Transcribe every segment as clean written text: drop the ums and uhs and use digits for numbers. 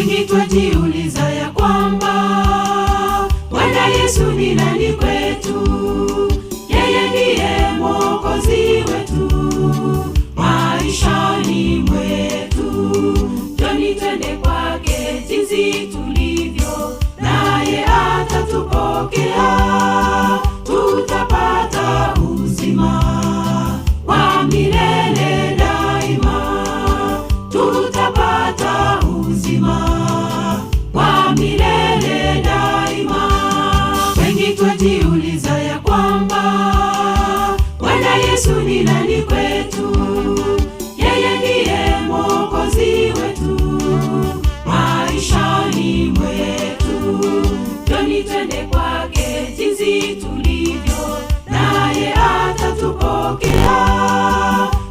Wengi twajiuliza ya kwamba Bwana Yesu ni nani kwetu? Yeye ndiye Mwokozi wetu maishani mwetu. Njoni twende kwake jinsi tulivyo, naye atatupokea, tutapata uzima wa milele daima, tutapata uzima wa milele daima. Wengi twajiuliza ya kwamba Bwana Yesu ni nani kwetu? Yeye ndiye Mwokozi wetu maishani mwetu. Njoni twende kwake jinsi tulivyo, naye atatupokea,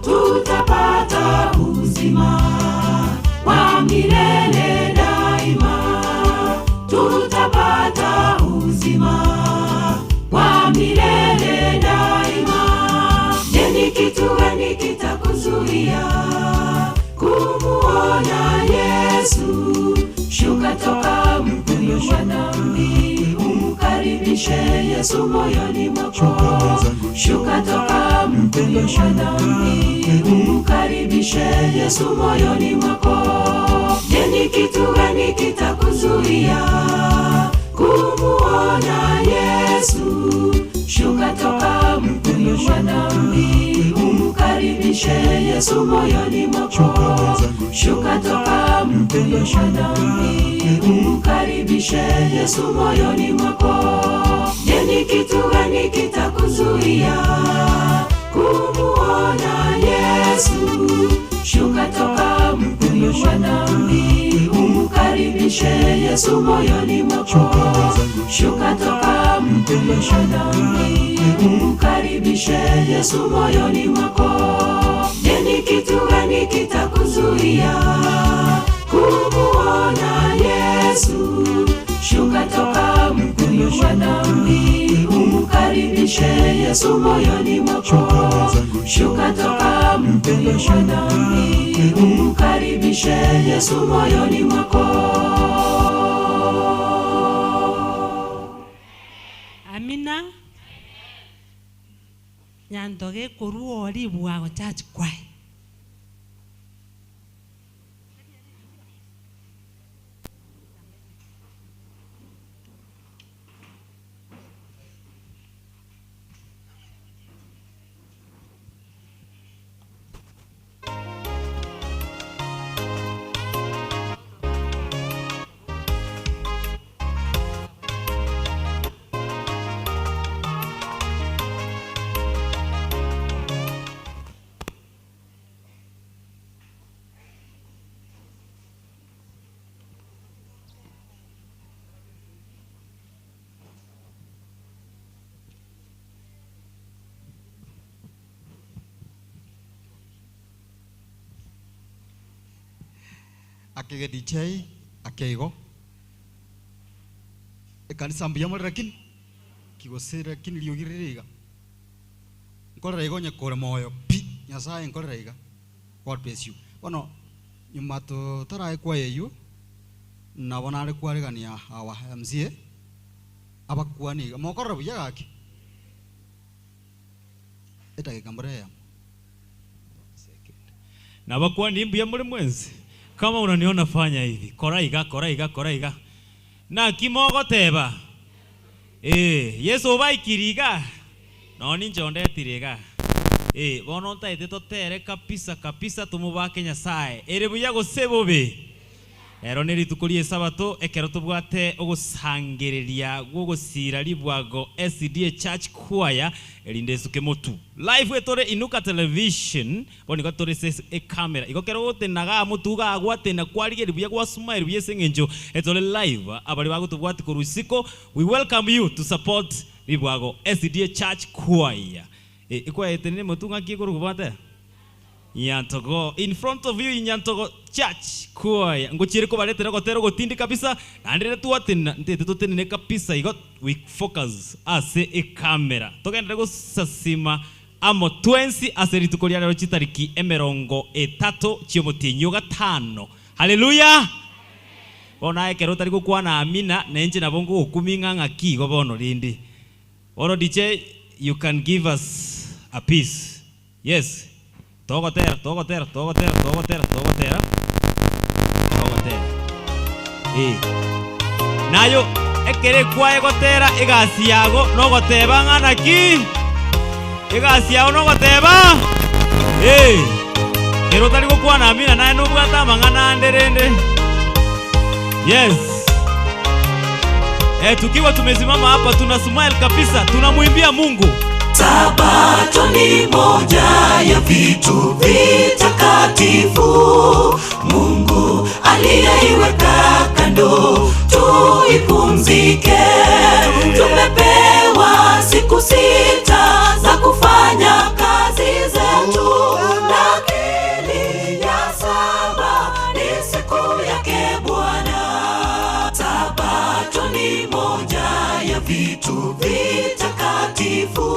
tutapata uzima wa milele daima, tutapata uzima wa milele daima. Je, ni kitu gani kitakuzuia kumuona Yesu? Shuka toka mkuyu wa dhambi, umkaribishe Yesu moyoni mwako. Shuka toka mkuyu wa dhambi, umkaribishe Yesu moyoni mwako. Je, ni kitu gani kitakuzuia kumuona Yesu? Shuka toka mkuyu wa dhambi, umkaribishe Yesu moyoni mwako. Shuka toka mkuyu wa dhambi, umkaribishe Yesu moyoni mwako. Je, ni kitu gani kitakuzuia kumuona Yesu? Shuka toka mkuyu wa dhambi, umkaribishe Yesu moyoni mwako. Shuka toka mkuyu wa dhambi, umkaribishe Yesu moyoni mwako. Je, ni kitu gani kitakuzuia kumuona Yesu? Shuka toka mkuyu wa dhambi, umkaribishe Yesu moyoni mwako. Shuka toka mkuyu wa dhambi, umkaribishe Yesu moyoni mwako. Amina. Nyantoge korwa oo ribwago church choir. Akege DJ akeigo ekanisa mbuya more lakini kigose lakini riogi rire iga nkorera iga onye kore moyo pi Nyasaye nkorera iga God bless you. Bono nyuma totarae eywo nabo nare kwaregania our MCA abakwani iga mokorora buya gaki edagika mbore eyemo. Nabakwani mbuya muri mwensi. Kama unaniona fanya hivi. Kora iga, kora iga, kora iga. Naki mogoteba. Eh, Yesu obaikiri iga. Nonye ninche ondetire iga. Eh, bono ntaete totere kabisa kabisa tomobake Nyasaye. Ere buya gose bobe. Ero ne rituko rie Esabato ekero tobwate ogosangereria gw'ogosira ribwago SDA Church Choir erinde esuke motu. Live etore Inuka Television bono igo tore ase ecamera. Igo kero ogotena igaa motu igaa gwatena kwarigeria buya gwa smile buya ase eng'encho etore live abaria bagotobwatia korwa isiko we welcome you to support ribwago SDA Church Choir. Eh, ekwaetenire motu ng'aki ekorokwa bwate? Nyantogo in front of you Nyantogo church choir ngochiere kobaretera ogotera ogotindi kabisa naende rire twatenena ntete totenene kabisa igo we focus ase ecamera togenderere gosasima amo twensi ase rituko ria rero chitariki emerongo etato chiomotienyi ogatano haleluya. Bono aye ekero otari gokwana amina, na inche nabo ngogokumia ng'a ng'aki igo bono rende. Bono DJ, you can give us a piece. Yes, togotera, togotera, togotera, togotera, togotera, togotera. Eh. Nayo ekere kwaye gotera egasi yago nogoteba ng'a naki egasi yago nogoteba eh. Kero otari gokwana amina naye nobwate amang'ana ande rende. Yes. Eh, tukiwa tumesimama hapa tuna smile kabisa, tunamwimbia Mungu. Sabato ni moja ya vitu vitakatifu Mungu aliyeiweka kando tuipumzike. Tumepewa siku sita za kufanya kazi zetu, lakini ya saba ni siku yake Bwana. Sabato ni moja ya vitu vitakatifu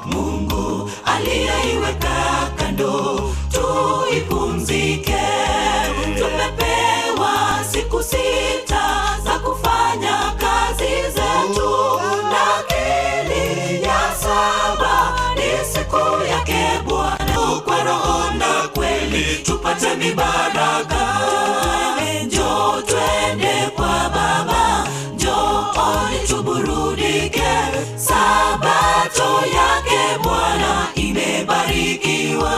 Mungu aliyeiweka kando tuipumzike. Tumepewa siku sita za kufanya kazi zetu, lakini ya saba ni siku yake Bwana. Kwa roho na kweli tupate mibaraka. Njoo twende kwa Baba, njooni tuburudike. Sabato yake Bwana imebarikiwa.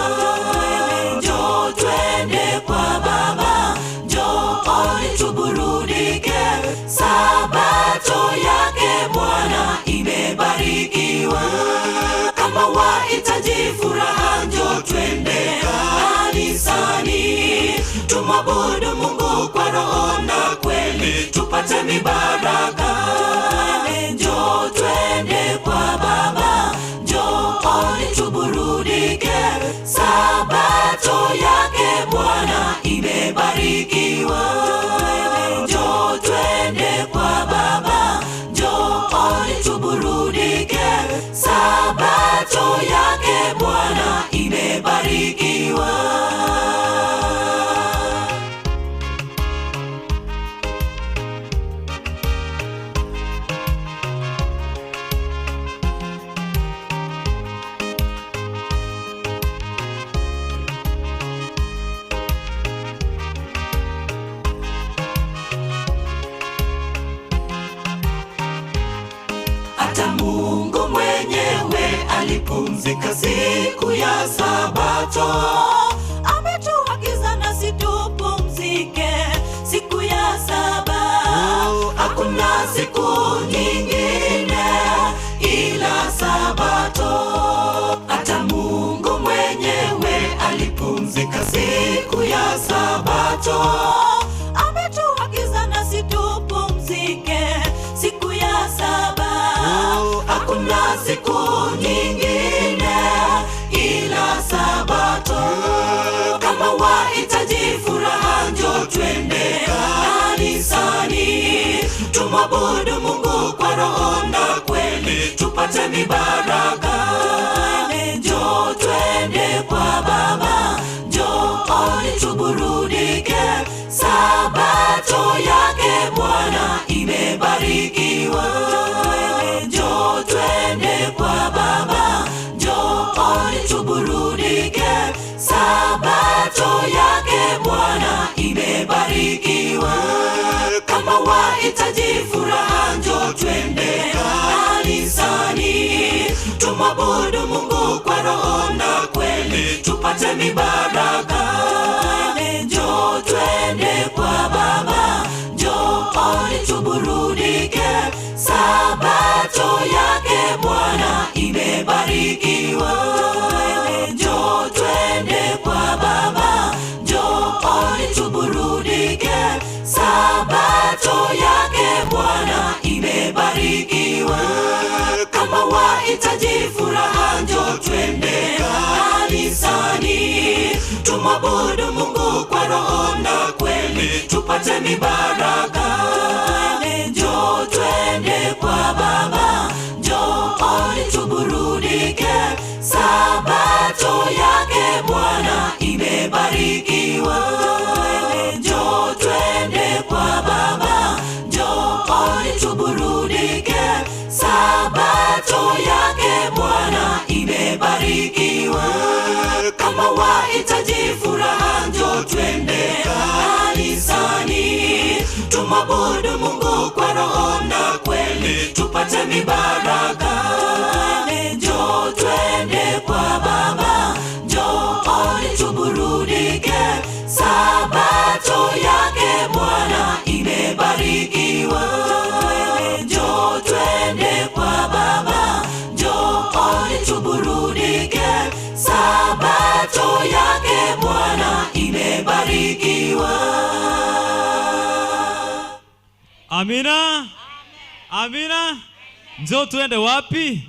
Njoo twende kwa Baba, njooni tuburudike. Sabato yake Bwana imebarikiwa. Kama wahitaji furaha, njoo twende kanisani, tumwabudu Mungu kwa roho na kweli, tupate mibaraka. Njoo twende kwa Baba, njooni tuburudike. Sabato yake Bwana imebarikiwa. Njoo twende kwa Baba, njooni tuburudike. Sabato yake Bwana imebarikiwa. Hata Mungu mwenyewe alipumzika siku ya Sabato. Ametuagiza nasi tupumzike siku ya saba. Hakuna siku nyingine ila Sabato. Hata Mungu mwenyewe alipumzika siku ya Sabato. Ametuagiza nasi tupumzike siku ya saba. Hakuna siku nyingine ila Sabato. Kama wahitaji furaha, njoo twende kanisani, tumwabudu Mungu kwa roho na kweli, tupate mibaraka. Njoo twende kwa Baba, njooni tuburudike. Sabato yake Bwana imebarikiwa. Njoo twende kwa Baba, njooni tuburudike. Sabato yake Bwana imebarikiwa. Kama wahitaji furaha, njoo twende kanisani, tumwabudu Mungu kwa roho na kweli, tupate mibaraka. Njoo twende kwa Baba, njooni tuburudike. Sabato yake Bwana imebarikiwa. Njoo twende kwa Baba, njooni tuburudike. Sabato yake Bwana imebarikiwa. Kama wahitaji furaha, njoo twende kanisani, tumwabudu Mungu kwa roho na kweli, tupate mibaraka. Njoo twende kwa Baba, njooni tuburudike. Sabato yake Bwana imebarikiwa. Njoo twende kwa Baba. Tupate mibaraka. Njoo twende kwa Baba, njooni tuburudike. Sabato yake Bwana imebarikiwa. Njoo twende kwa Baba, njooni tuburudike. Sabato yake Bwana imebarikiwa. Amina. Amina. Njoo tuende wapi?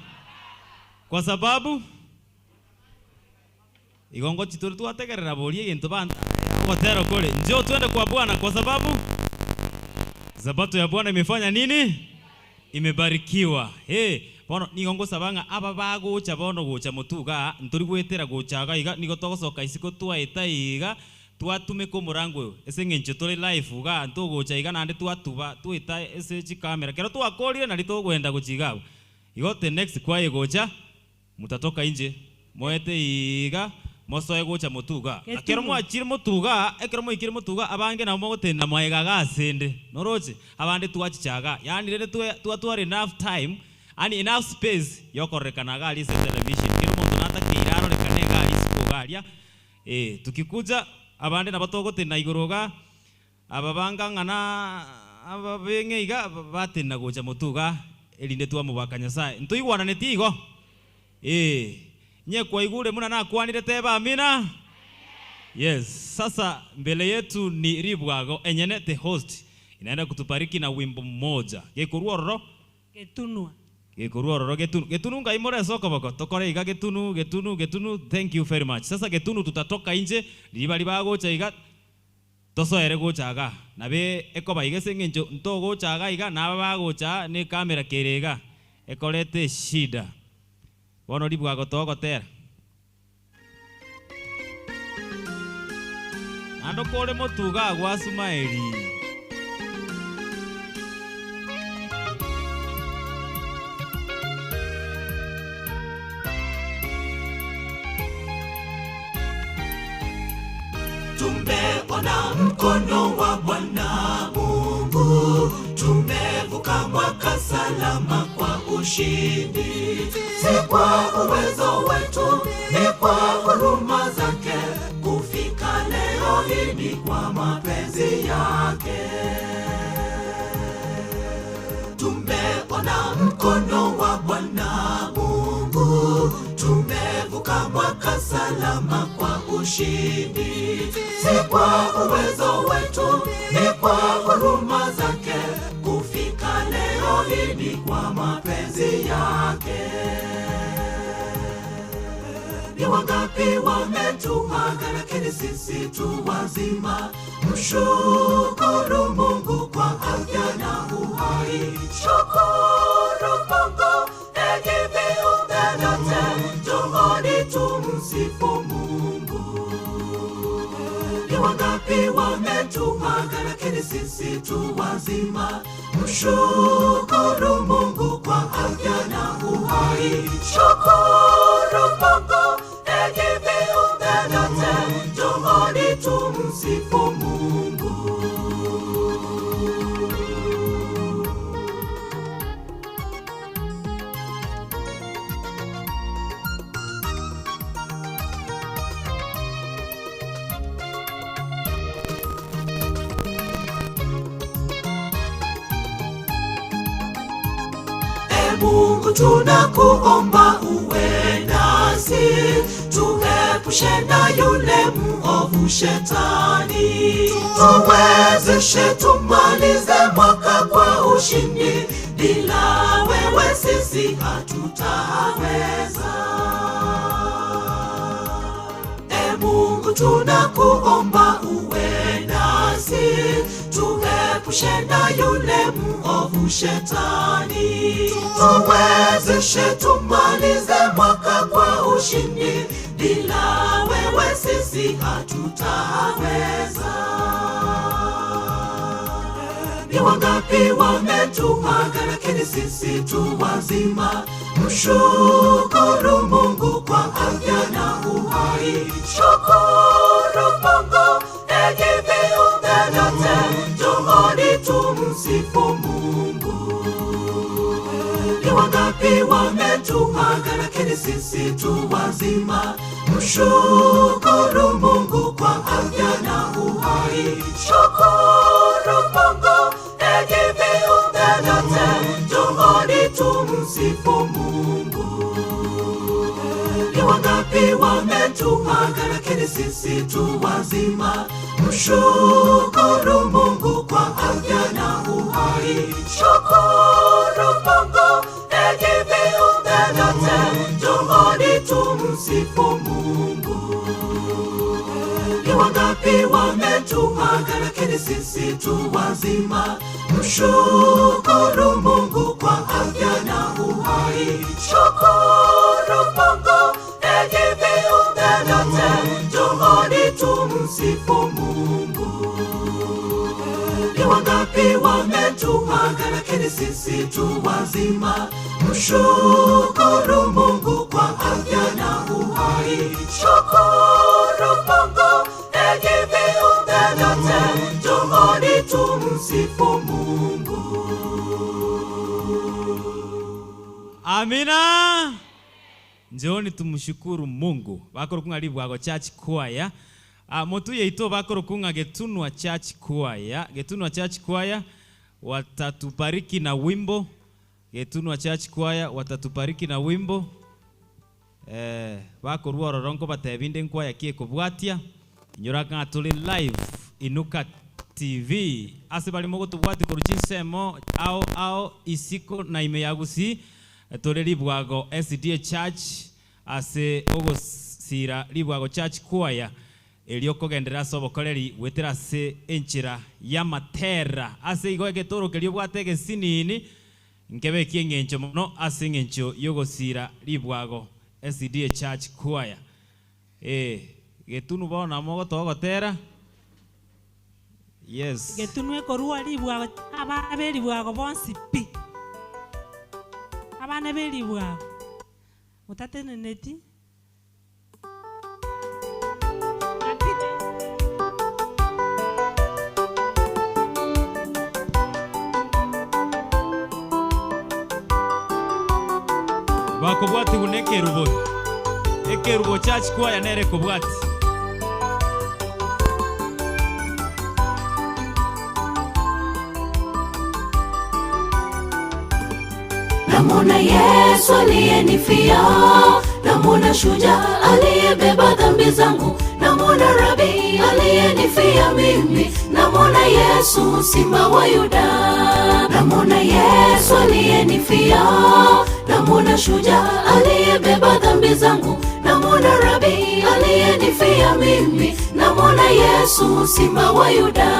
Kwa sababu igongo chituri twategerera borie gento banta ogotero kore. Njoo tuende kwa Bwana kwa sababu Sabato ya Bwana imefanya nini? Imebarikiwa. Hey, bono nigo ngosaba ng'a aba bagocha bono gocha motuga ntori gwetera gochaga iga nigo togosoka isiko twaeta iga twatumeka omorango oyo ase eng'encho tore live iga ntogocha iga naende twatuba tweta ase chikamera kero twakorire nari togwenda gochia iga abwo. Igo the next kwaye gocha mutatoka inje moete iga mosoe gocha motuga. Na kero Getumo. mwachire motuga ekero mwaikire motuga abange nabo mogotenena mwaega iga asende noroche abande twachicha iga yaani rende twe twatwara enough time yaani enough space yokorerekana iga aria ase etelevision kera omonto natakeire arorekane iga aria isiko iga aria eh. Tukikuja abande nabo togotenena igoro iga aba banga ng'a na ababeng'e iga batenena gocha motwe iga erinde twamobaka Nyasaye. Ntoigwananeti igo? Ee. Inye kwaigure buna nakwanire teba amina? Yes. Sasa mbele yetu ni Ribwago enyene the host inaenda kutubariki na wimbo mmoja. Gekorwa ororo? Getunwa. Gekorwa ororo getunu. Getunu ngai more ase okoboko. Tokore iga getunu, getunu, getunu. Thank you very much. Sasa getunu tutatoka inche, riba ribagocha iga, tosoere gocha iga. Nabe ekoba iga ase eng'encho ntogocha iga iga, naba bagocha aa ne ecamera kere iga, ekoreta eshida. Bono ribwago togotera. Naende okore motuga agwo Asumaeli. Tumeona mkono wa Bwana Mungu, tumevuka mwaka salama kwa ushindi. Si kwa uwezo wetu, ni kwa huruma zake. Kufika leo hii ni kwa mapenzi yake. Tumeona mkono wa Bwana Mungu, tumevuka mwaka salama kwa ushindi. Si kwa uwezo wetu, ni kwa huruma zake. Kufika leo hii ni kwa mapenzi yake. Ni wangapi wametuaga, lakini sisi tu wazima. Mshukuru Mungu kwa afya na uhai. Shukuru Mungu, enyi viumbe vyote, njooni tumsifu Mungu. Ni wangapi wametuaga, lakini sisi tu wazima. Mshukuru Mungu kwa afya na uhai. Shukuru Mungu, enyi viumbe vyote, njooni tumsifu Mungu. E Mungu, tunakuomba uwe nasi, tuepushe na yule mwovu shetani, tuwezeshe tumalize mwaka kwa ushindi. Bila wewe sisi hatutaweza. E Mungu, tunakuomba uwe nasi, tuepushe na yule mwovu shetani, tuwezeshe tumalize mwaka kwa ushindi. Bila wewe sisi hatutaweza. Ni wangapi wametuaga, lakini sisi tu wazima. Mshukuru Mungu kwa afya na uhai. Shukuru Mungu, enyi viumbe vyote, njooni tumsifu Mungu. Wametuaga lakini sisi tu wazima. Mshukuru Mungu kwa afya na uhai. Shukuru Mungu, enyi viumbe vyote, njooni tumsifu Mungu. Ni wangapi wametuaga lakini sisi tu wazima. Mshukuru Mungu kwa afya na uhai. Shukuru Mungu, enyi viumbe vyote, njooni tumsifu Mungu. Ni wangapi wametuaga lakini sisi tu wazima. Mshukuru Mungu kwa afya na uhai. Shukuru Mungu, enyi viumbe vyote, njooni tumsifu Mungu. Ni wangapi wametuaga lakini sisi tu wazima. Mshukuru Mungu kwa afya na uhai. Shukuru Mungu, enyi viumbe vyote, njooni tumsifu Mungu. Amina. Njooni tumshukuru Mungu. Bakoro kunga Libwago Church Choir. Motu yeito bakoro kunga Getunwa Church Choir. Getunwa Church Choir watatubariki na wimbo. Getunwa Church Choir watatubariki na wimbo. Bakorwa ororongo batebinde nkwaya kie kobwatia. Inyora ng'a tuli live Inuka TV. Ase barimo gotubwati koru chinsemo ao ao isiko na ime ya Gusii tore Libwago SDA Church ase ogosira Libwago Church Choir erio kogendera ase obokoreri gwetera ase enchera y'amatera ase igo egetorokerio bwate egesinini nkebekie eng'encho mono ase eng'encho yogosira Libwago SDA Church Choir. Getunu bono namo gotogotera. Yes. Getunu ekorwa Libwago abana be Libwago bonsi pi. Abana be Libwago. Mutateneneti. Bakobwati gune ekerubo. Ekerubo Church Choir nere kobwati. Namwona Yesu aliyenifia, namwona shujaa aliyebeba dhambi zangu, namwona Rabi aliyenifia mimi, namwona Yesu simba wa Yuda. Namwona Yesu aliyenifia, namwona shujaa aliyebeba dhambi zangu, namwona Rabi aliyenifia mimi, namwona Yesu simba wa Yuda.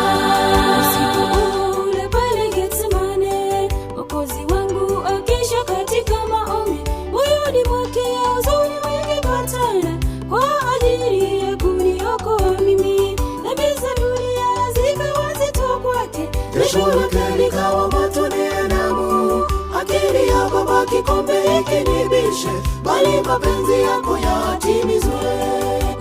Usiku ule pale Getsemane, Mwokozi wangu akisha katika maombi, moyoni mwake huzuni mwingi patana kwa ajili ya kuniokoa mimi. Dhambi za dunia zikawa nzito kwake, Jasho lake likawa matone ya damu. Akili ya Baba kikombe hiki nibishe, bali mapenzi yako yatimizwe.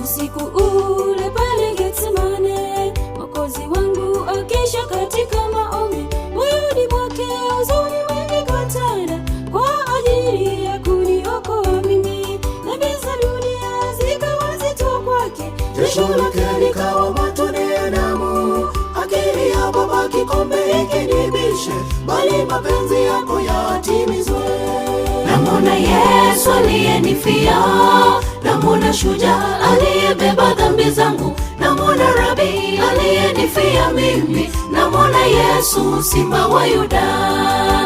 Usiku ule pale Getsemane, Mwokozi wangu akisha katika maombi, moyoni mwake huzuni mwingi katana kwa ajili ya kuniokoa mimi. Dhambi za dunia zikawa nzito kwake, Jasho lake likawa matone ya damu. Akili ya Baba kikombe hiki nibishe, bali mapenzi yako yatimizwe. Namwona Yesu aliyenifia, namwona shujaa aliyebeba dhambi zangu, namwona Rabi aliyenifia mimi, namwona Yesu simba wa Yuda.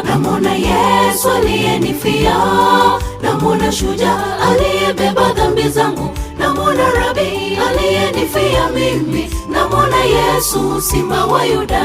Namwona Yesu aliyenifia, namwona shujaa aliyebeba dhambi zangu, namwona Rabi aliyenifia mimi, namwona Yesu simba wa Yuda.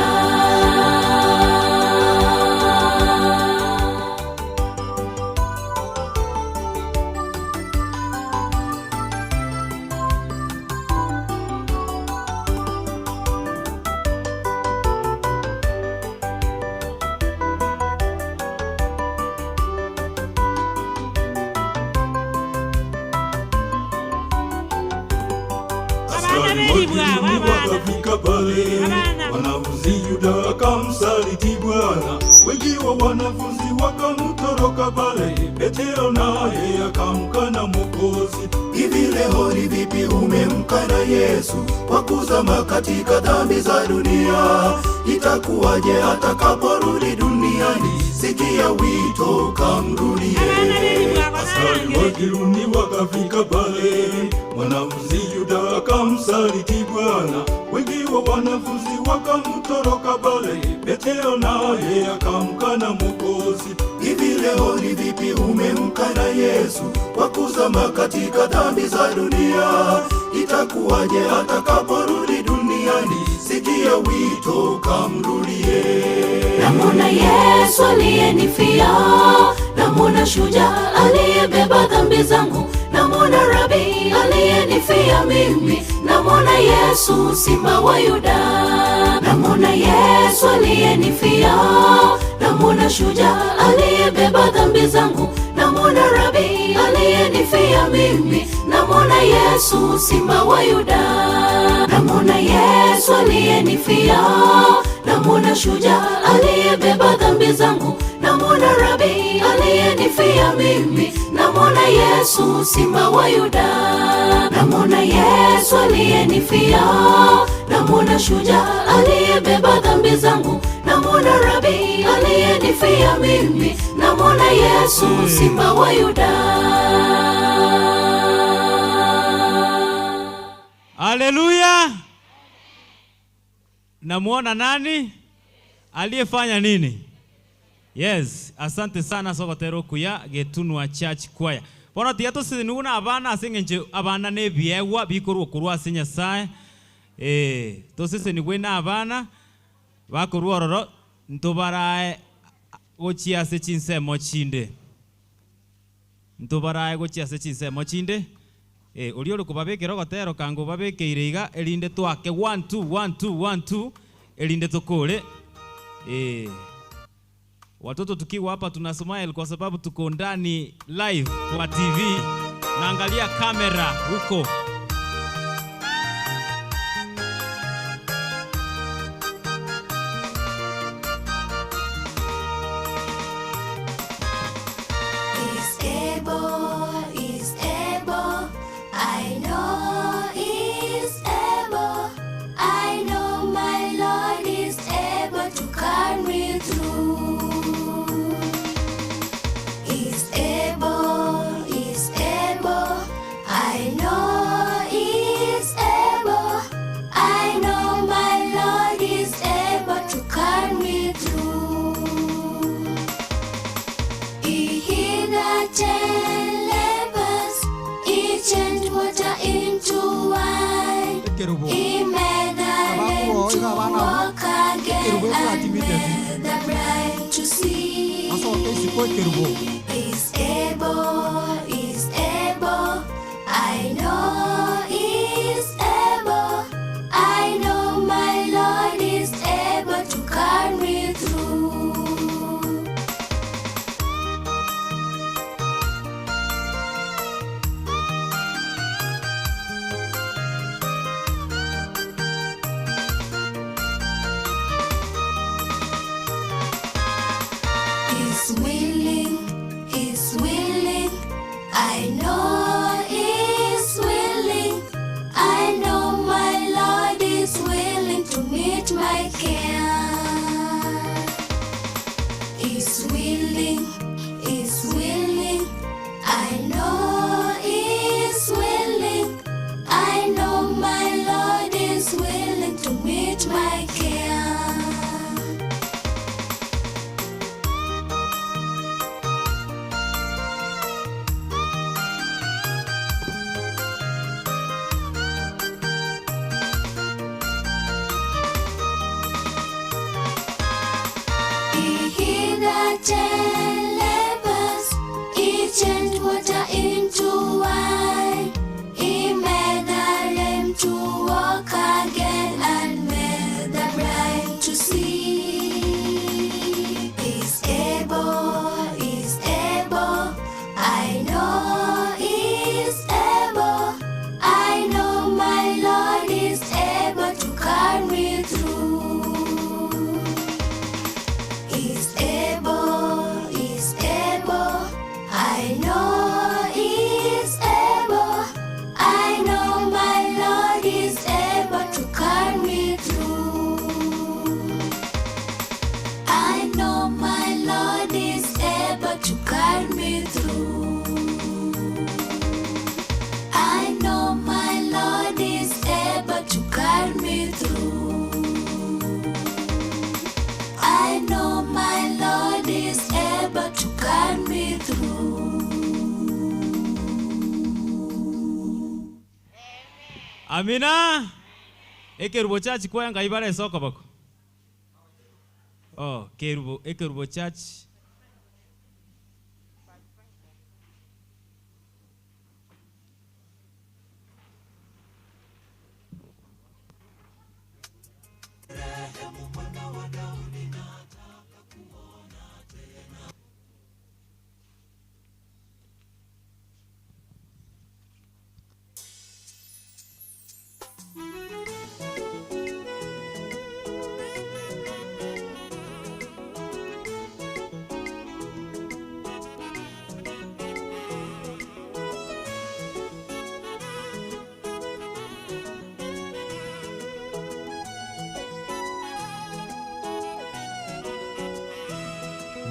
Abana be Libwago, abana. Wakafika pale, Abana. wanafunzi Yuda akamsaliti Bwana. Wengi wa wanafunzi wakamtoroka pale, Petero naye akamkana Mwokozi. Hivi leo ni vipi umemkana Yesu kwa kuzama katika dhambi za dunia? Itakuwaje atakaporudi duniani? Sikia wito ukamrudie. Askari wa Kirumi wakafika pale, mwanafunzi Yuda akamsaliti Bwana. Wengi wa wanafunzi wakamtoroka pale, Petero naye akamkana Mwokozi. Hivi leo ni vipi umemkana Yesu kwa kuzama katika dhambi za dunia? Itakuwaje atakaporudi duniani? Sikia wito ukamrudie. Namwona Yesu aliyenifia, namwona shujaa aliyebeba dhambi zangu, namwona Rabi aliyenifia mimi, namwona Yesu simba wa Yuda, namwona Yesu aliyenifia, namwona shujaa aliyebeba dhambi zangu, namwona Rabi aliyenifia mimi, namwona Yesu simba wa Yuda, namwona Yesu aliyenifia, namwona shujaa aliyebeba dhambi zangu, namwona Rabi aliyenifia mimi, namwona Yesu simba wa Yuda, namwona Yesu aliyenifia, namwona shujaa aliyebeba dhambi zangu, namwona Rabi aliyenifia mimi, namwona Yesu simba wa Yuda. Haleluya! Namuona nani aliyefanya nini? Yes, asante sana sogotero kuya getunwa church choir. Bono tiga toseseniwe na abana ase eng'encho abana na ebiegwa bikorwa korwa ase Nyasaye. Toseseniwe na abana bakorwa ororo ntobarae gochia ase chinsemo chinde. Ntobarae gochia ase chinsemo chinde. Oria ore kobabekera ogotero kango obabekeire iga erinde twake 1 2 1 2 1 2 erinde tokore. Watoto tukiwa hapa tuna smile kwa sababu tuko ndani live kwa TV. Naangalia kamera huko. Is able, is able, I know is able, I know my Lord is able to carry me through. Is able, is able, I know is able, I know my Lord is able to carry me through. He healed the 10 lepers. He changed water into wine. Ekerubo. He made the lame Abakubo, to iga abana walk again Ekerubo and ekwatibite. made the blind to see. Asoke isiko ekerubo. Is able, is able. I know is able. I know my Lord is able to carry me through. He's willing, he's willing. I know he's willing. I know my Lord is willing to meet my care. He's willing, he's willing. I know he's willing. I know my Lord is willing to meet my care. Amina! Ekerubo church kwaya ngai bare ase okoboko? Oh, kerubo, ekerubo church.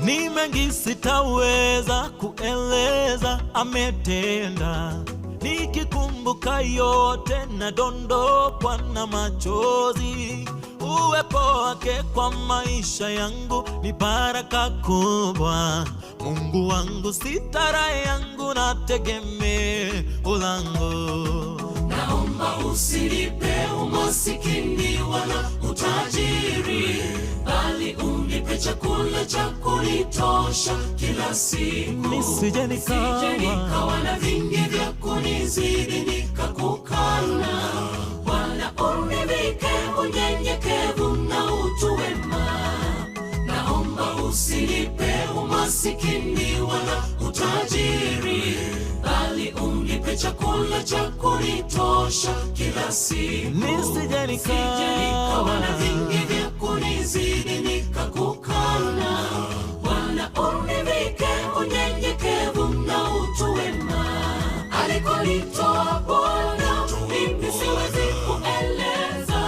Ni mengi sitaweza kueleza ametenda, nikikumbuka yote nadondokwa na machozi. Uwepo wake kwa maisha yangu ni baraka kubwa. Mungu wangu sitara yangu na tegemeo langu. Naomba usinipe umasikini wala utajiri, bali unipe chakula cha kunitosha kila siku, Nisije nikawa- Nisije nikawa na vingi vya kunizidi nikakukana. Bwana univike unyenyekevu na utu wema. Naomba usinipe umasikini wala utajiri, bali unipe chakula cha kunitosha kila siku, Nisije Nisije nikawa na vingi vya kunizidi nikakukana. Bwana univike unyenyekevu na utu wema. Alikonitoa Bwana mimi siwezi kueleza,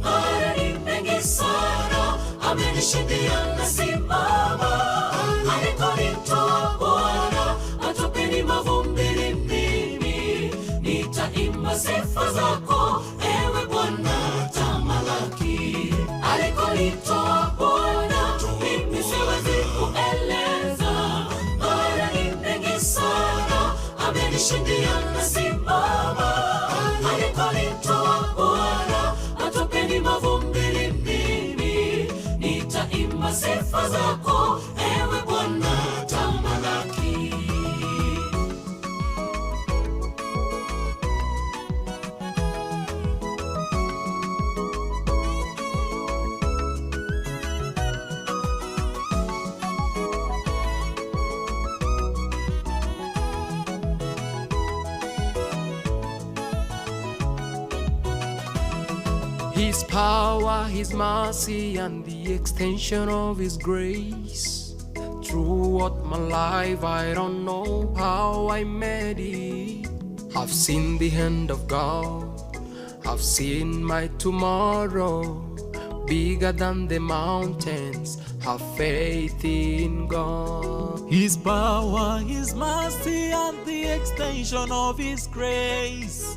haya ni mengi sana, amenishindia nasimama. Alikonitoa Bwana atupeni mavumbini, mimi nitaimba sifa zako, ewe Bwana tamalaki. Alikonitoa Bwana mimi siwezi kueleza, haya ni mengi sana, amenishindia nasimama. Alikonitoa Bwana atupeni mavumbini, mimi nitaimba sifa zako, ewe Bwana tamalaki. His power, His mercy, and the extension of His grace. Throughout my life, I don't know how I made it. I've seen the hand of God, I've seen my tomorrow bigger than the mountains. Have faith in God. His power, His mercy, and the extension of His grace.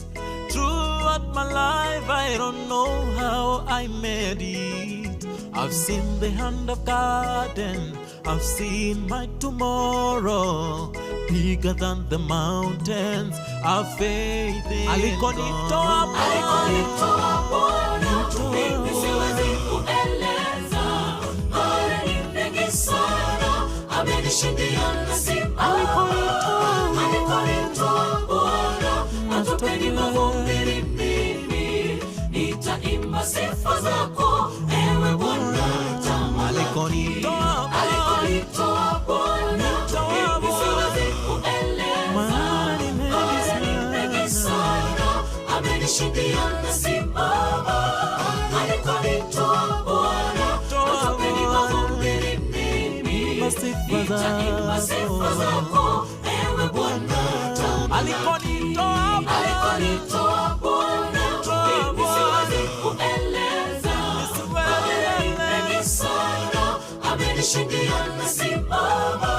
Throughout my life, I don't know how I made it. I've seen the hand of God and I've seen my tomorrow bigger than the mountains. I've faith in Alikonitoa God. Alikonitoa Bwana, mimi siwezi kueleza. Haya ni mengi sana, amenishindia nasimama. Alikonitoa Bwana, atupeni mavumbini, mimi nitaimba sifa zako, ewe Bwana tamalaki. Alikonitoa Bwana, mimi siwezi kueleza. Haya ni mengi sana, amenishindia nasimama. Alikonitoa Bwana, atupeni mavumbini, mimi nitaimba sifa zako, ewe Bwana tamalaki. Alikonitoa Bwana, mimi siwezi kueleza. Haya ni mengi sana, amenishindia nasimama.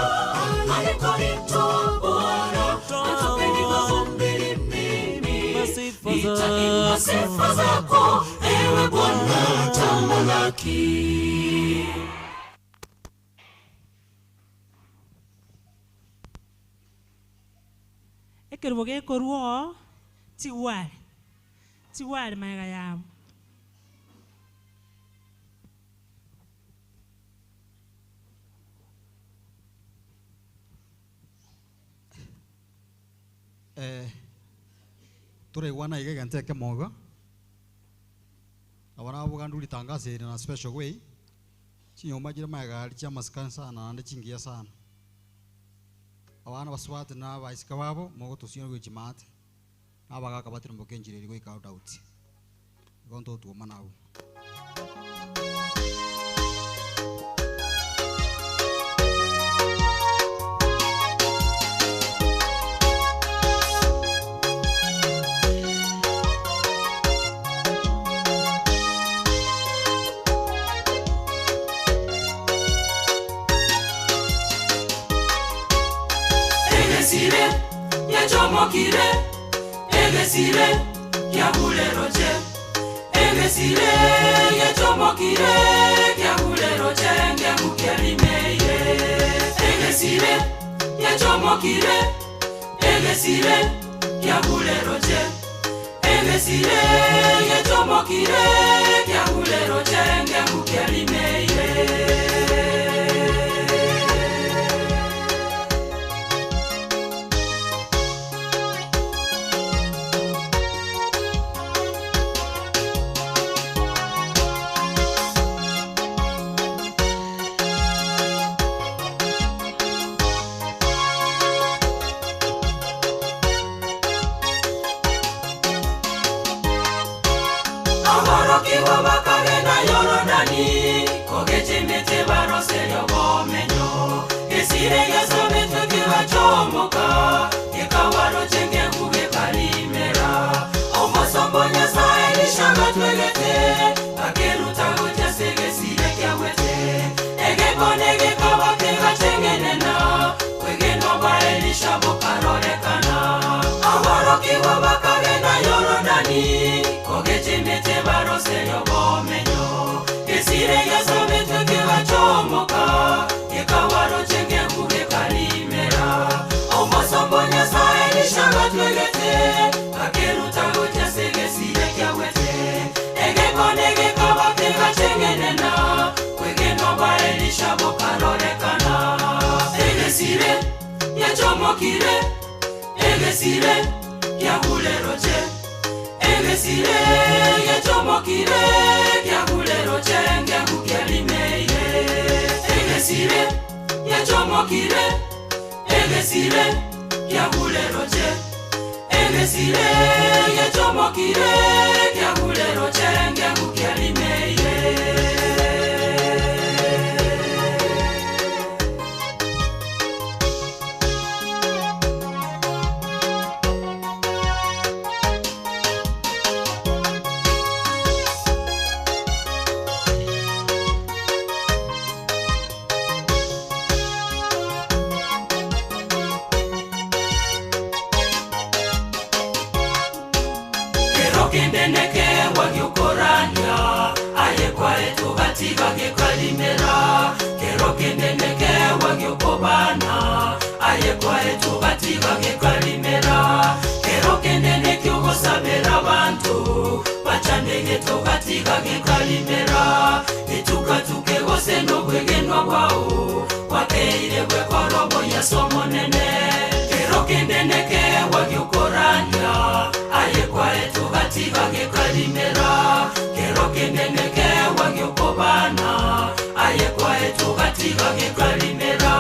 Alikonitoa Bwana, atupeni mavumbini, mimi nitaimba sifa zako, ewe Bwana tamalaki. Ekerubo gekorwa oo, chigware. Chigware magega yabo. Eh, toraigwana iga egento ekemo iga, nabo naboga ndure ritangazo eri na special way, chinyomba chire magega aria chia amasikani sana naende chingiya sana. Abana basubati na abaiseke babo, mogotosinyora gochia maate, na abagaka batirimboka enchera eria goika Daudi. Igo ntotwomana abwo. Egesire yachomokire egesire kyabuleroche egesire yachomokire kyabuleroche ngemukyalimeire egesire yachomokire egesire kyabuleroche egesire yachomokire kyabuleroche ngemukyalimeire. Aborokigwa bakagenda Yorodani, kogechimete baroserio bomenyo. Gesire giasometwe kigachomoka, gekawaroche ngeguge karimera. Omosombo Nyasaye nishagatwegete, akeruta gocha ase gesire kiagwete. Egekone gekaba kegachengenena, kwegenwa kwa Elisha bokarorekana. Aborokigwa bakagenda Yorodani, kogechimete baroserio bomenyo. Gesire giasometwe kigachomoka, gekawaroche ngeguge karimera. Omosombo Nyasaye nishagatwegete, akeruta gocha ase gesire kiagwete. Egekone gekaba kegachengenena, kwegenwa kwa Elisha bokarorekana. Egesire yachomokire, egesire kiabuleroche. Egesire yachomokire, kiabuleroche ngemukyalimeire. Egesire yachomokire, egesire kiabuleroche. Egesire yachomokire, kiabuleroche ngemukyalimeire. Kero kendeneke wagiokorania, aye kwae tugatiga gekarimera. Kero kendeneke wagiokobana, aye kwae tugatiga gekarimera. Kero kendeneke ogosabera bantu, bachandege tugatiga gekarimera. Itukatuke gose nobwegenwa bwao, wateire bwekorobo yeso monene. Kero kendeneke wagiokorania, aye kwae tugatiga gekarimera. Kero kendeneke wagiokobana, aye kwae tugatiga gekarimera.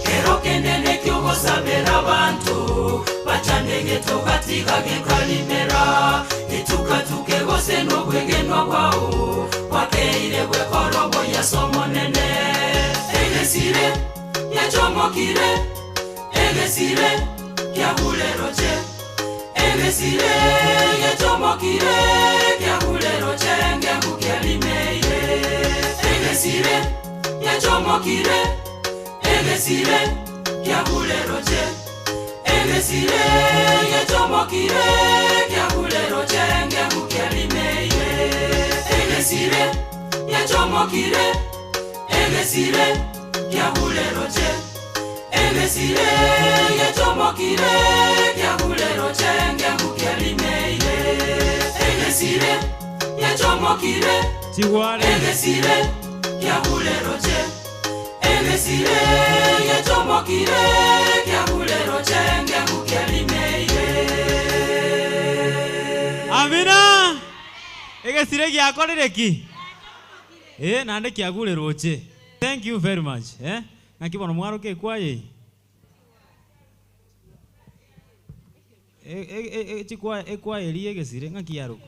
Kero kendeneke ogosabera bantu, bachandege tugatiga gekarimera. Itukatuke gose nobwegenwa bwao, wateire bwekorobo yeso monene. Egesire yachomokire, egesire kiabuleroche. Egesire yachomokire, kiabuleroche ngemukyalimeire. Egesire yachomokire, egesire kiabuleroche. Egesire yachomokire, kiabuleroche ngemukyalimeire. Egesire yachomokire, egesire kiabuleroche. Egesire yachomokire, kiabuleroche ngemukyalimeire. Egesire giachomokire. Chigware. Egesire kiagure roche. Egesire giachomokire kiagure roche ngegukia rimeire. Amina. Egesire giakorire ki? Eh, naende kiagure roche. Thank you very much. Eh? Naki bono mwaroka ekwaya eye? Chikwaya ekwaya eria y'egesire ng'aki yarokwa?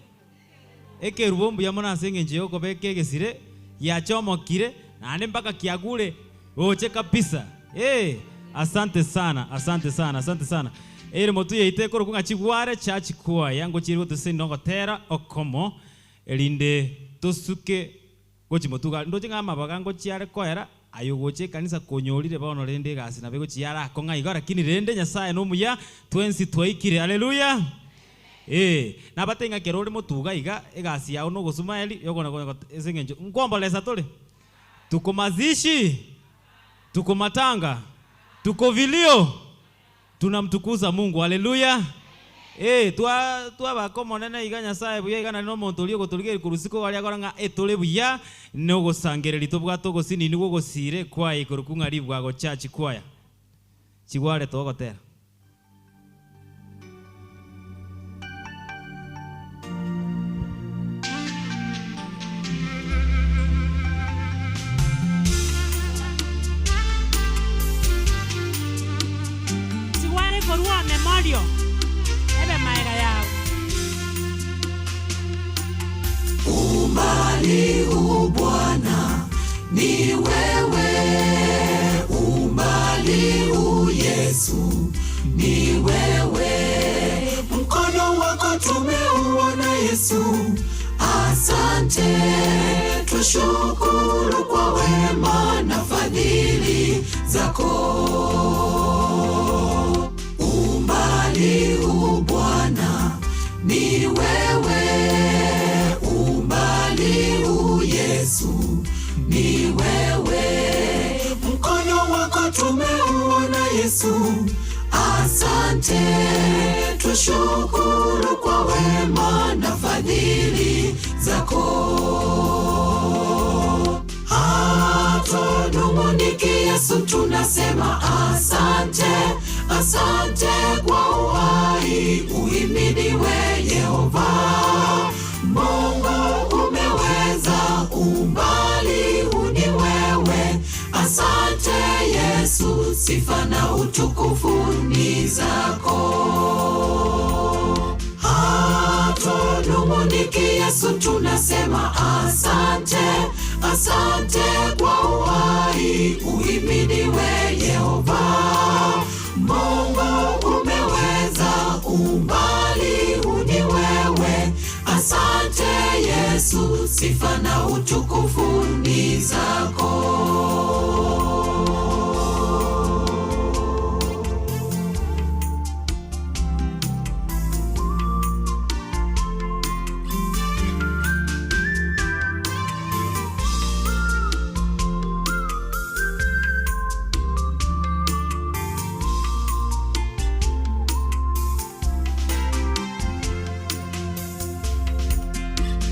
Ekerubo mbuya mono ase engencho y'okobeka egesire giachomokire naende mpaka kiagure roche kabisa. Ee, asante sana, asante sana, asante sana. Ere motwe yaito ekorokwa ng'a Chigware Church Choir ngochiire gotosesenia nogotera okomo erinde tosuke Gochi motuga, ndoche ng'a amabaga ngochia are koera, aye ogocha ekanisa konyorire bono rende egasi nabo egochia yare akong'a igo, lakini rende Nyasaye nomuya, twensi twaikire. Haleluya! Ee, nabatebie ng'a ekero ore motuga iga, egasi yao nogosuma eri, yokona konya got ase eng'encho nkomboresa tore? Tuko mazishi? Tuko matanga? Tuko vilio? Tunamtukuza Mungu. Haleluya! Ee, twa, twabaka Omonene iga Nyasae buya iga naende nomonto oria ogotorigereria korwa isiko aria akora ng'a etore buya, nogosangereria tobwate ogosinini gw'ogosiira ekwaya ikorokwa ng'a Ribwago Church Choir. Chigware togotera. Tigware korua memorio ebe maega yao. Umbali huu Bwana ni wewe, umbali huu Yesu ni wewe. Mkono wako tumeuona Yesu, asante, twashukuru kwa wema na fadhili zako. Umbali huu Bwana ni wewe, umbali huu Yesu ni wewe. Mkono wako tumeuona Yesu, asante, twashukuru kwa wema na fadhili zako. Hatunung'uniki Yesu, tunasema asante, asante kwa uhai. Uhimidiwe Yehova, Mungu umeweza, umbali huu ni wewe. Asante Yesu, sifa na utukufu ni zako. Hatunung'uniki Yesu, tunasema asante, asante kwa uhai. Uhimidiwe Yehova, Mungu umeweza, umbali huu ni wewe. Asante Yesu, sifa na utukufu ni zako.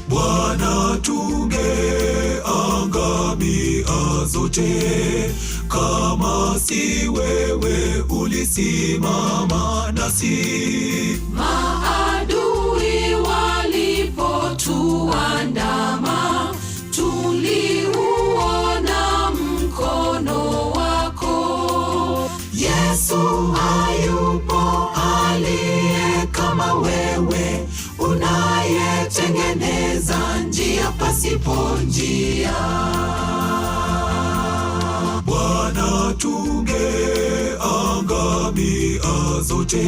Bwana tungeangamia zote kama si wewe ulisimama nasi. Maadui walipotuandama, tuliuona mkono wako. Yesu hayupo aliye kama wewe, unayetengeneza njia pasipo njia. Bwana tungeangamia zote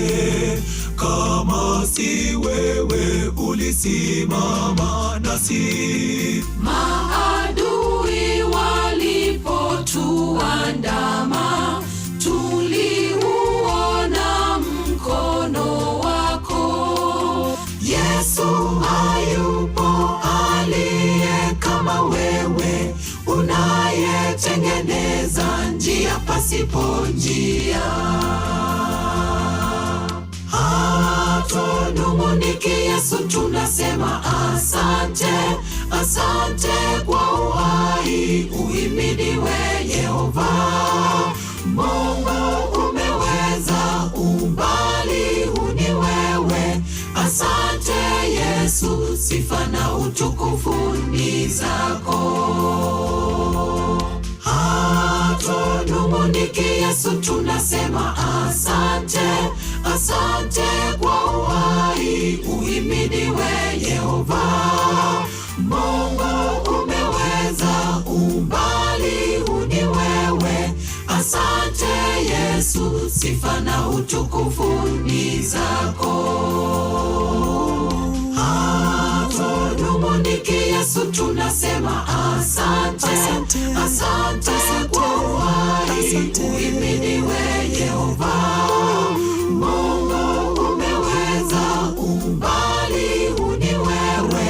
kama si wewe ulisimama nasi. Maadui walipotuandama, tuliuona mkono wako. Yesu hayupo aliye kama wewe, unayetengeneza njia pasipo njia. Hatunung'uniki Yesu, Yesu tunasema asante, asante kwa uhai, uhimidiwe Yehova. Mungu umeweza, umbali huni wewe. Asante Yesu, sifa na utukufu ni zako. Hatunung'uniki Yesu, tunasema asante, asante kwa uhai, uhimidiwe Yehova. Mungu umeweza, umbali huni wewe. Asante Yesu, sifa na utukufu ni zako. Hatunung'uniki Yesu, tunasema asante, asante kwa uhai, uhimidiwe Yehova. Mungu umeweza, umbali huni wewe.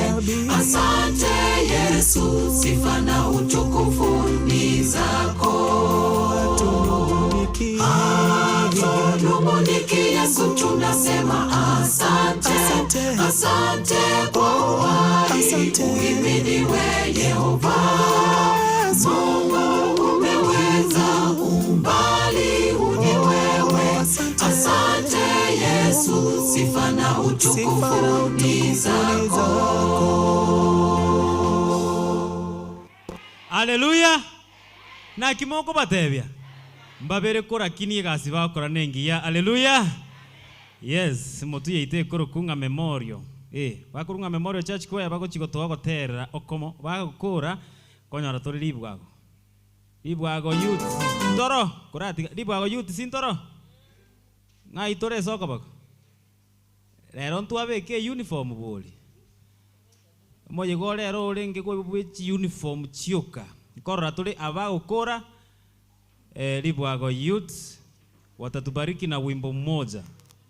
Asante Yesu, sifa na utukufu ni zako. Hatunung'uniki Yesu, tunasema asante, asante kwa uhai, uhimidiwe Yehova. Mungu umeweza, umbali huni wewe. Asante Yesu, sifa na utukufu ni zako. Haleluya. Naki mokobatebia mbabere korakini egasi bakora nengiya. Haleluya. Yes, motuyeite ekoroku ng'a memorial. Eh, bakoru ng'a memorial church choir bagochi gotoa goterera okomo bagokora konyora tore ribwago. Ribwago youth toro koratiga ribwago youth sintoro ng'ai tore ase okoboko rero ntwabeke uniform bori omoyega ore ero orenge bwa chiuniform chioka nkorora tore abagokora eh, ribwago youth watatubariki na wimbo mmoja.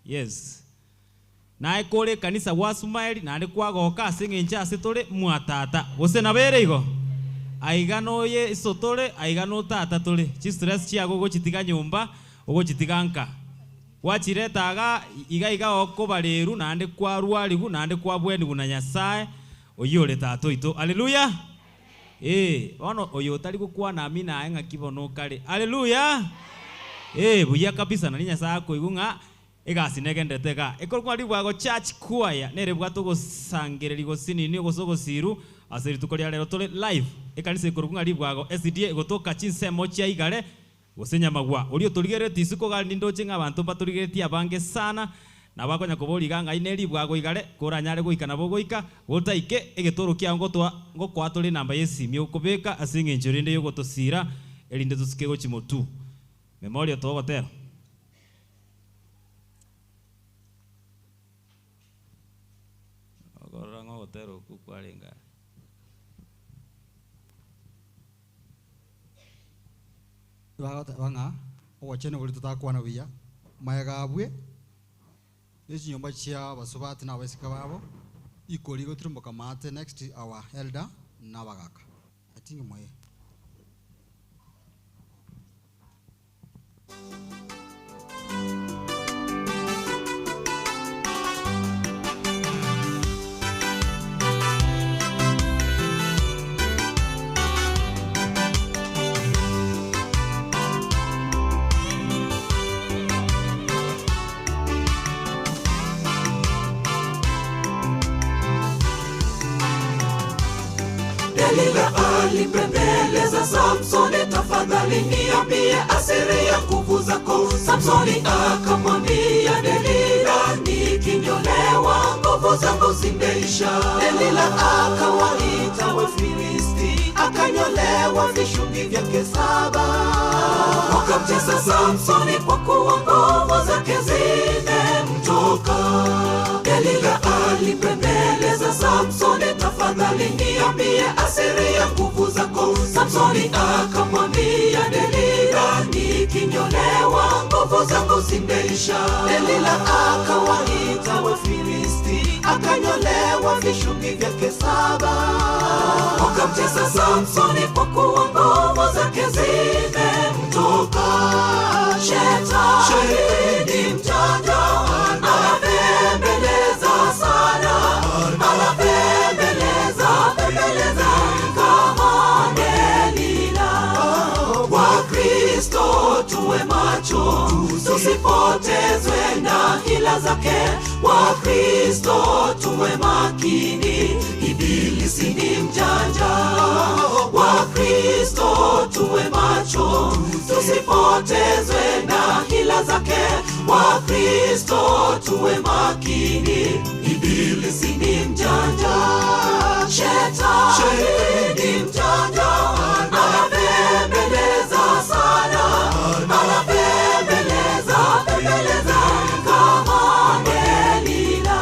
Yes, naye kore ekanisa gwa Sumaili naende kwagoka ase eng'encho ase tore mwatata gose nabere igo aiga noye iso tore aiga notata tore chistress chiago ogochitiga nyomba ogochitiga nka gwachireta iga iga iga okobareru naende kwarwarigu naende kwabwenigu na Nyasaye oyio ore tata oito. Haleluya. Eh, bono oyo otari gokwana ami naye ng'aki bono okare. Haleluya. Eh, buya kabisa nari Nyasaye akoigwa ng'a egasi negenderete iga. Ekorokwa ribwago church choir nere bwate ogosangereria gose nini gose ogosiru ase rituko ria rero tore live. Ekanisa ekorokwa ng'a ribwago SDA egotoka chinsemo chia igare gose nyamagwa. Oria otorigereti isiko iga nindoche ng'a abanto mbatorigeretie abange sana nabo akonya koboria iga ng'ai ne ribwago igare koranyare goika nabo ogoika gotaike egetoro kiao ngotoa ngokoa tore enamba ya esimi okobeka ase eng'encho rende yogotosira erinde tosuke gochia motwe. Memorial togotera. Okorora ng'a ogotera okwo kwarenge are. Bagoteba ng'a obochenu boria totakwana buya, magega abwe ne chinyomba chia abasubati na abaiseke babo, ikori gotirimboka maate next our elder na abagaka. I think moye. Delila alimpembeleza Samsoni, tafadhali niambie asiri ya nguvu zako. Samsoni akamwambia Delila, nikinyolewa nguvu zangu zimeisha. Delila akawaita Wafilisti, akanyolewa vishungi vyake saba. Wakamtesa Samsoni kwa kuwa nguvu zake zimemtoka. Delila alimpembeleza Samsoni, tafadhali niambie asiri ya nguvu zako. Samsoni akamwambia Delila, nikinyolewa nguvu zangu zimeisha. Delila akawaita Wafilisti, akanyolewa vishungi vyake saba. Wakamtesa Samsoni kwa kuwa nguvu zake zimemtoka. Shetani ni mjanja, anabembeleza sana, tusipotezwe na hila zake. Wakristo tuwe makini, ibilisi ni mjanja. Wakristo tuwe macho, tusipotezwe na hila zake. Wakristo tuwe makini, ibilisi ni mjanja. Shetani ni mjanja, anabembeleza sana, anabembeleza, bembeleza kama Delila.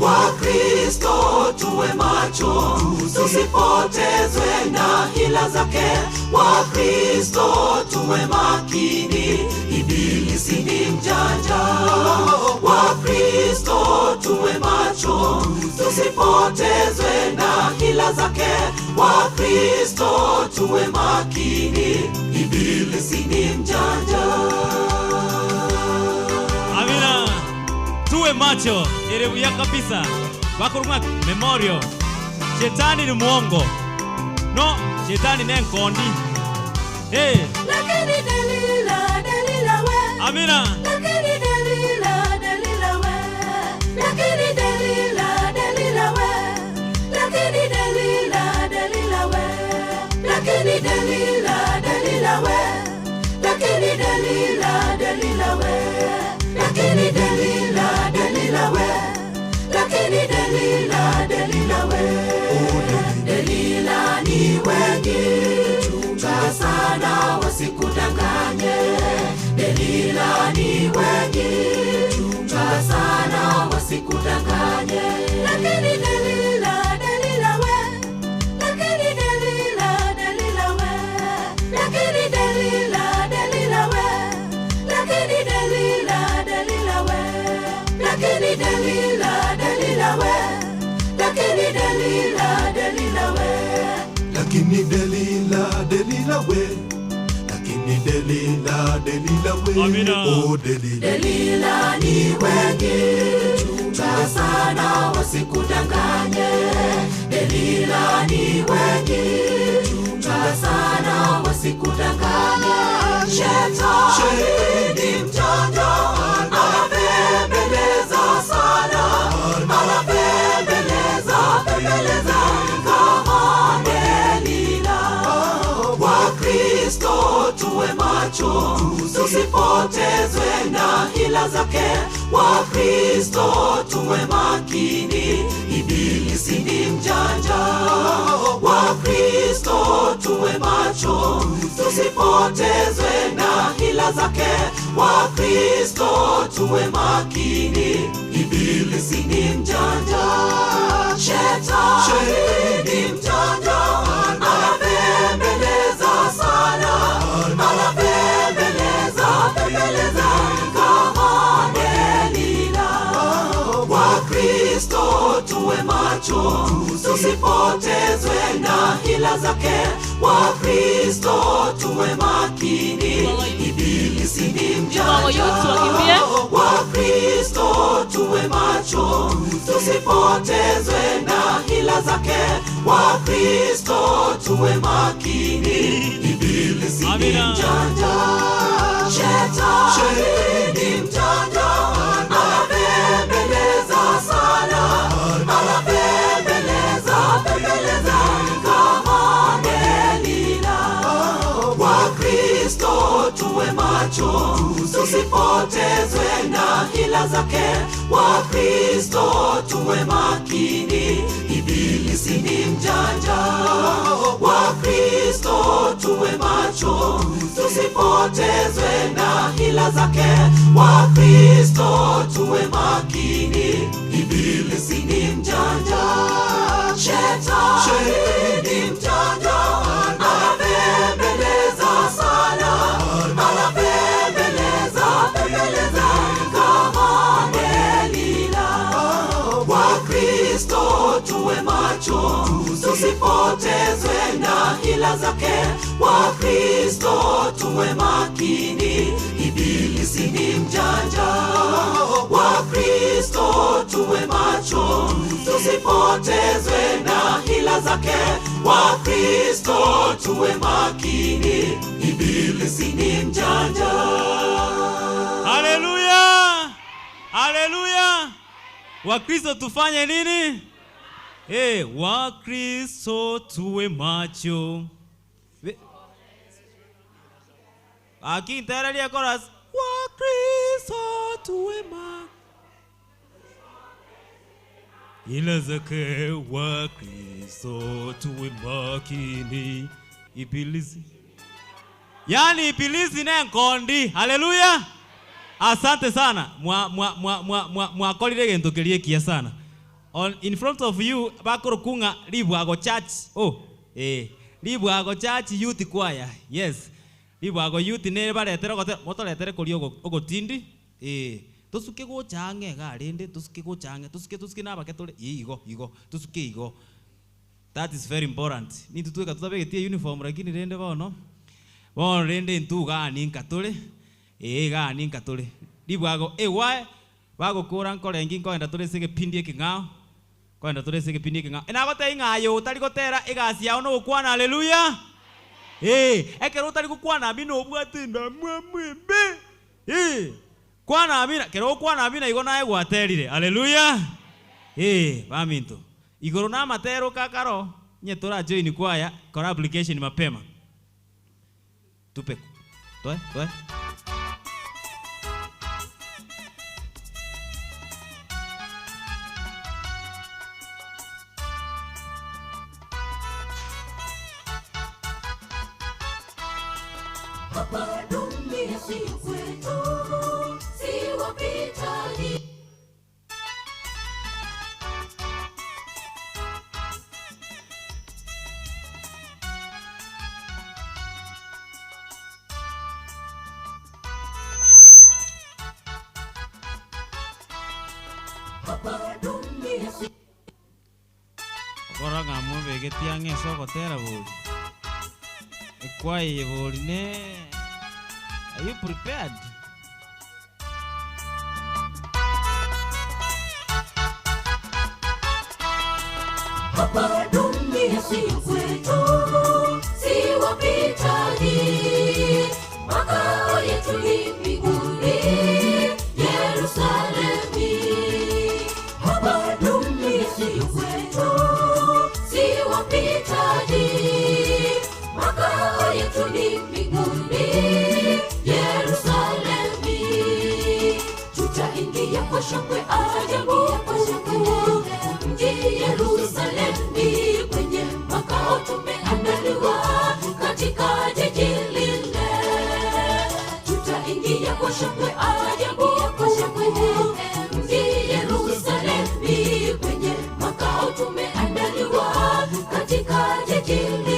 Wakristo tuwe macho, tusipotezwe na hila zake. Wakristo tuwe makini, ibilisi ni mjanja. Wakristo tuwe macho, tusipotezwe na hila zake. Wakristo tuwe makini, ibilisi ni mjanja. Amina. Tuwe macho erebuya kabisa bakorwa memorial. Shetani ni mwongo. No, shetani ne nkondi. Hey, Lakini Delila, Delila we. Amina. Lakini Delila, Delila we. Lakini Delila, Delila we. Lakini Delila, Delila we. Lakini Delila, Delila we. Lakini Delila, Delila we. Lakini Delila, Delila we. Lakini Delila, Delila we. Delila ni wengi, chunga sana wasikudanganye. Delila ni wengi, chunga sana wasikudanganye. Lakini Delila, Delila we, lakini Delila, Delila we, lakini Delila, Delila we, lakini Delila, Delila we, lakini Delila, Delila we, lakini Delila, Delila we. Lakini Delila, Delila we. Lakini Delila, Delila we. Amina. Oh Delila. Delila ni wengi, chunga sana wasikudanganye. Delila ni wengi, chunga sana wasikudanganye. Shetani ni mjanja, anabembeleza sana, anabembeleza, bembeleza kama Delila. Wakristo tuwe macho, tusipotezwe na hila zake. Wakristo tuwe makini, ibilisi ni mjanja. Wakristo tuwe macho, tusipotezwe na hila zake. Wakristo tuwe makini, ibilisi ni mjanja. Shetani ni mjanja, anabembeleza sana, anabembeleza, bembeleza kama Delila. Wakristo tuwe macho, tusipotezwe na hila zake. Wakristo tuwe makini, ibilisi ni mjanja. Wakristo tuwe macho, tusipotezwe na hila zake. Wakristo tuwe makini, ibilisi ni Amina. mjanja. Shetani ni mjanja, anabembeleza sana, anabembeleza, bembeleza kama Delila. Wakristo tuwe macho, tusipotezwe na hila zake. Wakristo tuwe makini, ibilisi ni mjanja. Wakristo tuwe macho, tusipotezwe na hila zake. Wakristo tuwe makini, ibilisi ni mjanja. Shetani ni mjanja, anabembeleza sana, anabembeleza, bembeleza kama Delila. Wakristo tuwe macho, tusipotezwe na hila zake. Wakristo tuwe makini, ibilisi ni mjanja. Wakristo tuwe macho, tusipotezwe na hila zake. Wakristo tuwe makini, ibilisi ni mjanja. Haleluya! Wakristo tufanye nini? Eh, Wakristo tuwe macho. Aki ntererie chorus. Wakristo tuwe macho. Ila zake Wakristo tuwe makini. Ibilisi. Yaani ibilisi ne nkondi. Haleluya. Asante sana. Mwa mwa mwa mwa mwa mwakorire gento kerie kiya sana. On in front of you bakorokunga Ribwago Church. Oh, eh. Ribwago Church Youth Choir. Yes. Ribwago Youth nere baretere ogote motoretere koria ogotindi. Eh. Tosuke gocha ang'e iga rende, tosuke gocha ang'e, tosuke tosuke na abake tore igo igo, tosuke igo. That is very important. Nintwe tweka totabegeti uniform lakini rende bono, bono rende intwe igaa ninka tore, ee igaa ninka tore. Ribwago ewae, bagokora nkorengi nkoenda tore ase egepindi ekeng'ao, nkoenda tore ase egepindi ekeng'ao. Nagotebi ng'a aye otari gotera egasi yao nogokwana haleluya! Ee, ekero otari gokwana amina obwate endamwamu embe, ee. Kwana amina, kero ogokwana amina igo naye gwaterire. Haleluya! Ee, baminto. Igoro namatero kakaro, onye tora join kwaya, kora application mapema. Tupe toe toe. Hapa dunia si kwetu, si wapitaji. Hapa dunia si Okora ng'a mobegetie ang'e ase ogotera bori. Ekwaya eye bori ne Are you prepared? Hapa dunia si kwetu, si wapitaji. Makao yetu ni mbinguni, Yerusalemi. Hapa dunia si kwetu, si wapitaji. Makao yetu ni mbinguni, Yerusalemi. Tutaingia kwa shangwe ajabu kuu, mji Yerusalemi, kwenye makao tumeandaliwa katika jiji lile. Tutaingia kwa shangwe ajabu kuu, mji Yerusalemi, kwenye makao tumeandaliwa katika jiji lile.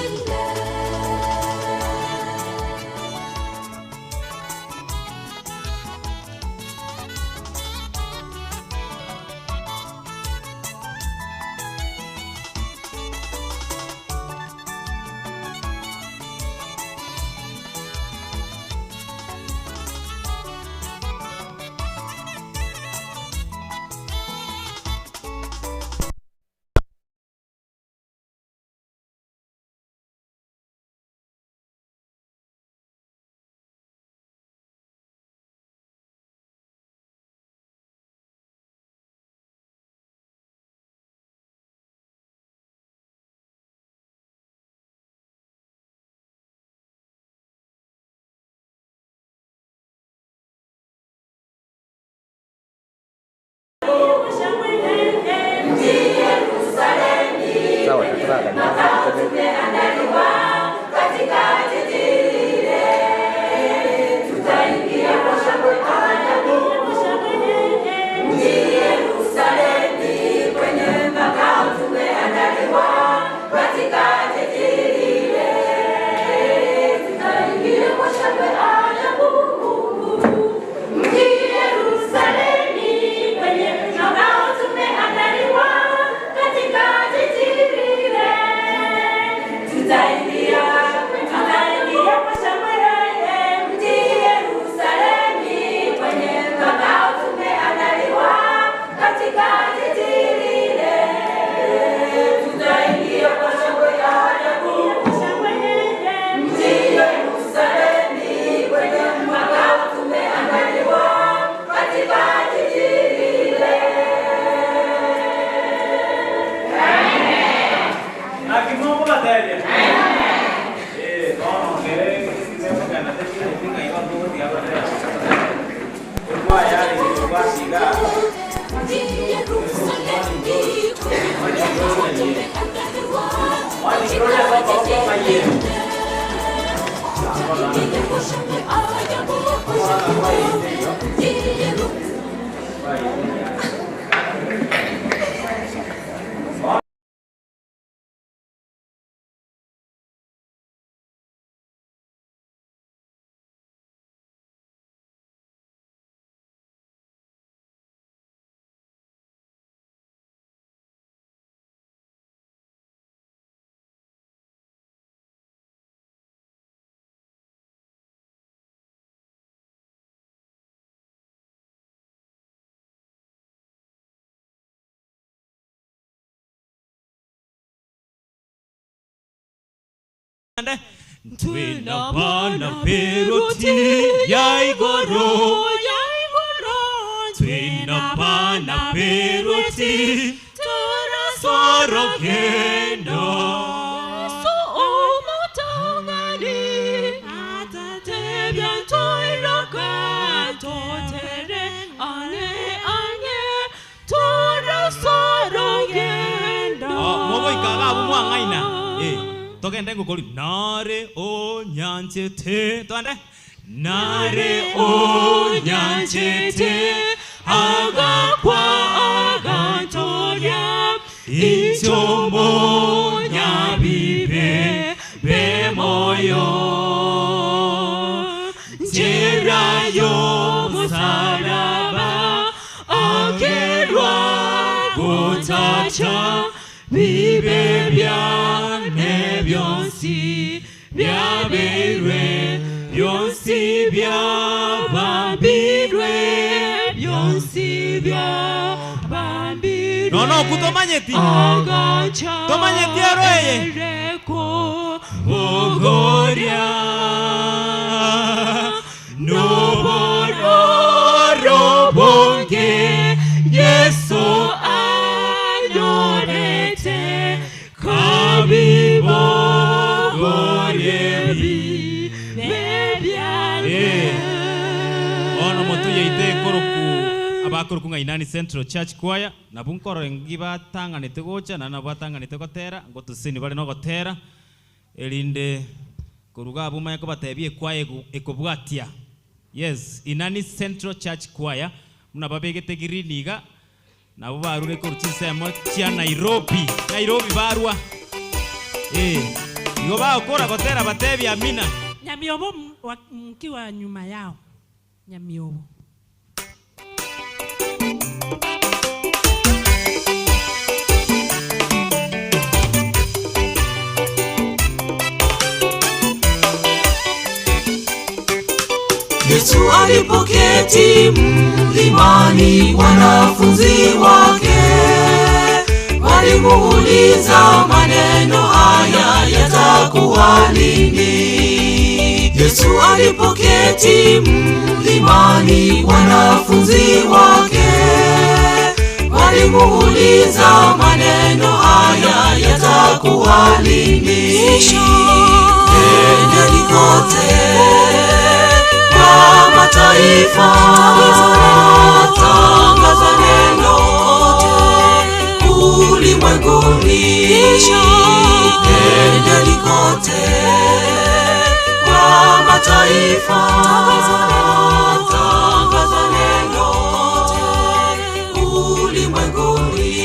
Katika jiji lile. Ingia kwa shangwe, ajabu, kwa shangwe, mji Yerusalemu. Twina bana peroti ya igoro Twina bana peroti Sorokendo Mogoikaga abu mwang'aina Eh, togende ngokori nare onyanchete twande nare onyanchete agakwa agantoria inchomo nyabibe bemoyo njera yomusalaba akerwa gutacha bibe byane byonsi byaberwe byonsi byabambirwe byonsi byabambirwe no no kutomanyeti tomanyeti aroeye bogoria nobororo bonge yesu anyorete kabibogorie bibe ono motuyeite koroku abakoroku ng'ainani Central Church Choir nabo nkorora ngi batang'anete gocha na nabo batang'anete gotera ngotuseni bare nogotera erinde koruga abo manye kobatebia ekwaya ekobwatia. Yes, Inani Central Church Choir muna babegete green iga nabo barure koru chinsemo chia Nairobi. Nairobi barwa. Igo bagokora gotera batebia amina. Nyamiobo mkiwa nyuma yao. Nyamiobo. Yesu alipoketi mlimani, wanafunzi wake walimuuliza maneno haya yatakuwa lini? Yesu alipoketi mlimani, wanafunzi wake walimuuliza maneno haya yatakuwa lini? Nendeni kote kwa mataifa, tangaza neno ulimwenguni. Nendeni kote kwa mataifa, tangaza neno ulimwenguni.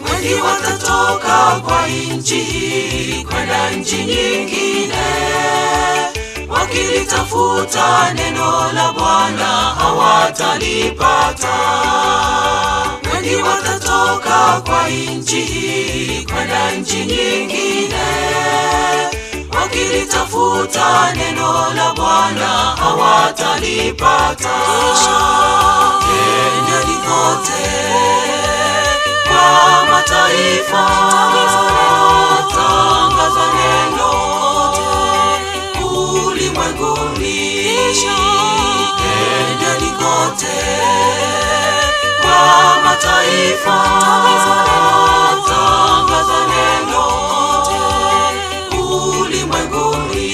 Wengi watatoka kwa nchi hii kwenda nchi nyingine, wakilitafuta neno la Bwana hawatalipata. Wengi watatoka kwa nchi hii kwenda nchi nyingine, wakilitafuta neno la Bwana hawatalipata. Nendeni kote kwa mataifa, tangaza neno ulimwenguni. Nendeni mataifa, tangaza neno kote ulimwenguni.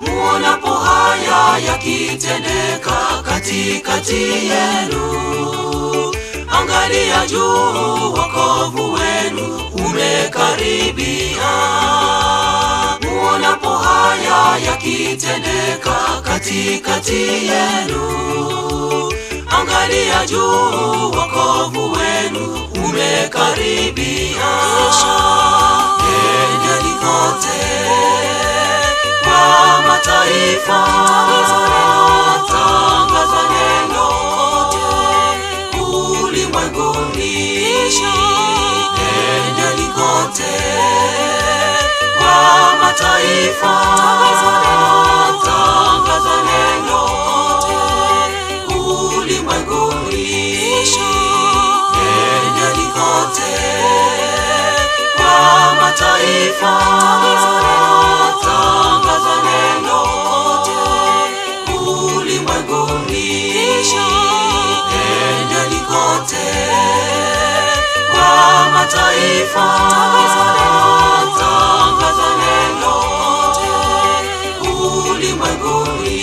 Muonapo haya yakitendeka katikati yenu, angalia juu, wokovu wenu umekaribia. Muonapo haya yakitendeka katikati yenu, angalia juu, wokovu wenu umekaribia. Nendeni kote kwa mataifa, tangaza neno kote ulimwenguni. Nendeni kote kwa mataifa, tangaza neno kote ulimwenguni. Nendeni kote kwa mataifa, tangaza neno kote ulimwenguni. Nendeni kote kwa mataifa, tangaza neno kote ulimwenguni.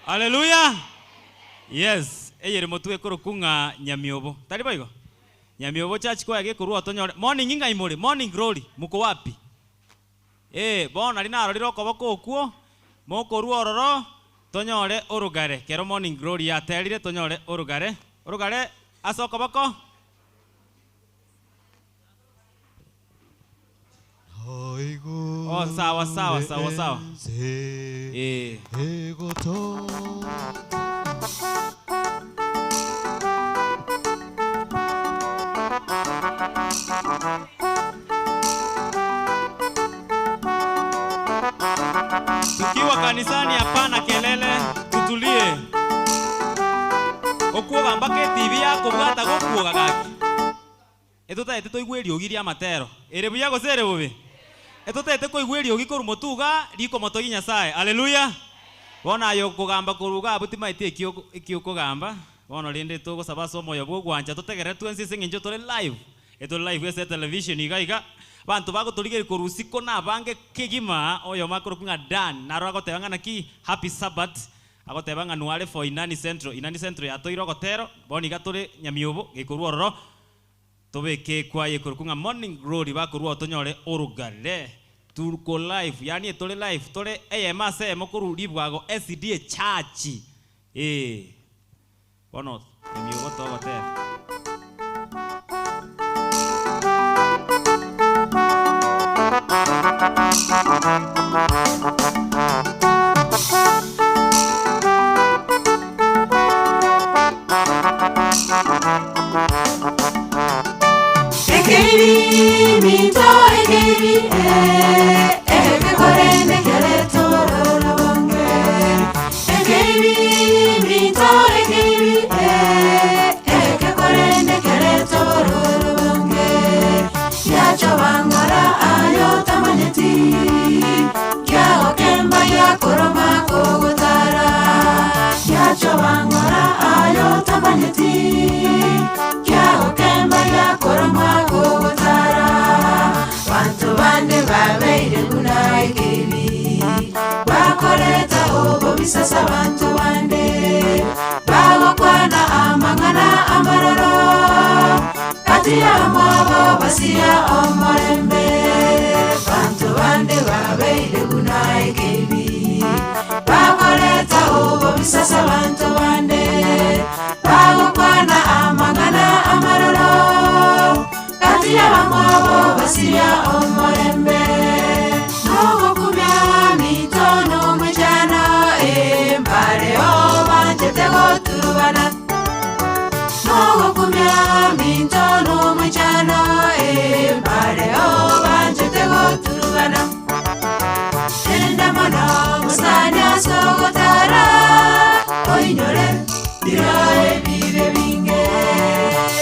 Haleluya. Yes, eyere motwe korokung'a nyamiobo. Tari boigo? Nyamiobo church choir gekorwa otonyore. Morning inga imore, morning glory. Muko wapi? Eh, bono nari narorire okoboko okwo, mokorwa ororo tonyore orugare. Kero morning glory yaterire tonyore orugare. Orugare ase okoboko. Oh, sawa sawa sawa sawa. Eh. Tukiwa kanisani hapana kelele, tutulie. Okuoga mpaka etibi yakobwata gokuoga gaki. Etutaete toigwe eriogi ria amatero. Ere buya gose ere bobe? Etutaete koigwa eriogi korwa motuga rikomotogia Nyasaye. Haleluya. Bono aye okogamba korwa iga abwo timaeti ekio ekio okogamba, bono rende togosaba ase omoyo bwa ogwancha totegerere twensi ase eng'encho tore live. Etore live ase etelevision iga iga, abanto bagotorigeria korwa usiku na abange kegima, oyomo akorokwa ng'a Dan, naro agoteba ng'a naki, happy Sabbath, agoteba ng'a nware for Inani Central. Inani Central yatoeire ogotero, bono iga tore nyamiobo, gekorwa ororo, tobeke ekwaya ekorokwa ng'a Morning Glory, bakorwa oo tonyore orogare. Tuko live, yaani etore live, tore eyemo ase eyemo korwa ribwago SDA Church, eh. Bono emiogo togotera. Ekebi minto ekebi eh ekekorende keretororo bonge Ekebi minto ekebi eh ekekorende keretororo bonge Yacho bangora ayo tamanyeti Kyago kemba yakoroma kogotara Yacho bangora ayo tamanyeti Kyago kemba yakoroma kogotara Bantu bande babeire buna ekebi Bakoreta obo bisasa bantu bande Bagokwana amang'ana amaroro Kati ya mwabo basia omorembe Bantu bande babeire buna ekebi Bakoreta obo bisasa bantu bande Bagokwana amang'ana amaroro Kati ya mwabo basia omorembe Nogokumya mitono mwijana Embare obanjete goturubana Nogokumya mitono korondekana Renda mono mosani ase ogotara oinyore bira ebibe binge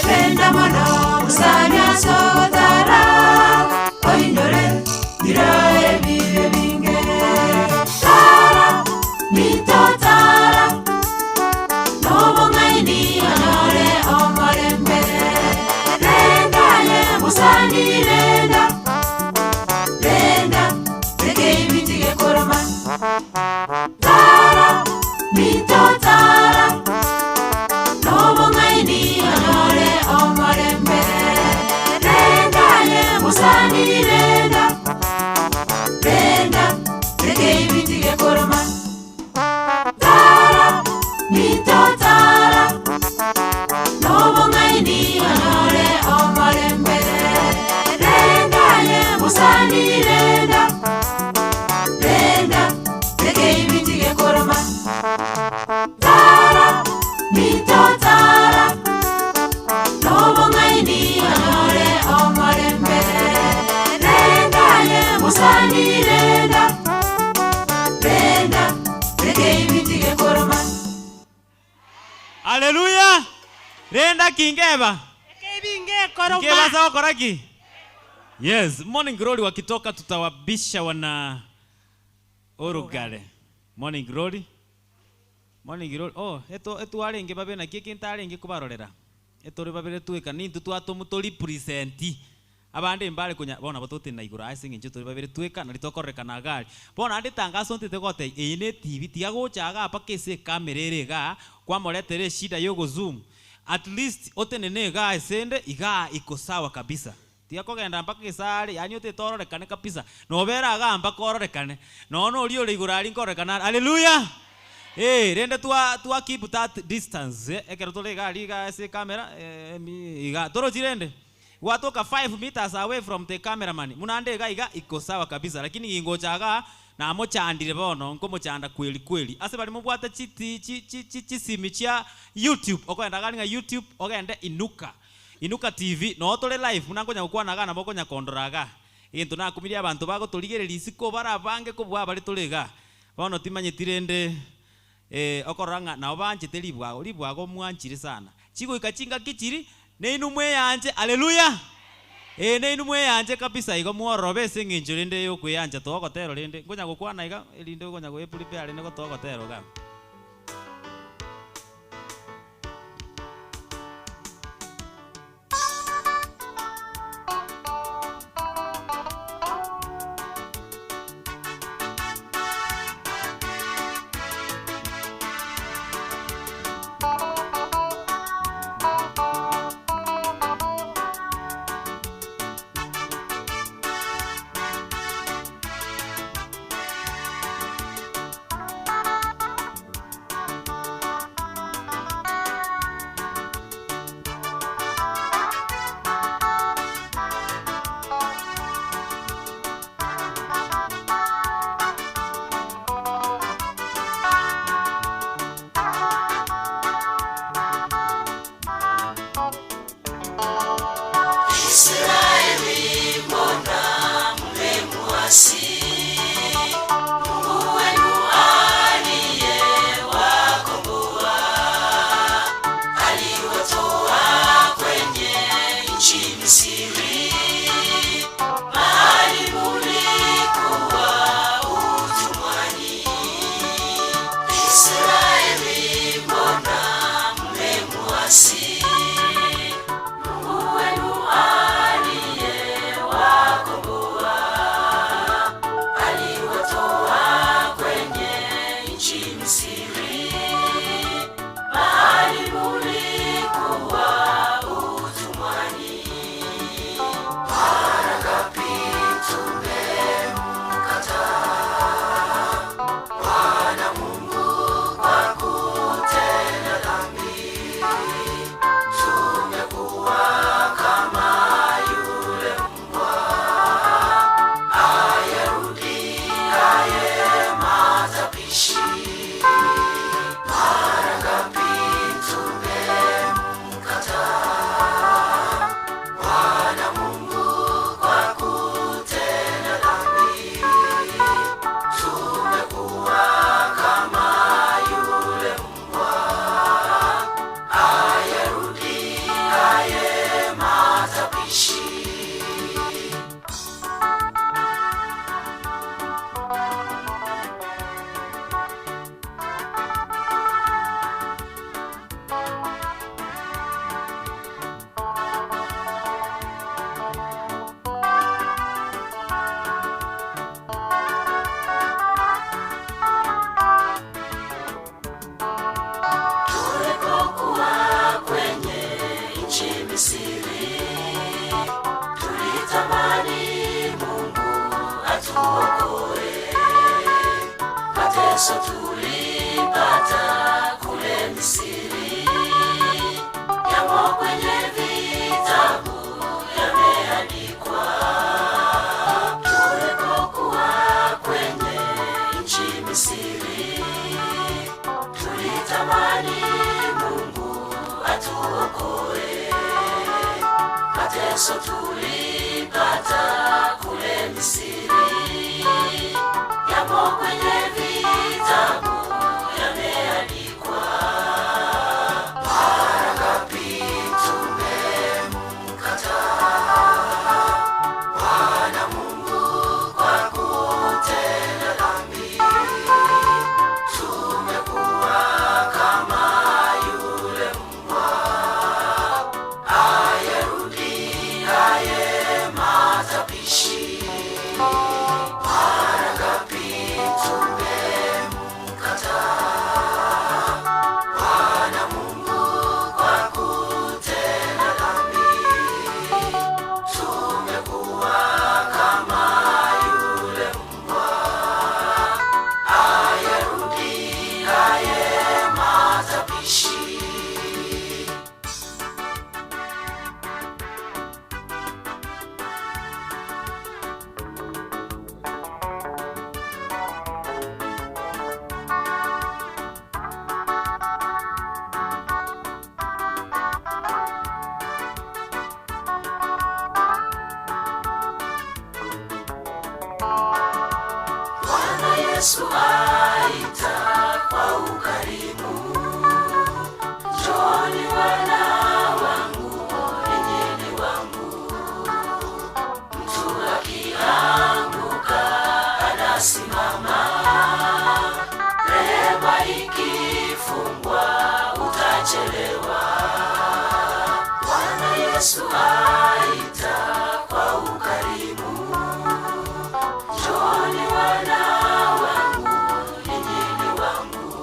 Renda mono mosani ase ogotara oinyore bira ebibe binge Tara minto tara nobong'aini onyore omorembe Renda aye mosani renda renda reke ebiti gekoroma Tara minto tara nobong'aini onyore omorembe Renda aye mosani renda renda reke ebiti gekoroma Tara minto tara nobong'aini onyore omorembe Renda aye mosani renda renda reke ebiti gekoroma Tara minto tara nobong'aini onyore omorembe Renda aye mosani renda renda reke ebiti gekoroma Haleluya! Renda kingeba. Ebinge Ngeba sawa koraki. Yes, Morning Glory wakitoka tutawabisha wana Orugale. Morning Glory. Morning Glory. Oh, eto etwarenge babe naki ekintarenge kobarorera. Etore babere tweka nintu twatomu represent. Abande mbare konya bona batote na igoro ase eng'encho tore babere tweka nari tokorekana gari. Bona ande tangaso ntete gote eye ne TV tiga gocha iga mpaka ase ekamera ere igaa kwamoretera eshida ya ogozoom. At least otenene igaa esende igaa iko sawa kabisa. Tiga kogenda mpaka esare yaani otete ororekane kabisa. Nobera igaa mpaka ororekane. Nonya oria ore igoro aria nkororekana are. Hallelujah! Eh, rende twa twa keep that distance eh, ekero tore iga aria iga ase ekamera emi iga. Torochi rende? Gwatoka 5 meters away from the cameraman, buna ande iga iga iko sawa kabisa, lakini gingocha igaa namochandire bono, nkomochanda kweli kweli. Ase baria mobwate chi ti chi chi chi chisimi chia YouTube, okogenda iga aria ng'a YouTube, ogende Inuka, Inuka TV, noo tore live buna nkonya gokwana igaa nabo okonya kondora igaa. Egento nakumirie abanto bagotorigereria isiko bare abange kobua abare tore igaa. Bono timanyeti rende eh, okorora ng'a nabo banchete ribwago, ribwago mwanchire sana. Chigoika chingaki chiri, nainwe mweyanche, haleluya! Ee, nainwe mweyanche kabisa igo mwororobe ase eng'encho rende y'okweyancha togotera rende. Nkonya gokwana iga, erinde okonya goeprepare rende gotogotera iga. Mateso tulipata kule Misri, yamo kwenye vitabu yameandikwa. Tulipokuwa kwenye nchi Misri, tulitamani Mungu atuokoe. Mateso tulipata kule Misri, yamo kwenye vitabu yameandikwa. Mara ngapi tumemkataa Bwana Mungu kwa kutenda dhambi, tumekuwa kama yule mbwa ayarudiaye matapishi. Mara ngapi tumemkataa Bwana Mungu kwa kutenda dhambi, tumekuwa kama yule mbwa ayarudiaye matapishi. Bwana Yesu aita kwa ukarimu, njooni wana wangu, ninyi ni wangu. Mtu akianguka anasimama, rehema ikifungwa utachelewa. Bwana Yesu aita kwa ukarimu, njooni wana wangu, ninyi ni wangu.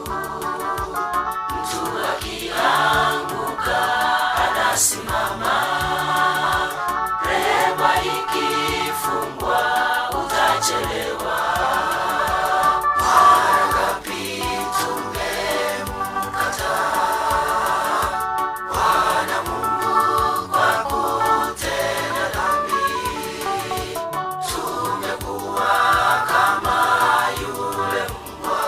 Mtu akianguka anasimama, rehema ikifungwa utachelewa. Mara ngapi tumemkataa Bwana Mungu kwa kutenda dhambi, tumekuwa kama yule mbwa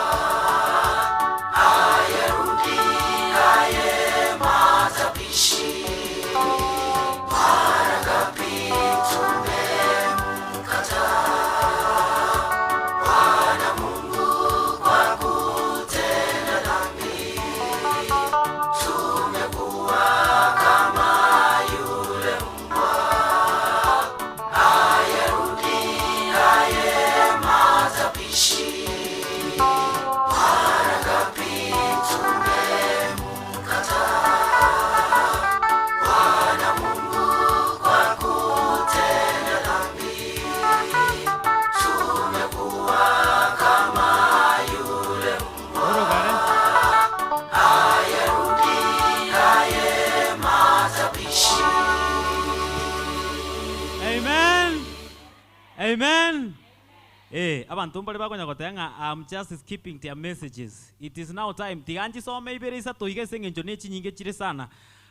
ayarudiaye matapishi. Mara ngapi tumemkataa Bwana Mungu kwa kutenda dhambi, tumekuwa kama yule mbwa ayarudiaye matapishi. Mara ngapi tumemkataa Bwana Mungu kwa kutenda dhambi, tumekuwa kama yule mbwa ayarudiaye matapishi. Amen. Amen. Eh, abanto mbare bakonya goteba ng'a I'm just skipping their messages. It is now time. Tiga nchisome ibere isato iga ase eng'encho ne chinyinge chire sana.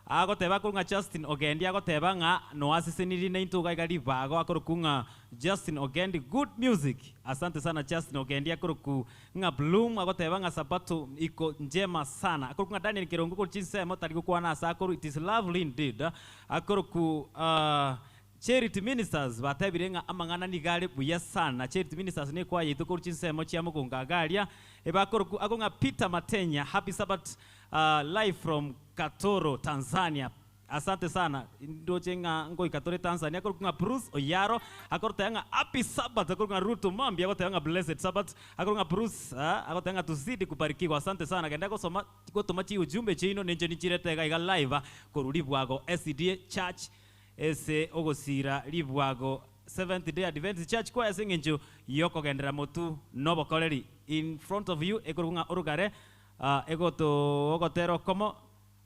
Agoteba korwa ng'a Justin Ogendi agoteba ng'a noasesenirie naintwe iga iga ribago akorokwa ng'a Justin Ogendi good music. Asante sana Justin Ogendi akorokwa ng'a Bloom agoteba ng'a sabato iko njema sana. Akorokwa ng'a Daniel Kerongo korwa chinsemo tari gokwana ase akorwa it is lovely indeed. Akorokwa ah, Charity Ministers batebire ng'a amang'ana nigo are buya sana. Charity Ministers nekwaya yaito korwa chinsemo chia mogongo iga aria. Ebakorokwa agwo ng'a Peter Matenya, happy Sabbath uh, live from Katoro, Tanzania. Asante sana. Ndoche ng'a ngoika tore Tanzania akorokwa ng'a Bruce Oyaro akoroteba ng'a happy Sabbath akorokwa ng'a Ruto Mambi agoteba ng'a blessed Sabbath akorokwa ng'a Bruce ah, agoteba ng'a tuzidi kubarikiwa. Asante sana. Genda gosoma gotoma chiujumbe chiaino ninche nichirete iga iga live korwa Ribwago SDA Church Ase ogosiira ribwago Seventh Day Adventist Church Choir ase engencho y'okogenderera motu nobokoreri in front of you ekorokwa ng'a orogare ah, egoto ogotera okomo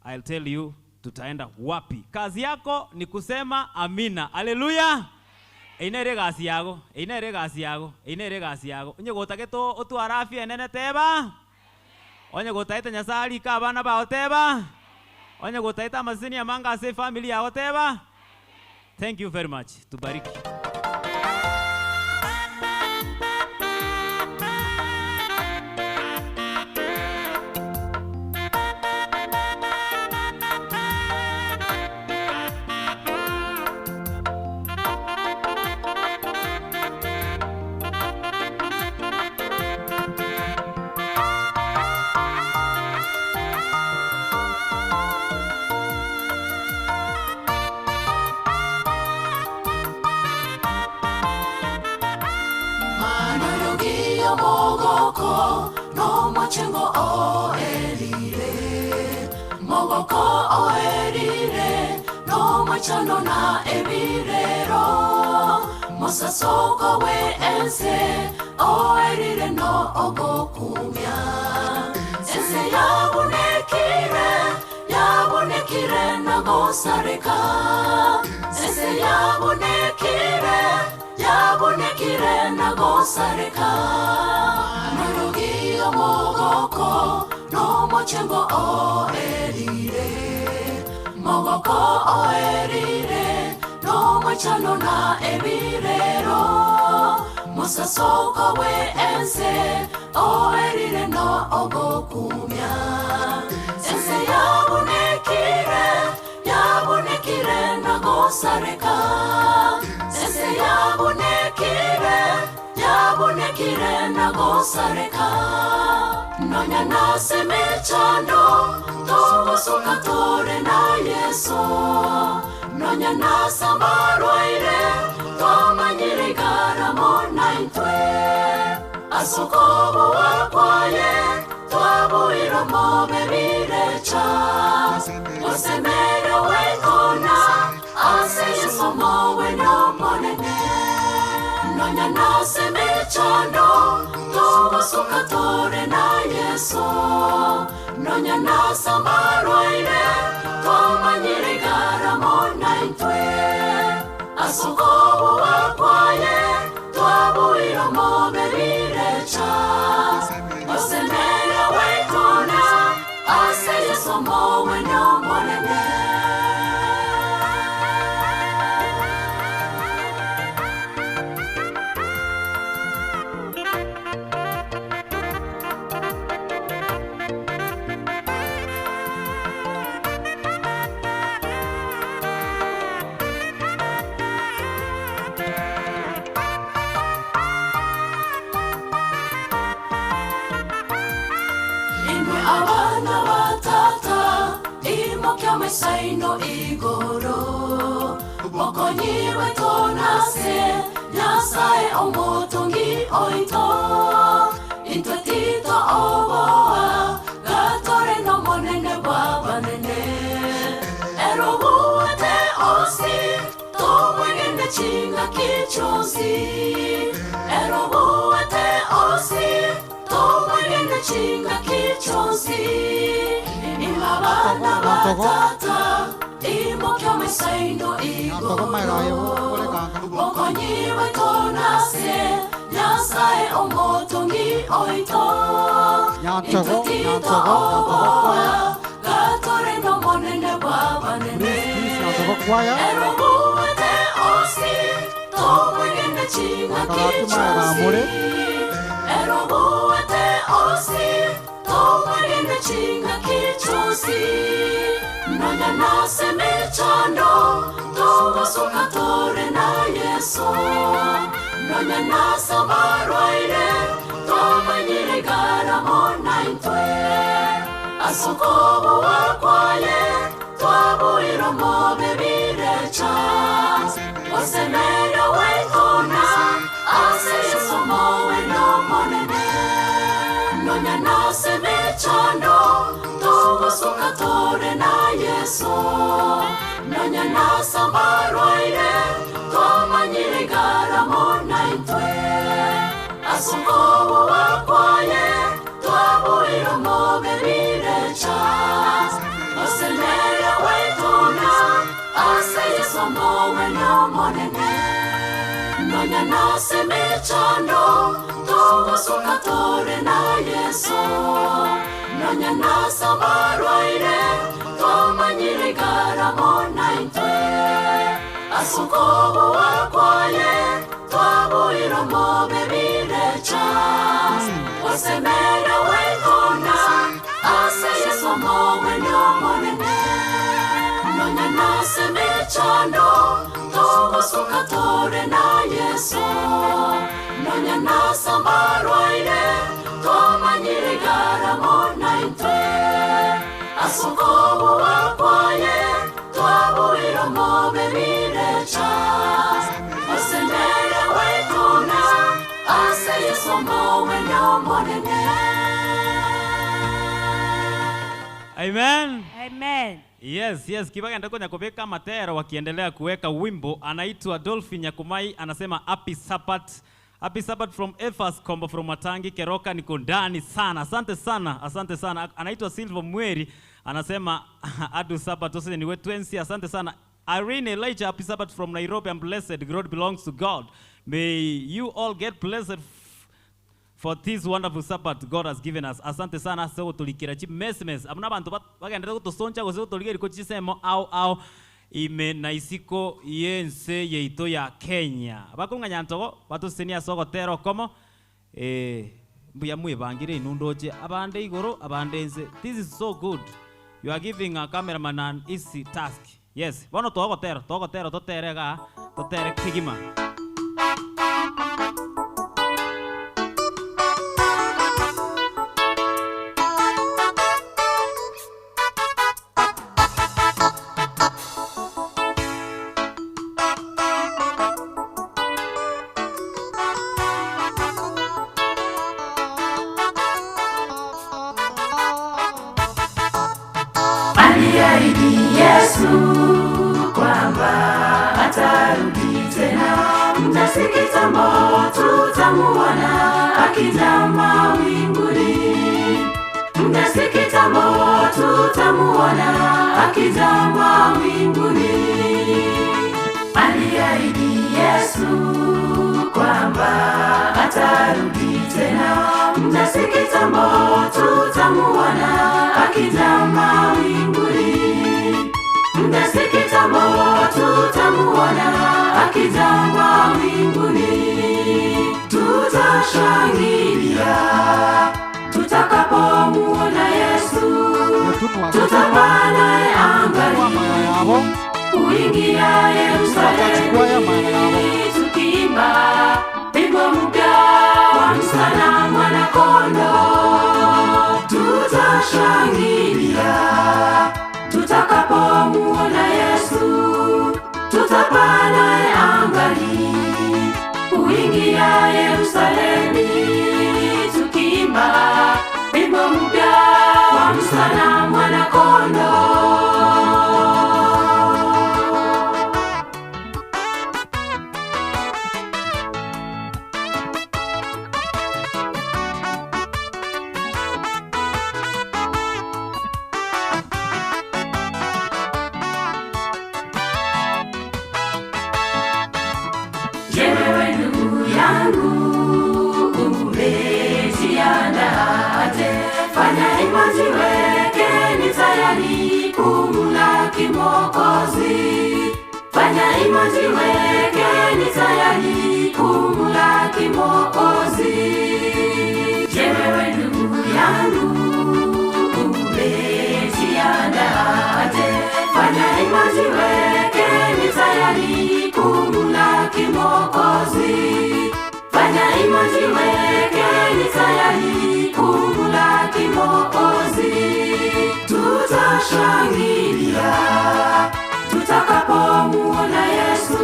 I'll tell you tutaenda wapi. Kazi yako ni kusema amina. Haleluya! Eyio nere egasi yago, eyio nere egasi yago, eyio nere egasi yago. Onye gotagete otware afya enene teba, onye gotagete Nyasaye arike abana bao teba, onye gotagete amaseseni amange ase efamiri yago teba. Thank you very much. Tubariki. Manorogia mogoko nomochengo oerire mogoko oerire nomochano na ebirero mosasoko we ense oerire no ogokumya ense yabonekire yabonekire nagosareka ense yabonekire yabonekire nagosareka marugi omogoko nomochengo oerire mogoko oerire nomochano na ebirero mosasoko we ense oerire no ogokumya ense yabonekire yabonekire nagosareka ense yabonekire yabonekire nagosareka nonya nasemechando togosoka tore na yeso nonya nasambarwaire twamanyire igaramo naintwe asokobo wakwaye twabuirwo mobebirecha osemere wekona ase yeso mowe nomonene nonya nasemechando togosoka tore na yeso nonya nasambarwaire twamanyire igaramo naintwe asokobo wakwaye twabuirwo mobebirecha osemere wekona ase yeso mowe nomonene. Imwe abana batata imokia mesaino igoro mokonyiwe tonase nyasaye omotongi oito intwe tito oboa gatore nomonene bwa banene erobuwete osi tomwegene chingaki chonsi erobuwete osi tomwegene chingaki chonsi imabana batata imokya mesaino Nyantogo maega igoro orekanga. mokonyiwe tonase nyasaye omotongi oito Nyantogo, intwe tito Nyantogo, Nyantogo kwaya. oboa gatore nomonene bwa banene Please, please, Nyantogo kwaya. erobuwete osi tomwegene chingaki Akagati maega amore. chonsi erobuwete osi tomwegene chingaki chonsi nonya nasemechando togosoka tore na yeso nonya nasambarwaire twamanyire igaramo naintwe asokobo wakwaye twabuirwo mobebirecha osemere wekona ase yeso mowe nomonene nonya nasemechando togosoka tore na yeso nonya nasambarwaire twamanyire igaramo naintwe asokobo wakwaye twabuirwo mobebirecha osemere wekona ase yeso mowe nomonene. nase mechando togosoka tore na Yeso nonya nasabarwaire twamanyire garamo naitwe asukobo wakwaye twabuiro mobe birecha osemere waitona ase Yeso mowe nyomonene nonya nase mechando togosoka tore na Yeso nonya nasambarwaire twamanyire garamo naitwe asukobo wakwaye twabuiro mobe birecha osemere waitona ase Yeso mowe nyomonene. Amen. Amen. Yes, yes, Kibagenda konya kubeka matero wakiendelea kuweka wimbo anaitwa Dolphin Nyakumai anasema happy Sabbath. Happy Sabbath from Efas Kombo from Matangi Keroka niko ndani sana. Asante sana, asante sana. Anaitwa Silva Mweri anasema adu Sabbath ose ni wetu Asante sana. Irene Elijah, happy Sabbath from Nairobi. I'm blessed. God belongs to God. May you all get blessed for this wonderful Sabbath God has given us. Asante sana seo tulikira chi mesmes. Amuna bantu bagendera gutosoncha gose gutoligeri ko chisemo au au ime na isiko yense yeito ya Kenya. Bakunganya ntogo batusenia soko tero komo mbuya mwibangire inundoche abande igoro abande nse. This is so good. You are giving a cameraman an easy task. Yes, bono togotero togotero toterega totere kigima. Aliahidi Yesu kwamba atarudi tena, muda si kitambo tutamuona akija mawinguni. Muda si kitambo tutamuona akija mawinguni. Aliahidi Yesu kwamba atarudi tena, muda si kitambo tutamuona akija mawinguni. Muda si kitambo tutamuona akija mawinguni. Tutashangilia tutakapomuona Yesu, tutapaa naye angani kuingia Yerusalemu, tukiimba wimbo mpya wa msana mwana-kondoo. Tutashangilia tutakapomuona Yesu, tutapaa naye angani kuingia Yerusalemu, tukiimba wimbo mpya wa msana mwana-kondoo. Je, wewe ndugu yangu umejiandaaje? Fanya hima, jiwekeni tayari kumlaki Mwokozi. Fanya hima, jiwekeni tayari kumlaki Mwokozi. Je, wewe ndugu yangu umejiandaaje? Fanya hima, jiwekeni tayari kumlaki Mwokozi. Fanya hima, jiwekeni tayari kumlaki Mwokozi. Tutashangilia tutakapomuona Yesu,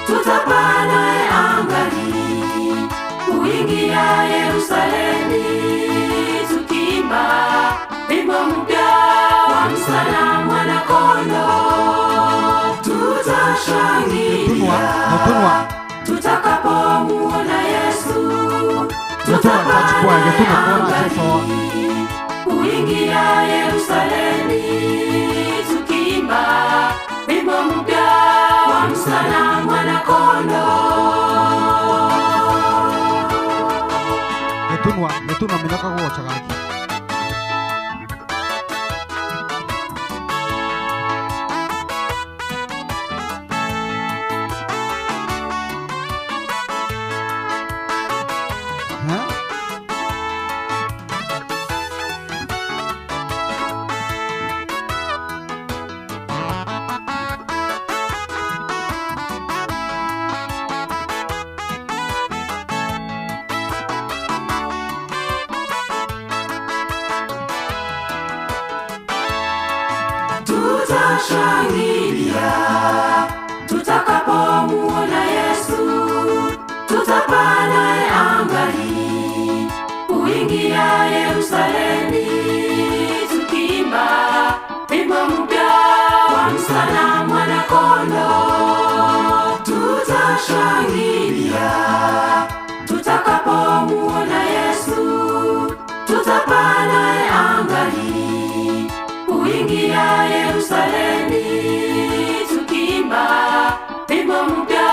tutapaa naye angani kuingia Yerusalemu, tukiimba wimbo mpya wa msana mwana-kondoo. Tutashangilia tutakapomuona Yesu, tutapaa naye angani kuingia Yerusalemu, tukiimba wimbo mpya wa msana mwana-kondoo. Getunwa, getunwa minyoka gocha gaki. Aha. Tutashangilia tutakapomuona Yesu, tutapaa naye angani kuingia Yerusalemu, tukiimba wimbo mpya wa Musa na Mwana-Kondoo. Tutashangilia tutakapomuona Yesu, tutapaa naye angani kuingia Yerusalemu, tukiimba wimbo mpya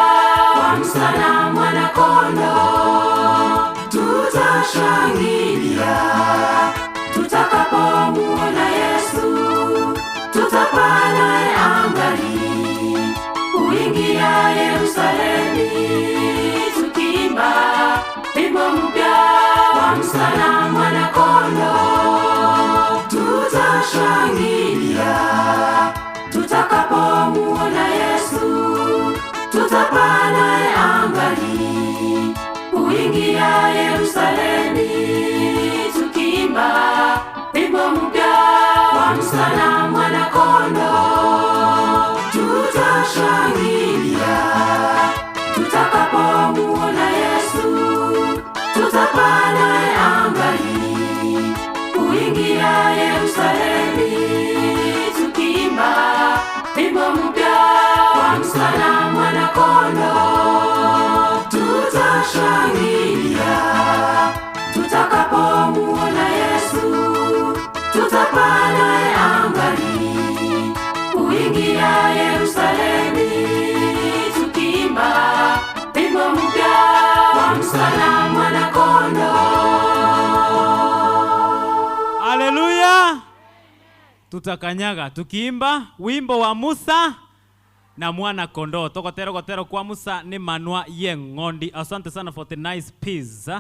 wa Musa na Mwana-Kondoo. Tutashangilia tutakapomuona Yesu, tutapaa naye angani kuingia Yerusalemu, tukiimba wimbo mpya wa Musa na Mwana-Kondoo. Tutashangilia tutakapomuona Yesu, tutapaa naye angani kuingia Yerusalemu, tukiimba wimbo mpya wa Musa na Mwana-Kondoo. Tutashangilia tutakapomuona Yesu, tutapaa naye angani kuingia Yerusalemu, tukiimba wimbo mpya wa Musa na Mwana-Kondoo. Tutashangilia tutakapomuona Yesu, tutapaa naye angani kuingia Yerusalemu, tukiimba wimbo mpya wa Musa na Mwana-Kondoo. Haleluya! Tutakanyaga tukiimba wimbo wa Musa na mwana kondoo. Togotero gotero kwa Musa ni manwa ye ng'ondi. Asante sana for the nice peace.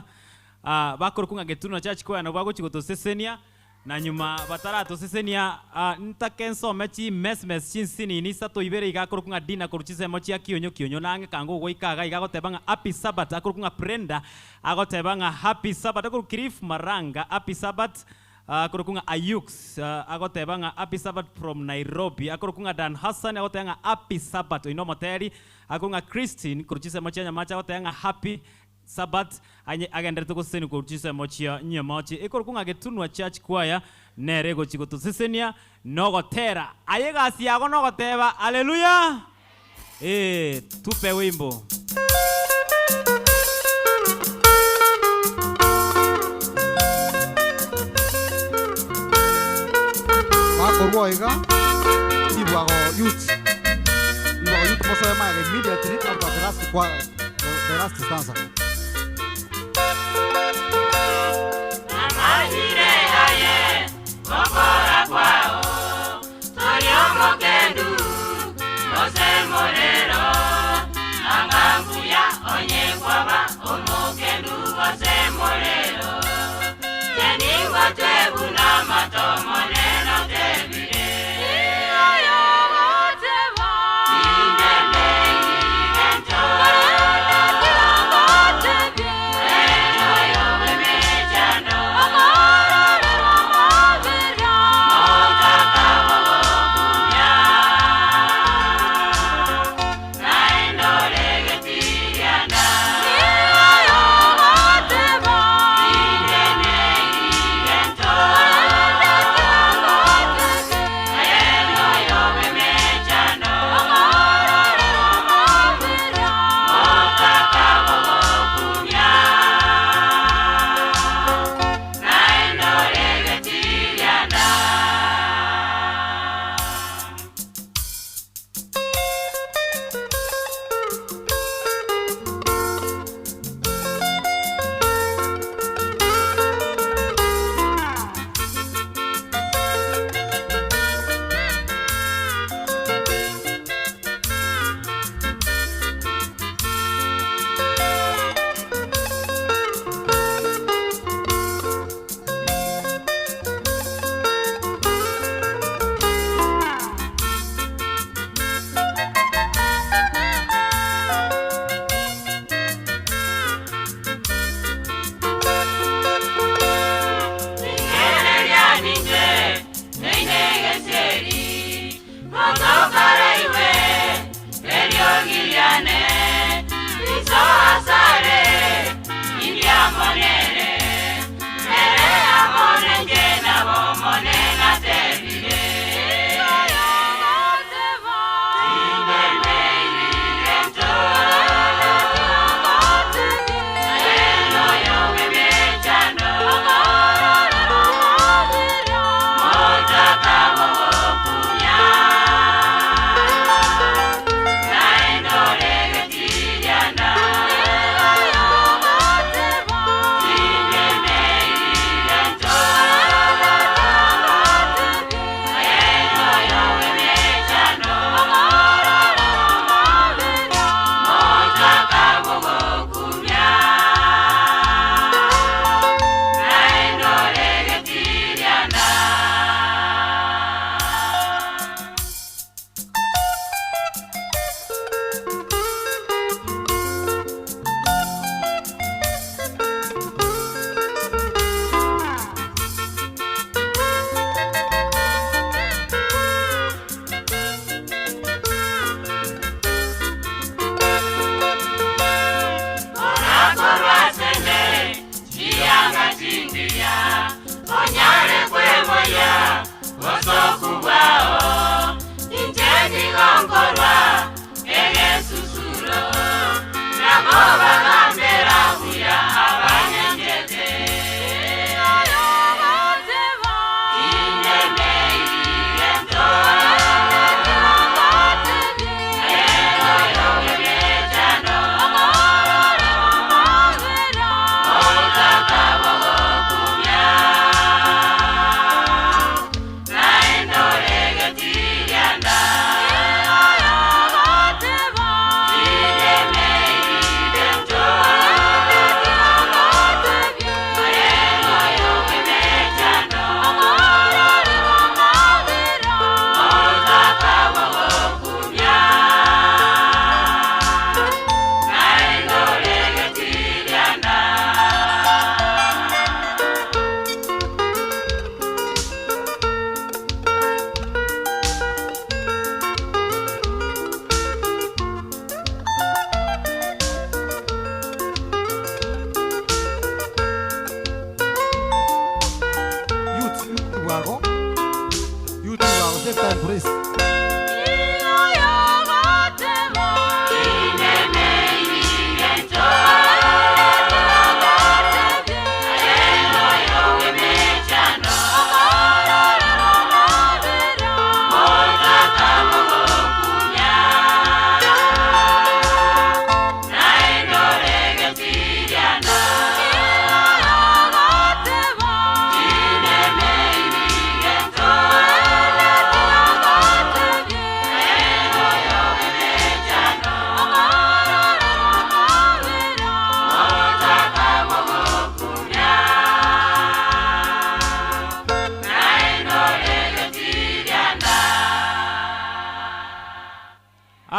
Bakuru Getunwa Church Choir nabo bagochi gotosesenia na nyuma bataratosesenia ntake nsome chi mesmes chinsinini isato ibere iga akoro kung'a dina koru chisemo chia kionyo kionyo nang'e kango goika iga iga agoteba ng'a happy Sabbath akoro kung'a Brenda agoteba ng'a happy Sabbath akoro Cliff Maranga happy Sabbath akoro kung'a Ayux agoteba ng'a happy Sabbath from Nairobi akoro kung'a Dan Hassan agoteba ng'a happy Sabbath oino moteri akoro ng'a Christine koru chisemo chia Nyamache agoteba ng'a happy Sabbath anye agenderete gosesenia koru chisemo chia Nyamache ekoro kung'a Getunwa Church Choir nere gochi gotosesenia nogotera aye gasi yago nogoteba haleluya tupe wimbo. Bakorwa iga Ibwago youth Ibwago youth mosoe maega immediately after the last kwa the last stanza. Namanyire aye gokora kwao, tori omokendu gose morero, anga mbuya onye kwaba omokendu gose morero, tenigwa twebuna amatomo neno tebire.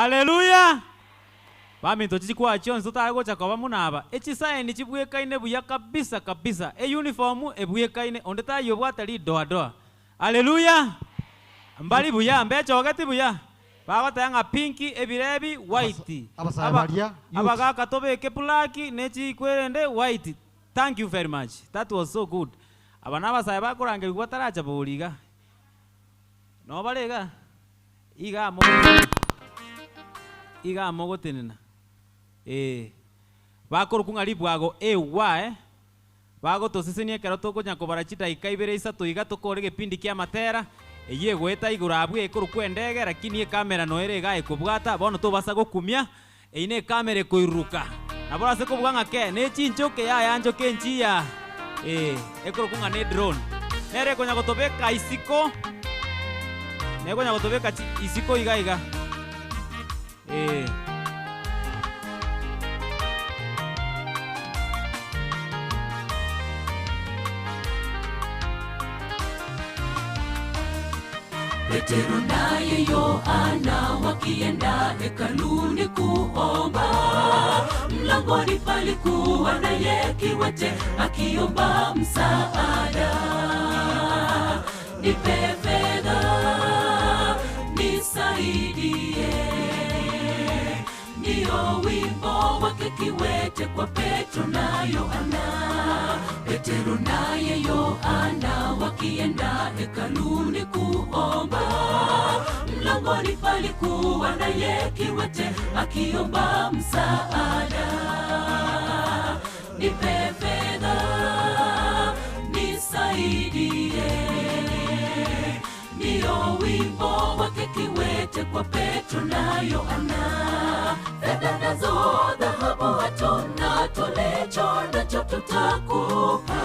Haleluya! Baminto chichikwaya chionsi totare gocha koba buna aba, echisaini chibwekaine buya kabisa kabisa, euniform ebwekaine, onde taiyo obwate ridoadoa. Haleluya! Mbari buya, mbechogeti buya? Bagoteba ng'a pink, ebirebi, white. Abasae Aba baria, youth. abagaka tobeke black ne chikwerende white. Thank you very much. That was so good. Aba nabasae bakorangerigwa bataracha bori iga. Noo bare iga? Iga amo iga amo gotenena. Ee. Bakorokwa ng'a ribwago AY, bagotosesenia ekero tokonya kobara chidaika ibere isato iga tokore egepindi kia amatera, eyio egoeta igoro abwo ekorokwa endege lakini ekamera noyo ere igaa ekobwata, bono tobasa gokumia, eyio ne ekamera ekoiruruka. Nabo orase kobuga ng'a kee, ne chinchoke yaya nchoke enchiya, ee, ekorokwa ng'a ne drone. Nere ekonya gotobeka isiko, nekonya gotobeka chi isiko iga iga, ee. Petero naye Yohana wakienda hekaluni kuomba, mlangoni palikuwa naye kiwete akiomba msaada. Nipe fedha nisaidie, ndiyo wimbo wake kiwete kwa Petro na Yohana. Petero naye Yohana wakienda hekaluni kuomba, mlangoni palikuwa naye kiwete akiomba msaada. Nipe fedha nisaidie, ndiyo wimbo wake kiwete kwa Petro na Yohana. Fedha nazo dhahabu hatuna, tulicho nacho tutakupa.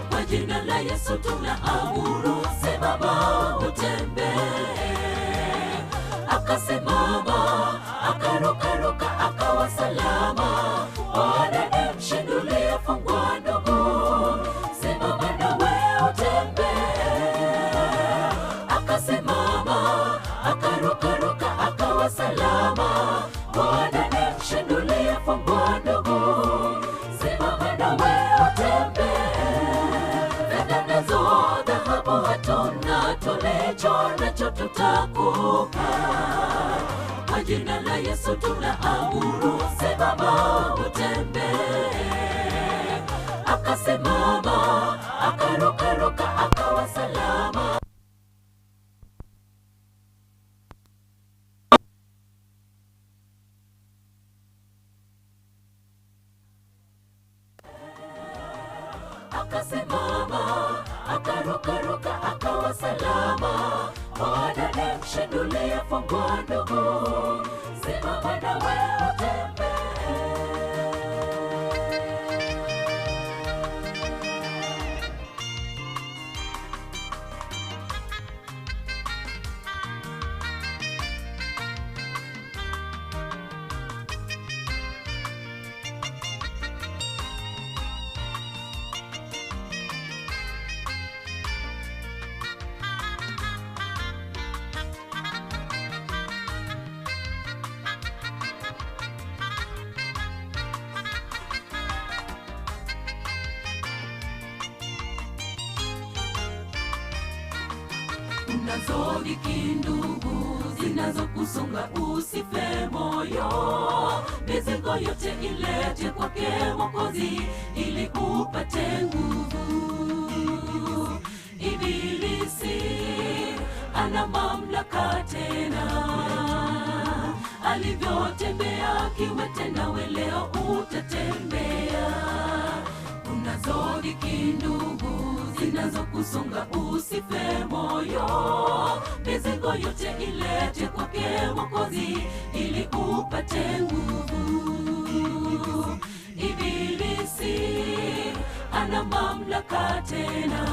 Kwa jina la Yesu tunaamuru, simama utembee. Akasimama, akarukaruka, akawa salama. Bwana ni mshindi uliyefungwa ndugu, simama nawe utembee. Akasimama, akarukaruka, akawa salama. Bwana ni mshindi uliyefungwa ndugu, simama nawe utembee. Fedha nazo dhahabu hatuna, tulicho nacho tutakupa. Kwa jina la Yesu tunaamuru, simama utembee. Akasimama, akarukaruka, akawa salama. Akasimama, akarukaruka, akawa salama. Bwana ni mshindi uliyefungwa ndugu, simama nawe utembee. Unazo dhiki ndugu zinazokusonga usife moyo, mizigo yote ilete kwake Mwokozi ili upate nguvu. Ibilisi ana mamlaka tena, alivyotembea kiwete, nawe leo utatembea. Unazo dhiki ndugu zinazokusonga usife moyo, mizigo yote ilete kwake Mwokozi ili upate nguvu. Ibilisi ana mamlaka tena,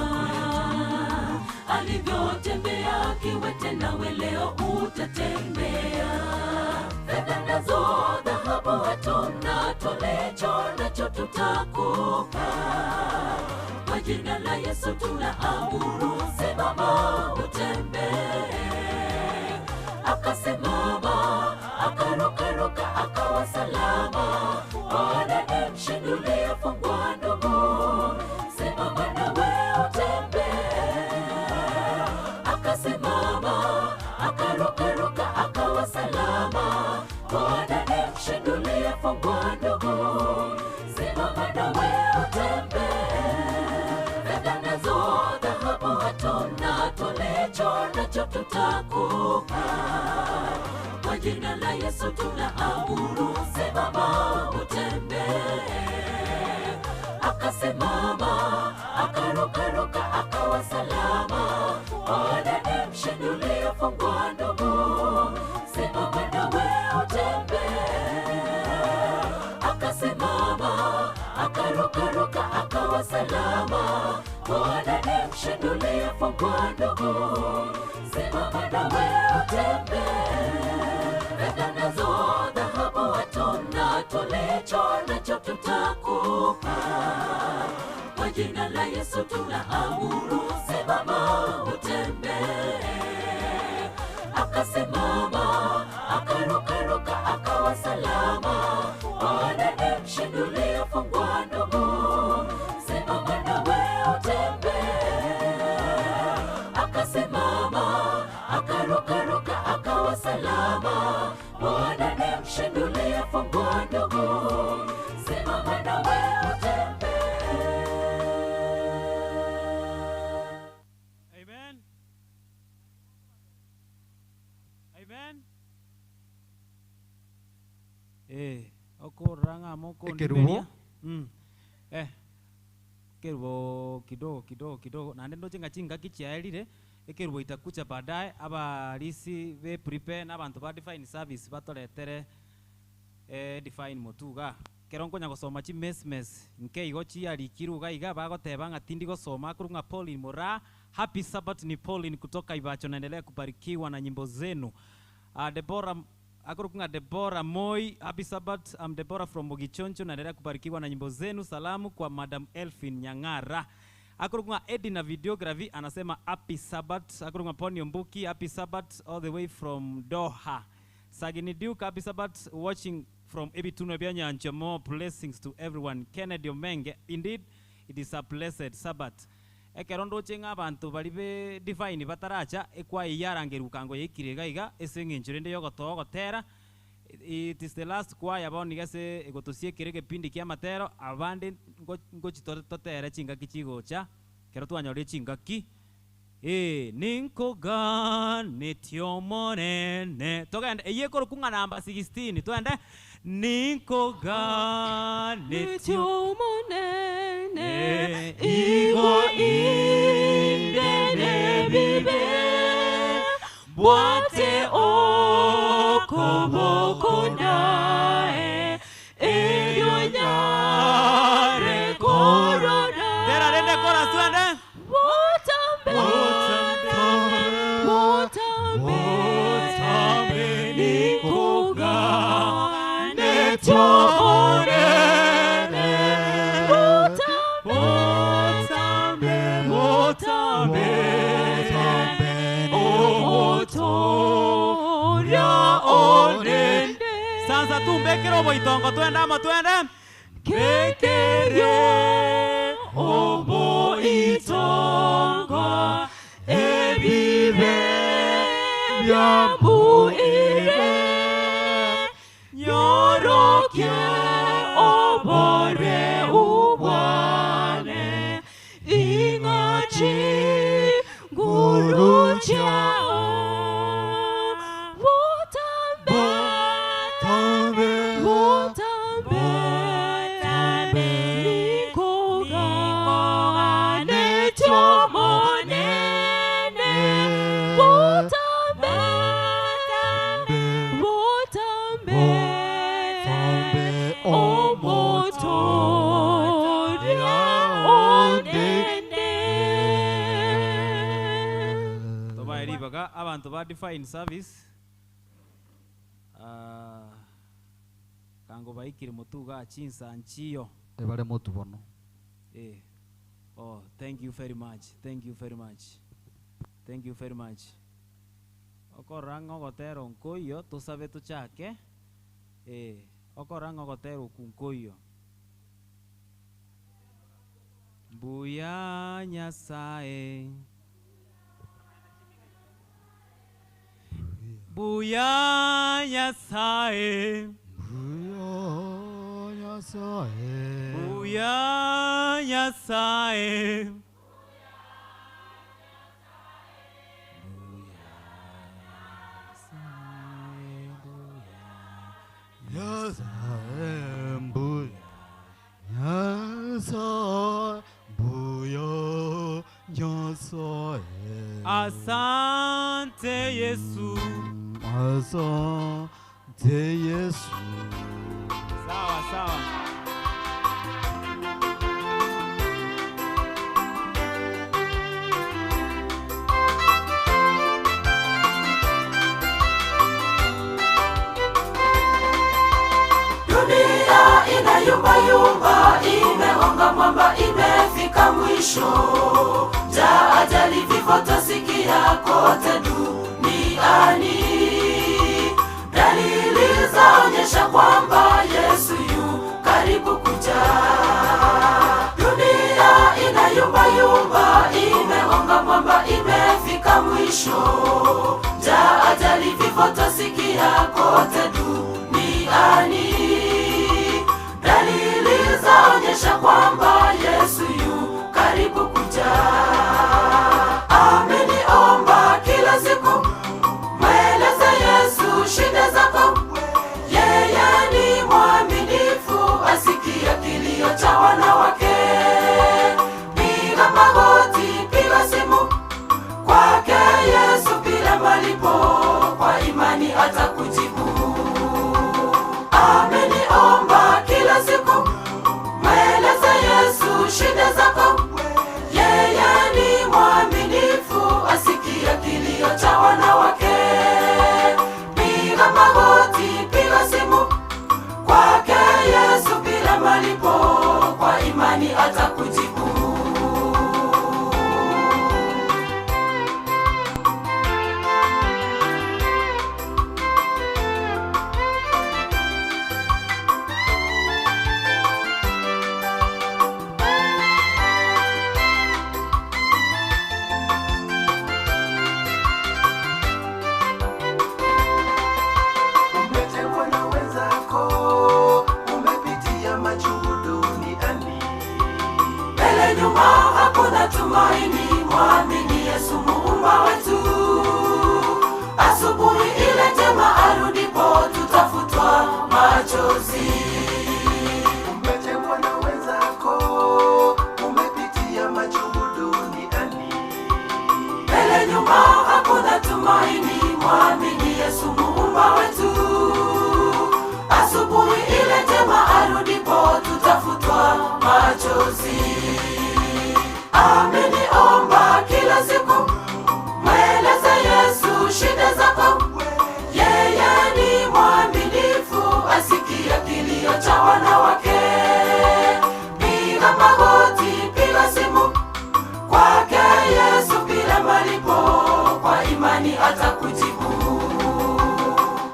alivyotembea kiwete, nawe leo utatembea. Fedha nazo dhahabu hatuna, tulicho nacho tutakupa. Kwa jina la Yesu tunaamuru, simama utembee. Akasimama, akarukaruka, akawa salama. Bwana ni mshindi uliyefungwa ndugu, simama nawe utembee. Akasimama, akarukaruka, akawa salama. Bwana ni mshindi uliyefungwa ndugu, simama nawe utembee. Fedha nazo dhahabu hatuna, tulicho nacho tutakupa. Kwa jina la Yesu tunaamuru, simama utembee. Akasimama, akarukaruka, akawa salama. Bwana ni mshindi uliyefungwa ndugu, simama nawe utembee. Akasimama, akarukaruka, akawa salama. Bwana ni mshindi uliyefungwa ndugu, simama nawe utembee. Fedha nazo dhahabu hatuna, tulicho nacho tutakupa. Kwa jina la Yesu tunaamuru, simama utembee. Akasimama, akarukaruka, akawa salama. Bwana ni mshindi uliyefungwa ndugu, simama nawe utembee. Akasimama, akarukaruka, akawa salama. Bwana ni mshindi uliyefungwa ndugu, simama nawe utembee. Amen. Amen. Eh, okoranga moko Ekerubo. Eh. Kerubo kidogo kidogo kidogo. Na ndo chinga chinga kichiaerire ekerubo itakucha baadaye abarisi be prepare n'abantu ba divine service batoretere eh, divine motuga kero nkonya gosoma chimesmes nke igo chiarikirwe iga iga bagoteba ng'a tindi gosoma akuru ng'a Pauline Mora happy Sabbath ni Pauline kutoka Ibacho naendelea kubarikiwa na nyimbo zenu. Uh, Deborah akuru ng'a Deborah Moi happy Sabbath I'm Deborah from Mugichoncho naendelea kubarikiwa na nyimbo zenu salamu kwa Madam Elfin Nyang'ara akuru ng'a Eddie na videography anasema happy Sabbath akuru ng'a Poni Mbuki happy Sabbath all the way from Doha Sagini Duke, happy Sabbath, watching from Ebituno Byanyancho. More blessings to everyone. Kennedy Omenge, indeed, it is a blessed Sabbath. Ekero ndoche ng'a abanto bari be divine bataracha ekwai yarangeruka ngo yaikire iga iga ase eng'encho rende yogotoa ogotera it is the last choir bono iga ase egotosiekera egepindi kia amatero abande ngo- ngochi totere chingaki chigocha kero twanyorire chingaki Eh, ninkoganetie omonene togende eye ekoroku ng'a namba 16 twende ninkoganetie Omonene Eh, igo indene bibe bwate okoboko nae eryo nyare korora tera rende kora twende Wotambe, wotambe, nikuganetie omonene. Wotambe, wotambe, omotoria onene. sasa tumbekere oboitongo twende amo twende Kekere oboitongo ebibe byambuire nyoroke obore ubwane ing'achi nguru chao wotambe wotambe nikogane chomonene wotambe wotambe omotoria onene tobae ribaga abanto ba divine service ah, kango baikire motuga chinsa nchiyo Ebare motu bono. Eh. Oh, thank you very much. Thank you very much. Thank you very much. Okorora ng'a ogotera nkoiyo, tosabe tochake, eh, okorora ng'a ogotera okwo nkoiyo. Mbuya Nyasae. Mbuya Nyasae. Mbuya Nyasae. Mbuya Nyasae. Nyasae mbuya Nyasae mbuya Nyasae. Asante Yesu. Asante Yesu. Sawa sawa. Dunia inayumbayumba, imegonga mwamba, imefika mwisho. Njaa, ajali, vifo twasikia kote duniani. Dalili zaonyesha kwamba Yesu yu karibu kuja. Dunia inayumbayumba, imegonga mwamba, imefika mwisho. Njaa, ajali, vifo twasikia kote duniani. Dalili zaonyesha kwamba Yesu yu karibu kuja. Amini, omba kila siku, mweleze Yesu shida zako. Yeye ni mwaminifu, asikia kilio cha wanawake. Piga magoti, piga simu kwake Yesu bila malipo, kwa imani atakujibu. Amini, omba kila siku, mweleze Yesu shida zako. Yeye ni mwaminifu, asikia kilio cha wanawake. Piga magoti, piga simu kwake Yesu bila malipo, kwa imani atakujibu. Umetekwa na wenzako, umepitia machungu duniani. Mbele nyuma hakuna tumaini, mwamini Yesu muumba wetu. Asubuhi ile njema arudipo, tutafutwa machozi. Umetekwa na wenzako, umepitia machungu duniani. Mbele nyuma hakuna tumaini, mwamini Yesu muumba wetu. Asubuhi ile njema arudipo, tutafutwa machozi. Amini, omba kila siku, mweleze Yesu shida zako. Yeye ni mwaminifu, asikia kilio cha wanawake. Piga magoti, piga simu kwake Yesu bila malipo, kwa imani atakujibu.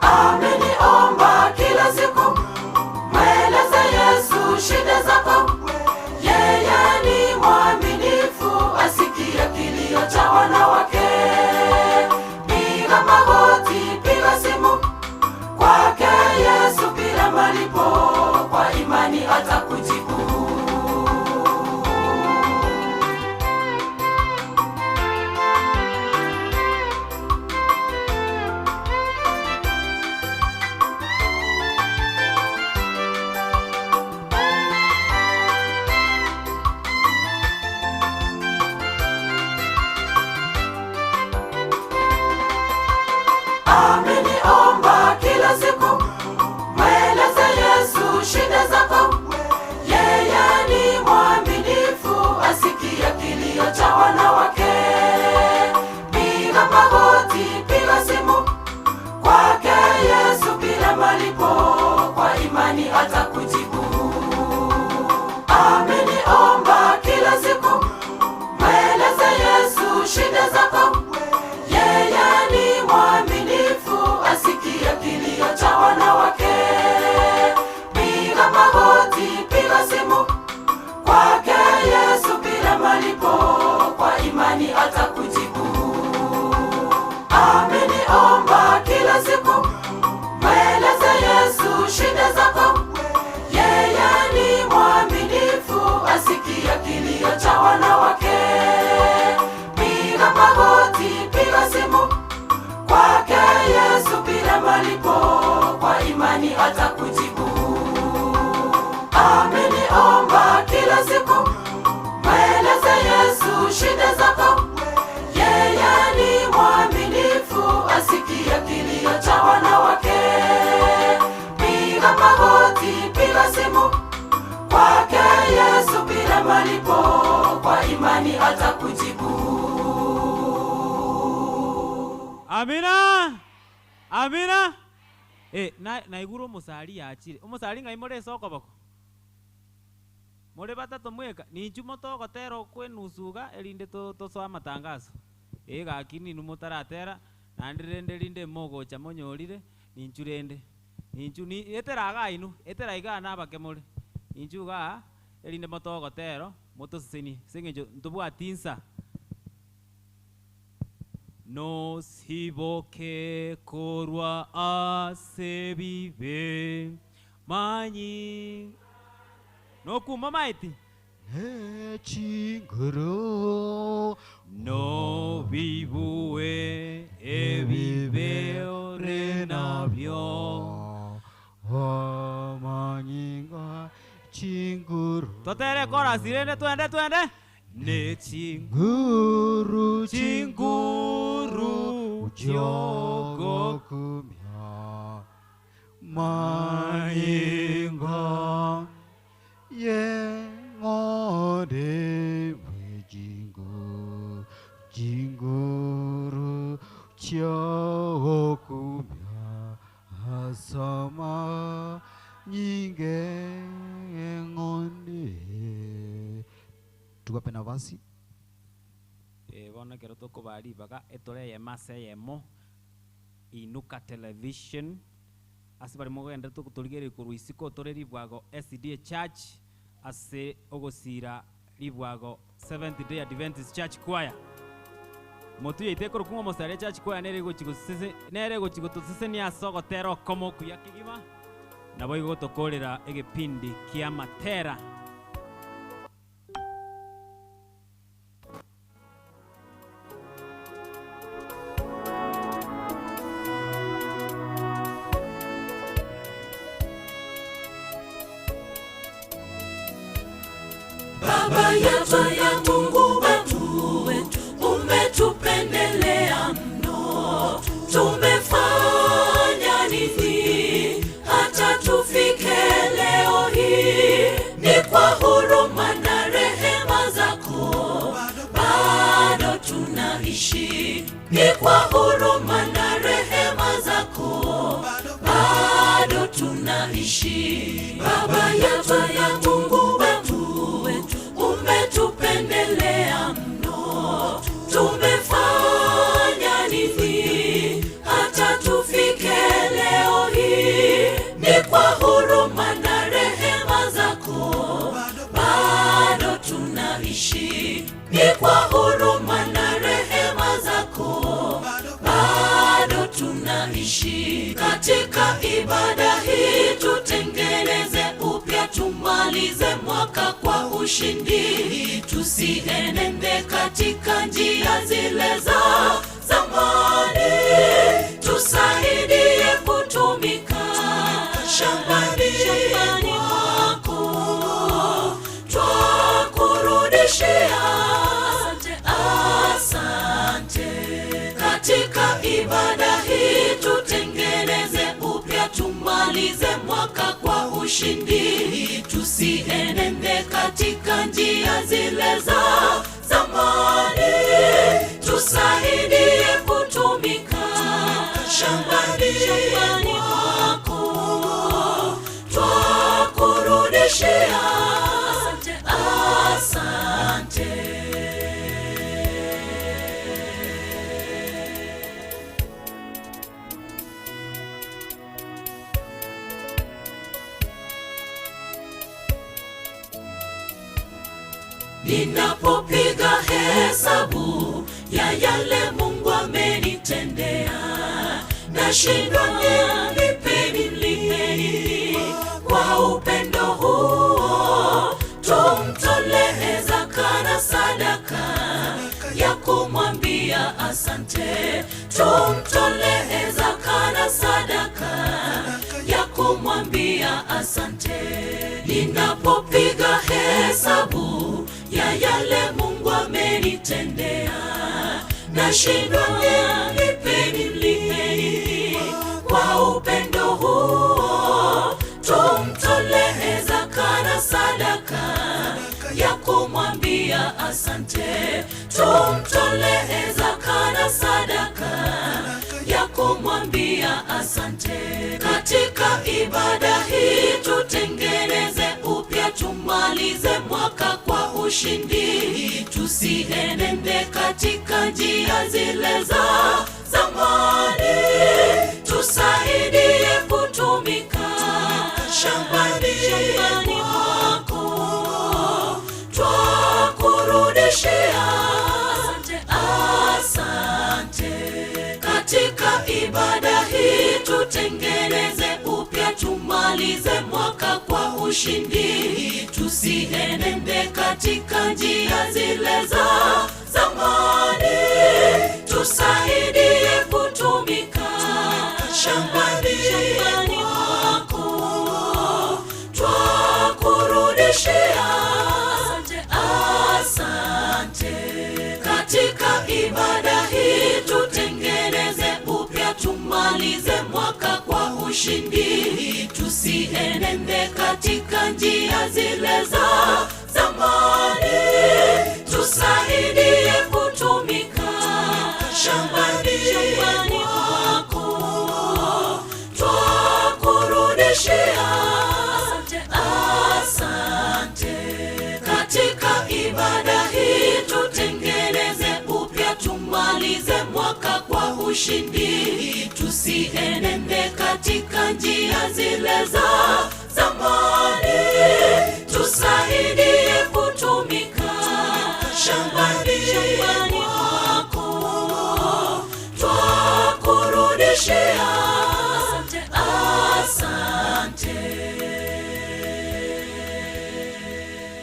Amini, omba kila siku, mweleze Yesu shida zako. Yeye ni mwaminifu, Atakujibu. Amina! Amina! Eh, na naigure omosari yachire. Omosari ng'ai more ase okoboko? More batato mweka, ninchu motogotera okwo enusu iga erinde to tosoe amatangazo. Eh gaki ninwe motaratera, naende rende rinde mogocha monyorire, ninchu rende. Ninchu ni etera igaa inwe, etera igaa na abake more. Ninchu igaa, erinde motogotero, motosesenie, ase eng'encho ntobwati insa. Nosiboke korwa as'ebibe, Manyi nokuma maeti. Ne chinguru. Nobibue ebibe ore nabio. Amanyinga chinguru. Totere chorus rende twende twende. Ne chinguru chinguru chiogokumia Manyinga yeng'ore bw'echingu chinguru chiogokumia asama nyinge ng'onde. Tuwape nafasi. Eh, bono ekero tokobaa ribaga etore eyemo ase eyemo Inuka Television ase baria mogenderete gotorigereria korwa isiko tore ribwago SDA Church ase ogosira ribwago Seventh Day Adventist Church Choir. Motwe yaito ekorokwa ng'a Omosaria Church Choir nere egochi gosese nere egochi gotosesenia ase ogotera okomo okuya kegima, naboigo gotokorera egepindi ki'amatera. Baba yetu na Mungu wetu, umetupendelea mno. Tumefanya nini hata tufike leo hii? Ni kwa huruma na rehema zako bado tunaishi. Ni kwa huruma na rehema zako bado tunaishi. Baba yetu na Mungu wetu, umetupendelea mno. Tumefanya nini hata tufike leo hii? Ni kwa huruma na rehema zako bado tunaishi. Ni kwa huruma na rehema zako bado tunaishi. Katika ibada hii tutengeneze upya, tumalize mwaka kwa ushindi, tusienende katika njia zile za zamani, tusaidie kutumika shambani mwako, twakurudishia asante. Katika ibada hii tutengeneze upya, tumalize mwaka kwa ushindi, tusienende katika njia zile za zamani, tusaidie kutumika shambani mwako, twakurudishia asante. Ninapopiga hesabu ya yale Mungu amenitendea, nashindwa nimlipe nimlipe nini kwa upendo huo. Tumtolee zaka na sadaka ya kumwambia asante, tumtolee zaka na sadaka ya kumwambia asante. Ninapopiga hesabu ya yale Mungu amenitendea, nashindwa nimlipe nimlipe nini kwa upendo huo. Tumtolee zaka na sadaka ya kumwambia asante, Tumtolee zaka na sadaka ya kumwambia asante. Katika ibada hii tutengeneze upya, tumalize mwaka kwa ushindi, tusienende katika njia zile za zamani, tusaidie kutumika shambani, shambani mwako twakurudishia asante, asante. Katika ibada hii tutengeneze upya, tumalize mwaka kwa ushindi, tusienende katika njia zile za zamani, tusaidie kutumika shambani, shambani mwako twakurudishia asante, asante. Katika ibada hii tutengeneze upya, tumalize mwaka kwa ushindi, tusienende katika njia zile za zamani, tusaidie kutumika shambani, shambani mwako twakurudishia asante, asante. Katika ibada hii tutengeneze upya, tumalize mwaka kwa ushindi, tusienende katika njia zile za zamani, tusaidie kutumika shambani, shambani mwako twakurudishia asante, asante.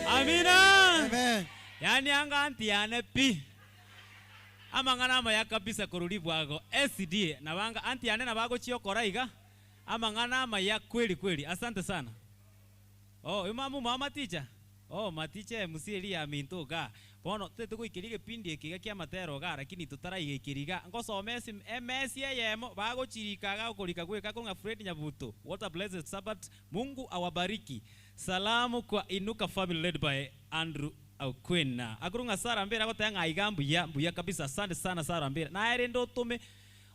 Amina. Yaani anga antiane pi. Amang'ana amaya kabisa korwa bwago SDA nabanga antiane nabagochiokora iga amang'ana amaya kweli kweli. Asante sana. Oh, uyu mamu mama teacher. Oh, maticha MC eri ya minto ga. Bono tete goikeria egepindi eke iga kia amatero iga lakini totaraigeikeria iga. Ngosoma esi MS eyemo bagochirika iga okorika gweka kong'a Fred Nyabuto. What a blessed Sabbath. Mungu awabariki. Salamu kwa Inuka family led by Andrew Okwena. Akuru ng'a Sarah Mbera agoteba ng'a iga mbuya mbuya kabisa. Asante sana Sarah Mbera. Naye rende otome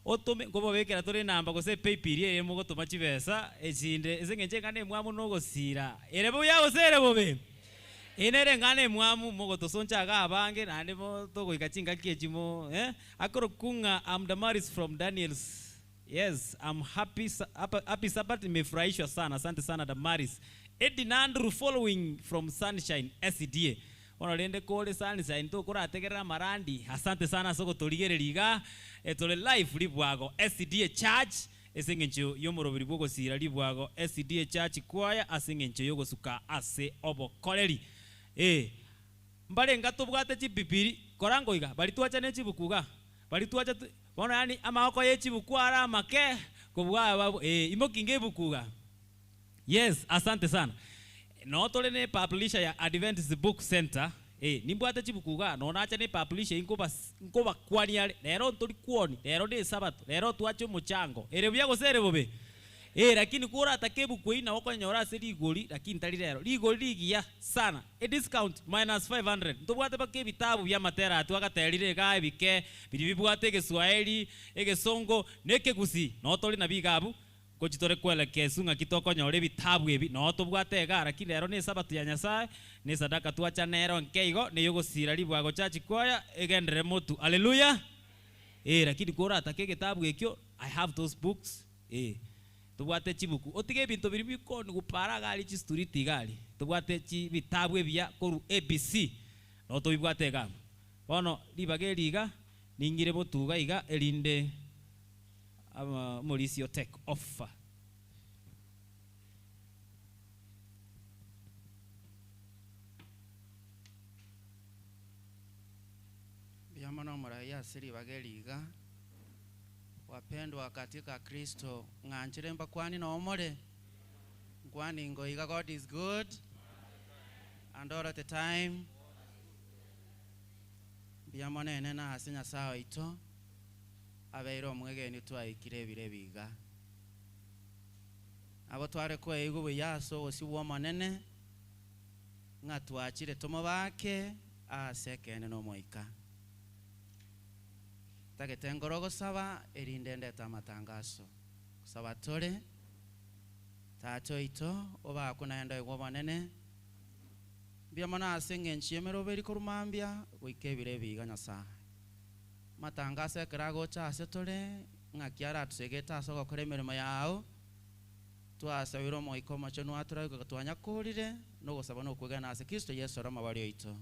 otome nkobabekera tore enamba gose paybill eye mogotoma chibesa echinde ase eng'encho eng'ana emwamu na ogosira. Ere buya gose ere bobe? Eye nere eng'ana emwamu mogotosoncha iga abange naende mo togoika chingaki echi mo eh? Akorokwa ng'a I'm Damaris from Daniels. Yes, I'm happy, happy, happy Sabbath, nimefurahishwa sana. Asante sana Damaris. Edina Andrew following from Sunshine SDA. Bono rende kore Sunshine tokorategerera amarandi. Asante sana ase ogotorigereria iga. Tore live Ribwago SDA Church ase eng'encho y'omoroberi bw'ogosira Ribwago SDA Church Choir ase eng'encho y'ogosuka ase obokoreri. Eh, mbarenga tobwate chibibiri kora ngoiga bari twacha ne chibuku iga bari twacha tu bono yaani amagoko ye chibuku are amake kobua aya babo eh, imoki inga ebuku iga. Yes, asante sana. Noo tore ne publisher ya Adventist Book Center, eh, nimbwate chibuku igaa, noo nacha ne publisher inkobas nkobakwania are, rero ntori kwoni, rero ne esabato, rero twache omochango, ere buya gose ere bobe? Eh, lakini koratake ebuku eyio nabo okonyora ase rigori, lakini tari rero, rigori rigiya sana, ediscount minus 500, ntobwate mpaka ebitabu bia amatera aya twagaterire igaa ebike, biria bibwate egeswahili, egesongo, na ekegusii, noo tore nabio iga abwo. Ngochia tore koelekeswa ng'aki tokonyora ebitabu ebi, noo tobwate igaa, lakini rero ne esabato ya Nyasae, na esadaka twacha nero nke igo, na eyogosira ribwago church choir, egenderere motu. Haleluya! Eh, lakini koratake egetabu ekio, I have those books, eh, tobwate chibuku. Otige ebinto biria bikoni gopara iga aria chistriti iga aria, tobwate chi bitabu ebiya korwa ABC, noo tobibwate iga abwo. Bono ribaga eri iga, ning'ire botuga iga erinde. Ama omorisia o take offer. Mbuya mono omorai ase ribaga eri iga. Wapendwa katika Kristo, ng'anchire mbakwani noo more? Nkwani ingo iga God is good and all the time. Mbuya mono enene ase Nyasae oito. Abeire omwegeni twaikire ebiro ebi iga. Nabo tware kweigwa buya ase obosio bw'Omonene, ng'a twachire tomobake ase ekeene na Omoika. Ntagete nkore ogosaba, erinde ndete amatangaso. Gosaba tore, Tata oito, obakwe naende oigwe obonene. Mbuya mono ase engencho y'emeroberi korwa mambia goika ebiro ebi iga Nyasae. Amatangaso ekero agocha ase tore, ng'aki aratusegete ase ogokora emeremo yao, Twasabeire Omoika Omochenu atorae goika twanyakorire nogosaba na okwegena ase Kristo Yeso ore Omobari oito.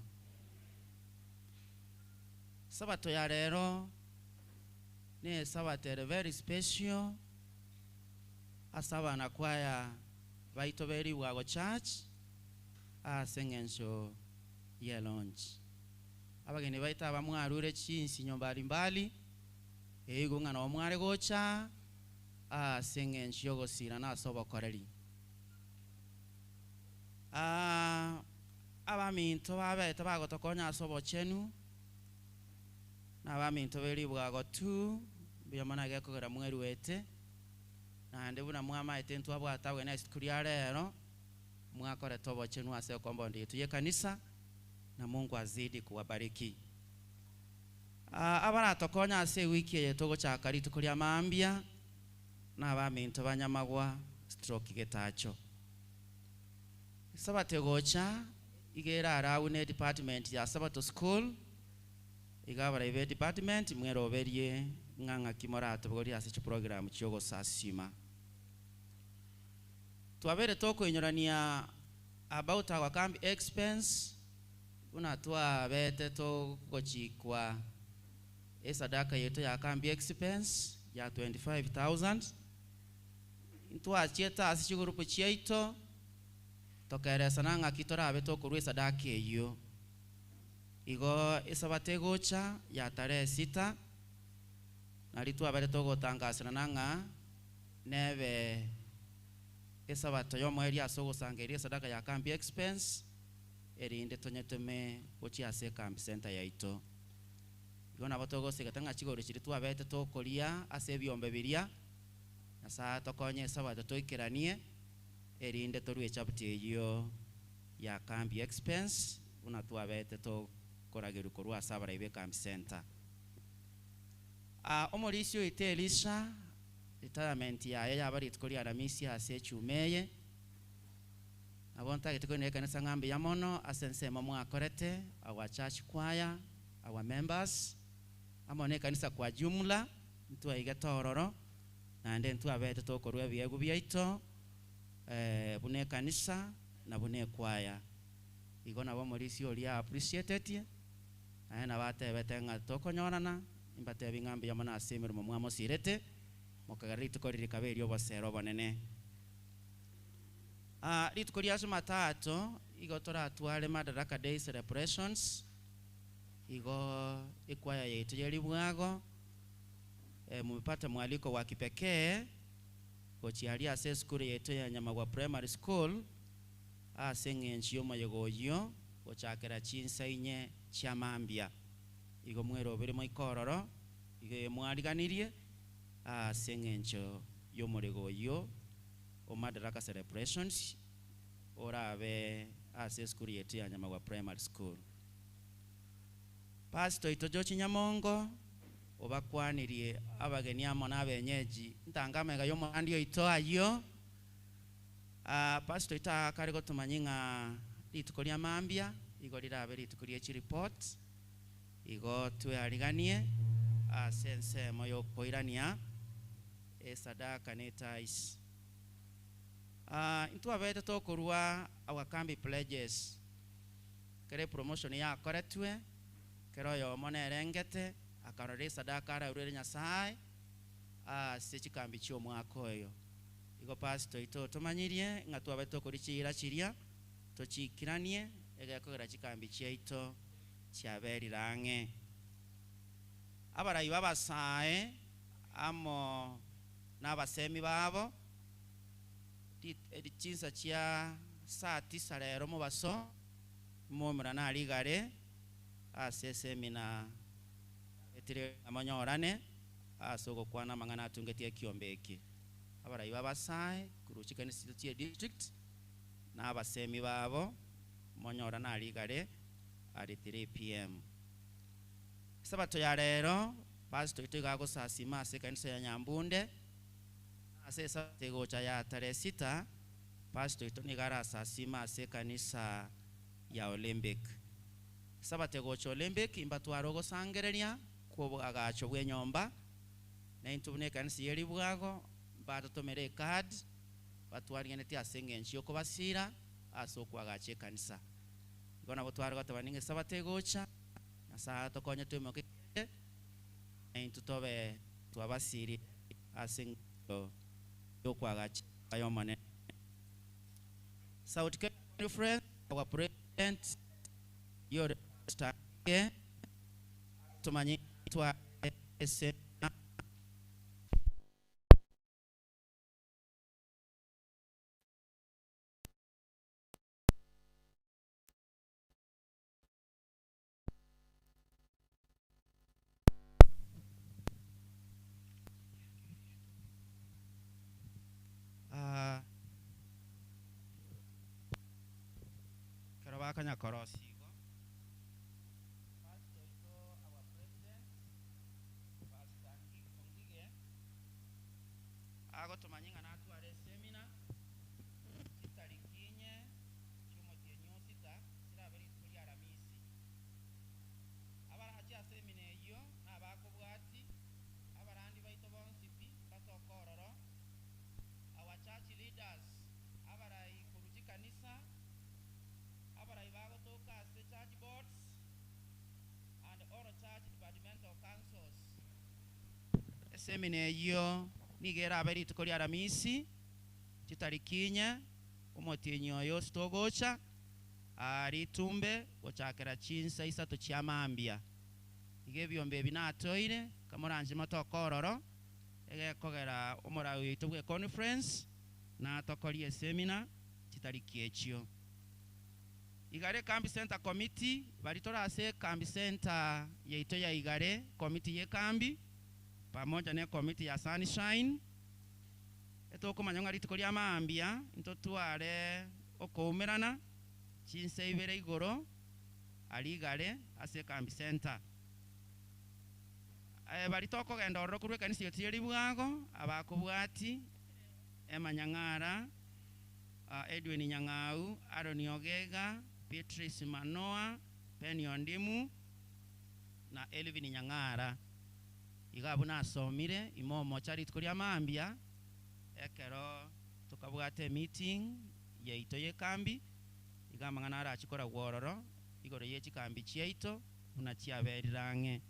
Sabato ya rero ne esabato ere very special ase abanakwaya baito be Ribwago Church ase eng'encho ye launch. Abageni baito aba mwarure chinsinyo mbali mbali, eigo ng'a nabo mware gocha Ase engencho y'ogosirana ase obokoreri. Abaminto babete bagotokonya ase obochenu, na abaminto be ribwago tu, mbuya mono egekogera mweruete, naende buna mwamaete ntwabwate abageni ase rituko ria rero, mwakorete obochenu ase ekombondi yaito y'ekanisa, na Mungu azidi kuwabariki. Abaratokonye ase ewiki eye togochaka rituko ria mambia nabaminto ba Nyamagwa stroke Getacho. Esabato egocha iga eraragwe ne department ya Sabato school, iga abarai be department mweroberie ng'a ng'aki moratobogorie ase chiprogram chiogosasima. Twabeire tokoinyorania about our camp expense. Buna twabete togochikwa esadaka yaito ya camp expense ya 25,000, ntwachiete ase chigurupu chiaito tokeresana ng'aki torabe tokorua esadaka eyio. Igo esabato egocha ya tarehe sita, nario twabete togotangaserana ng'a nebe esabato y'omoerio ase ogosangereria esadaka ya camp expense, erinde tonyetome gochia ase ekambi center yaito. Igo nabo togosegeta ng'a chigoro chiria twabete tokoria ase ebiombe biria, Nyasae atokonye esabato toikeranie, erinde torue echaputi eyio ya kambi expense buna twabete tokoragerwa korwa ase abarai b'ekambi center. Aa omorisia oito Elisha, retirement yaye yaba rituko ria Aramisi ase echuma eye. Nabo ntagete koinera ekanisa ng'a mbuya mono ase ensemo mwakorete, our church choir, our members, amo na ekanisa kwa jumla, ntwaigete ororo, naende ntwabete tokorua ebiegwa biaito buna ekanisa na buna ekwaya. Igo nabo omorisia oria a appreciatetie, naende nabo atebete ng'a tokonyorana, imbatebi ng'a mbuya mono ase emeremo mwamosirete, mokagera rituko riria rikaba eri'obosera obonene. Rituko ria Jumatatu igo toratware Madaraka Day celebrations, igo ekwaya yaito ye ribwago, mumepata mwaliko wa kipekee gochia aria ase esukuru yaito ya Nyamagwa Primary School ase eng'encho y'omoyega oyio gochakera chinsa inye chia mambia. Igo mwerobire moike ororo, igo mwariganirie ase eng'encho y'omorega oyio. O Madaraka Celebrations orabe ase esukuru yaito ya Nyamagwa Primary School. Pastor oito George Nyamongo obakwanirie abageni amo na abenyeji ntange amaiga y'omorandi oito ayio. Pastor oito akare gotomanyia ng'a rituko ria mambia igo rirabe rituko rie chireport igo tweariganie ase ensemo yokoirania esadaka ne tithes. Intwabete tokorua our kambi pledges, kera epromotion yakoretwe, kera oyomo nerengete akarora esadaka araruere Nyasae ase chikambi chi'omwaka oyo. Igo pastor oito otomanyirie ng'a twabete tokorua chiira chiria tochiikiranie egekogera chikambi chiaito chiaberire ang'e. Abarai b'abasae amo nabasemi babo, chinsa chia saa tisa rero mobaso, momurane aria igare ase esemina etire ng'a monyorane ase ogokwana amang'ana atungetie ekiombe eke. Abarai b'abasae korwa chikanisa chiaito chie district na abasemi babo, monyorane aria igare aria 3 pm. Esabato ya rero. Pastor oito iga agosasima ase ekanisa ya Nyambunde, ase esabato egocha ya tarehe sita, pastor oito nigo arasasime ase ekanisa ya Olympic. Esabato egocha Olympic imbatware ogosangereria kw'oboagacho bw'enyomba, na intwe buna ekanisa ye ribwago mbatotomere ecard batwarigenetie ase engencho y'okobasira ase okoagacha ekanisa. Igo nabo tware goteba ning'a esabato egocha, Nyasae atokonye toimoke kende, na intwe tobe twabasirire ase engencho y'okoagacha enyomba y'Omonene. South Kenya Conference, our president, oyore Pastor Ngige, atomanye intware esemina. Ah, ekero bakonya korosia igo, Pastor oito, our president, Pastor Ongige, agotomanyia ng'a natware eseminar chitariki inye chi'omotienyi o sita chirabe rituko ria Aramisi. Abarache ase emina eyio nabakobwati, abarandi baito bonsi pi mbatoke ororo, our church leaders, abarai korwa chikanisa, abarai bagotoka ase church boards and all church departmental councils. Esemina eyio nigo erabe rituko ria Aramisi, chitariki inye, omotienyi oyo ose togocha, aa ritumbe gochakera chinsa isato chia mambia. Iga ebiombe ebi natoire, kamoranche motoke ororo, egekogera omorai oito bwe conference natokorie esemina chitariki echio. Igare Kambi Centre Committee, baria tore ase ekambi centre yaito ya Igare, committee y'ekambi, pamoja ne committee ya Sunshine, Etokomanya ng'a rituko ria mambia ntotware okoumerana chinsa ibere igoro aria igare ase ekambi center. Aye baria tokogenda ororo korwa ekanisa yaito ye ribwago, abakobwati, Emma Nyang'ara, Edwin Nyang'au, Aaron Ogega, Beatrice Manoa, Penny Ondimu, na Elvin Nyang'ara. Iga abwo nasomire ime omocha rituko ria mambia, ekero tokabwata emeeting yaito y'ekambi, iga amang'ana arachie koragwa ororo igoro ye chikambi chiaito buna chiaberire ang'e.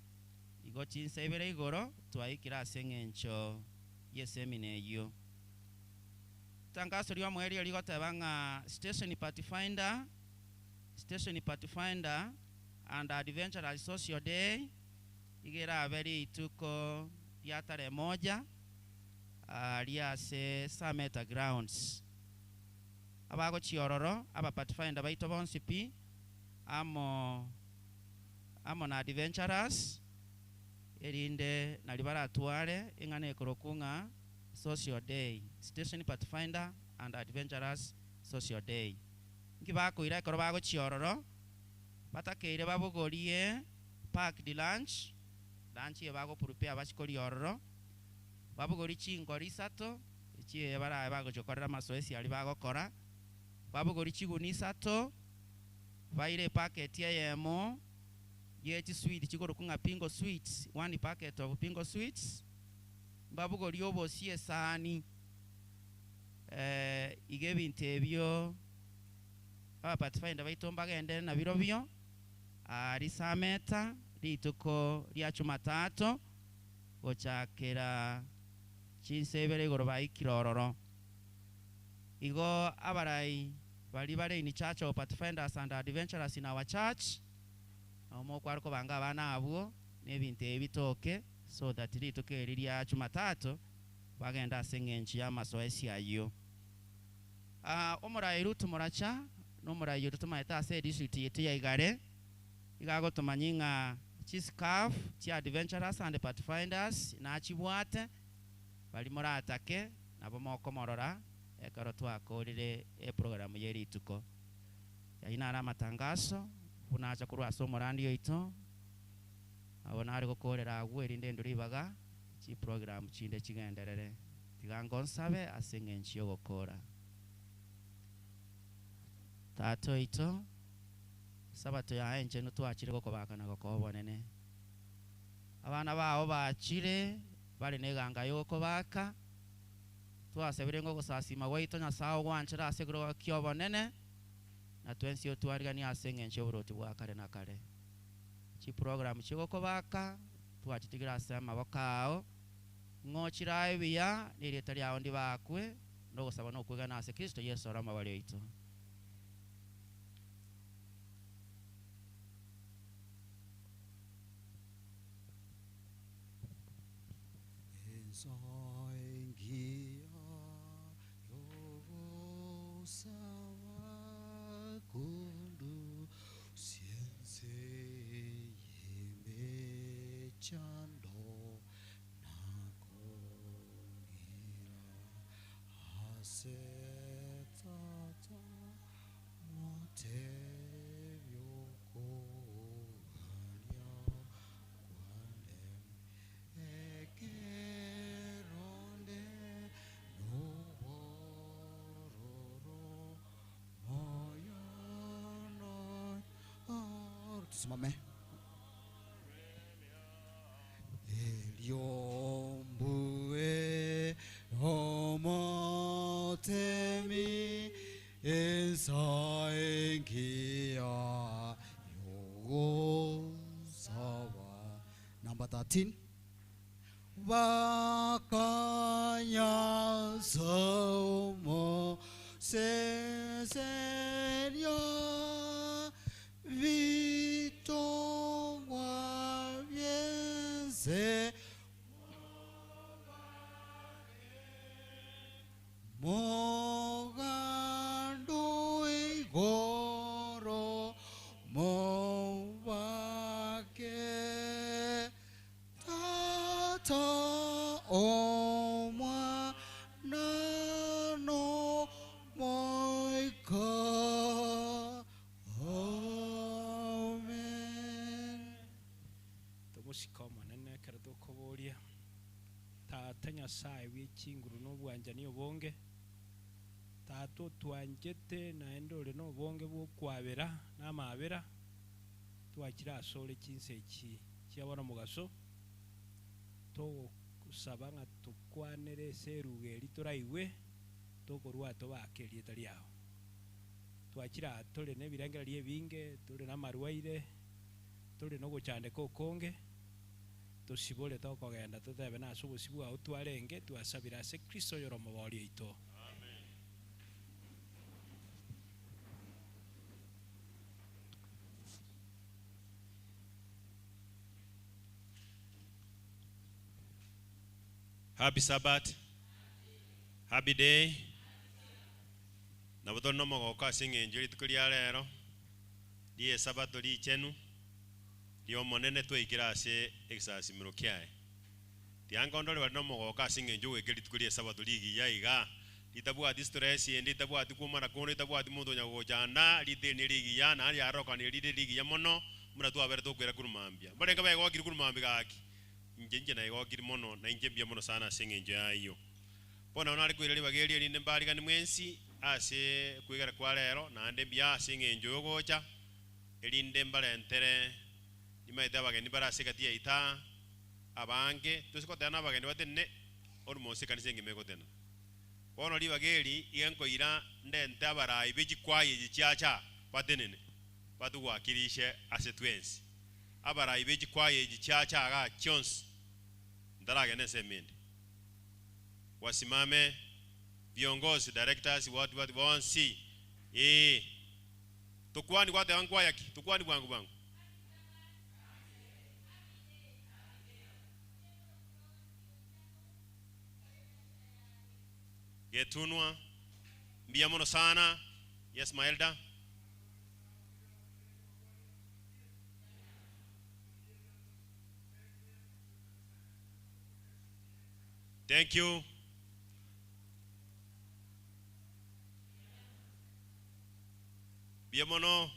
Igo chinsa ibere igoro twaikire ase eng'encho y'esemina eyio. Ritangaso ri'omoerio rigoteba ng'a Station Pathfinder, Station Pathfinder and Adventurers Social Day, Iga erabe rituko ria tarehe moja aaria ase Sameta Grounds. Abagochia ororo, aba Pathfinder baito bonsi pi, amo amo na Adventurers, erinde nario baratware eng'ana ekorokwa ng'a Social Day, Station Pathfinder and Adventurers Social Day. Inki bakoira ekero bagochia ororo? Batakeire babogorie Packed lunch, lunch eye bago prepare bachie koria ororo, babogorie chinkori isato, echi eye barabe bagochia gokorera amasoesi aria bagokora, babogorie chigunia isato, baire epacket eyemo ye chisweet chikorokwa ng'a Pingo sweets, one packet of Pingo sweets, mbabogorie obosie esani, iga ebinto ebio aba pathfinder baito mbagende nabirobio. Aa risameta rituko ria Chumatato gochakera chinsa ibere igoro baikire ororo. Igo abarai baria bare in charge of pathfinders and adventurers in our church nabo mokware kobanga abana abwo na ebinto ebi bitoke so that rituko eri ria Chumatato bagende ase eng'encho y'amasoesi ayio. Aa omorai Ruth Moracha nomorai oria tomaete ase edistrict yaito ya Igare, iga agotomanyia ng'a chiscarf chia adventurers and pathfinders nachibwate, baria moratake nabo mokomorora ekero twakorire eprogram ye rituko. Ayio naro amatangaso buna acha korwa ase omorandi oito. Nabo nare gokoorera agwo erinde ndue ribaga chiprogramu chinde chigenderere. Tiga ngonsabe ase engencho y'ogokoora. Tata oito, Esabato yaye enchenu twachire gokobaka na gokoa obonene. Abana bao bachire bare neganga y'okobaka. Twasabire ng'a ogosasiima gwaito Nyasae ogwanchere ase ekerogo ki'obonene, na twensi otwariganie ase engencho y'oborwoti bwa kare na kare. Chiprogramu chi'ogokobaka twachitigire ase amaboko ao, ng'a ochirae buya, na erieta riao ndibakwe, na ogosaba na okwegena ase Kristo Yeso ore omobori oito. Ensa engiya y'ogosaba kondusia ense y'emechando na kong'ira ase Tata motebie okogania kwane. Ekero nde nobororo moyo noyo. Tusimame. Erio mbue omotemi ensa engiya y'ogosaba. Number 13. Bakanya somo seseria bitongwa byense mogando igoro mobake Tata Omwana n'Omoika. Amen. Tomosike Omonene ekero tokoboria, Tata Nyasae bwe chinguru na obwanchani obonge, Tata otwanchete naende ore nobonge bw'okwabera na amabera, twachire asore chinsa echi chia bono mogaso, togosaba ng'a tokwanere ase eruga eria toraigwe, tokorua tobake erieta riao. Twachire aa tore nebirengererio ebinge, tore namarwaire, tore nogochandeka okonge, tosibore tokogenda totebe nase obosio bwao twarenge, twasabire ase Kristo oyore Omobooria oito. Happy Sabbath. Happy day. Nabo tore nomogoko ase eng'encho rituko ria rero ri'Esabato richenu ri'Omonene twaikire ase egesasimero kiaye. Tiga nkondore bare nomogoko ase eng'encho ogoika rituko ri'Esabato rigiya iga, ritabwati stress ende, ritabwati kwomana konde, ritabwati monto onya gogochanda, riteni rigiya, naende riarorokanirie rire rigiya mono, buna twabere tokoira korwa mambia. Mbarenge baigokire korwa mambia gaki? Inche inche naigokire mono, na inche mbuya mono sana ase engencho y'ayio. Bono nabo nare koira ribaga eri erinde mbariganie mwensi ase okwegera kwa rero, naende mbuya ase engencho y'ogocha, erinde mbarentere nimaete abageni bare ase egati yaito aa, abange, toise goteba nabageni batenene, almost ekanisa engima egotenena. Bono ribaga eri iga nkoira ndente abarai be chikwaya echi chiacha aa, batenene, batogwakirishe ase twensi. Abarai be chikwaya echi chiacha igaa chionsi, ntaragenda ensemo ende. Wasimame, viongozi, directors, what what bonsi, ee. Tokwani gwateba nkwaya ki? Tokwani bwango bwango. Getunwa, mbuya mono sana. Yes my elder. Thank you. Mbuya mono.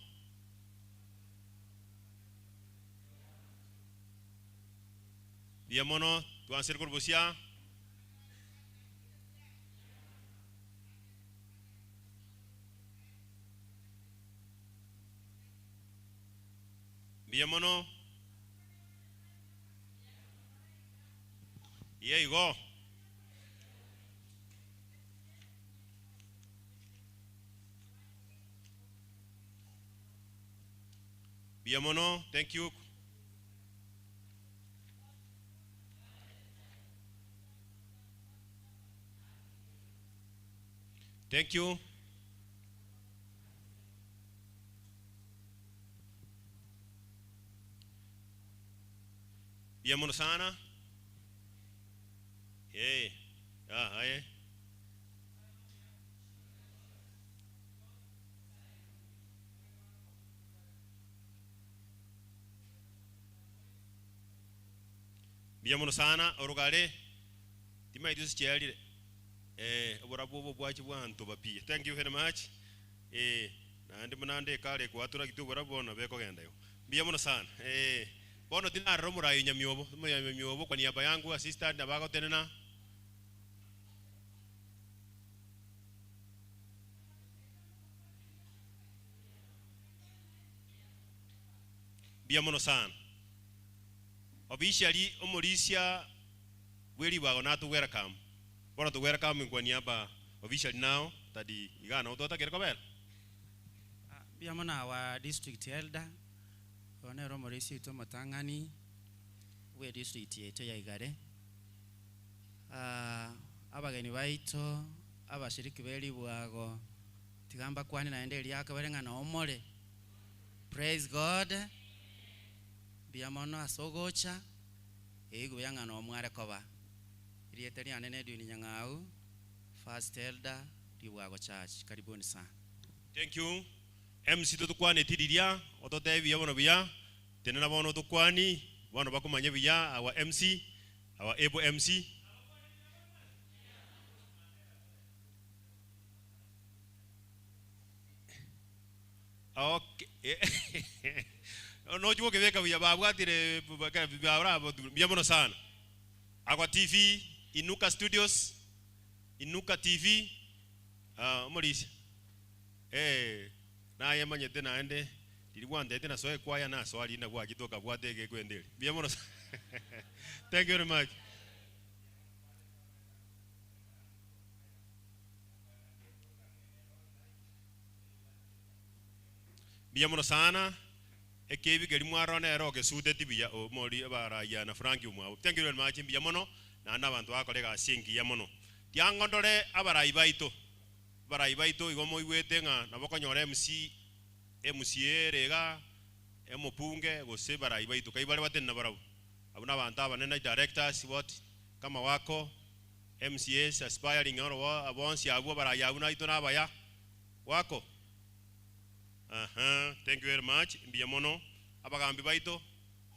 Mbuya mono, twansire korwa bosia. Mbuya mono. Iye igo. Mbuya mono, thank you. Thank you. Mbuya mono sana. Eh, ah, aye. Mbuya mono sana orogare timaiti ase chiarire eh oborabu obo bwachi bwantoba pi. Thank you very much. Eh naende buna nde ekare gwatoragete oborabu bono bekogenda igo. Mbuya mono sana. Eh bono tinarora omorai onyamiobo, omonyamiobo kwa niaba yangu assistant nabo agotenena. Mbuya mono sana. Officially omorisia bwe ribago natwe welcome. Bono to welcome kwa niaba officially now tadi iga nabo twatakire kobera. Mbuya mono our district elder, oyo nere omorisia oito omotang'ani bwe district yaito ya Igare. Abageni baito, abashiriki be ribwago, tiga mbakwane naende eria akabere ng'a noo more. Praise God. Mbuya mono ase ogocha, eyio buya ng'a noo mware koba. Erieta riane ne Edwin Nyang'au, First Elder, Ribwago Church. Karibuni sana. Thank you MC totokwaneti riria ototebie buya bono buya tenena bono otokwani bono bakomanye buya our MC our able MC. Okay nochi gokebeka buya babwatire mbuya mono sana. Agwa TV, Inuka Studios, Inuka TV, ah, omorisia eh, naye manyete naende riria gwantete nasoa ekwaya nasoa riria nabwachete okabwata egekwenda eria. Mbuya mono sana. Thank you very much. Mbuya mono sana. Ekebi keria mwarora nere ogesuteti buya omori abarayia na Frank omwabo. Thank you very much mbuya mono naende abanto bagakora egasi engiya mono. Tiango ndore abarai baito, abarai baito igo moigwete ng'a nabo okonyora MC, MCA ere igaa, emobunge gose barai baito kai bare batenena barabwo. Abwo na abanto abanene directors what kama wako, MCAs aspiring oro bonsi abwo abarai abwo naito nabaya wako. Aha, thank you very much, mbuya mono. Abagambi baito,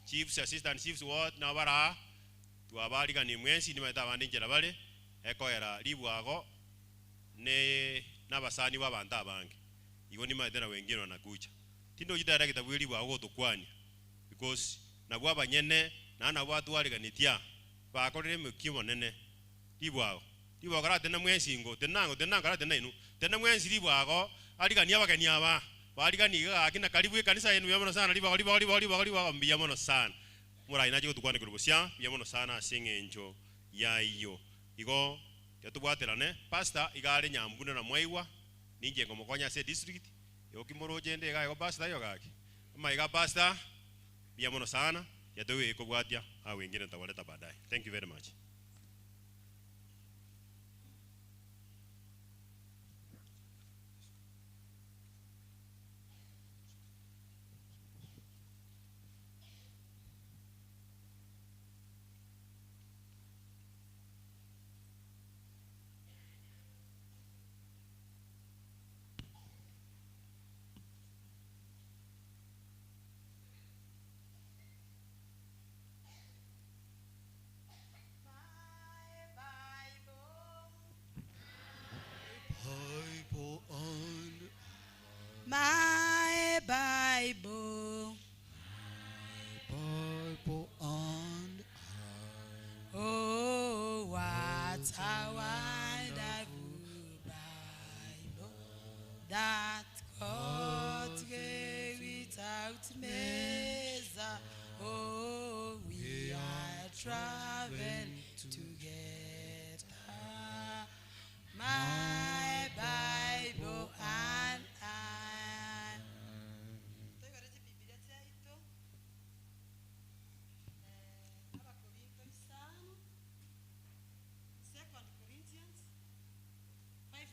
chiefs, assistant chiefs what nabo bare aa, twabariganie mwensi nimanyete abande inchera bare, ekoera ribwago ne nabasani ba abanto abange. Igo nimanyete na wengine wanakuja. Tindochi director bwe ribwago gotokwania because nabwo abanyene naende nabwo batwariganetie aa, bakorire emokia omonene. Ribwago, ribwago ratene mwensi ingo, tenena tenena karatene inwe, tenena mwensi ribwago, ariganie abageni aba, bariganie iga gaki na karibu ekanisa eye mbuya mono sana, ribwago ribwago ribwago ribwago ribwago mbuya mono sana. Morai nache gotukwana korwa bosia, mbuya mono sana ase eng'encho y'ayio. Igo tiga tobwaterane, pastor iga are nyambune na mwaigwa, ninche nkomokonya ase edistrict, igo ki moroche inde iga igo pastor taiyo gaki? Amaiga pastor, mbuya mono sana, tiga toigwe kobwatia, hao wengine ntabareta baadaye. Thank you very much. Mount Mesa. Oh, we are traveling together. My Bible and I. Second Corinthians 5:19.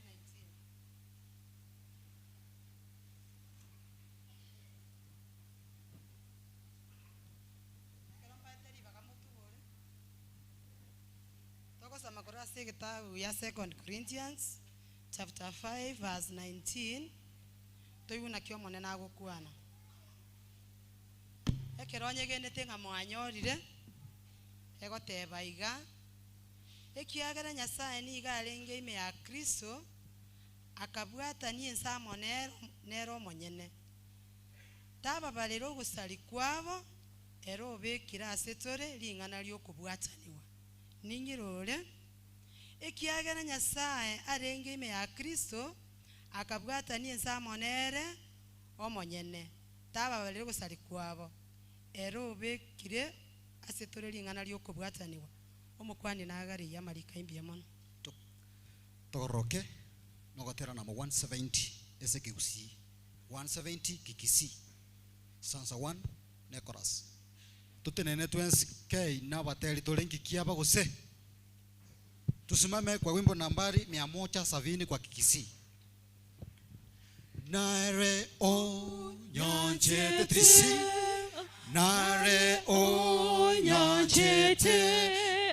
Tokosoma korwa ase egetabu ya Second Corinthians chapter 5 verse 19 toigwe naki omonene agokwana. Ekero onyegenete ng'a mwanyorire, egoteba iga, ekiagera Nyasaye nigo arenge ime ya Kristo, akabwatania ense amo nere nere omonyene. Tababarera ogosari kwabo, ere obekire ase tore ring'ana ri'okobwataniwa. Ning'ire ore, ekiagera Nyasaye arenge ime ya Kristo, akabwatania ense amo nere omonyene, tababarera ogosari kwabo, ere obekire ase tore ring'ana ri'okobwataniwa. Omokwani nagareirie amariko aye mbuya mono. Togoroke nogotera namba 170 ase ekegusii, 170 kikisii, stanza 1 ne chorus. Totenene twensi kei na abateri tore nki aba gose? Tusimame kwa wimbo nambari mia moja sabini kwa kikisii. Nare onyanchete trisi, nare onyanchete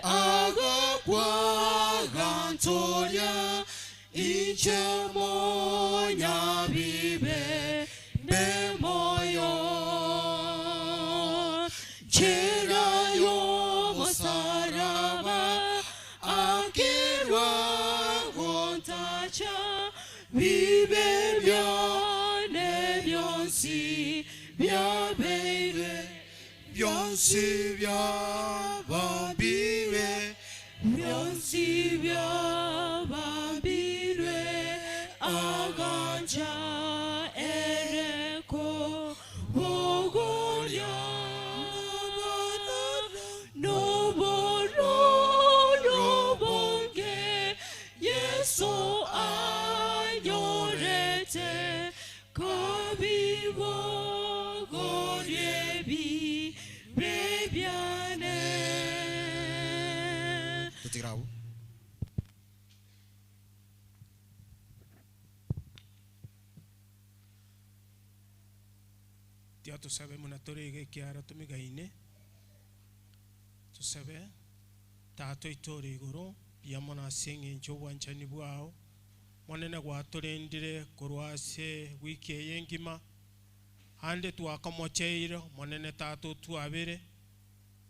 agakwagantoria inche monyabibe mbe moyo nchera y'omusaraba akirwa gontacha bibe byone byonsi byabeire byonsi byabambirwe byonsi byabambirwe aganja ereko bogorya nobororo bonge Yesu anyorete kabibogorie bibe byane. Totigere abwo. Tiga tosabe buna tore iga ekiara tomigaine, tosabe, Tata oito ore igoro, mbuya mono ase eng'encho y'obwanchani bwao, Monene gwatorendire korwa ase wiki eye engima, ande twakomocheire, Omonene Tata otwabere,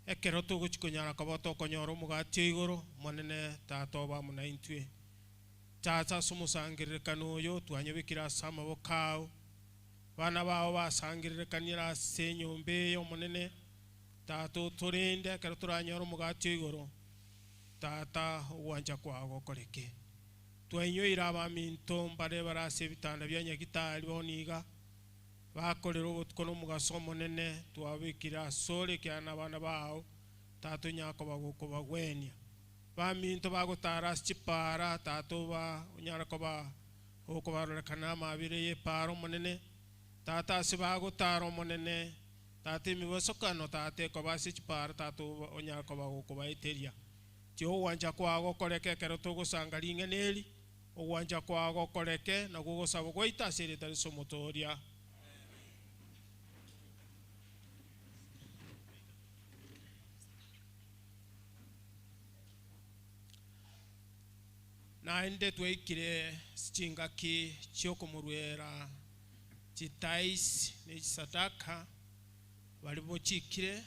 ekero togochia konyara koba tokonyora omogati o igoro, Omonene Tata obe amo naintwe. Tata ase omosangererekano oyo twanyobekire ase amaboko ao, Abana bao basangererekanire ase enyomba eye, Omonene, Tata otorende ekero toranyore omogati o igoro, Tata, ogwancha kwao gokoreke. Twainyoire abaminto mbare bare ase ebitanda bia Nyagitari bono iga, bakorera obotuko na omogaso, Omonene, twabekire asore ekiagera nabana bao, Tata onyare koba gokobagwenia. Baminto bagotara ase chipaara, Tata oba onyare koba Okobarorekana amabera y'epaara Omonene, Tata ase bagotara Omonene, Tata emebasokano, Tata ekoba ase chipaara, Tata onyare koba gokobaeteria. Tiga ogwancha kwao gokoreke ekero togosanga ring'ana eri, ogwancha kwao gokoreke, nakwo ogosaba gwaito ase erieta ria Yeso Omotooria. Naende twaikire ase chingaki chi'okomoruera chitaisi ne chisadaka baria bochiikire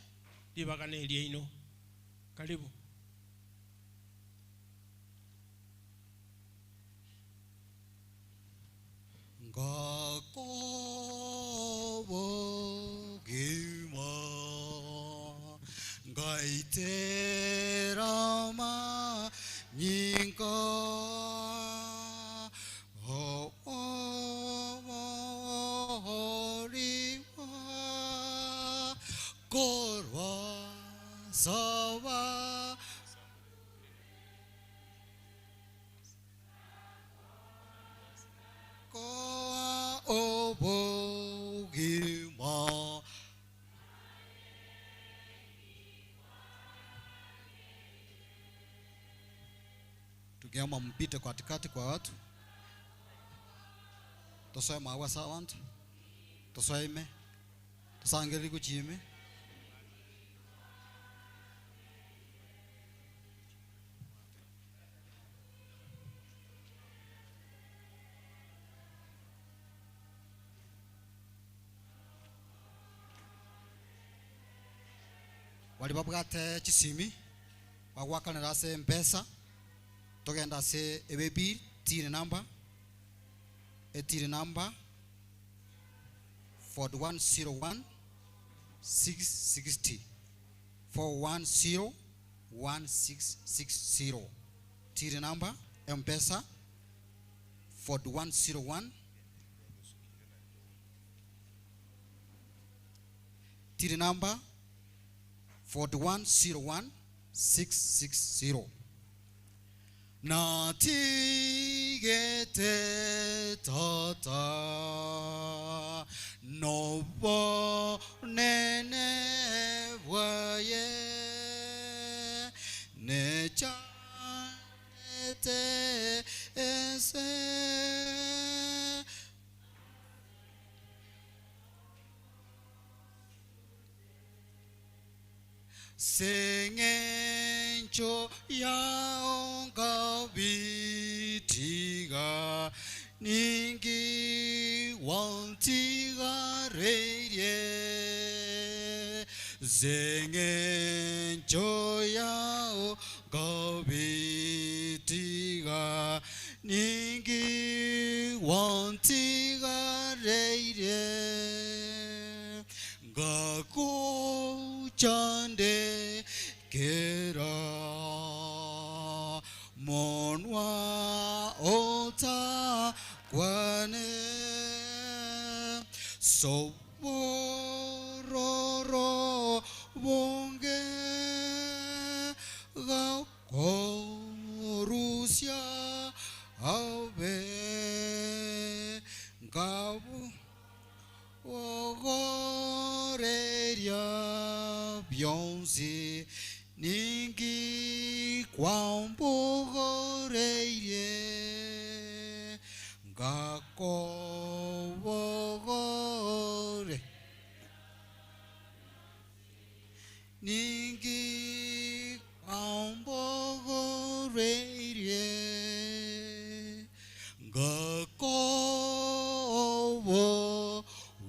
ribaga neriaino. Karibu. Ngakobogima, ngaitera amanyinga, obohorigwa. Ngakoa obogima. Tukiomba mpite katikati kwa watu, tosoe maua sa wantu, tosoime, tosangeri kuchime. Bari babwate chisimi bagwakanera ase mpesa togenda ase ebebiri tiri namba etiri namba 4101 660 410 1660 tiri namba mpesa 4101 tiri namba 4101 660 natigete tata nobonene bwaye nechanete ese seng'encho yaongabitiga ningi wantigareirie seng'encho yaongabitiga ningi wantigareirie ngakuchande kera monwa otakwane sobororo bonge gakorusia abe ngabu ogoreria byonsi ningi kwambogoreirie ngakobogore ningi kwambogoreirie ngakobo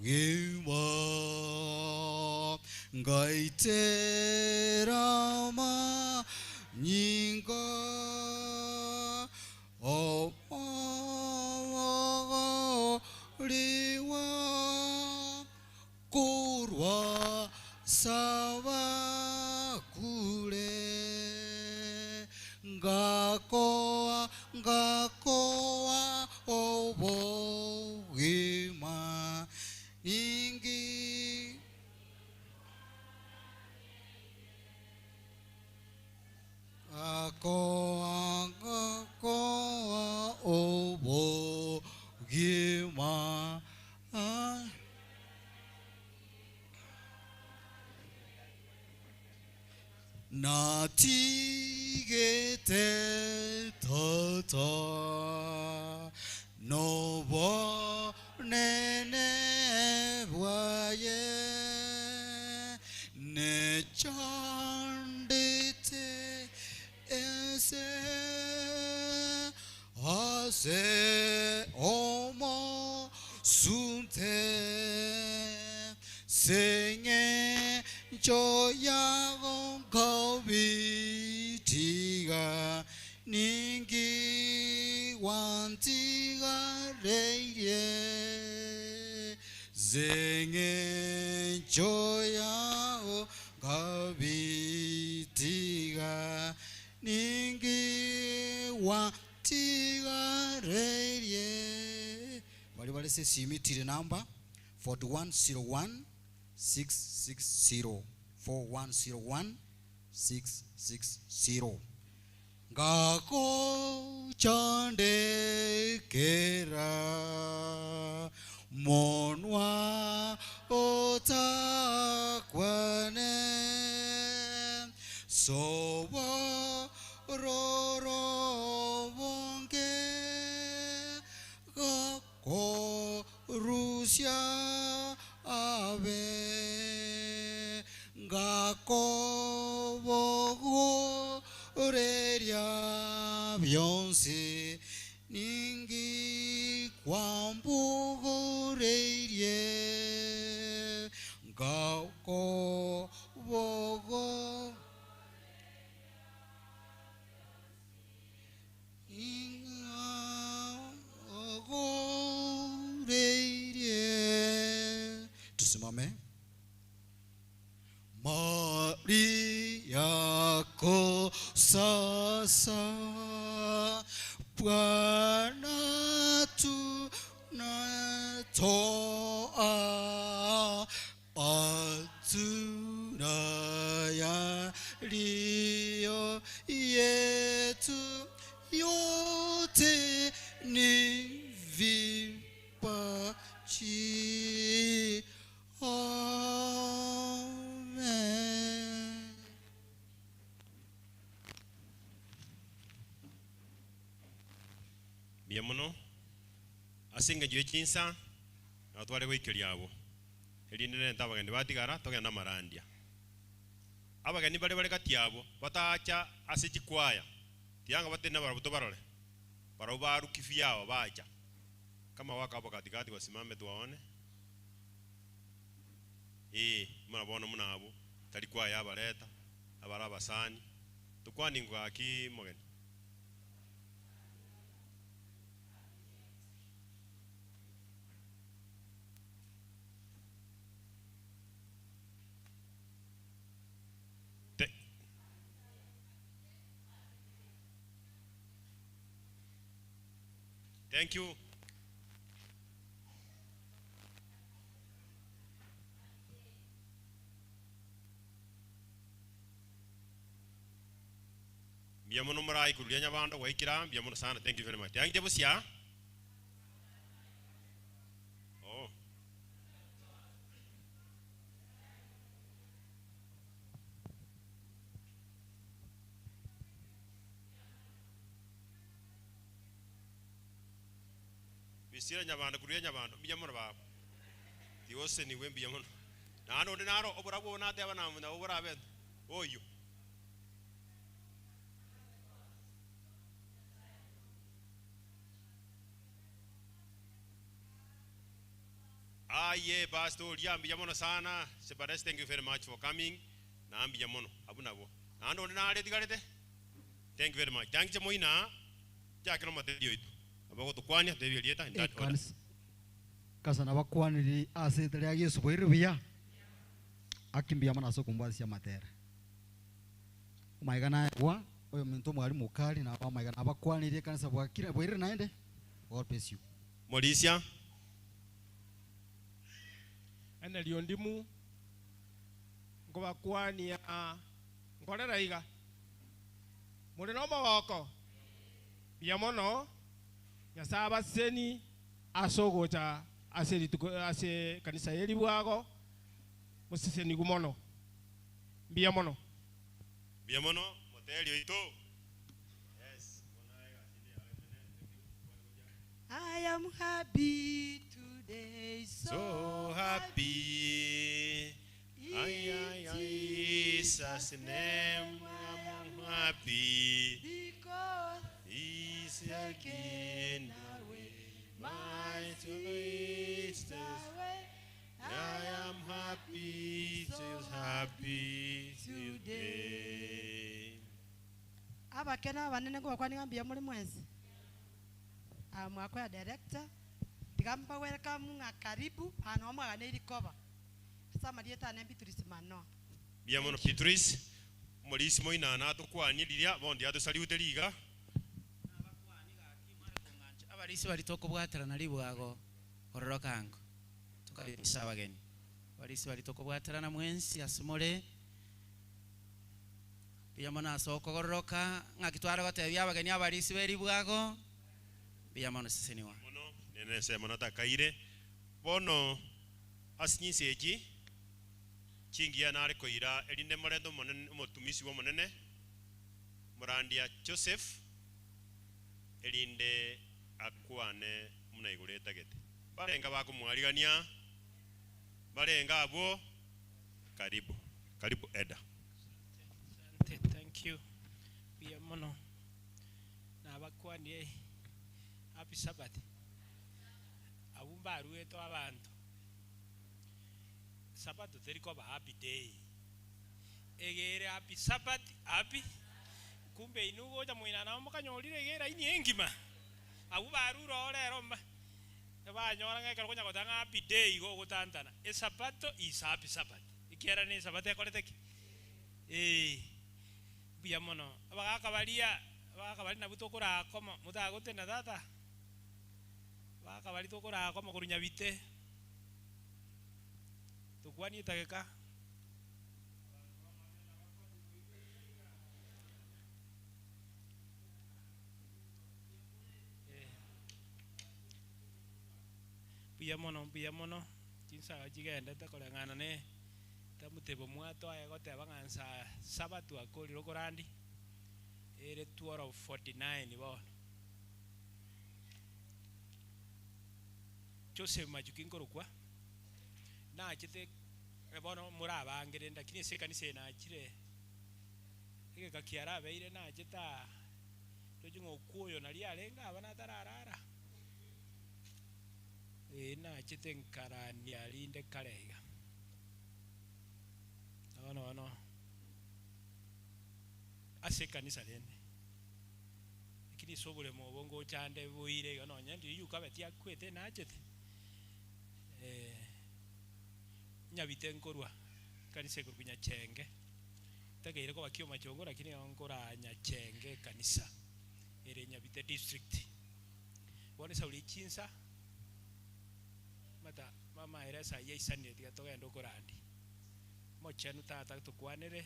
gima ngaiterama nyinga omogoriwa kurwa sabakure ngakoa ngakoa obogima ningi akoa ngakoa obogima. Ah. Natigete tata nobonene bwaye nechandete ese ase omo sunte senge joyagonkovitiga ningi wantigareirie zenge joyagonkovitiga ningi wantigareirie bali balese simitire namba 4101 660 4101 660. Ngakochandekera monwa otakwane sobororobonge gakorusya abe ngakobogoreria byonsi ningi kwambugoreirie ngakobogo Ingagoreirie. Tusimame. Maria ko sasa Bwana tunatoa hatuna yaliyo yetu yote ni vipaji. Amen. Mbuya mono ase eng'encho ya chinsa nabo tware goikeria abwo erinde rente abageni batigara togende amarandia. Abageni bare bare gati abwo batacha ase chikwaya tianga batene barabwo tobarore barabwo baruki fyao bacha kama wako hapo katikati wasimame tuwaone. Eh, muna bono muna abo tari kwaya abareta abara abasani tukwani ngwaki mogeni. Thank you. Mbuya mono morai kururia nyabando gwaikira mbuya mono sana. Thank you very much. Thank you busia. Oh. Bisira nyabando kururia nyabando mbuya mono baba. Tiose niwe mbuya mono. Nano ndi naro oborabwo nateba na na oborabe. Oyo. Aye, Pastor, mbuya mono sana. Separes, thank you very much for coming. Na mbuya mono, abu nabo. Nando ndi nare tigarete. Thank you very much. Thank you moina. Jakiro materio itu. Abago tukwania tebia rieta in that order. Kasa nabakwaniri ase tere ya Yesu bwaire buya. Akimbia mana ase okombwasia matera. Omaiga naegwa oyo minto mwari mukali na abamaiga nabakwanirie kanisa bwakire bwaire naende. God bless you. Morisia. Ene liondimu ngobakwania nkorera iga muri no mogoko buya mono Nyasaye abaseni ase ogocha ase rituko ase kanisa eri bwago musesenigu mono mbuya mono Mbuya mono moteri oito. Yes. I am happy today, so, So happy. Ay, ay, ay, Jesus name, I'm happy. Because He's taken away my sins. I am happy, so happy today. Abakena abanene ngobakwani mbuya muri mwensi. Mwako ya director tigampa welcome nga karibu ano omwagane irikoba. Asa marieta ne Beatrice Manoa. Mbuya mono Beatrice molisi moina natukwani riria bondi atusalute riga. Abarisi bari tokobwaterana ribwago ororokango tukabisa abageni. Abarisi bari tokobwaterana mwensi asimore. Mbuya mono ase okogororoka, ng'aki tware gotebia abageni abarisi be ribwago, mbuya mono seseniwa. Nene ensemo natakaire. Bono ase chinsa echi chingiya nare koira, erinde morente omonene, omotumisi bw'Omonene, morandia Joseph, erinde akwane buna igoro etagete. Mbarenge abakomwarigania, mbarenge abwo, karibu, karibu Eda. Asante, thank you. Mbuya mono. Nabakwanie happy Sabbath. Abwo mbaruetwe abanto. Sabato teri koba happy day. Egere happy Sabbath, happy. Kumbe inwe gocha moina nabo mokanyorire iga eraini engima. Abwo barure oo rero mba banyora ng'a ekero konya goteba ng'a happy day igo ogotantana. Esabato is happy Sabbath. Ekiagera ne esabato ekorete ki? Ee, mbuya mono. Abagaka baria, abagaka baria nabwo tokoraa komo, motagotena tata? Abagaka baria tokoraa komo korwa Nyabite, tokwanie etageka. Mbuya mono, mbuya mono, chinsaga chigendete koreng'ana ne tamotebo mwato aye goteba ng'a nsa saba twakorire okorandi, ere 12:49 bono. Joseph Machuki nkorokwa, nachete bono morabange rende lakini ase ekanisa eye nachire, egeka kiarabeire nachete aa, ndoche ng'a okwo oyo naria arenge abana atararara. Ee, nachete nkarania rinde kare iga. Bono bono ase ekanisa rende, lakini ase oboremo obo ngocha nde boire iga nonye ndiri yukabe tiakwete nachete, nyabite nkorwa ekanisa ekorokwa Nyachenge, ntakeire koba Kiomachongo lakini igo nkoraa Nyachenge ekanisa ere Nyabite district. Bono esauri chinsa, mata mama ere esa eyio aisanire tiga togende okorandi. Omochenu tata tokwanere,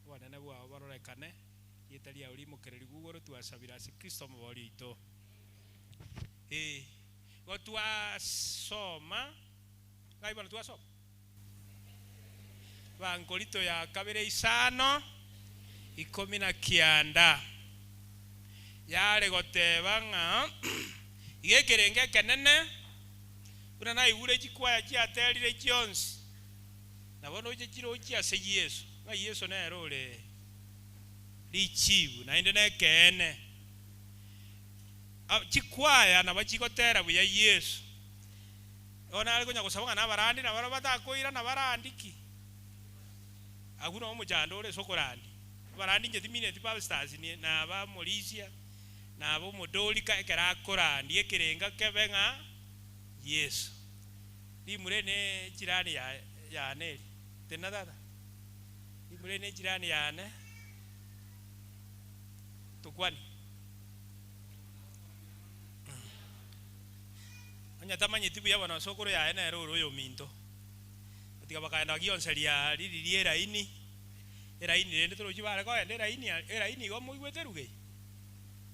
obonene bwao bororekane, rieta riao rimokererigwe igoro twasabire ase Kristo omobori oito. Ee, igo twasoma, ng'ai bono twasoma? Abankorito ya kabere isano, ikomi na kianda, yare goteba ng'a iga ekerengo ekenene, buna naigure chikwaya chiaterire chionsi, nabo noche chirochie ase Yeso, ng'a Yeso nere ore richibu naende nekeene. Chikwaya nabo chigotera buya Yeso. Igo nare konya gosaba ng'a nabarandi nabarabwo batakoirana barandiki. Agwo noo omochando ore ase okorandia. Abarandi inche timineti pastors ni naba omorisia, naba omodorika ekero akorandia ekerenga kebe ng'a Yeso. Rimura eri ne echirani ya yane eri. Tena tata. Rimura eri ne echirani yane, tokwane. Onye tamanyeti buya bono sokoro yaye nere ore oyominto. Tiga bakaenda gionseria riria eraini, eraini rende torochi bare koenda eraini aria, eraini igo moigwete eruga eye?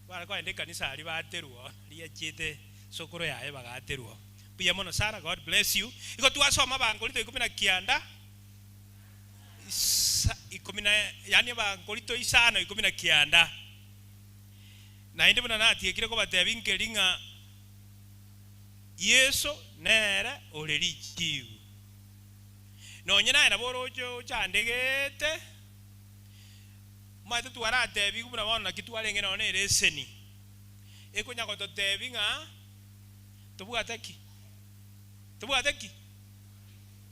Bare koenda ekanisa aria baterwa oo, riachiete sokoro yaye bagaterwa oo. Mbuya mono sana, God bless you. Igo twasoma Abankorintho ikomi na kianda, isa ikomi na yaani Abankorintho isano ikomi na kianda. Naende buna natiekire kobatebia nkeri ng'a Yeso nere ore richibu. Nonye naye nabo oroche ochandegete, omanyete twaratebigwe buna bono naki twarenge nonya na ereseni, ekonya gototebia ng'a tobwate ki? Tobwate ki?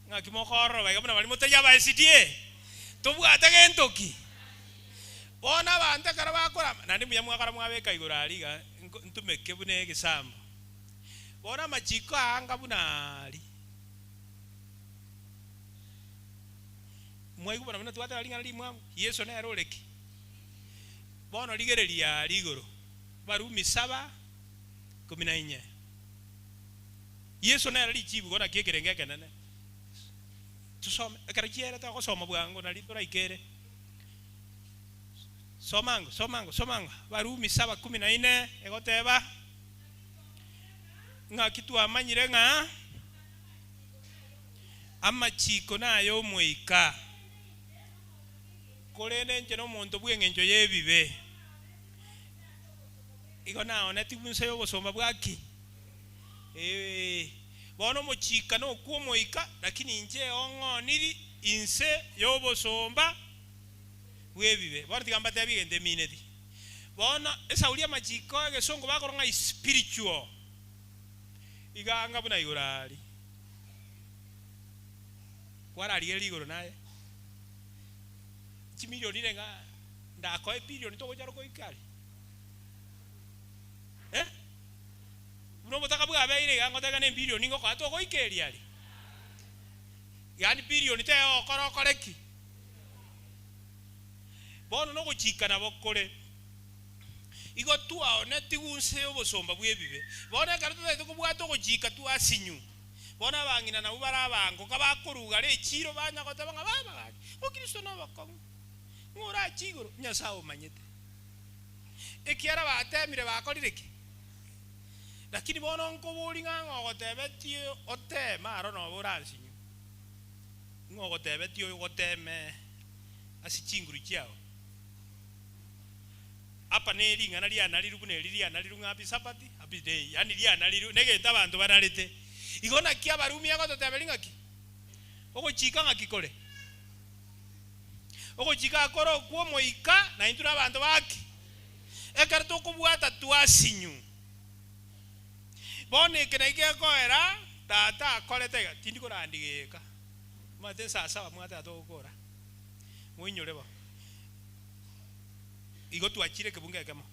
Ng'aki mokororoba iga buna baria motari aba SDA? Tobwate gento ki? Bono abanto ekero bakorama, naende mbuya mwakora mwabeka igoro aria iga, ntumeke buna egesambo. Bono amachiko aa anga buna aria. Mwaigwa buna buna twateba ring'ana rimwamu, Yeso nere ore ki? Bono rigereria aria igoro, Abarumi saba, ikomi na inye. Yeso nere richibu igo naki ekerengo ekenene. Tusome, ekero chiere togosoma bwango nari toraikere. Somango, somango, somango. Abarumi saba kumi na ine egoteba, Ng'aki twamanyire ng'a amachiko nay'omoika, korende inche nomonto bw'engencho y'ebibe. Igo naonetigwe inse y'obosomba bwa ki? Ee, bono omochika nokw'omoika, lakini inche ong'oniri inse y'obosomba bw'ebibe. Bono tiga mbatebie egento emineti. Bono esauri y'amachiko egesongo bakorwa ng'a is spiritual. Iga anga buna igoro aria. Kwararigereria igoro naye. Chimilioni renge ndakoe ebilioni togochara goika aria. Eh? Buna obotaka bwabeire iga ngoteba ne ebilioni ngokoa togoika eria aria. Yaani bilioni teyokora okore ki? Bono nogochika nabo kore. Igo twaonetigwe inse y'obosomba bw'ebibe. Bono ekero totagete kobwata ogochika twasinyu. Bono abang'ina nabwo bare abango, kabakorugara echiiro banya goteba ng'a baba gaki, Bokristo nobokong'u, ng'o orache igoro? Nyasae omanyete. Ekiara batemire bakorire ki? Lakini bono nkoborie ng'a ng'o ogotebetie oteme aro nobe oransinyu. Ng'o ogotebetie ogoteeme ase chinguru chiao? Apa ne ring'ana rianariru buna eri rianariru ng'a happy Sabbath, happy day, yaani rianariru negento abanto banarete. Igo naki Abarumi agototeberia ng'aki? Ogochika ng'aki kore? Ogochika kore okw'omoika na intwe nabanto baki? Ekero tokobwata twasinyu. Bono eke naki gekoera tata akorete iga, tindi korandia geka. Omanyete nsaa saba mwateba togokora, moinyore bo. Igo twachire ekebungo ekemo,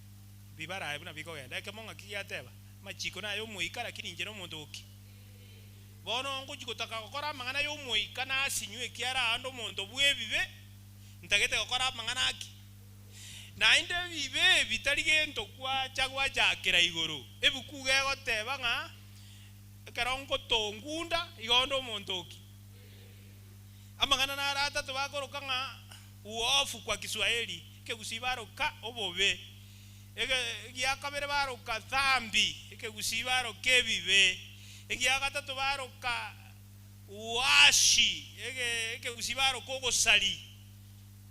bibarae buna bikogenda. Ekemo ng'aki giateba, Amachiko naye omoika, lakini inche nomonto oki? Bono ngochia gotaka gokora amang'ana y'omoika nasinywe, ekiagera aande omonto bw'ebibe, ntagete gokora amang'ana aki? Naende ebibe ebi tari gento gwacha gwachakera igoro. Ebuku iga egoteba ng'a ekero ngotongunda igo onde omonto oki? Amang'ana naro atato bakoroka ng'a uofu kwa Kiswahili, ekegusii baroka obobe, egia kabere baroka dhambi, ekegusii baroka ebibe, egia gatato baroka uashi, ekegusii baroka ogosari.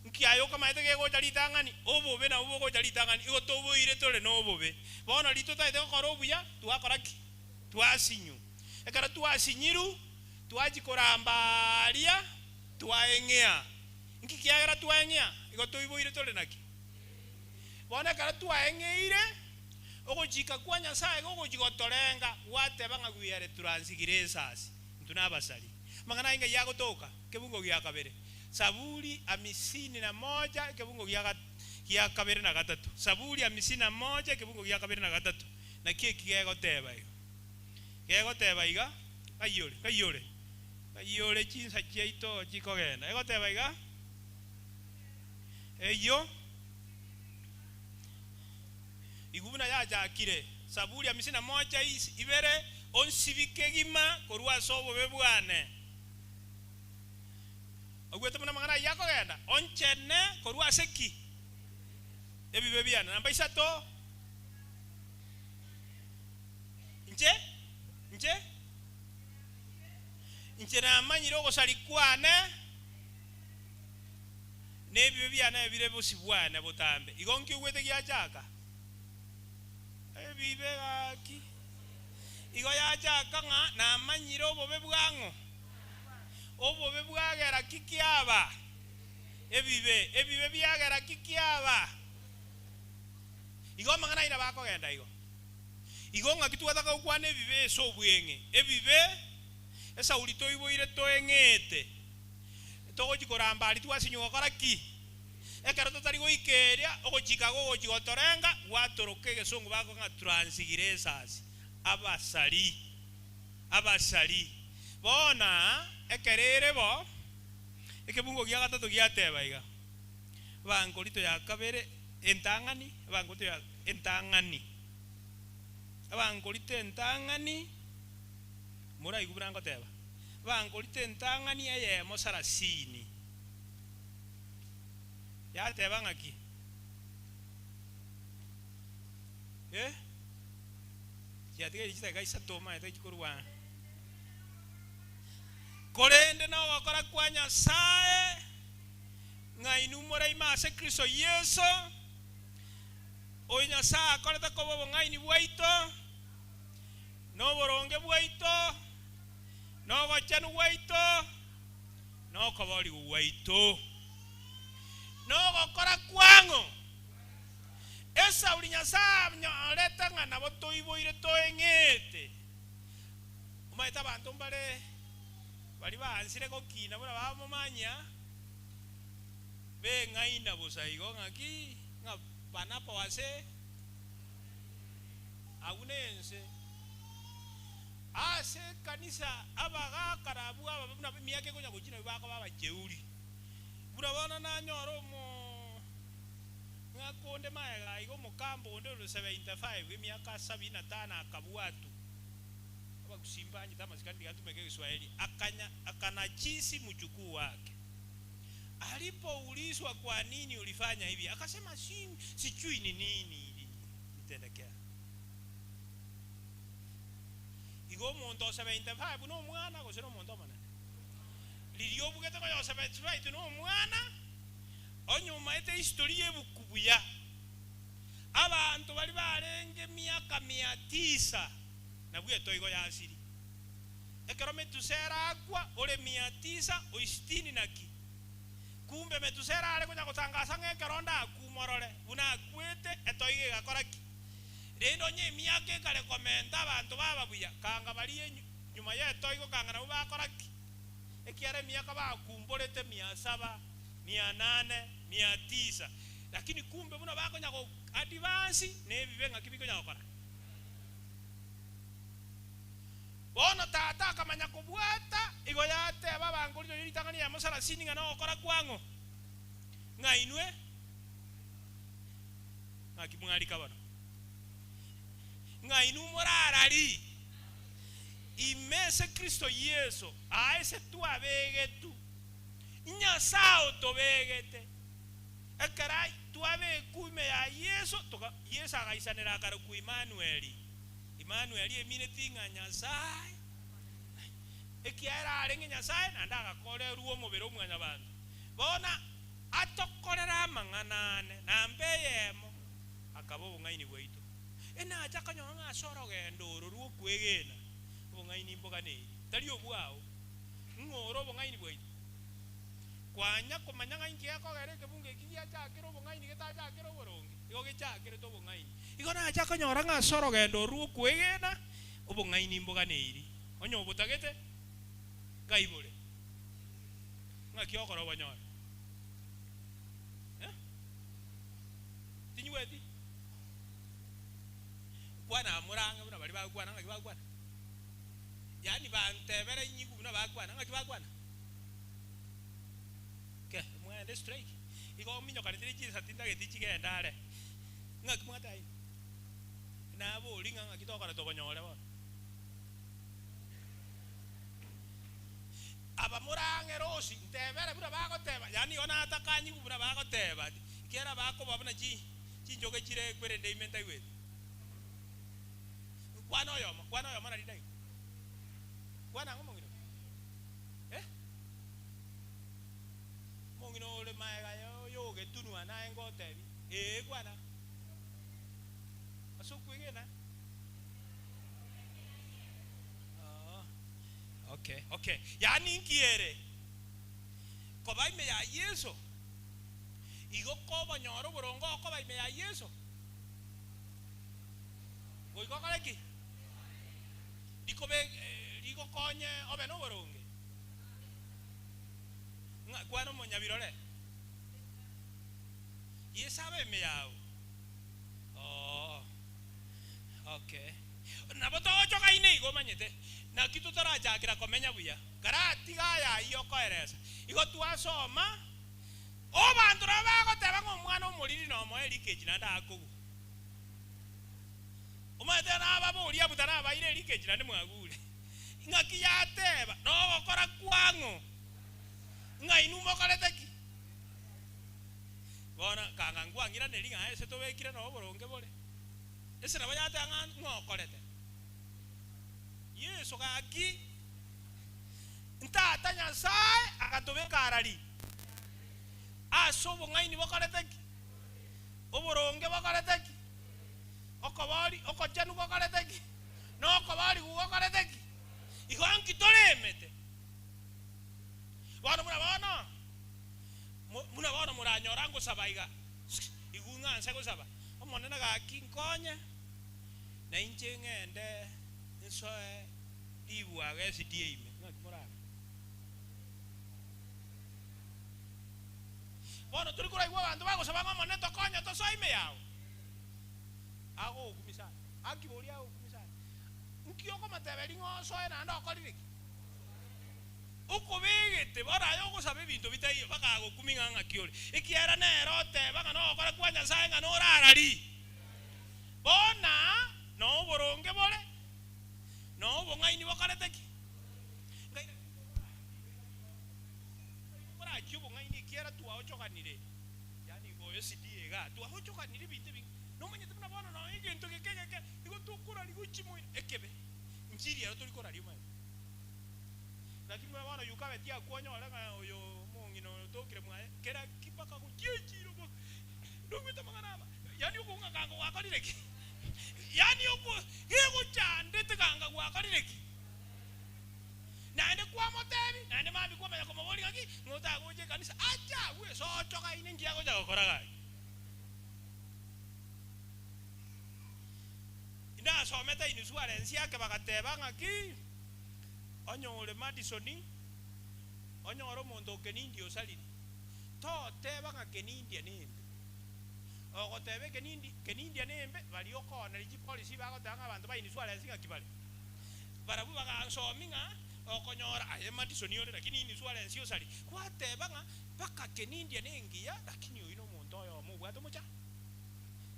Nki aye okamanyete gegocha ritang'ani? Obobe nabwo bogocha ritang'ani. Igo toboire tore nobobe. Bono riria totagete gokora obuya, twakora ki? Twasinyu. Ekero twasinyiru, twachia koramba aria, twaeng'ea. Nki kiagera twaeng'ea? Igo toiboire tore naki? Bono ekero twaeng'eire, ogochika kwa Nyasae gogochia gotorenga, gwateba ng'a we are transgressors, intwe nabasari. Amang'ana aya ng'ai agotoka? Ekebungo gia kabere. Saburi amisini na moja ekebungo gia gia kabere na gatato. Saburi amisini na moja ekebungo gia kabere na gatato. Naki eki gegoteba iga? Gegoteba iga, ng'ai ore? Ng'ai ore? Ng'ai ore chinsa chiaito chikogenda? Egoteba iga, Eyio igwa buna yachakire. Saburi amisini na moja ibere, Onsibi kegima korwa ase obobe bwane. Oigwete buna amang'ana ayio akogenda? Onchene korwa ase ki? Ebibe biane. Namba isato, inche, inche, inche namanyire ogosaria kwane, na ebibe biane bire bosio bwane botambe. Igo nki oigwete giachaka? Ebibe gaki. Igo yachaka ng'a namanyire obobe bwang'o? Obobe bwagera ki kiaba? Ebibe. Ebibe biagera ki kiaba? Igo amang'ana aye nabo akogenda igo. Igo ng'aki twataka gokwana ebibe ase obweng'e? Ebibe, esauri toiboire toeng'ete, togochia koramba aria twasinywa gokora ki? Ekero totari goika eria, ogochika gogochia gotorenga, gwatoroka egesongo bakoga ng'a transgressors, abasari. Abasari. Bono ekero ere bo, ekebungo gia gatato giateba iga, Abankorito ya kabere entang'ani, Abankorito ya entang'ani, Abankorito entang'ani, moraigwe buna ngoteba, Abankorito entang'ani eyemo sarasini. Yateba ng'aki? Eh? Chiatigaire chidakika isato omanyete chikorwa. Korende nogokora kwa Nyasae, ng'a inwe moraime ase Kristo Yeso, oyo Nyasae akorete koba obong'aini bwaito, na oboronge bwaito, na ogochenu gwaito, na okoboorigwa gwaito. Nogokora kwang'o? Esauri Nyasae anyorete ng'a nabo toiboire toeng'ete. Omanyete abanto mbare baria baansire gokina buna bamomanyia, beng'aina bosa igo ng'aki ng'a panapo ase agwo nense. Ase ekanisa abagaaka nabwo ababe buna emiaka ekonya gochia nabwo bakoba abacheuri. Buna bono nanyora omo ng'aka onde magega iga omokambo onde ore 75 emiaka sabini na tano akabwatwa. Abagusii mbanchete amasikani tiga ntumeke egeswahili, akanya akanachisi mjukuu wake. Alipoulizwa kwa nini ulifanya hivi akasema si sijui ni nini ilinitendekea. Igo omonto o 75 nomwana gose nomonto omonene? Riria obugete konya o 75 nomwana, onye omaete history y'ebuku buya, abanto baria barenge miaka mia tisa nabwo etoigo yasiri. Ekero Metusela akwa ore mia tisa o isitini na ki. Kumbe Metusela are konya gotangasa ng'a ekero ndakwe morore buna akwete etoigo egakora ki. Rende onye emiaka ekare komenta abanto baba buya, kanga baria nyuma y'etoigo kanga nabwo bakora ki? Ekiagera emiaka bakumborete mia saba, mia nane, mia tisa, lakini kumbe buna bakonya go advance nebibe ng'aki bikonya gokora. Bono tata akamanya kobwata, igo yateba abankorito ye ritang'ani ya Mosarasini ng'a nogokora kwang'o, ng'a inwe ng'aki mwarika bono, ng'a inwe morarari ime ase Kristo Yeso, aa ase twabegetwe, Nyasae otobegete. Ekero twabekwa ime ya Yeso, toka Yeso agaisanera akarokwa Imanueli. Imanueli emineti ng'a Nyasae, ekiagera arenge Nyasae naende agakorerwa omobere o mwanyabanto. Bono atokorere amang'ana ane, nambe eyemo, akaba obong'aini bwaito. Enacha akonyora ng'a ase orogendo oro rw'okwegena, obong'aini mboganeiri, tari obwao, ng'o ore obong'aini bwaito? Kwanya komanya ng'a inki gekogera ekebungo eki giachakire obong'aini getachakire oboronge, igo gechakerete obong'aini. Igo nacha konyora ng'a ase orogendo oru rw'okwegena, obong'aini mboganeiri. Onye obotagete, nkaibore. Ng'aki okora obonyore? Eh? Tinyigweti? Kwana amore ang'e buna baria bagokwana, ng'aki bagokwana? Yaani bantebere inyigwe buna bakwana, ng'aki bakwana? Ke, mwende strike. Igo ominyokaneti ne chinsa tintageti chigende are. Ng'aki mwataini? Nabori ng'a ng'aki tokora tobonyore bono. Aba morang'e rosi, ntebere buna bagoteba, yaani igo natakanyigwe buna bagoteba, ekiagera bakoba buna chi chinchoke chire ekwerende ime ntaigweti. Kwana oyomo, kwana oyomo nari ndaigwe. Kwana ang'o omong'ina oyo? Eh? Omong'ina ore magega y'ogetunwa naye ngotebie, Ee, kwana. Ase okwegena. Oh, okay, okay. Yaani inki ere? Koba ime ya Yeso. Igo kobonyora oboronge okoba ime ya Yeso. Goika okore ki? Rikobe rigokonye obe noboronge. Ng'a kwana omonyabirore. Yeso abe ime yao. Oo. Okay. Nabo togochokaine igo omanyete. Naki totarachakera komenya buya. Karatiga aya ayio okoeresa. Igo twasoma, Abanto nabo bagoteba ng'a omwana omoriri nomoe rikechi naende akogwa. Omanyete nababoria abwo tarabaire rikechi naende mwagure. Ng'aki yateba, nogokora kwang'o, ng'a inwe mokorete ki? Bono kanga nkwang'iraneria ng'a ase tobekire noo oboronge bore. Ase nabo yateba ng'a ng'o okorete? Yeso gaki, Ntata Nyasae agatobeka arari ase obong'aini bokorete ki? Oboronge bokorete ki? Okobori okochenu gokorete ki? Na okoborigwa gokorete ki? Igo nki toremete? Bono buna bono, buna bono moranyora ngosaba iga, igwe ng'a nse gosaba, Omonene gaki nkonye, na inche ng'ende nsoe ribwaga esidi ime. Ng'aki morabe? Bono tori koraigwa abanto bagosaba ng'a Omonene tokonye tosoe ime yao. Agokumisa aye. Aki boria agokumisa aye. Nki okomoteberia ng'a osoe naende okorire ki? Okobegete bono aye ogosaba ebinto bitaiyo mpaka agokumia ng'a ng'aki ore, ekiagera nere oteba ng'a nogokora kwa Nyasae ng'a norarari. Bona noo oboronge bore, noo obong'aini bokorete ki? Ngai borachie obong'aini ekiagera twaochoganire, yaani oyo CDA igaa, twaochoganire ebinto ebinge. Nomanyete buna bono nonye egento geke geke igo tokoraria gochia moino ekebe, inchiri ero tori koraria omanyete. Lakini buna bono yukabe tiakwonyore ng'a oyo omong'ina oyo otokire mwaye, kera ki mpaka gochia echiro bo ndoigwete amang'ana aba, yaani okong'a kanga gwakorire ki? Yaani oko gegochandete kanga gwakorire ki? Naende kwamotebi, naende mambia kwamanya komoboria ng'aki, ng'a otagocha ekanisa, ache agwo ase ochogaine nki agocha gokora gaki? Inasomete insurance yake bagateba ng'aki, Onye ore Madison, onyore omonto o Kenindia osarire, toteba ng'a Kenindia nembe. Ogoteba ekenindi Kenindia nembe, baria okooneria chipolisi bagoteba ng'a abanto ba insurance ng'aki bare. Barabwo bagansomi ng'a okonyora aye Madison ore lakini insurance osari, gwateba ng'a mpaka Kenindia nengiya lakini oyio nomonto oyomo obwate omochando.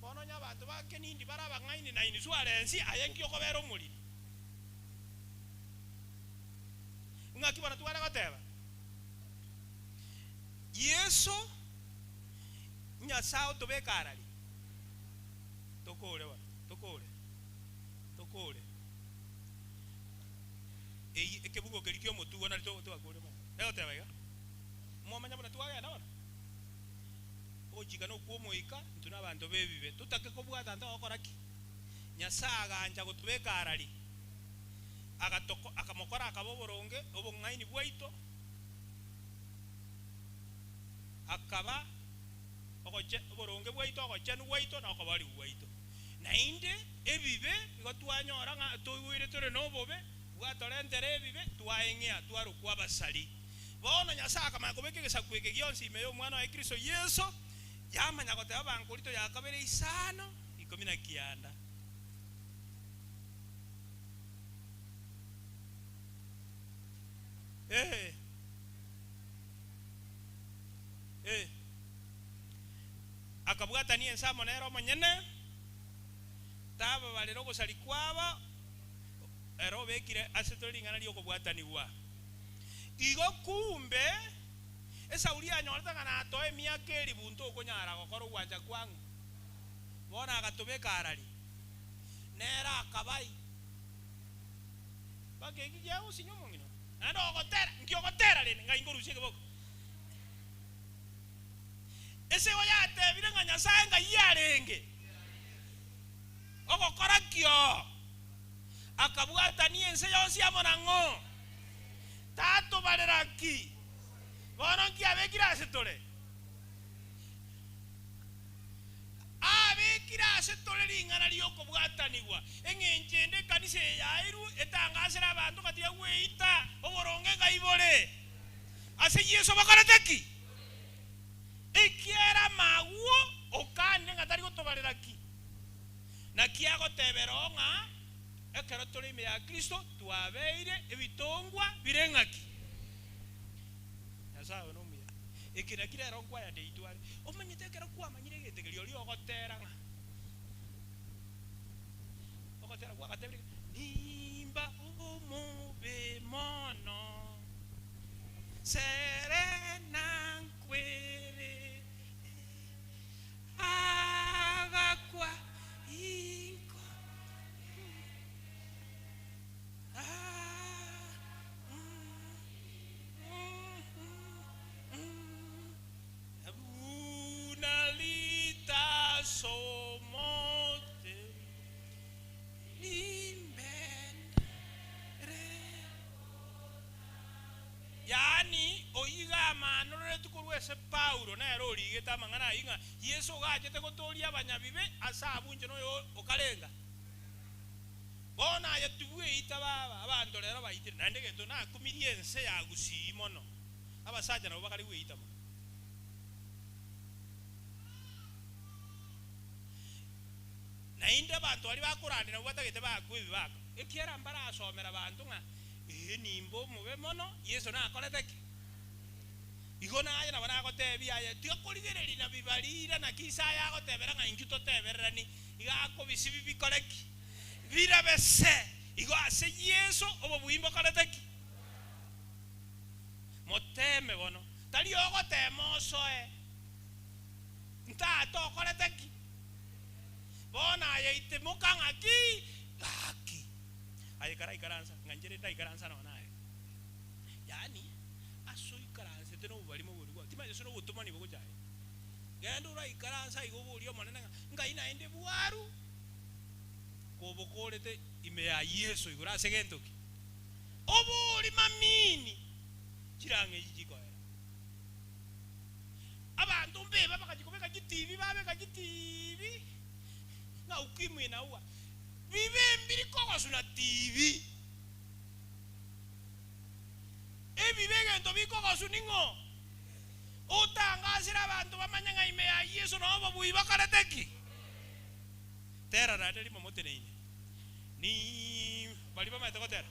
Bono onye abanto ba Kenindi bare abang'aini na insurance, aye nki okobera omoriri? Ng'aki bono tware goteba? Yeso, Nyasae otobeke arari. Tokore bono, tokore, tokore. Eyio ekebugo keria ki'omotugo nari to twakore mono. Egoteba iga, Mwamanya buna twagenda bono? Ogochika nokwa omoika, intwe nabanto b'ebibe, totake kobwata ntogokora ki? Nyasae agancha gotobeka arari, agatoko akamokora akaba oboronge, obong'aini bwaito, akaba ogoche oboronge bwaito, ogochenu gwaito, na okoborigwa gwaito. Naende ebibe igo twanyora ng'a toigwire tore nobobe, bwatorentera ebibe, twaeng'ea, twarokwa abasari. Bono Nyasae akamanya kobeka egesaku eke gionsi ime y'Omwana oye Kristo Yeso, yamanya goteba Abankorinto ya kabere isano, ikomi na kianda. Ee. Ee. Akabwatania ense amo nere omonyene, tababarera ogosaria kwabo, ere obekire ase tore ring'ana ri'okobwatanigwa. Igo kumbe, Esauli anyorete ng'a natoe emiaka elifu ntokonyara gokora ogwancha kwang'o. Bono agatobeka arari, nere akabai. Mpaka eki kiagosinya omong'ina oyo. Naende ogotera, nki ogotera rende? Ng'ai nkorusia ekeboko? Ase igo yatebire ng'a Nyasae ng'ai arenge ogokora ki oo? Akabwatania ense yonsi amo nang'o? Tatobarera ki? Bono nki abekire ase tore? Abekire ase tore ring'ana ri'okobwatanigwa, engencho ende ekanisa eye yairwe etangasere abanto gati ya gweita oboronge ng'ai bore. Ase Yeso bakorete ki? Ekiagera amagwo okanire ng'a tari gotobarera ki? Naki agotebera oo ng'a ekero tore ime ya Kristo twabeire ebitongwa bire ng'aki? Nyasae oyo nomuya. Eke naki rero nkwaya deitwe are. Omanyete ekero kwamanyire egento keria oria ogotera ng'a ogotera gwagatebirie ng'a nimba omobe mono serena nkwere agakwa inko. Paulo nere origete amang'ana ayio ng'a Yeso ogachete gotooria abanyabibe ase abwo inche noyo okarenga. Bono aye tibweita baba, abanto rero baitire, naende egento nakumirie ense ya Gusii mono, abasacha nabwo bakare gweita mono. Naende abanto baria bakorandia nabwo batagete bakwe ebibaka, ekiagera mbarasomera abanto ng'a ee nimbe omobe mono, Yeso nakorete ki? Igo naye nabo nagotebia aye, tiga korigereria na bibarira, naki Isaya agotebera ng'a intwe totebererani, iga akobisibi bikore ki? Birabe se. Igo ase Yeso obobui mbokorete ki? Moteeme bono, tari ogoteema osoe, Ntata okorete ki? Bono aye itemoka ng'aki? Gaki. Aye karaikaransa, ng'a inche rende ndaikaransa nonya naye. Yaani, ase oikaransete nobobarimo boria bwao, timanyeti gose nobotomani bogocha aye. Genda oraikaranse aiga oborie Omonene ng'a ngai naende bwaru kobokorete ime ya Yeso igoro ase gento ki? Oborie mamini chirang'a echi chikoera. Abanto mbeba bagachia kobeka chitibi, babeka chitibi ng'a ukimwi inaua. Bibe mbiri kogosuna tibi. Ebibe egento bikogosu ning'o? Otangasire abanto bamanye ng'a ime ya Yeso noo obobui bokorete ki? Tera naende rimo moteneine. Ni baria bamaete gotera.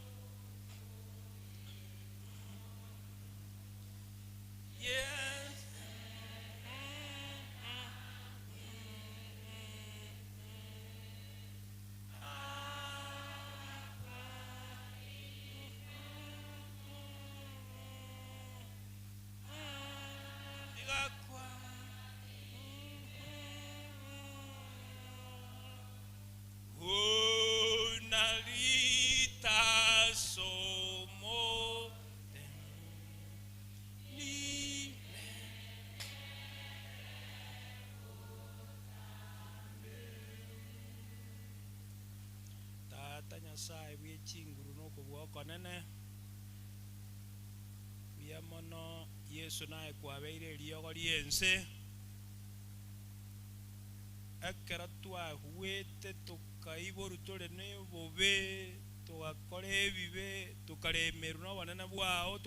Yes. Tata Nyasae bwe chinguru na okobua okonene, Mbuya mono Yeso naye kwabeire eriogo ri'ense, ekero twagwete tokaiborwa tore nobobe, togakora ebibe, tokaremerwa nobonene bwao,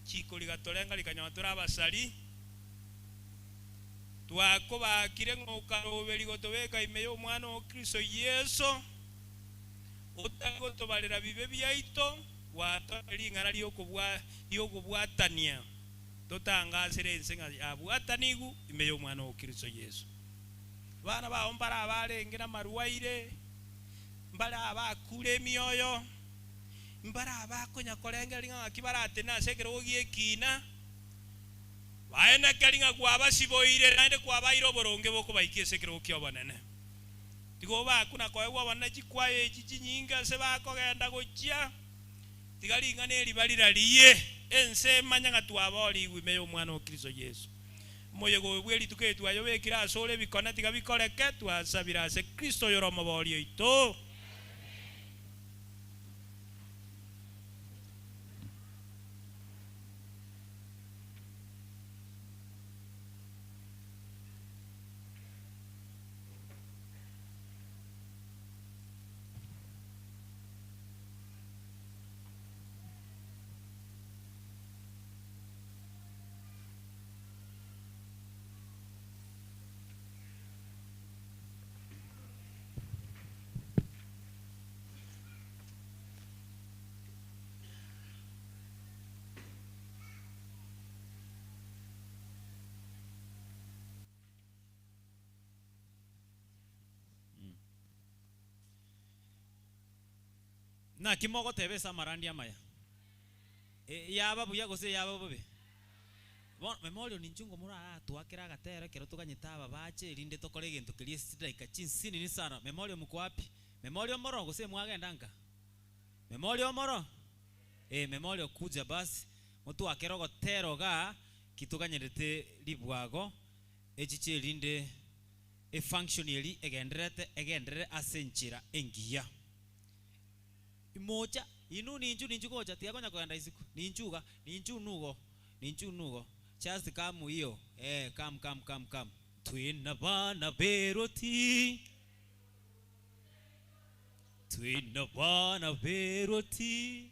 chiko rigatorenga rikanyora tore abasari, twakobakire ng'a okaroberia gotobeka ime y'Omwana oo Kristo Yeso, otari gotobarera bibe biaito, Gwatoire ring'ana ri'okobwatania, totangasere ense ng'a yabwatanigwe ime y'Omwana o Kristo Yeso. Abana bao mbare abarenge namarwaire, mbare abakure emioyo, mbare abakonya korengereria ng'a ng'aki baratenene ase ekerogo gi'ekiina, baenekeri ng'a kwabasiboire naende kwabaeire oboronge bokobaikia ase ekerogo ki'obonene. Tiga obakwe na koegwa obonene chikwaya echi chinyinge ase bakogenda gochia. Tiga ring'ana eri barirarie, ense emanye ng'a twaboorigwe ime y'Omwana o Kristo Yeso. Omoyega oyo bwe rituko eri twayobekire asore ebikone tiga bikoreke, twasabire ase Kristo oyore Omobooria oito. Naki mogoteba ase amarandia amaya? Yaba buya gose yaba bobe? Bono memorial ninchu ngo moraratwakere agatero ekero toganyete aba bache erinde tokore egento keria ase chidaika chinsinini sana. Memorial mko wapi? Memorial moro gose mwagenda nka? Memorial moro? Ee memorial kuja basi motwakere ogotera igaa ki toganyerete ribwago echiche erinde efunction eria egendererete egenderere ase enchera engiya. Imocha, inwe ninchu ninchu gocha tiga konya kogenda isiko, ninchu iga, ninchu nugo, ninchu nugo. Just come hiyo eh, come come come come. Twina bana beroti Twina bana beroti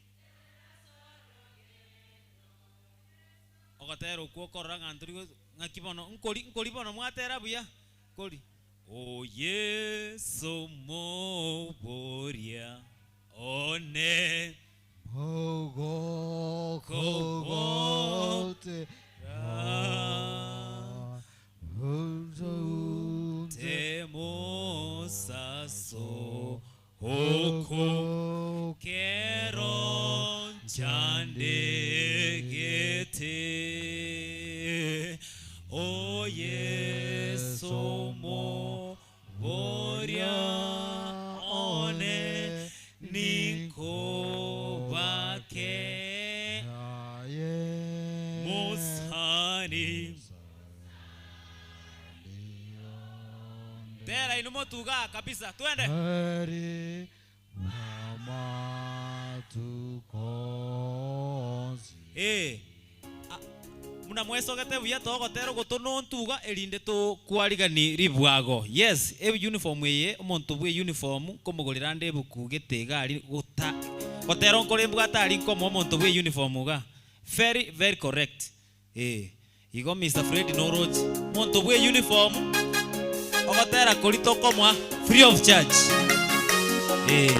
Ogotera okwo okorora ng'a ntori go ng'aki bono nkori nkori bono mwatera buya nkori. O Yeso moboria one. Temosaso oko kero nchandegete. O Yeso moboria one ninkobake mosani. Tera inwe motuga kabisa twende. Ee, buna mwesogete buya togotera ogoto nontuga erinde tokwarigani ribwago. Yes, e uniform eye omonto bwe uniform nkomogorera ande ebuku gete iga aria gota gotera onkore mbwate aria nkomoa omonto bwe uniform iga. Very very correct. Ee, igo Mister Fred noroche omonto bwe uniform ogotera koria tokomoa free of charge. Ee.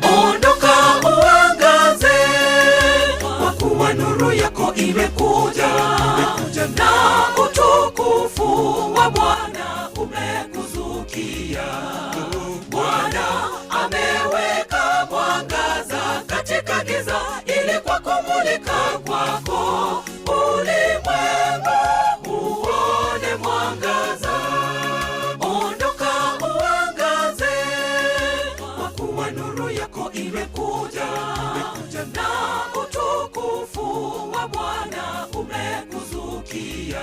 Ondoka uangaze, kwa kuwa nuru yako imekuja, na utukufu wa Bwana umekuzukia. Bwana ameweka mwangaza katika giza, ili kwa kumulika kwako ulimwengu uone mwangaza. Ondoka uangaze, kwa kuwa nuru yako imekuja, na utukufu wa Bwana umekuzukia.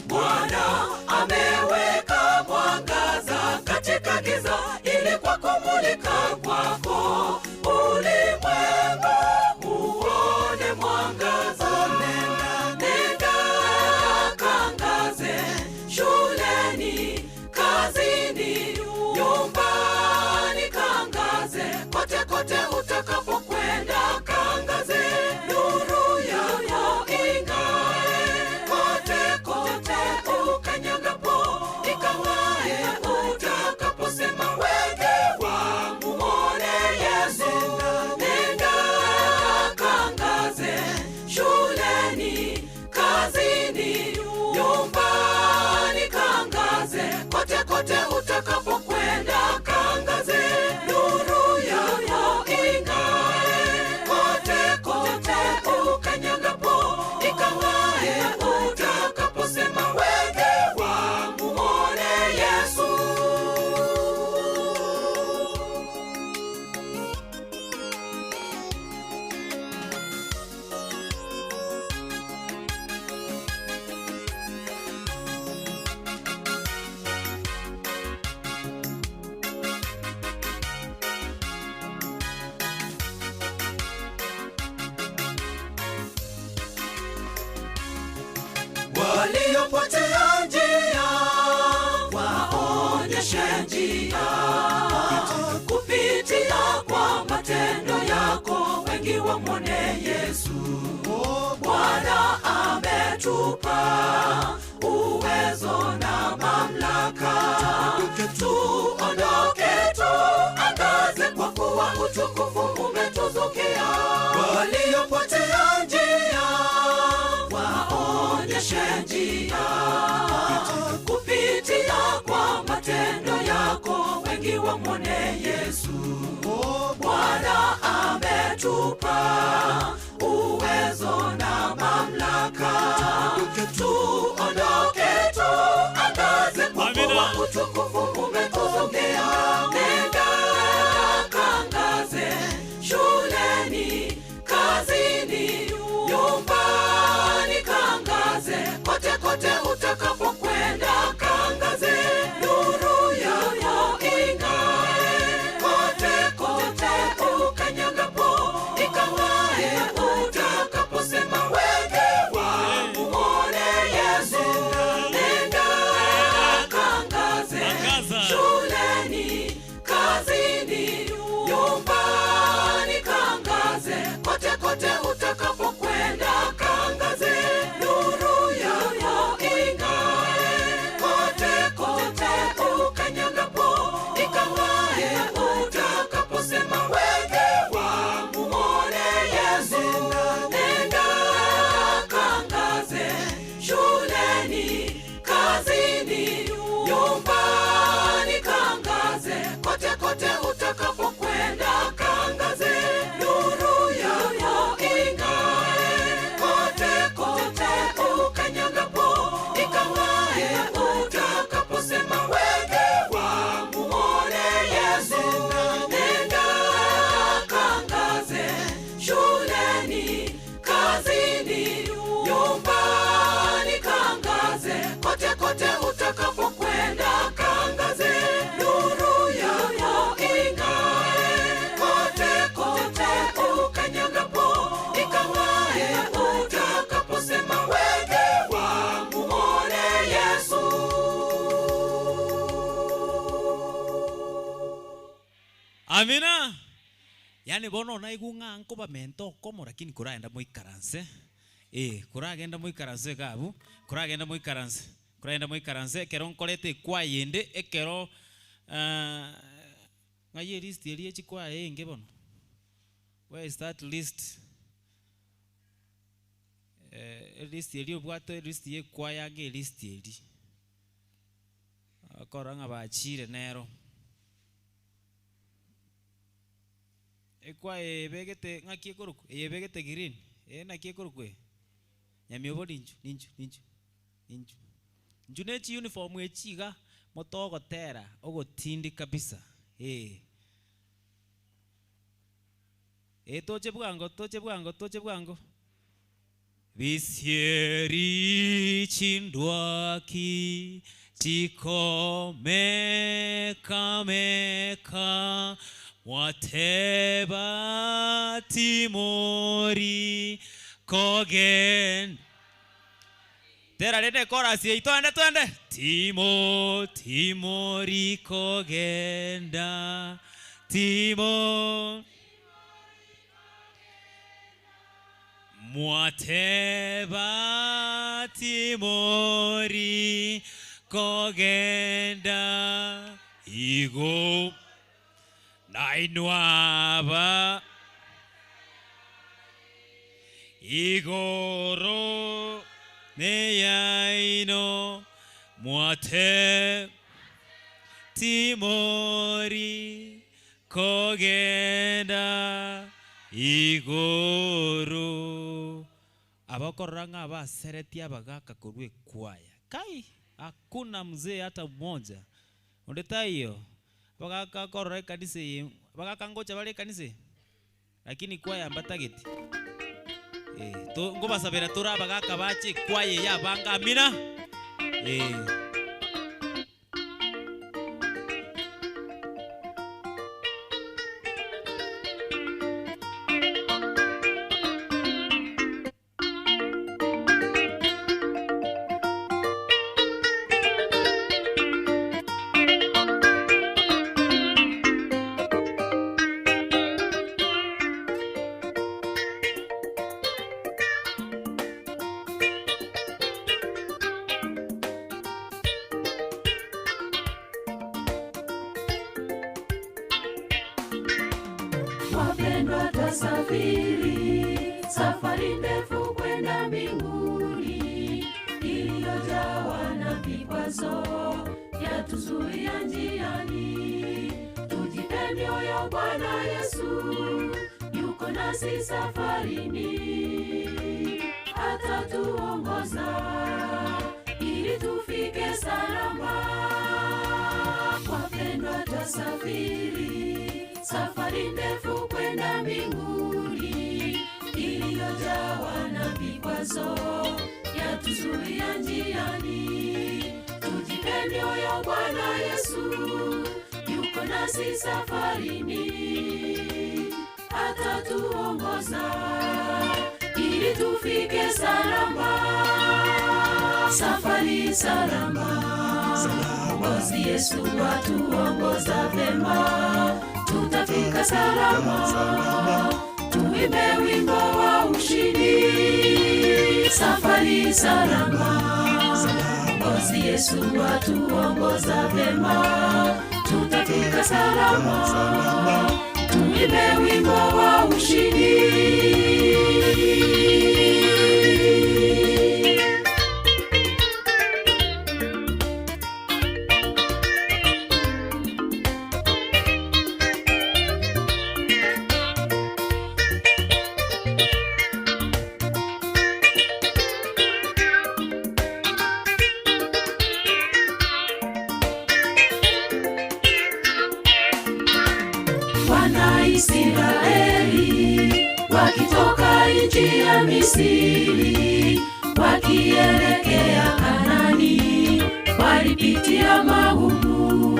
Bwana ameweka mwangaza katika giza, ili kwa kumulika kwako ulimwengu uone mwangaza. Nenda kaangaze shuleni, kazini, nyumbani, kaangaze kote kote utakapokwenda, kaangaze nuru yako ing'ae kote kote ukanyagapo, ikang'ae utakaposema wengi wamuone Yesu. Nenda kaangaze shuleni, kazini, nyumbani, kaangaze kote kote utakapokwenda, kaangaze nuru yako ing'ae kote kote ukanyagapo, ikang'ae utakaposema wengi wamuone Yesu. Waliopotea njia waonyeshe njia, kupitia kwa matendo yako wengi wamwone Yesu. Bwana ametupa uwezo na mamlaka, tuondoke tuangaze, kwa kuwa utukufu umetuzukia. Waliopotea njia waonyeshe njia, kupitia kwa matendo yako wengi wamwone Yesu. Bwana ametupa uwezo na mamlaka, tuondoke tuangaze, kwa kuwa utukufu umetuzukia. Nenda kaangaze shuleni, kazini, nyumbani. Amina. Yaani bono naigwe ng'a nkobamenta okomo lakini koragenda moikaranse, eh, koragenda moikaranse iga abwo, koragenda moikaranse, koragenda moikaranse ekero nkoreta ekwaya ende, ekero ng'ai elist eria ye chikwaya enge bono? Where is that list? Elist eria obwate elist ya ekwaya ange elist eria, okorora ng'a bachire nero. Ekwaya eye ebegete ng'aki ekorokwa? Eye ebegete green, eye naki ekorokwa eye? Nyamiobo ninchu, ninchu, ninchu, ninchu. Inchu ne chiuniform echi iga, motogotera ogotindi kabisa, eh. Eh toche bwango, toche bwango, toche bwango. Bisieri chindwaki chikomekameka, mwateba timori kogenda. Tera rende chorus eyio twende twende. Timo timori kogenda timo. Mwateba timori kogenda igo, nainwe aba igoro neyaino, mwateba timori Kogenda igoro. Abakorora ng'a abaseretie abagaaka korwa ekwaya. Kai! Hakuna mzee hata mmoja. Onde taiyo. Abagaaka korora ekanisa eye, abagaaka ngocha bare ekanisa eye? Lakini kwaya mbatageti. Eh, to, nkobasabera tore abagaaka bache ekwaya eye abange amina. Eh. Wapendwa, twasafiri safari ndefu kwenda mbinguni, iliyojawa na vikwazo yatuzuia njiani. Tujipe mioyo, Bwana Yesu yuko nasi safarini, atatuongoza ili tufike salama. Wapendwa, twasafiri safari ndefu kwenda mbinguni, iliyojawa na vikwazo yatuzuia njiani. Tujipe mioyo, Bwana Yesu yuko nasi safarini, atatuongoza ili tufike salama. Safari salama, Mwokozi Yesu atuongoza vema, tutafika salama, tuimbe wimbo wa ushindi. Safari salama, Mwokozi Yesu atuongoza vema, tutafika salama, tuimbe wimbo wa ushindi. Wana Israeli wakitoka nchi ya Misri wakielekea Kanani, walipitia magumu,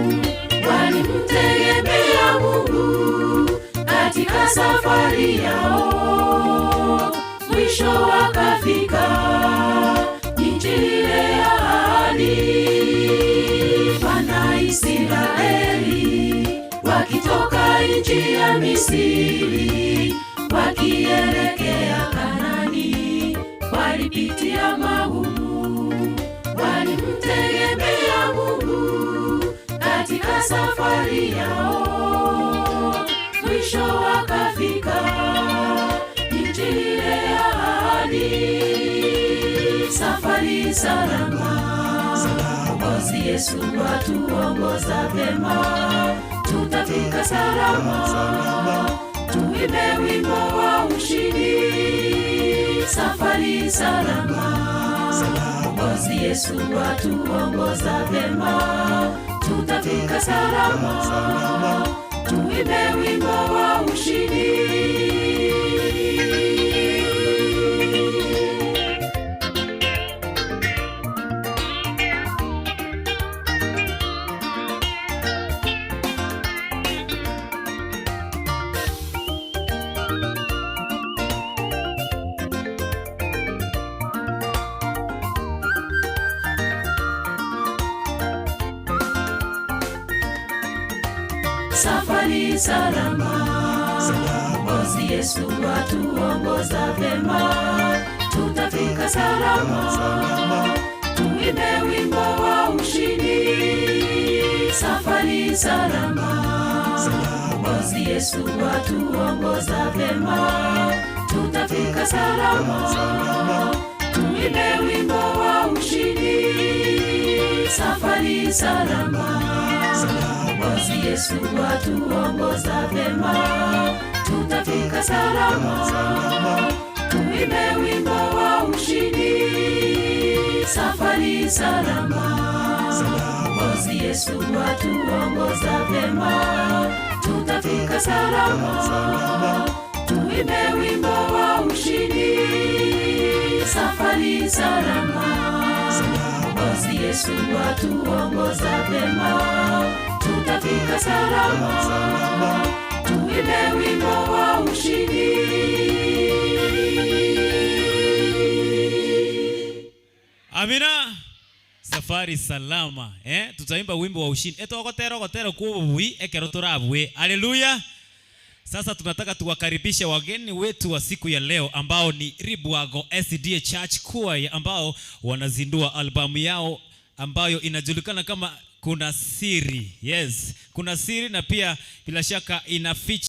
walimtegemea Mungu katika safari yao, mwisho wakafika nchi ile ya ahadi. Wana Israeli wakitoka nchi ya Misri wakielekea Kanani, walipitia magumu, walimtegemea Mungu katika safari yao, mwisho wakafika nchi ile ya ahadi. Safari salama, Mwokozi Yesu watuongoza vyema, tutafika salama, tuimbe wimbo wa ushindi. Safari salama, Mwokozi Yesu watuongoza vyema, tutafika salama, tuimbe wimbo wa ushindi. Safari salama, Mwokozi Yesu watuongoza vyema, tutafika salama, tuimbe wimbo wa ushindi. Safari salama, Mwokozi Yesu watuongoza vyema, tutafika salama, tuimbe wimbo wa ushindi. Safari salama, Mwokozi Yesu watuongoza vyema, tutafika salama, tuimbe wimbo wa ushindi. Safari salama, Mwokozi Yesu watuongoza vyema, tutafika salama, tuimbe wimbo wa ushindi. Safari salama, Mwokozi Yesu watuongoza vyema, tutafika salama, tuimbe wimbo wa ushindi. Amina. Safari salama eh? Tutaimba wimbo wa ushindi etogotera ogotera kwobui ekero torabue. Haleluya. Sasa tunataka tuwakaribishe wageni wetu wa siku ya leo ambao ni Ribwago SDA Church Choir ambao wanazindua albamu yao ambayo inajulikana kama Kuna Siri. Yes, Kuna Siri na pia bila shaka ina feature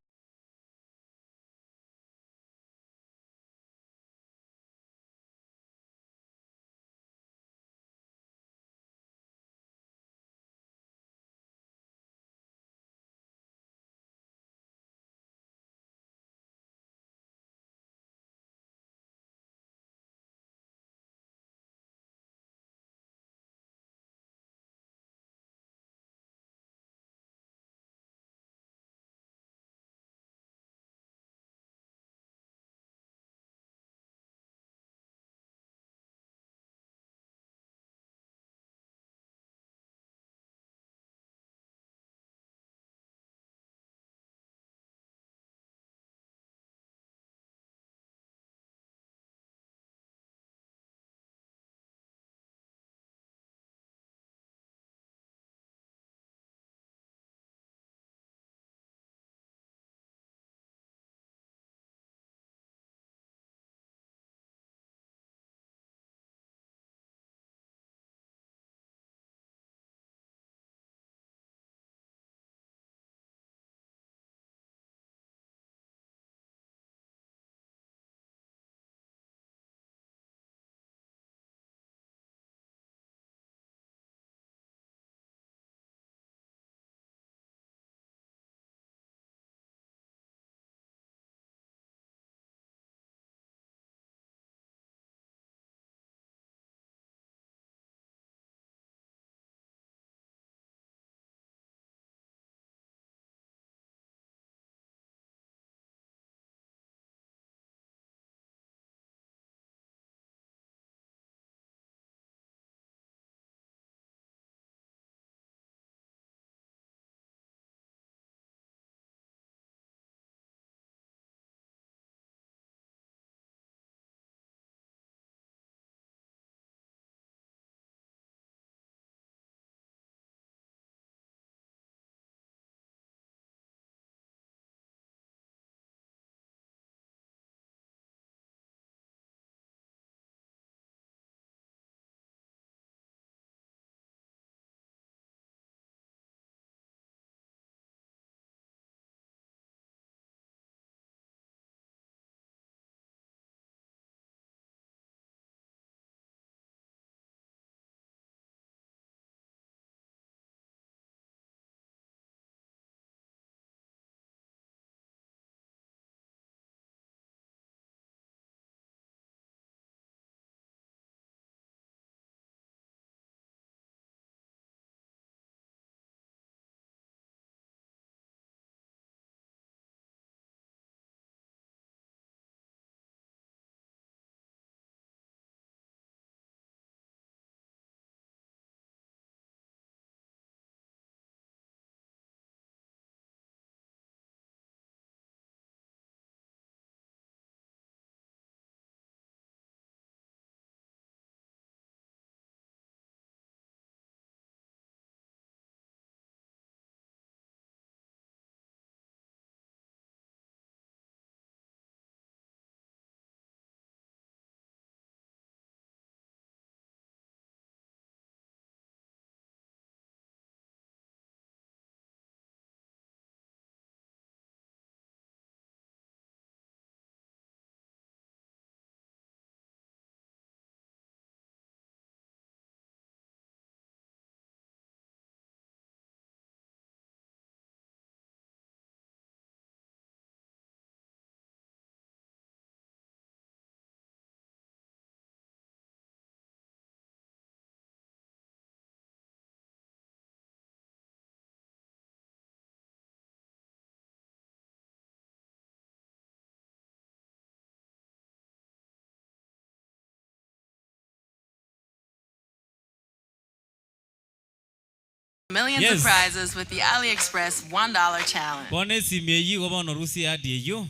Millions Yes. of prizes with the AliExpress $1 challenge. Bono esimi eyio igo bono rusia ehadi eyio,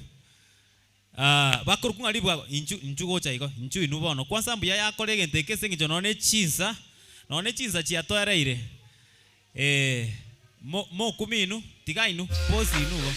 ah, bakorokwa ng'a ribwago, inchu inchu gocha igo, inchu inwe bono. Kwanza mbuya yakora egento eke ase eng'encho nonye ne chinsa, nonye ne chinsa chiatoereire, eh, mo mokumia inwe, tiga inwe, bosi inwe igo.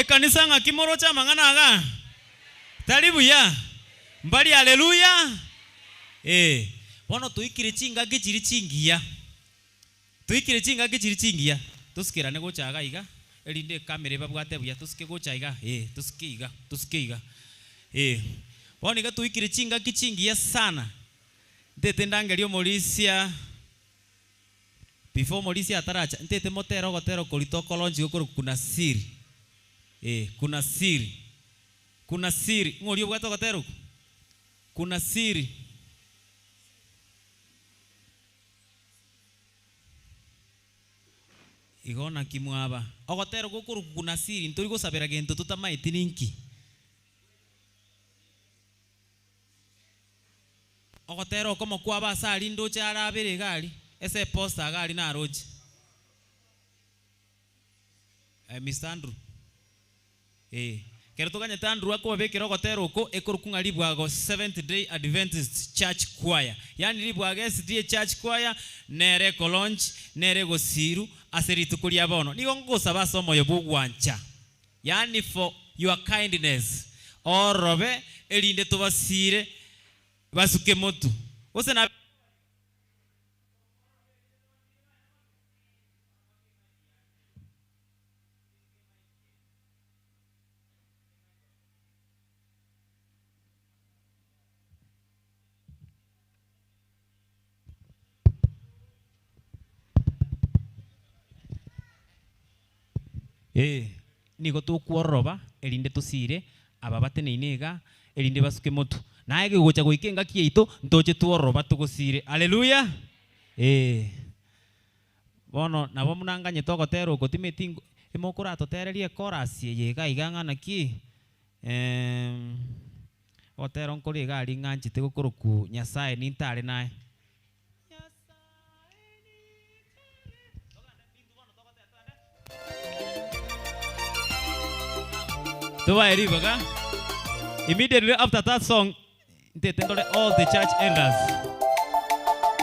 Ekanisa ng'aki moroche amang'ana aga? Tari buya? Mbari Haleluya? Ee. Bono toikire chingaki chiria chingiya. Toikire chingaki chiria chingiya. Tosukerane gocha iga iga, erinde ekamera ebabwate buya, tosuke gocha iga, ee, tosuke iga, tosuke iga, ee. Bono iga toikire chingaki chingiya sana. Ntete ndangerie omorisia. Before omorisia ataracha, ntete motere ogotera okorito okoronchi gokorokwa Kuna Siri. Ee, Kuna Siri. Kuna Siri. Ng'o oria obwate ogotera okwo? Kuna Siri. Igo naki mwaba. Ogotera gokorokwa Kuna Siri, ntori gosabera gento totamaeti ninki. Ogotera okomo kwabo ase aria ndoche are abere iga aria, ase eposta iga aria naroche. Eh, Mister Andrew. Eh, ekero toganyete Andrew akobabekera ogotera oko, ekorokwa ng'a Ribwago Seventh Day Adventist Church Choir. Yaani Ribwago SDA Church Choir, nere ekolaunch, nere egosiru. ase rituko ria bono. Nigo ngosaba ase omoyo bw'ogwancha, yaani for your kindness, orobe erinde tobasiire basuke motu, gose na. Ee, nigo tokwororoba, erinde tosiire aba bateneine iga, erinde basuke motwe. Naye gegocha goika engaki yaito, ntoche twororoba togosiire. Haleluya! Ee. Bono nabo buna nganyete ogotera oko, timeti emokoratotererie ekorasi eye iga iga ng'a naki, ogotera nkore iga aria ng'anchete gokorokwa Nyasaye nintare naye. Tobae ribaga. Immediately after that song, ntete ndore all the church elders.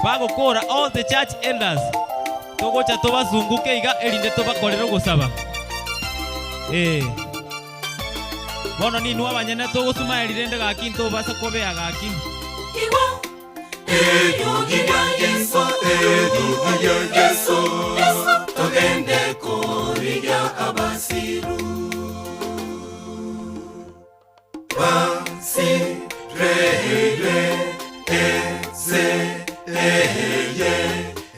Bagokora all the church elders, togocha tobasunguke iga erinde tobakorere ogosaba. Eh. Bono ninwe abanyene togosumaeri rende gaki ntobasa kobea gaki. Eriogi ria Yeso, eriogi ria Yeso, togende korigia abasiru. Basireire ense eye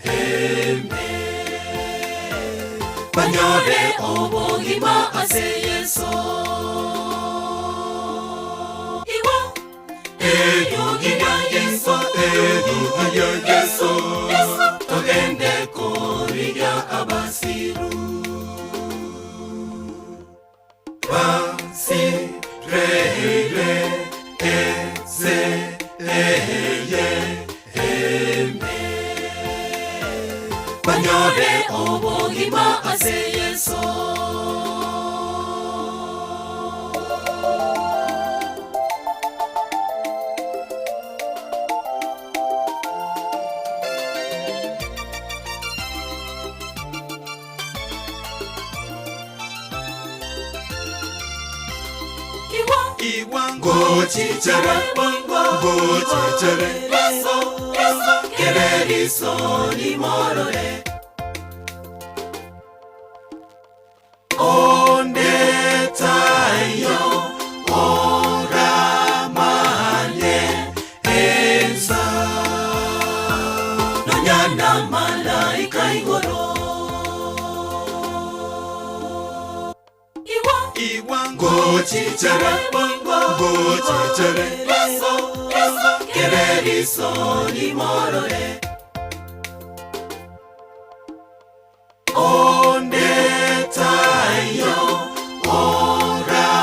eme, banyore obogima ase Yeso. Eriogi ria Yeso, eriogi ria Yeso, togende korigia abasiru. Basireire ense eye eme, banyore obogima ase Yeso. Ngochichere, ngochichere, kere riso rimorore. Onde taiyo oramanye ensa, nonya na malaika igoro. Ngochichere, ngochichere, kere riso rimorore. Onde taiyo oramanye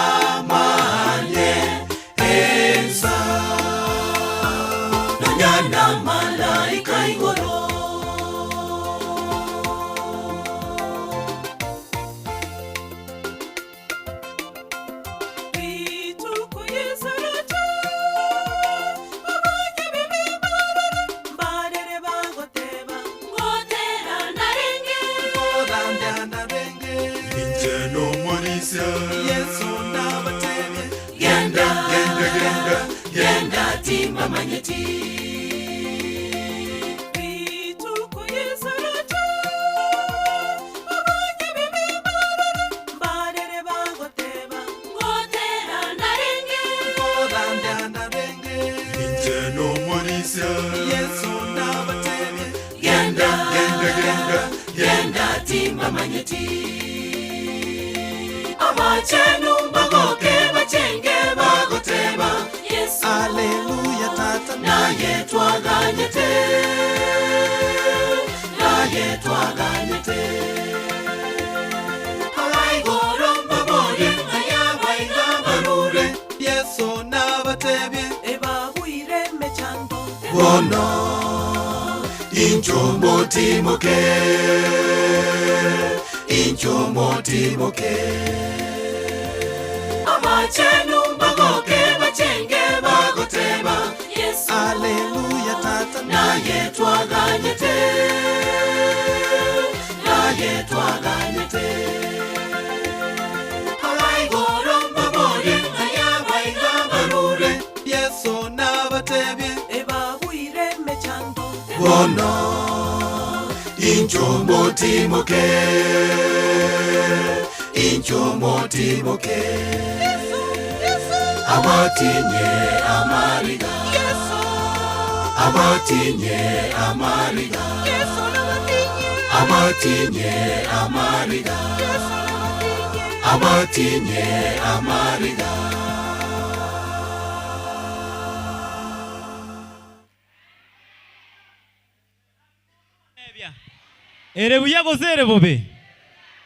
ensa, nonya na malaika igoro. Inche nomorisia, Yeso nabatebie, genda, genda, genda, genda timbamanyeti. Inche nomorisia, Yeso nabatebie, genda, genda, genda, genda timbamanyeti. Abachenu bagoke bachenge bagoteba Yesu, Haleluya tata, naye twaganyete, naye twaganyete. Abaigoro mbabore ayabaiga barure, Yesu nabatebie ebagwire emechando. Bono incho motimoke, incho motimoke. Abachenu bagoke bachenge bagoteba Yesu, Haleluya tata, naye twaganyete, naye. eye twaganyete. Abaigoro mbaborie ng'ai abaiga barure. Yeso nabatebie, Ebabwire emechando. Bono inchuo motimoke, inchuo motimoke, abatinye amariga, abatinye amariga, abatinye amariga, abatinye amariga. Ere buya gose ere bobe?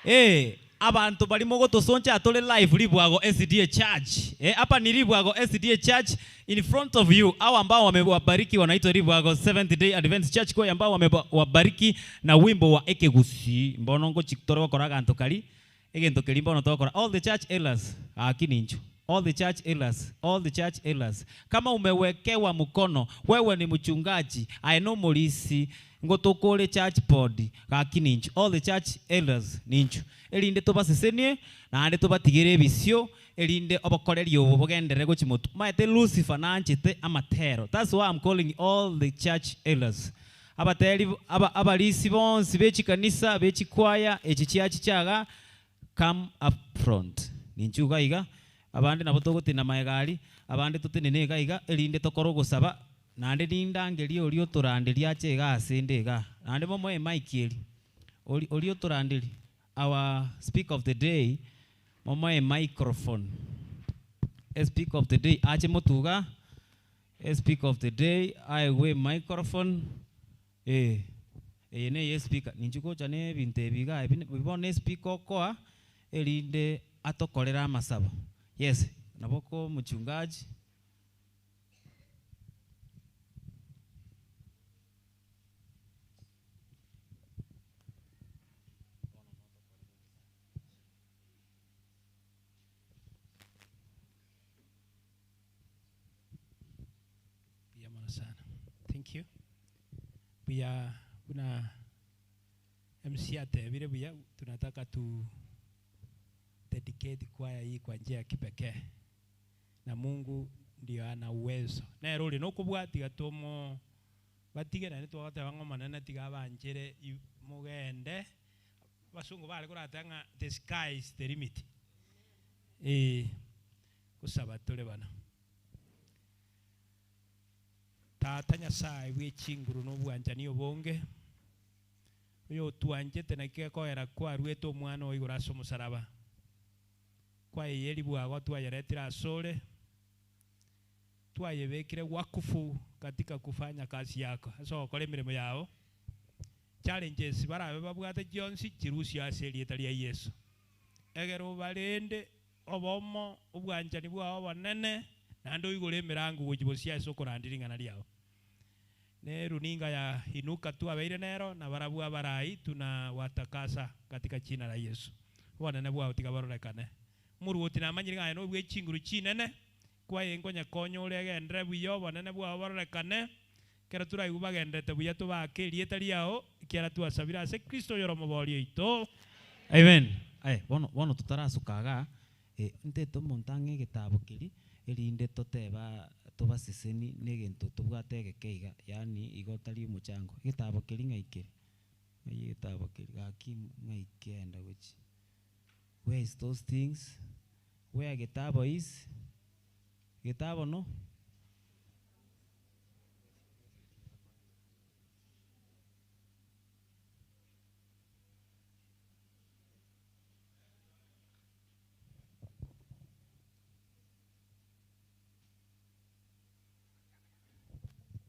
Eh, abanto baria mogotosoncha atore live Ribwago SDA Church. Eh, hapa ni Ribwago SDA Church in front of you. Hao ambao wamewabariki wanaitwa Ribwago Seventh Day Adventist Church kwa ambao wamewabariki na wimbo wa Ekegusi. Mbono ngochi tore gokora aganto kari egento keri mbono togokora. All the church elders, akini inchu. All the church elders, all the church elders. Kama umewekewa mkono, wewe ni mchungaji, aye no morisi, ngotokore church board, gaki ninchu. All the church elders ninchu. Erinde tobasesenie, naende tobatigere ebisio, erinde obokoreri obo bogendere gochi motu. Maete Lucifer nanchete amatero. That's why I'm calling all the church elders. Abateri, aba, abarisi bonsi bechikanisa, bechikwaya, echi chiachi chiaga, come up front. Ninchu iga iga, abande nabo togotenena magega aria, abande totenene iga iga, erinde tokore ogosaba, naende nindangerie oria otoranderie ache iga ase inde igaa. Naende momoe emic eria, ori oria otoranderie, our speaker of the day, momoe emicrophone. Espeaker of the day ache motwe igaa, espeaker of the day aegwe emicrophone, eh, eye neye espeaker, ninche gocha na ebinto ebi igaa ebi bono espeaker okoa, erinde atokorere amasabo. Yes, nabo ko omochungaji. Mbuya mono sana. Thank you. Buya buna MC atebire buya tunataka tu dedicate kwaya hii kwa njia ya kipekee na Mungu ndio ana uwezo. Nere ore nokobua tiga tomo batige naende twagoteba ng'a Omonene tiga abanchere mogende abasungu bare korateba ng'a the sky is the limit. Eh, gosaba tore bana. Tata Nyasae bwe chinguru na obwanchani obonge, oyotwanchete naki gekoera kwaruete Omwana oo igoro ase omosalaba, kwayeyeria bwago twayeretire asore, twayebekire wakufu katika kufanya kazi yako, ase ogokora emeremo yao, challenges barabe babwate chionsi chirusie ase erieta ria Yeso. Egere obarende obomo, obwanchani bwao obonene, naende oigore emerango gochia bosio ase okorandia ring'ana riao. Na eruninga ya Inuka twabeire nero, na barabwo abarai tunawatakasa katika jina la Yesu. Obonene bwao tiga bororekane. Omorwoti namanyire ng'a aye nobwe chinguru chinene, kwaye nkonyekonya ore egenderere buya obonene bwao bororekane, ekero toraigwe bagendererete buya tobaake erieta riao, ekiagera twasabire ase Kristo oyore Omoboori oito. Amen. Aye, bono, bono totarasuka igaa, eh, ntete omonto ang'e egetabu keria, erinde toteba tobaseseni na egento tobwate egeke iga, yaani igo tari omochango. Egetabu keria ng'ai kere? Ng'ai egetabu keria? Gaki ng'ai kiaenda gochia? Where is those things? Where getabo is? Getabo no?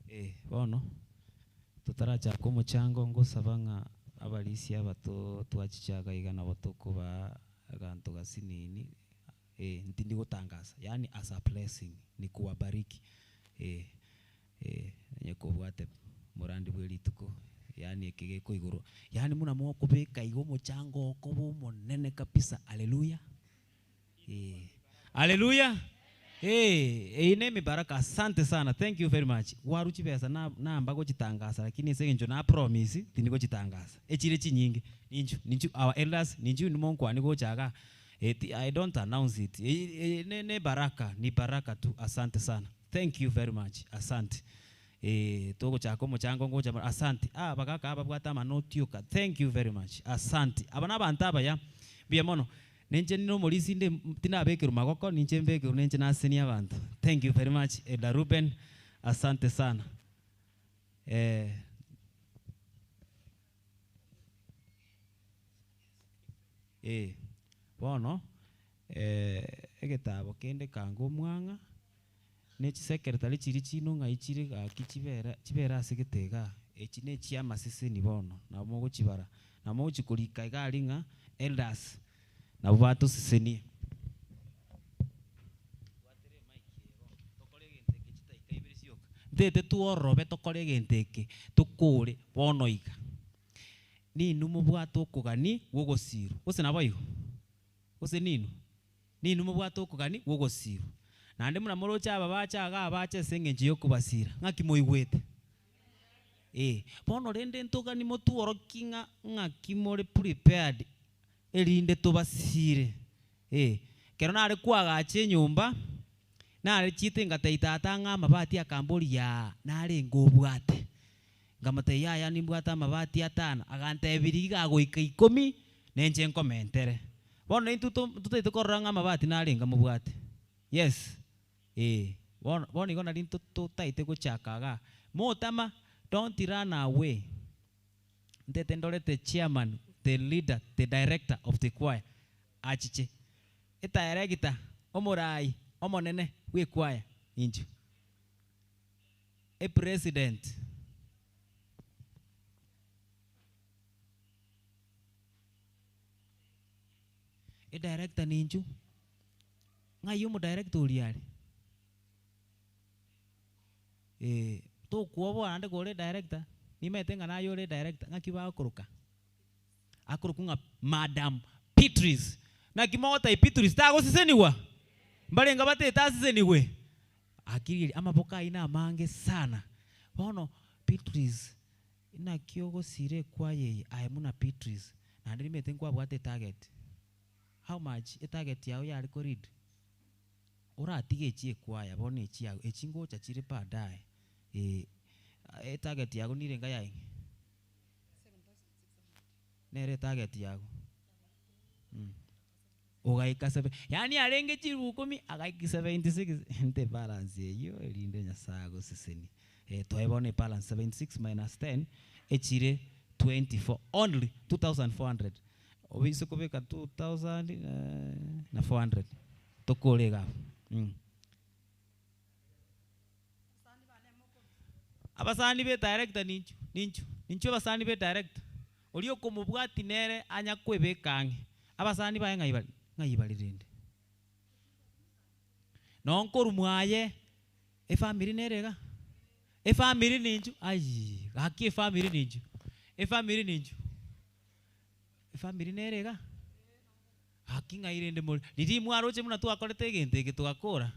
Eh, bono totarachaka omochango ngosaba ng'a abarisia aba to twachichaga iga nabo tokobaa aganto gasinini, eh, ntindi gotangasa, yaani as a blessing, ni kuwabariki eh, eh, onye kobwate morandi bwe rituko, yaani eke gekoigorwa, yaani buna mokobeka iga omochango okoba omonene kabisa, haleluya eh. Haleluya! Hey, eyio ne emibaraka asante sana thank you very much gwarwa chibesa na namba gochitangasa lakini ase eng'encho na promise tindi gochitangasa echire chinyinge ninchu ninchu our elders ninchu inwe monkwanie gocha igaa eti I don't announce it eye ne ne baraka ni baraka tu asante sana thank you very much asante eeh togochaka omochango ngocha asante ah abagaka aba babwate amanoti oka thank you very much asante aba na abanto abaya mbuya mono. Ninche nomorisia inde tinabekerwa magoko, ninche mbekerwe ninche nasenie abanto. Thank you very much Elder Reuben, asante sana. Eh. Eh, bono egetabo kende kanga omwang'a, ne chisecretary chiria chino ng'ai chire gaki chibere chibere ase gete igaa, echi ne chiamaseseni bono, nabo mogochibara, nabo mogochi korika iga aria ng'a elders nabo batosesenie. Ntete twororobe tokore egento eke, tokore bono iga. Ninwe mobwate okogani gw'ogosirwa, gose naboigo? Gose ninwe? Ninwe mobwate okogani gw'ogosirwa. Naende buna moroche aba bacha igaa abache ase engencho y'okobasira, ng'aki moigwete? Ee. Bono rende ntogani motworokie ng'a ng'aki more prepared erinde tobasire. Ee. Ekero nare koagacha enyomba, nare chiete ngatebia tata ng'a amabati akamboria yaa narenge obwate. Nkamotebia yaya nimbwate amabati atano, agantebia rigia gagoika ikomi, nenche nkomentere. Bono intwe to totaete korora ng'a amabati narenge mobwate. Yes, ee, bono bono igo nari nto totaete gochaka igaa. Motama, don't run away. Ntete ndore the chairman, the leader, the director of the choir achiche. Edirector, omorai omonene bwe echoir, inchuo. Epresident. Edirector ninchu, ng'ai omodirector oria are? Eh, tokwoboa naende kore edirector, nimanyete ng'a naye ore edirector, ng'aki bagokoroka? Akorokwa ng'a Madam Beatrice. Naki mogotebia Beatrice tagoseseniwa? Mbarenge batete asesenigwe? Akiri amaboko ayio namange sana. Bono Beatrice, Naki ogosira ekwaya eye aye buna Beatrice, naende nimanyete nkwabwate etarget. How much etarget yao yare ko read? Oratige echi ekwaya bono echi yago echi ngocha chire baadaye eh, etarget yago nirenga yaye? Nere etarget yago mm. Ogaika sebe yaani arenge chilifu ikomi agaika 76 nte balance eyio erinde Nyasaye agosesenie. Eh, toe bono ebalance 76 minus 10 echire 24 only 2400 obaise kobeka 2000 na 400 tokore iga abwo mm. Abasani be director ninchu ninchu ninchu abasani be director oria okomobwati nere anya kwebeka ang'e abasani baye ng'ai bare ng'ai bare rende noo nkorwa mwaye efamiri nere iga efamiri ninchu ayii gaki efamiri ninchu efamiri ninchu efamiri nere iga gaki ng'ai rende more riria mwaroche buna twakorete egento eke togakora.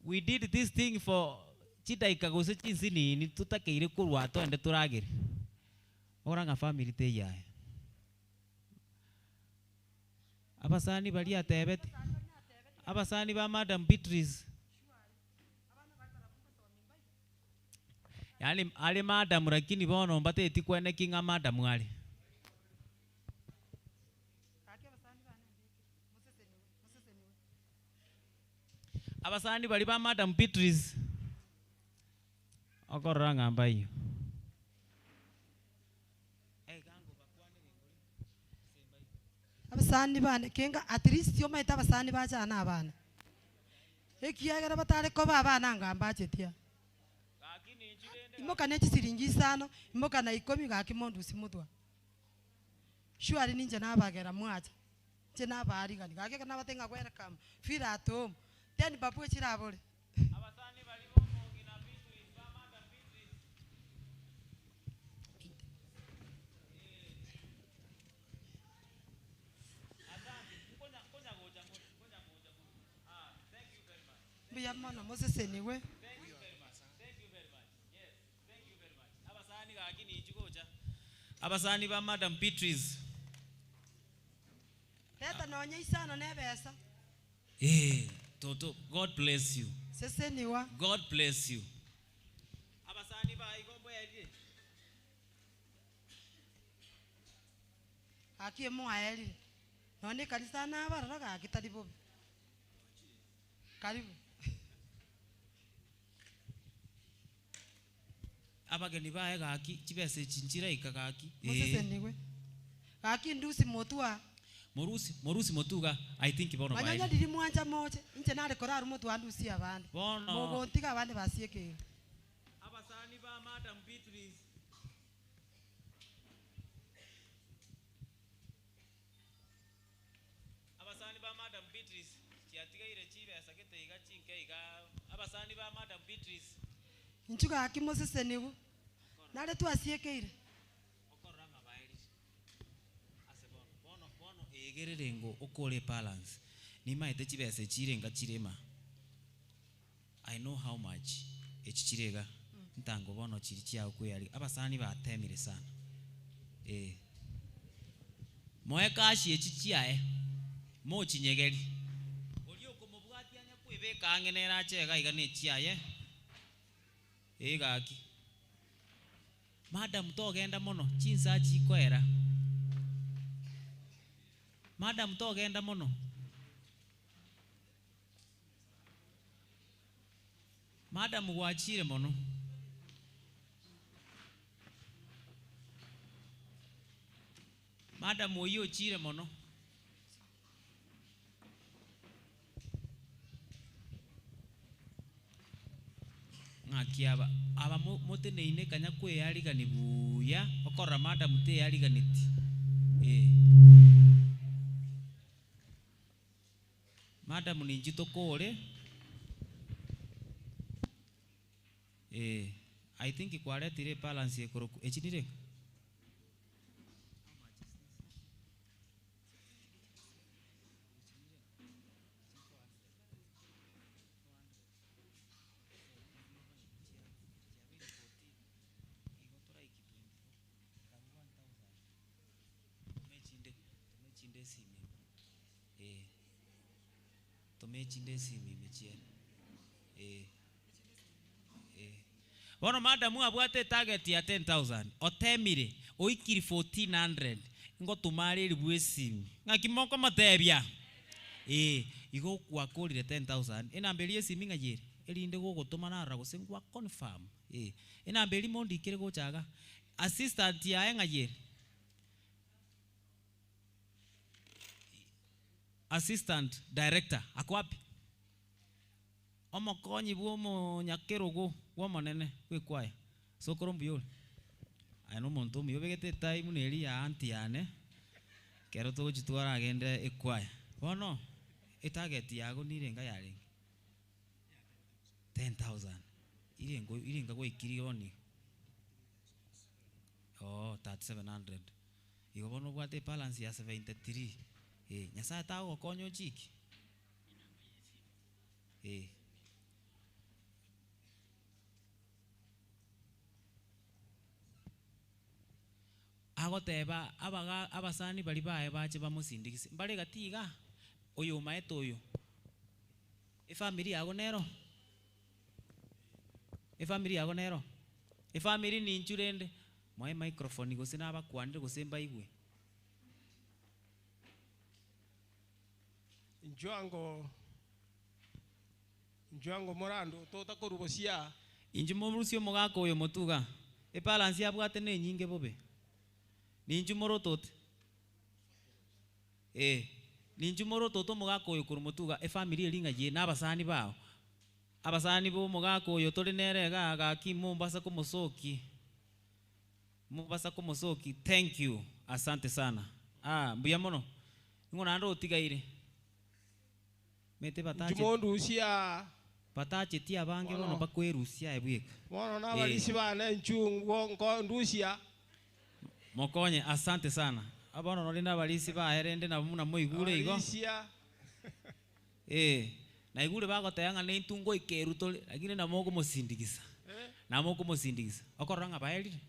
We did this thing for chidaika gose chinsinini totakeire korwa toende toragere. Ora ng'a family teiyo aye. Abasani baria atebete, abasani ba Madam Beatrice, yaani are madam lakini bono mbateti kweneki ng'a madam are. Abasani baria ba Madam Beatrice okorora ng'a mbayio. Abasani bane kenga at least omanyete abasani bacha na abana, ekiagera batare koba abana anga mbacheti aa. Imoka ne chisiringi isano, imoka na ikomi gaki mondusie motwe. Surely ninche nabagera mwacha. Inche nabaarigani, gaki ekero nabatebia ng'a welcome, feel at home, then babu chirabore. mono mosesenigwe. Abasani ba Madam Beatrice. Reta nonye isano na ebesa. Eh, toto, God bless you. Seseniwa. God bless you. Abasani ba igo mboerire. Gaki mwaerire. Nonye ekanisa nabarora gaki tari bobe. Karibu. Abageni baye gaki, chibesa echi nchiraika gaki. Eh. Mosesenigwe. Gaki ndusi motwa. Morusi, morusi motuga, I think bono Manyanya baerire. riri mwancha moche. Inche nare korarwa motwa ndusi abande. Bono. Mogontiga abande basiekire. Abasani ba Madam Beatrice. Abasani ba Madam Beatrice, chiatigaire chibesa gete iga chinke iga. Abasani ba Madam Beatrice. Inchu gaki mosesenigwe. Nare twasiekeire. Okorora ng'a baerire. Ase bono, bono, bono egerere ngo okore balance. Nimaete chibesa echi irenga chirema. I know how much echi chire iga. Ntango bono chiri chiao kweyari. Abasani batemire sana. Eh. Moe cash echi chiaye. Mochinyegeri. Oria okomobwatia anya kwebeka ang'e nere ache iga iga ne echiaye. Eh gaki. Madam togenda mono, chinsa chikoera. Madam togenda mono. Madam gwachire mono. Madam oyio ochire mono. Ng'aki aba, aba mo- moteneine kanya kweyarigani buya, okorora madam teyariganeti, eh. Madam ninchi tokore, eh, I think kwaretire ebalance ekorokwa, echi nire? Tomechinde esimi ime chiere eh, eh. Bono madam abwate etarget ya 10000 otemire oikiri 1400 ngotoma are eribu esimi ng'aki mokomotebia eh, igo gwakorire 10000 enamba eria esimi ng'ai ere erinde gogotoma narora gose ngwa confirm eh, enamba eria mondikere gocha iga assistant yaye ng'ai ere Assistant director ako wapi? Omokonyi bwa omonyakerogo bw'omonene bw'ekwaya. Sokoro mbuya ore? Aye nomonto omuya obegete etai buna eria ya aunty yane, ekero togochia twaragende ekwaya. Bono, etarget yago nirenga yarenge? 10,000. Irengo irenga gwaikiri bono iga? Oo, 3700. Igo bono obwate ebalance ya 73. Eh, Nyasaye tagogokonya ochiki? Eh. Agoteba abaga abasani baria baye bache bamosindigise, mbare gati igaa, oyo omaete oyo, efamiri yago nero? Efamiri yago nero? Efamiri ninchu rende, moe emicrophone gose nabakwanire gose mbaigwe. Inchuo ango, inchuo ango morande ototakorwa bosio aa. Inchuo morusie omogaka oyo motuga, ebalance abwate nenyinge bobe. Ninchu morotote? Eh, ninchu morotote omogaka oyo korwa motuga, efamiri eria ng'ai ere na abasani bao. Abasani ba omogaka oyo tore nere igaa gaki mombasa komosoki, mombasa komosoki, thank you, asante sana, ah mbuya mono. Ning'o naende otigaire? Mete Inchuo batache mondusie aa. batacheti abange bono Bono. bakwerusia aye bweka. Bono Eh. nabarisia bane inchuo ngwo nko ndusia. Mokonye, asante sana. Bono nonye nabarisia baye rende nabo buna moigure igo. Abarisia. Ee. Naigure bagoteba ng'a nintwe ngoika eru tore, lakini nabo okomosindigisa, nabo okomosindigisa. Okorora ng'a baerire.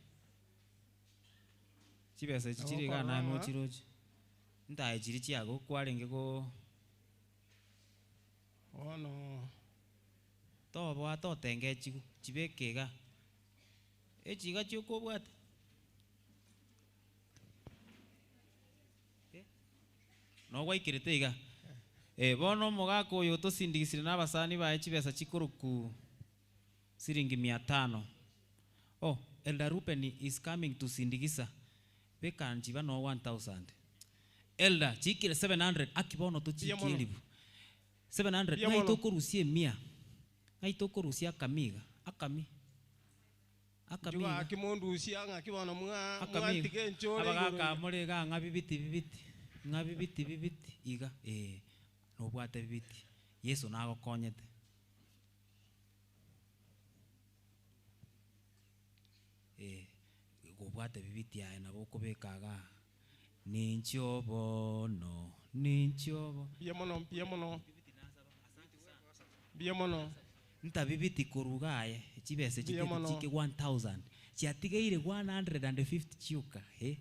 Chibesa echi Nabo chire igaa okorora naye ng'a. nochiroche, ntaye chiria chiago kwarenge go. Bono. Toboa totengechigwa, chibeke igaa. Echi iga chiokobwata. Nogwaikerete iga. Eh, bono omogaka oyo otosindigisire na abasani baye chibesa chikoroku siringi mia tano. Oh, Elder Reuben is coming to sindigisa. Beka nchiba no 1000. Elder, chiikire 700, aki bono Mbuya tochikie mono. elifu. 700, Mbuya ng'ai mono. tokorusia emia? Ng'ai tokorusia akami iga? Akami. Inchuo gaki mondusie ng'aki bono mwa Akamiga. mwantiga enchore igoro Abagaka iga. more igaa ng'a bibiti bibiti, ng'a bibiti bibiti iga, ee, nobwate bibiti. Yeso nagokonyete. Ee, gobwate bibiti aye nabo okobeka igaa, Ninche bono, ninche bo. Mbuya mono, mbuya mono. Mbuya mono. Ntabibiti korwa iga aye, chibesa echi Mbuya tete mono. chike 1000, chiatigaire 150 chioka eh,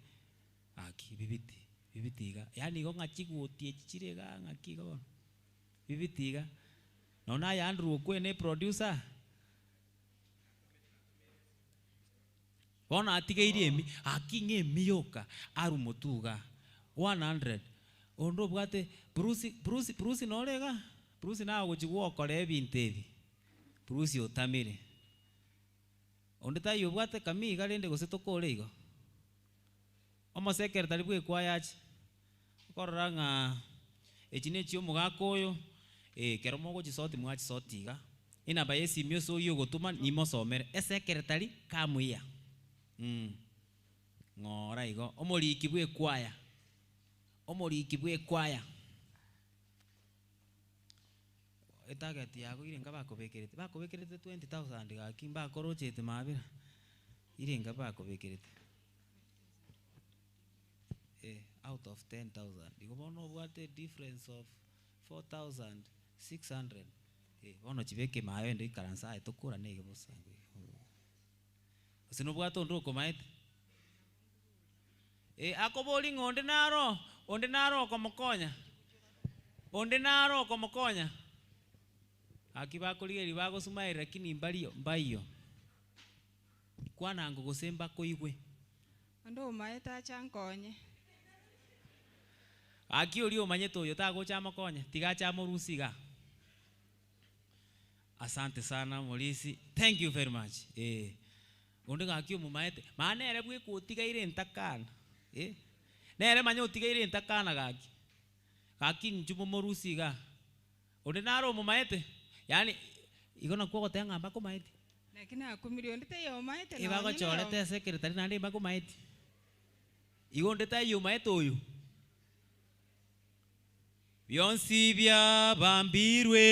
gaki bibiti, bibiti iga, yaani igo ng'a chigoti echi chire igaa ng'aki iga bono, bibiti iga, nonya aye Andrew okwe ne eproducer. Bono atigeirie emi, gaki ng'a emi yoka, arwe motwe igaa, 100, onde obwate Bruce, Bruce, Bruce nore igaa? Bruce naye ogochia gwokora ebinto ebi, Bruce otamire. Onde taiyo obwate kamii iga rende gose tokore igo? Omosekere tari bw'ekwaya ache, okorora ng'a echi ne chi'omogaka oyo, eh, ekero mogochisoti mwachisoti iga, enamba ya esimi ase oyio ogotoma nimosomere, esekeretari come here mh, ng'ora igo, omoriki bw'ekwaya, omoriki bw'ekwaya. Etarget yago irenga bakobekerete, bakobekerete 20,000 gaki mbakorochete mabera, irenga bakobekerete. Eh, out of 10,000 igo bono obwate edifference of 4,600 eh, bono chibeke maye ende ikaranse aye tokorane iga bosa gose nobwate onde okomaete? Eh, akoboria ng'a onde naro, onde naro okomokonya, onde naro okomokonya. Gaki bakorigereria bagosumaeria lakini mbario mbaiyo. Kwana ango gose mbakoigwe. Onde omaete ache ankonye. Gaki oria omanyete oyo tagocha amokonye, tiga ache amorusie igaa. Asante sana Morisi, thank you very much eeh. Onde gaki omomaete, maana nere bweka otigaire entakana eh, nere manya otigaire entakana gaki, gaki inchuo momorusie igaa. Onde naro omomaete, yaani igo nakwo ogoteba ng'a mbakomaeti. Naki nakumirie onde taiyo omaete nonye Ebagochorete noyomo. esekretari naende mbakomaeti. Igo onde taiyo omaete oyo. Bionsi biabambirwe.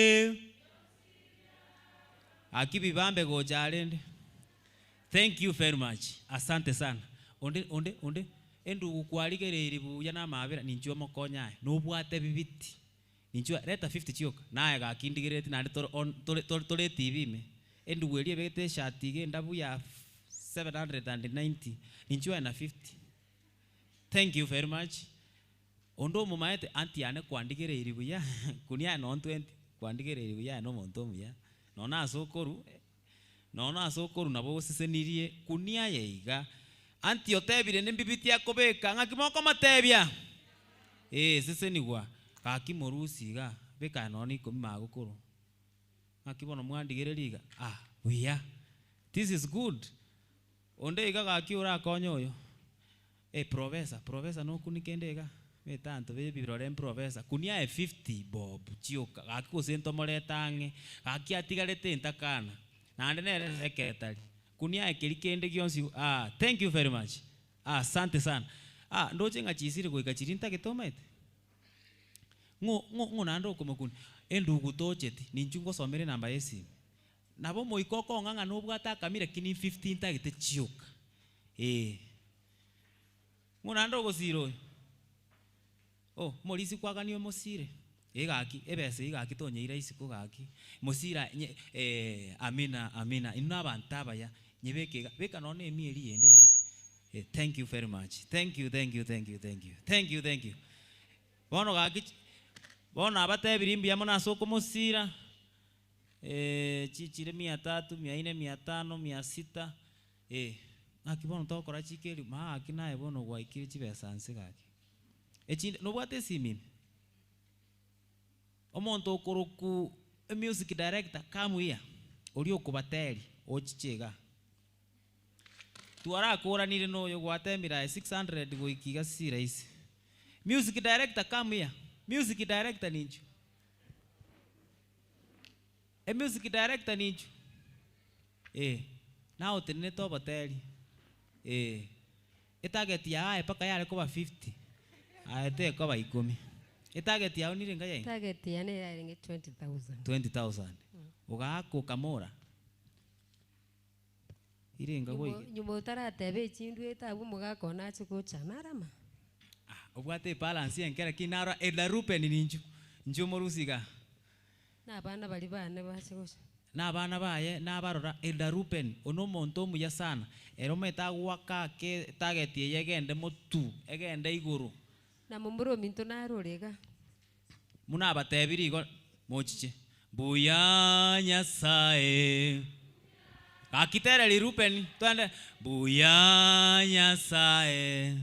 Gaki bibambe gocha arende. Thank you very much. Asante sana. Onde onde onde endugu kwarigereiri buya na amabera ninchwe omokonye aye. Nobwate bibiti. Inchuo, reta fifty chioka. Naye gaki ndigerereti naende tore on tore tore tore etibi ime. Endugu eria ebegete eshati iga endabu ya 790, inchuo aye na fifty. Thank you very much. Onde omomaete, aunty yane kwandigereiri buya, kunia aye noo 20, kwandigereiri buya aye na omonto omuya. Nonya ase okorwa, nonya ase okorwa nabo osesenirie, kunia aye iga. Aunty otebire nembibiti akobeka, ng'aki mokomotebia? Ee, sesenigwa, gaki morusie iga, beka aye nonya ikomi magokoro. Ng'aki bono mwandigereria iga? Ah, buya, this is good. Onde iga gaki orakonye oyo? Eh, professor, professor nokuni kende iga? Omanyete abanto ba ebirore mprofessor, kunia aye fifty bob chioka, gaki gose ntomorete ang'e, gaki atigarete entakana, naende nere secretary, kunia aye keria kende gionsi, ah, thank you very much. Asante sana. Ah, ndoche ng'a chisiri goika chiria ntagete omanyete? Ng'o ng'o ng'o naende okomokuna? Endugu tocheti, ninchu ngosomera enamba ya esimi. Nabo omoika okong'a ng'a nobwate akami lakini fifty ntagete chioka. Eeh. Ng'o naende ogosira oyo? Oh, omorisia kwagania omosire. Eh gaki, ebesa eyio gaki tonyeira isiko gaki, mosira nye eh, amina amina, inwe na abanto abaya, nyebeke iga, beka nonya na emia eria yende gaki, eh thank you very much, thank you thank you thank you thank you, thank you thank you. Bono gaki chi, bono nabatebirie mbuya mono ase okomosira, eh chichire mia tatu, mia ine, mia tano, mia sita, eh, ng'aki bono togokora chikeri, maa gaki naye bono gwaikire chibesa nse gaki. Echinde, nobwate esimi ime? Omonto okorokwa emusic director come here, oria okobateria ochiche igaa. Twarakoranire na oyo gwatemire aye 600 goika iga si rahisi. Music director come here, music director ninchu? Emusic director ninchu? Eh, naye otenenete oboteria, eh. Etarget yao aye mpaka yare koba 50, aye tekoba ikomi. Etarget yao nirenga yaino? Target yane yarenge 20,000. 20,000. Ogaaka okamora? Irenga Nyuma goika? nyuma otarateba echindwete abwo omogaka one ache gocha narama. Obwate ebalance enke lakini naro Elder Reuben ninchu, inche omorusia igaa. Na abana baria bane bache gocha. Na abana baye nabarora, Elder Reuben, one omonto omuya sana, ere omanyete agoaka ake target eye egende motu, egende igoro. Na momura ominto narore iga. Buna abatebirie igo, mochiche. Mbuya Nyasae. Gaki tereri Reuben, twende. Mbuya Nyasae.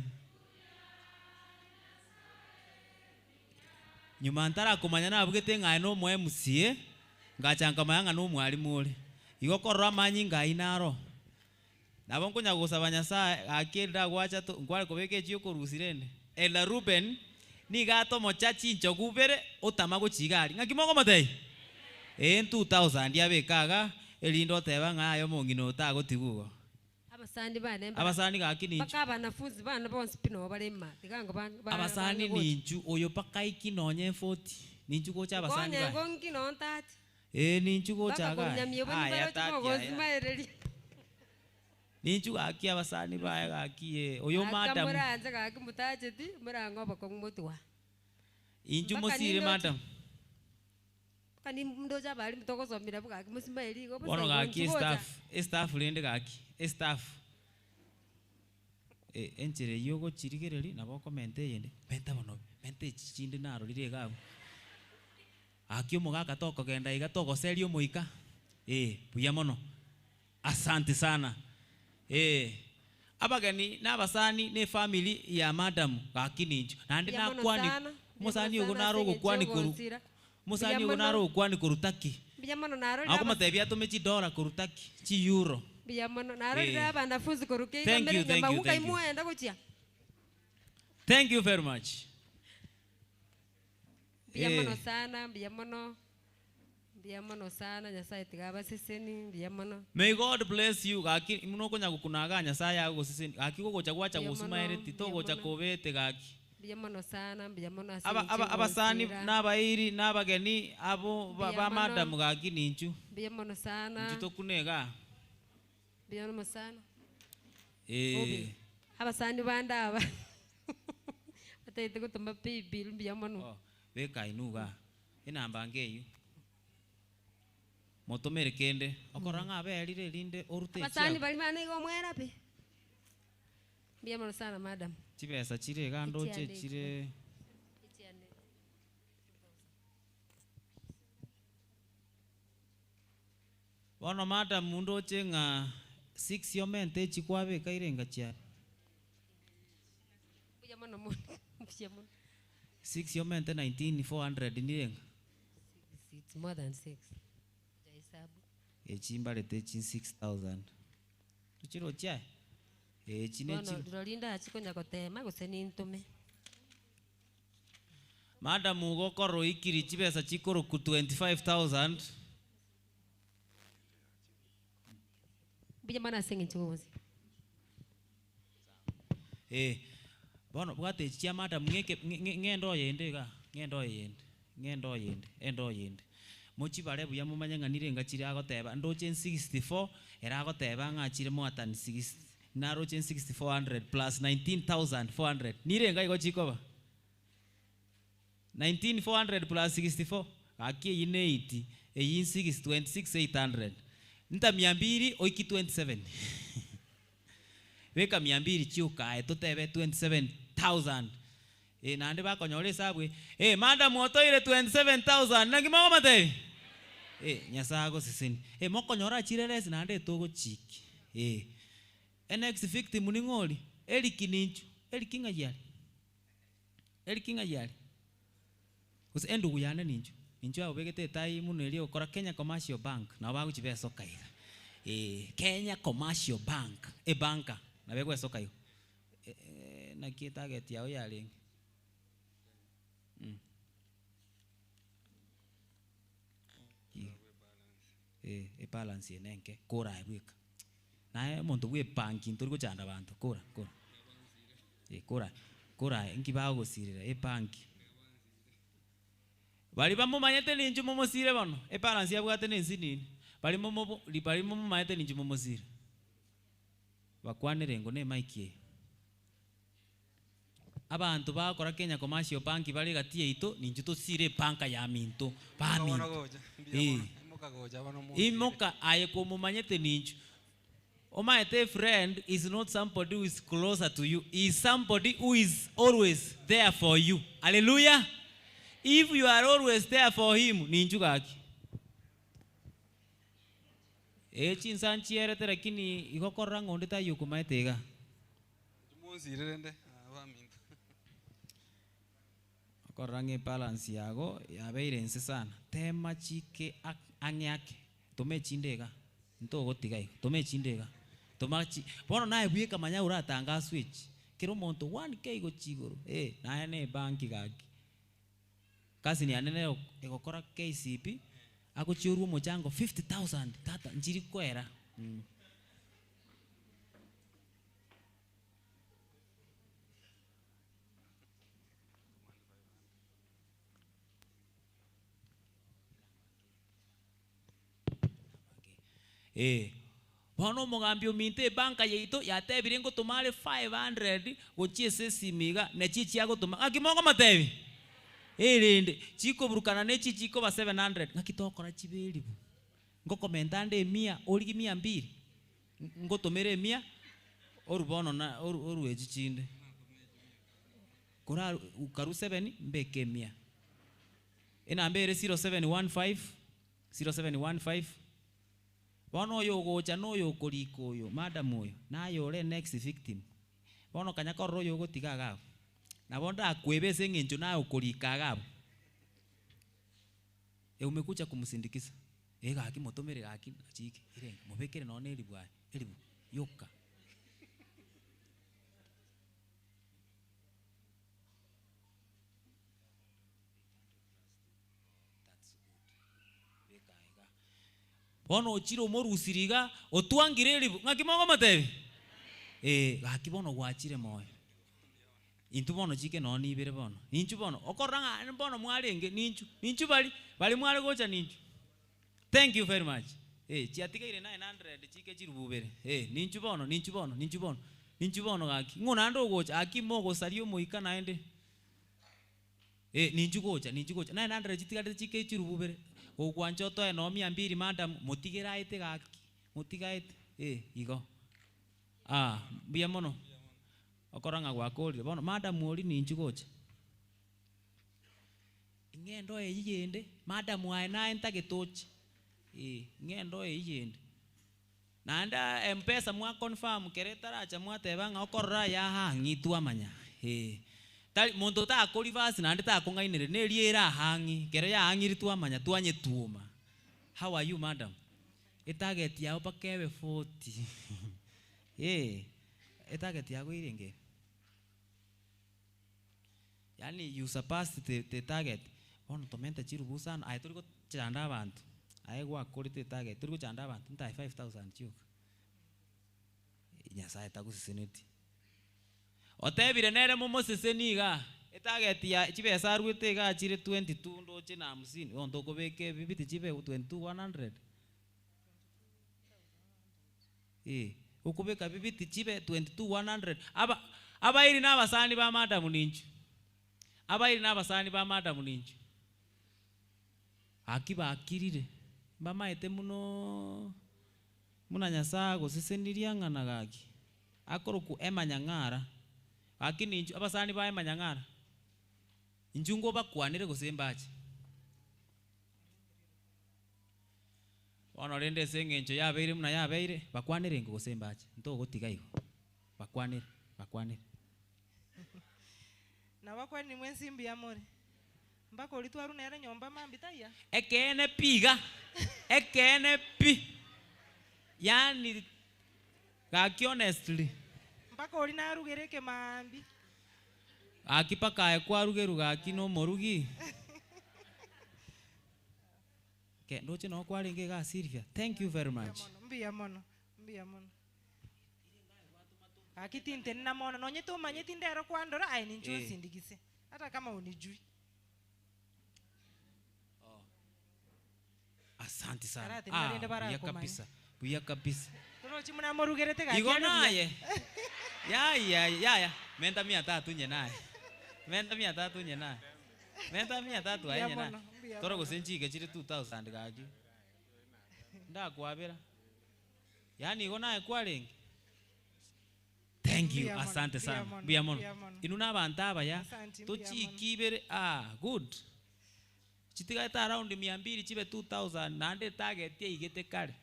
Nyuma ntarakomanya nabugete ng'a aye nomo MCA, ngacha nkamanya ng'a nomwalimu ore. Igo korora amanyinga ayio naro. Nabo nkonya gosaba Nyasaye gaki erinde agwacha to nkware kobeka echi okorusia rende. Elder Reuben nigo atomocha chinchogu ibere otama gochia iga aria. Ng'aki mokomotebia? Ee 2000 abeke iga erinde oteba ng'a aye omong'ina oyo tagotigwa igo. Abasani bane mbara- Abasani gaki ninchu. mpaka abanafunzi bane bonsi pi noo bare ime, tiga ngo ba- ba- Abasani bange gocha. ninchu, oyo mpaka aiki nonye eforty, ninchu gocha abasani Nkonye baye. ngo nki noo ntati. Ee ninchu gocha Mpaka iga korwa aye. Nyamiobo Aya nibaroche tati aya. mogonsimaereria. Ninchu gaki abasani baye gaki ee, oyo Aka madam. moranche gaki motacheti, morang'e obokong'u motwa. Inchu Mpaka mosire nindoche- madam. Mpaka nindoche abalimu togosomera abwo gaki mosimaerie igo bosa Bono igo gaki inchu gocha. estaff, estaff rende gaki, estaff. Eh, enchera eyio ogochirigereria nabo okomenta eyende, menta bono, menta echi chinde narorire iga abwo. Gaki omogaka tokogenda iga togoseria omoika, eh, buya mono. Asante sana eeh abageni na abasani na efamily ya madam gaki ninchu naende Mbuya mono nakwani sana, mbuya mono omosani ogo sana naro ase eng'encho ogokwani koru y'ogonsira. omosani Mbuya ogo mono. naro ogokwani koru Turkey Mbuya mono narorire abas- akomotebia atome chidora koru Turkey chieuro Mbuya mono narorire Eh. abanafunzi korwa Thank Keigamere you, thank you, Nyamaguka thank you. imwenda gochia. Thank you very much. Mbuya Eh. mono sana, mbuya mono, mbuya mono sana, Nyasaye tiga abaseseni, mbuya mono. May God bless you gaki buna okonya gokuna igaa Nyasaye agogoseseni gaki gogocha gwacha Mbuya mono, gosumaereti mbuya togocha mono. kobete gaki. Mbuya mono sana, mbuya mono ase Aba eng'encho aba abasani egonsira. na abairi na abageni abo ba Mbuya ba mono. madam gaki ninchu. Mbuya mono sana. Inchu tokune igaa. Mbuya mono sana. Eh. Obe. Abasani bande aba batagete gotoma paybill mbuya mono. Oh, beka inwe igaa enamba nge eyio. Motomere kende okorora ng'a aberire erinde orute Abasani echiago. baria bane igo omwera pi. Mbuya mono sana madam. Chibesa chire igaa ndoche Echiande chire. Echiande. Bono madam ndoche ng'a six omente echi kwabeka irenga chia. Mbuya mono mono, mbuya mono. Six omente 19 400 nirenga? Six, it's more than six. Hujahesabu. Echi mbarete echi 6000. Tochirochi aye? Echi ne Bono chi. rirorio ndachi konya gotema gose nintome. Madam igo okorora oikiri chibesa chikoroku 25000. Mbuya mono ase eng'encho gose. Eh, bono bwata echi chia madam ng'eke ng'e endoo yende igaa, ng'e endoo yende, ng'e endoo yende, endoo yende. Mochibare buya momanye ng'a nirenga chire agoteba, ndoche 64, ere agoteba ng'a chire more than 60, naroche 6400 plus 19400, nirenga igo chikoba? 19400 plus 64 gaki eyio ne 8 eyio 6 26800 nta mia mbiri oiki 27 beka mia mbiri chioka aye totebe 27000 eh naende bakonyora esabu eye eh madam otoire 27000 naki mokomotebia eh Nyasaye agosesenie eh mokonyora chireresi naende etogochikia eh. Enext victim ning'o oria? Eric ninchu? Eric ng'ai are? Eric ng'ai are? Gose endugu yane ninchu? Ninchu abobegete etai buna eria egokora Kenya Commercial Bank, nabo bagochi besoka iga. Eeh, Kenya Commercial Bank, ebanka, nabo egwesoka igo. Naki etarget yao yarenge? Eeh, ebalance eye nenke, kora aye bweka. Naye omonto bwepangi ntori gochanda abanto, kora, kora. Eh, kora, kora aye, nki bagogosirera epangi. Baria bamomanyete ninchu momosire bono, ebalance abwate nensinini, baria momobo baria momomanyete ninchu momosire. Bakwanere ngo nemaiki eye. Abanto bagokora Kenya Commercial Bank bare egati yaito, ninchu tosire ebanka yaminto, baminto. Eh. Imoka aye komomanyete ninchu. Omanyete a friend is not somebody who is closer to you, is somebody who is always there for you. Hallelujah! If you are always there for him, ninchu gaki. Ee chinsa nchierete lakini igo korora ng'a onde taiyo okomaete igaa. Monsirerende abaminto. Okorora ng'a ebalance yago yabeire inse sana, tema chike ang'e ake, toma echinde iga, ntogotiga igo, toma echinde iga, toma chi, bono naye bweka manya oratangaswe echi, kera omonto one K gochia igoro, eh, naye na ebanki gaki. Cousin yane nere egokora KCB, agochia orwa omochango 50,000, tata nchiri koera. Ee, bono omogambi ominto ebanka yaito yatebire ngotoma are 500 gochia ase esimi iga, nachi echiagotoma, ng'aki mokomotebia? Erende chikoburukana na echi chikoba 700, ng'aki tokora chibe eribu? Ngokomenta ande emia, origie mia mbiri, ngotomere emia, orwe bono na oru orwe echi chinde. Korarwe karwe seven, mbeke emia. Enamba ere 0715, 0715, bono oyo ogocha na oyo okorika oyo, madam oyo, naye ore next victim. Bono kanya korora oyo ogotiga iga abwo. Nabo ndakwebe ase eng'encho naye okorika iga abwo. Eh umekuja kumsindikiza, eh gaki motomere gaki achike irenge, mobekere nonya na eribu aye, eribu yoka. Bono ochire omorusiri iga, otwangire eribu, ng'aki mokomotebia? Eh, gaki bono gwachire moyo. Intwe bono chike nonya nibere bono, ninchu bono, okorora ng'a bono mwarenge, ninchu, ninchu baria, baria mware gocha ninchu. Thank you very much, eh, chiatigaire 900 chike chirubu ibere, eh, ninchu bono, ninchu bono, ninchu bono, ninchu bono gaki, ng'o naende ogocha, gaki mogosaria omoika naende, eh, ninchu gocha, ninchu gocha, 900 chitigarete chike chirubu ibere, gokwancha otoe nonya mia mbiri madam, motigere aete gaki, motige aete, eh, igo. Ah, mbuya mono. Okorora ng'a gwakorire. Bono madam oria ninchu gocha. Ing'ende eyio yende, madam aye naye ntagete oche, eh, ng'ende eyio yende. Naende aa mpesa mwa confirm kere etaracha mwateba ng'a okorora aya ahang'i twamanya, eh. Tari monto tako reverse naende takong'ainereria, na eria ere ahang'i, kere yaang'ire twamanya twanyetwoma. How are you madam? Etarget yao mpaka ebe 40 eh, etarget yago erenge ere? Yaani you surpassed the the target, bono tomente chirubu sana, aye tori gochanda abanto, aye gwakorete etarget, tori gochanda abanto, ntae 5000 chioka, Nyasaye tagoseseneti. Otebire nere momoseseni igaa, etarget ya chibesa arwete igaa chire 22 ndoche na hamsini, bono tokobeka ebibiti chibe 22 100. Eh, okobeka bibiti chibe 22 100. Aba abairi na abasani ba madam ninchu. Abairi na abasani ba madam ninchu. Gaki bakirire, mbamaete munooo buna Nyasae agosesenirie ng'a gaki, akorokwa Emma Nyang'ara, gaki ninchu abasani ba Emma Nyang'ara, inchu ngobakwanere gose mbache? Bono rende ase eng'encho yabeire buna yabeire, bakwanere ingo gose mbache? Ntogotiga igo, bakwanere, bakwanere. Nabakwanire mwensi mbuya more. Mpaka oria twarwa nere nyomba mambia taiya. Ekeene pi iga, ekeene pi, yaani gaki honestly. Mpaka oria narugere ekemaambia. Gaki mpaka aye kwarugerwa gaki na omorugi. Ke ndoche noo kwarenge igaa Sylvia, thank you very much. Mbuya mono, mbuya mono. Gaki tintenena mono, nonye tomanyeti ndero kwandora aye ninche Eh. onsindigise, hata kama hunijui. Asante sana. Karate nigo Ah, rende buya barakomanya. kabisa, buya kabisa. Torochi buna amorugerete gaki Igo are buya. naye yaya yaya menta mia tatu nye naye menta mia tatu nye naye menta mia tatu aye Mbuya nye naye mono, mbuya tore mono. gose nchike chire 2000 gaki ndakwabera yaani igo naye kwarenge Thank you, Mbuya mono, asante mbuya sana. mono, Mbuya mono. mbuya mono. Inwe na abanto abaya, Asante, mbuya mono. tochiki ibere, ah, good. Chitigarete around mia mbili chibe 2000 naende etarget yaigete kare.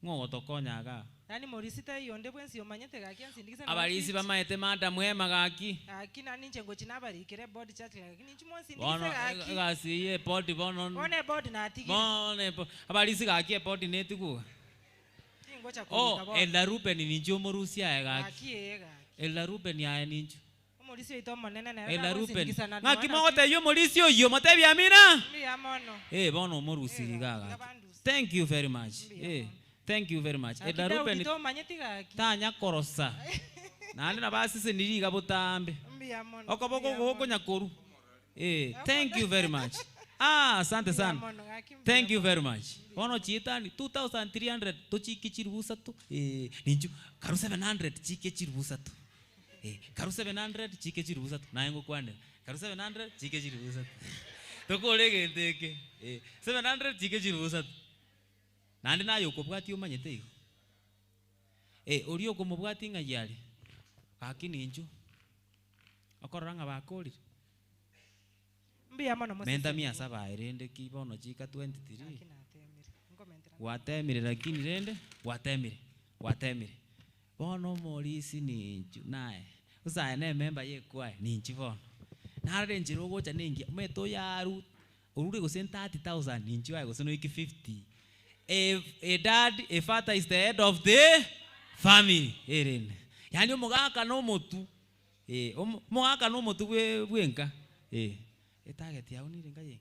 Ng'o ogotokonya igaa? Yaani morisi taiyo onde bwensi omanyete gaki ansindikise nonye Abarisi fifty. bamaete madam ema gaki. Gaki nani inche ngochi nabarikere eboard church gaki ninchu monsindikise Bono gaki. egasi eye eboard bono. Bono eboard natigire. Bono ebo- abarisi gaki eboard netigwe iga. Tingocha Oh, korika bono. Elder Reuben ninche omorusia aye gaki. Gaki ee gaki. Elder Reuben aye ninchu. Omorisia oito omonene nere Elder Reuben. tagonsindikisa na Ng'aki nonya mogotebia omorisia oyio, motebie amina. Mbuya mono. Eh, bono omorusiri iga gaki. Thank you very much. Eh, thank you very much. Gaki Elder Daudi Reuben tomanyeti gaki. tanya korosa. Naende nabo aseseniri iga botambe. Mbuya mono. Okoboko mbuya oko mono. gokonya korwa. Eh, thank you very much. Ah, asante Mbuya sana. mono, gaki mbuya Thank you very much. Bono chietani 2300 tochike chiribu isato. Eh, ninchu karu 700 chike chiribu isato. Eh, karu 700 chike chiribu isato. Naye ngokwanera. Karu 700 chike chiribu isato. Tokore egento eke. Eh, 700 chike chiribu isato. Naende naye okobwatia omanyete igo. Eh, oria okomobwatia ng'ai are? Gaki ninchu. Okorora ng'a bakorire. Mbuya mono Menta moseseniwe. mia saba aye rende ki bono chika 23. Gaki natemire. Nkomentera Gwatemire lakini rende gwatemire gwatemire. Bono omorisi ninchu naye gose aye ne emember ye echoir ninchu bono. Narora enchera ogocha na engiya omanyete oyaru orure gose 30,000 ninchu aye gose noike 50. A a dad a father is the head of the family erende. Yaani omogaka na omotu eh omo omogaka na omotu bwe bwenka eh. Etarget yago nere enka yenge.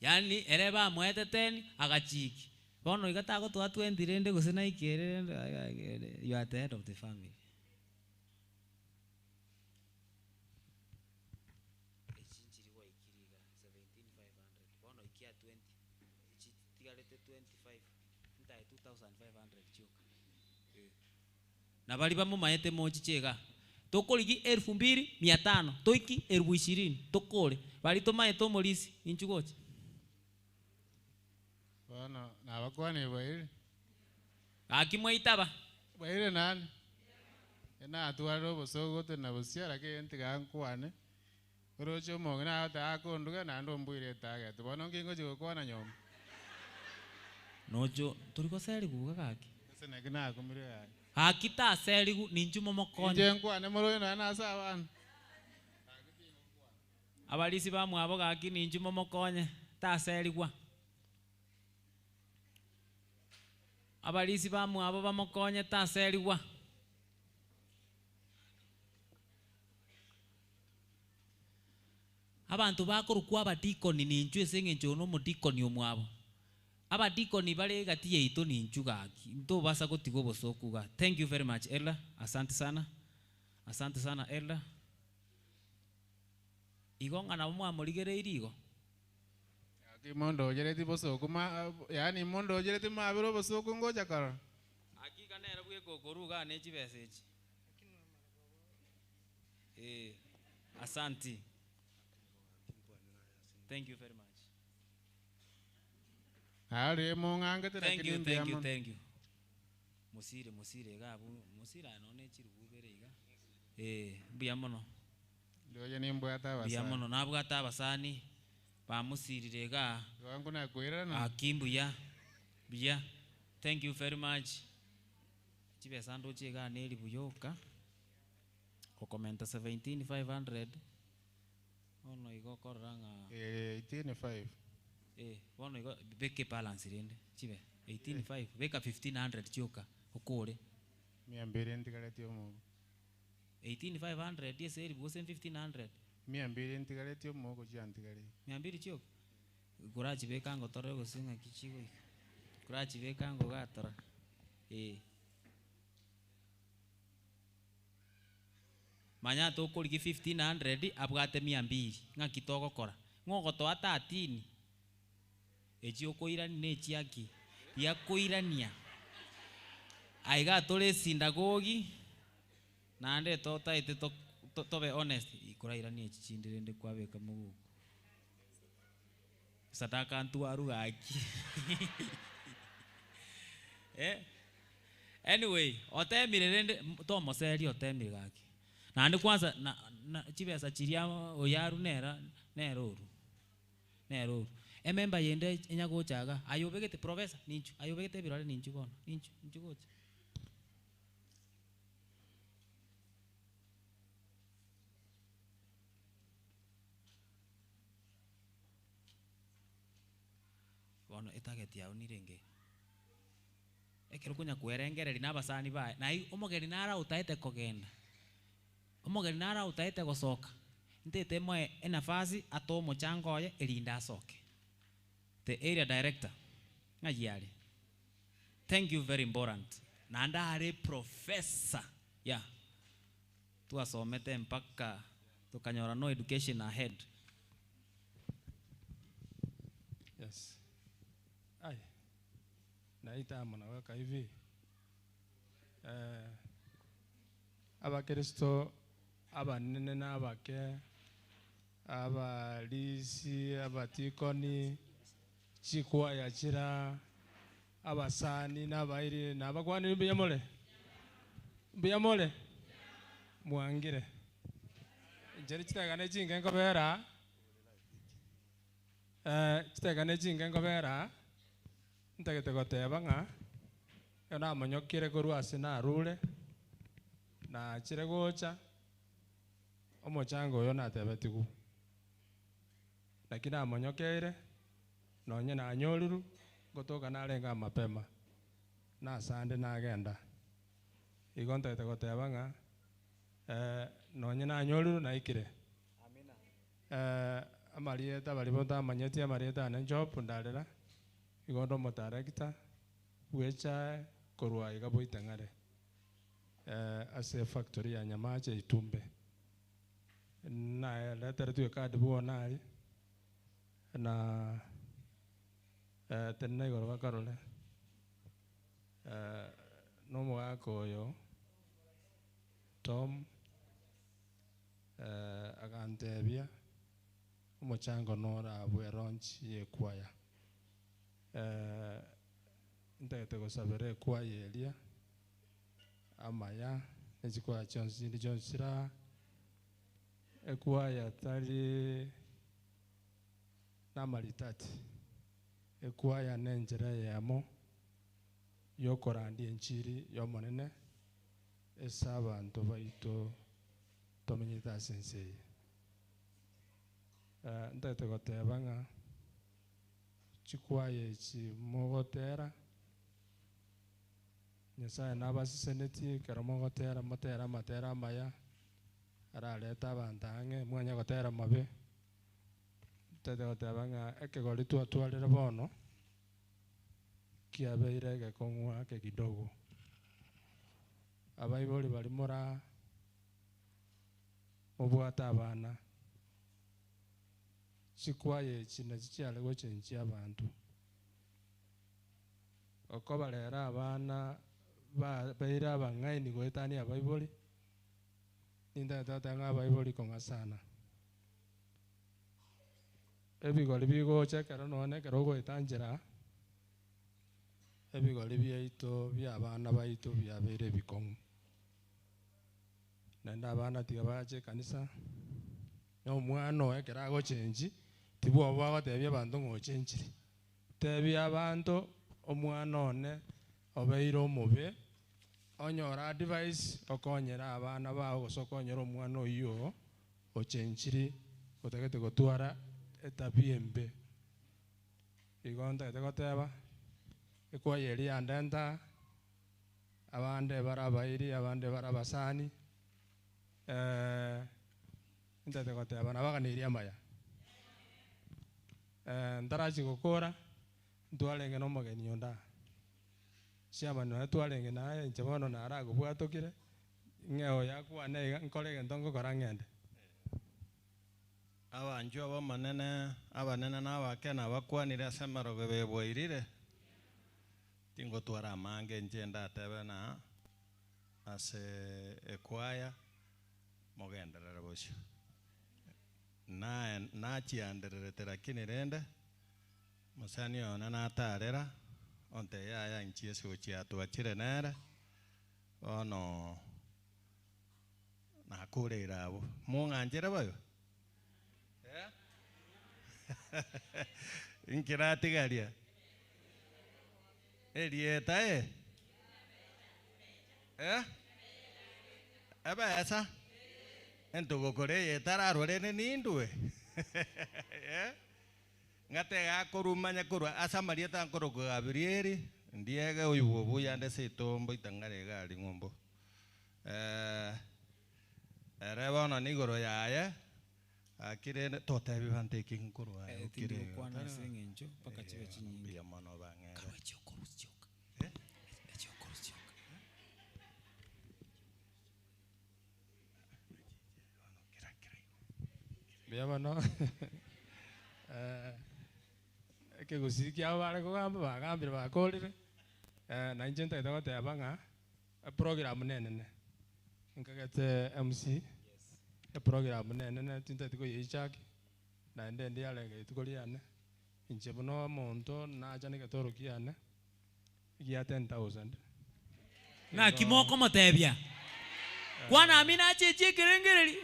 Yaani ere bamoete ten agachikia. Bono iga tagotoa twenty rende gose naike ere rende you are the head of the family. Echi nchiri gwaikire iga 17500 bono ikia 20 echi chitigarete 25 ntae 2500 chioka eh. Na baria bamomaete mochiche igaa tokorigia elfu mbili mia tano toiki elfu ishirini tokore baria tomaete omorisia inchu gocha. Bono nabakwanire bwairire. Gaki mwaitaba. Bwairire nani? Natwarire obosogo na bosio lakini ntiga nkwane. Oroche omong'ina agoteba akonduga naende ombuire etarget. Bono nki ngochia gokwana nyomba? Nocho tori goserigwa iga gaki. Ase naki nakumire gaki. Gaki taserigwa ninchu momokonye. Inche nkwane more nonya nase abana. Abarisia bamwabo gaki ninchu momokonye taserigwa. Abarisia bamwabo bamokonye taserigwa. Abanto bakorokwa abadikoni ninchu ase eng'encho oyo nomodikoni omwabo. Abadikoni bare egati yaito ninchu gaki, ntobasa gotiga obosoku igaa. Thank you very much Elder, asante sana, asante sana Elder. Igo ng'a nabo mwamorigereirie igo? Naki mondochereti bosooku ma yaani mondochereti mabere obosooku ngocha korora. Hakika nere bweka okoruga ne chibesa echi. Eh, asanti. Thank you very much. Narorire mong'angete Thank lakini you, mbuya thank you, mono. thank you. Mosire, mosire iga abwo, mosire aye nonya ne chiribu ibere iga. Eh, mbuya mono. Ndoche nimbwate Mbuya abasani. mono, nabwate abasani bamosirire igaa. Igo nakoirana. Aki mbuya, mbuya. Thank you very much. Chibesa ndoche igaa na elibu yoka, gokomenta 17,500, bono igo okorora ng'a. Eh, 18,5. Eh, bono igo beka ebalance rende chibe 18,5, beka 1,500 chioka okore. Mia mbiri ntigaretie omouko. 18,500 ase elibu gose 1,500? Mia mbiri ntigaretie omouko chiantigareire. Mia mbiri chioka? Korachibeke ango torore gose ng'aki chigoika. Korachibeke ango igaa torore, eh. Manya tokorigia 1,500 abwate mia mbiri, ng'aki togokora? Ng'o ogotoa tatini? Echi okoirania na echiaki? Riakoirania. Aiga tore esindagogi, naende totaete to tobe honest, korairanie echi chinde rende kwabeka moguko. Sadaka ntwaru gaki eh. Anyway, otemire rende tomoseria otemire gaki. Naende kwanza na na chibesa chiria oyarwa nera nere orwo, nere orwo. Ememba yende enya gocha igaa, aye obegete professor ninchu, aye obegete ebirore ninchu bono, ninchu, inchu gocha. Bono etarget yao nirenge? Ekero okonya kwerengereria na abasani baye, naye omogeni naro otaete kogenda, omogeni naro otaete gosoka, ntaete moe enafasi atoe omochango oye erinde asoke. The area director, ng'ai are? Thank you very important. Naende are professor, yeah, twasomete mpaka tokanyora no education ahead. Yes. Ai. Naita amo naweka hivi. Eh, Abakristo abanene na abake, abarisi, abatikoni, chikwaya chira, abasani na abairi na abakwanire mbuya more? Mbuya more? Mwangire. Inche chitageka ne chinke nkobera, eh, chitageka ne chinke nkobera, ntagete goteba ng'a, ekero namonyokire korwa ase narure, nachire gocha, omochango oyo natebetigwe. Naki namonyokeire, nonye nanyorirwe, ngotoka narenge mapema, nasande nagenda. Igo ntagete goteba ng'a, nonye nanyorirwe naikire. Amarieta baria botamanyeti amarieta ane Job Ndarera, igo onde omotarekta bw'echae korwa iga Boitang'are, ase efactory ya Nyamache Itumbe. Nareteretwe ecard bwona aria, na tenena igoro bakarore, na omogaka oyo Tom agantebia omochango noro abwo elaunch ye ekwaya. Ntagete gosabera ekwaya eria amaya ne chikwaya chionsi chinde chionsi chire aa, ekwaya tari namaritati, ekwaya nenchera eyemo yokorandia enchiri y'Omonene ase abanto baito tomenyete ase ense eye. Ntagete goteba ng'a chikwaya echi mogotera, Nyasaye nabasesenetie ekero mogotera motere amatera amaya, ararete abanto ang'e, mwanye gotera mabe. Ntagete goteba ng'a ekegori twatwarire bono, kiabeire egekong'u ake kidogo. Abaibori baria mora mobwate abana, Chikwaya echi nachi chiare gochenchia abanto. Okoba rero abana ba baire abang'aini goetania abaibori, nintagete goteba ng'a abaibori kong'a sana. Ebigori bigocha ekero nonye ekero ogoeta nchera, ebigori biaito bia abana baito biabeire ebikong'u. Naende abana tiga bache ekanisa, na omwana oye ekero agochenchi, tibwoba agotebia abanto ng'a ochenchire. Tebia abanto, omwana one obeire omobe, onyore advice okonyere abana bao gose okonyere omwana oyio oo ochenchiri otagete gotwara etabia embe. Igo ntagete goteba, ekwaya eria yandenta aa, abande bare abairi, abande bare abasani, ntagete goteba nabaganeirie amaya. Ntarachia gokora, ntwarenge na omogeni onde aa, chairman oye twarenge naye, inche bono narakobwatokire, ng'e oyo akwane iga, nkore egento ngokora ng'ende. Abanchwa b'Omonene abanene na abake nabakwanire ase emerogo bebwairire, tingotwara amange inche ndatebe na ase ekwaya mogenderere bosio. Naye nachiandererete lakini rende mosani one natarera ontebia yaya inchi ase gochia twachire nere bono nakoreire abwo. Mong'anchere boigo? Eh? Inki natigaria? Erieta eh? Eh? Ebesa? Entogokora eye etararwa rende nindwe? Eh? Ngatega akorumanya korwa ase amarieta nkorokwa Gabirieli, ndiege oywo obuya ande seito mboita ng'are iga aria ng'umbu. Eh, ere bono nigoro yaye, gaki rende totebi banto eki nkorwa aye Eh, okire tindi iga. gokwana ase eng'encho mpaka chibe Eh, chinyinge. mbuya mono bang'ere. Karwa echiokorusia chioka. Eh? Echiokorusia chioka. Mbuya mono eh, ekegusii kiabo bare kogamba bagambire bakorire, na inche ntagete goteba ng'a eprogram nenene, nkagete MC, eprogram nenene tintageti koyeichaki, naende endi yarenge rituko riane, inche buna omonto nacha na egetoro kiane, gia 10,000. Naki Igo mokomotebia? Kwana amina acheche ekerengereri.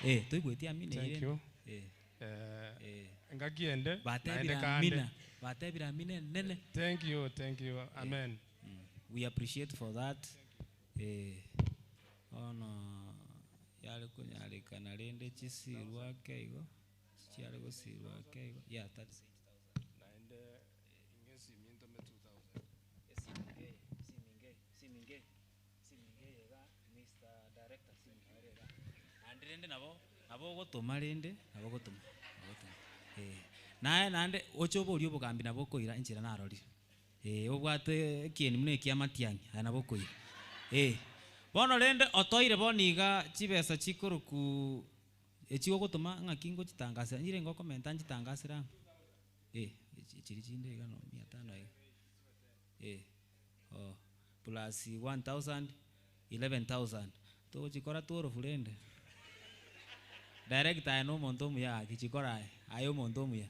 Eh, toigweti amina Thank eye you. rende. Eh. Eh, engaki ende, naende Batebire kande. amina. Batebire amina enene. Thank you, thank you. Amen. We appreciate for that. Eh, bono yare konyarekana rende chisirwe ake igo, chiare gosirwa ake igo, yeah, 36,000. Naende ing'e esimi ntome 2000. Esimi ngeye, esimi ngeye, esimi ngeye, esimi ngeye iga, Mister Director, esimi ngeye iga. Naende rende nabo, nabo ogotoma rende, nabo ogotoma, nabo ogotoma, eh. Naye naende oche oborie obogambi nabo okoira enchera narorire, eh, obwate ekieni buna ekia matiang'i, aye nabo okoira, eh. Bono rende otoire bono iga chibesa chikoroku echi ogotoma ng'aki ngochitangasera, nchire ngokomenta nchitangasere amo, eh, echi chiri chinde iga no mia tano iga, eh, oh, plus 1000, 11000, togochikora tworofu rende? Director aye nomonto omuya gaki chikora aye, aye omonto omuya.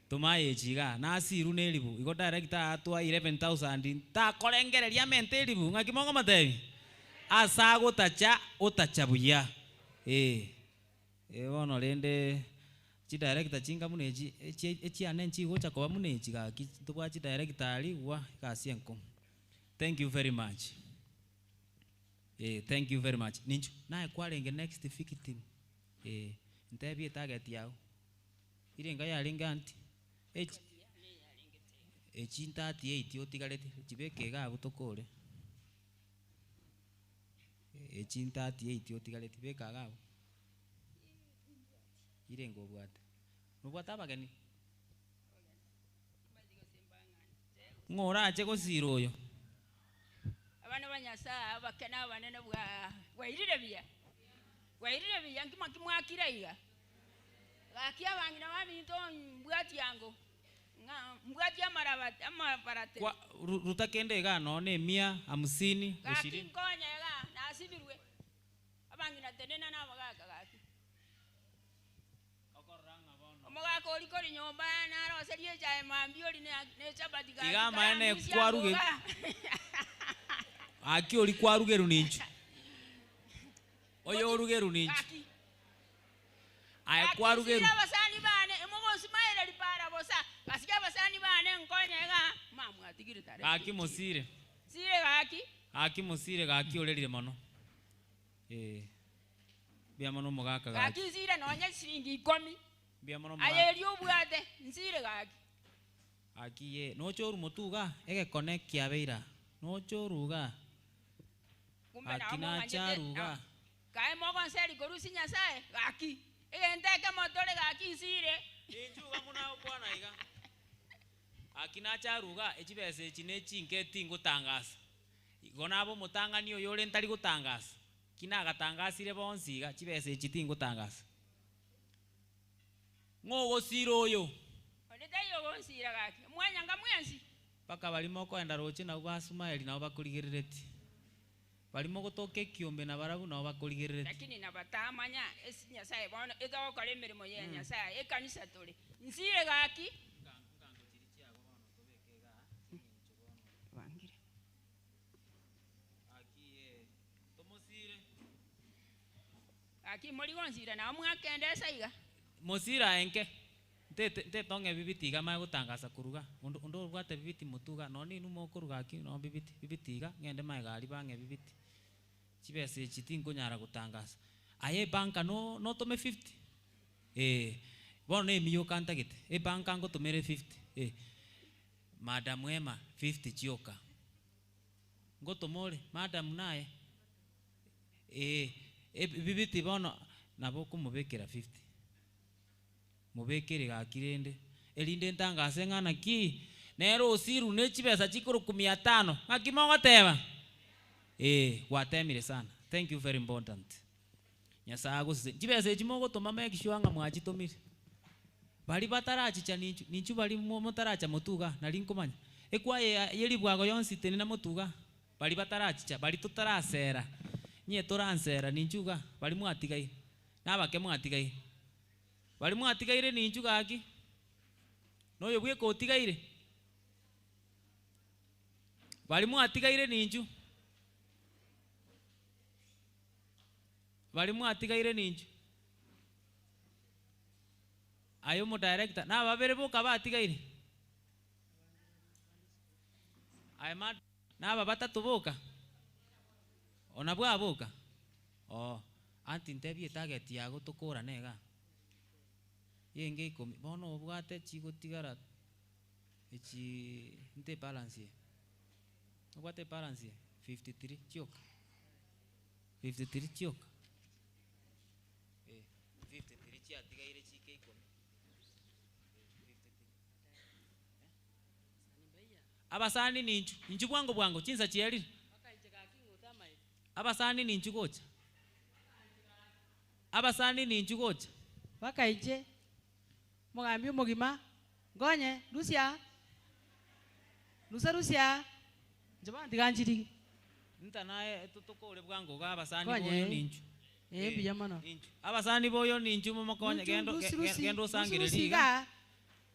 Toma aye echi igaa, nasirwe na eribu, igo director atwa 11000 ntakorengereria amente eribu, ng'aki mokomotebia? Ase agotacha, otacha buya, eh. Eh bono rende chidirector chinga buna echi, echi echiane nchigocha koba buna echi gaki, ntobwate chidirector aria gwa egasi enkong'u. Thank you very much. Eh thank you very much. Ninchu, naye kwarenge next victim, eh, ntebie etarget yago. Irenga yarenge aunty? Echi echi 38 otigareti, chibeke iga abwo tokore. Echi 38 otigareti, beka iga abwo. Irenga obwate? Nobwate abageni? Ng'o orache gosira oyo? Abana ba Nyasae abake na abanene bwa bwairire buya, bwairire buya, nki mwaki mwakire iga? Gaki abang'ina baminto mbwati ango, ng'a mbwati amaraba amabaratero. Kwa, ru, ruta kende igaa noo na emia hamsini, Gaki ishirini. nkonye igaa, nasibirwe. Abang'ina tenena na abagaka gaki. Omogaka oria kori nyomba naroserie echae mambia oria ne ne echabati gaki Iga amaene karandusia kwaruge- iga. Gaki oria kwarugerwa ninchu? Oyo orugerwa ninchu? Gaki. Aye Gaki kwarugerwa. nsire abasani bane, emogosimaereria para bosa, gasiga abasani bane nkonye iga, mamwatigire tare. Gaki mosire. Nsire gaki. Gaki mosire gaki orerire mono. Eh. Mbuya mono omogaka Gaki gaki. nsire nonye chiringi ikomi. Mbuya mono Aye omogaka. eria obwate, nsire gaki. Gaki ye, noche orwe motwe igaa, egekone kiabeire aa. Noche orwe igaa. Kumbe Gaki nao nache mong'anchete, arwe igaa. kae mogonseri korusia Nyasaye, gaki. Egento ekemo tore gaki nsire. Inchuo iga buna agokwana iga. Gaki nache arwe igaa, echibesa echi ne chinke tingotangasa. Igo nabe omotang'ani oyore ntari gotangasa, ki nagatangasire bonsi iga, chibesa echi tingotangasa. Ng'o ogosira oyo? Onde taiyo ogonsira gaki, mwanyanga mwensi. Mpaka baria mokoenda roche nabwo basumaeri nabo bakorigereretie, baria mogotoka ekiombe nabarabwo nabo bakorigereretie. Lakini nabatamanya ase Nyasaye bono etogokora emeremo ya Nyasaye, ekanisa tore. Nsire gaki. Gaki mori gonsira nao mwakendesa iga. Mosira aye nke, ntete ntetong'e bibiti iga manye gotangasa koruga, onde onde obwate bibiti motwe iga, nonye ninwe mokoruga gaki noo bibiti, bibiti iga, ng'ende magega aria bang'e bibiti. Chibesa echi tinkonyara gotangasa. Aye ebanka no notome fifty? Eh, bono na emiyoka ntagete, ebanka ngotomere fifty, eh. Madam Emma, fifty chioka. Ngotoma ore, madam naye? Ee, ebibiti bono nabo okomobekera fifty, mobekere gaki rende, erinde ntangase ng'a naki, nere osirwe ne chibesa chikorokwa mia tano, ng'aki mogoteba? Ee, gwatemire sana, thank you very important. Nyasae agosesenie. Chibesa echi mogotoma make sure ng'a mwachitomire. Baria batarachicha ninchu, ninchu baria motaracha motwe igaa, nari nkomanya. Ekwaya ye ribwago yonsi tenena motwe igaa, baria batarachicha, baria totarasera, onye toransera ninchu igaa, baria mwatigaire, nabake mwatigaire. Baria mwatigaire ninchu gaki, na oyo bweka otigaire. Baria mwatigaire ninchu. Baria mwatigaire ninchu. Aye omodirector, nababere boka batigaire? Aye ma naba batato boka? O nabwo aba boka? Oo, aunty ntebie etarget yago tokorane igaa, yenge ikomi, bono obwate chigotigara echi nte ebalance eye, obwate ebalance eye? 53 chioka, 53 chioka. 53 chiatigaire chike ikomi. Abasani ninchu, inchu bwango bwango, chinsa chiarire. Abasani ninchu gocha. Abasani ninchu gocha. Mpaka inche, omogambi omogima, nkonye, rusia, rusa rusia, inche bono tiga nchirige. Nta naye tokore bwango iga abasani Konye, boyo ninchu. eh, mbuya mono. Ninchu. Abasani boyo ninchu momokonye Ninchu, genda rusi, rusi, genda rusi, osangererie rusi iga. igaa.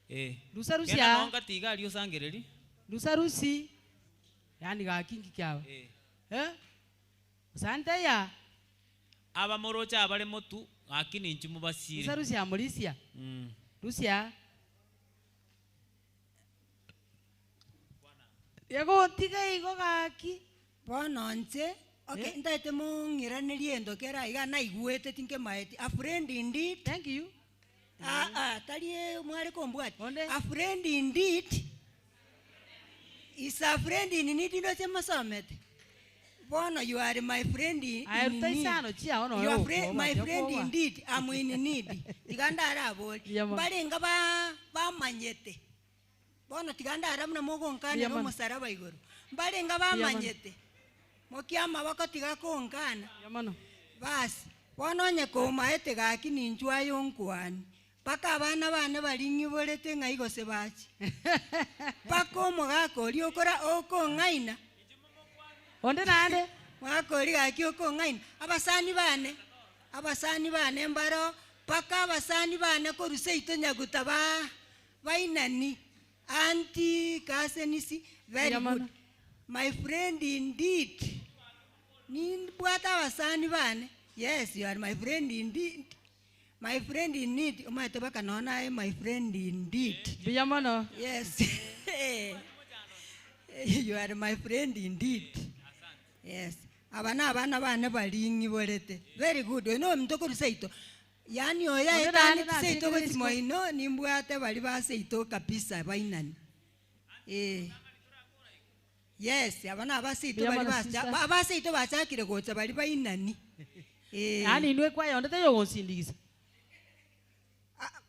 Eh. Rusa, rusi Genda aa. nonga tiga aria osangererie. Rusa rusi, yaani gaki nki kiaba. Eh. Eh? Asante ya. Aba moroche abare motu, gaki ninchu mobasire. Rusa rusi amorisia. Mm. Rusia. Egontiga igo gaki. Bono inche, okay, ntaete mong'iranerie ento kera iga naigwete tinkemaeti, a friend indeed. Thank you. Ah, ah, tari mware kombwati. A friend indeed is a friend in need ndoche mosomete. Bono you are my friend in Aye, ruta need. isano chiao noyo You are okwoba, my tiga friend kwoba. indeed, I'm in need. Tiga ndarabori. Mbuya mono. Mbarenga ba bamanyete. Bono tiga ndara buna mogonkanera Mbuya mono. omosaraba igoro. Mbarenga Mbuya mono. bamanyete. Mokia amaboko tiga konkana. Mbuya mono. Basi, bono onye komaete gaki ninchwe aye onkwani. Mpaka abana bane baring'iborete ng'ai gose bache. Mpaka omogaka oria okora okong'aina. Onde naende? Mogaka oria gaki okong'aina. Abasani bane, abasani bane mbaro, mpaka abasani bane korwa seito nyaguta ba bainani. Auntie, cousins, very Mbuya mono. good. My friend indeed. Nimbwate abasani bane, yes you are my friend indeed. My friend in need, omanyete baka nonya naye my friend indeed. Mbuya mono. Yes. You are my friend indeed. Yes. Aba na abana bane baring'iborete. Very good. Oyo nomonto korwa seito. Yaani oyo Onde naende aetaneti nase seito gochia isiko. moino, nimbwate baria ba seito kabisa bainani. Eh. Yes, aba na abaseito Mbuya baria mono, bacha sister. abaseito bachakire gocha baria bainani. Eh. Yaani inwe ekwaya onde taiyo ogonsindigisa.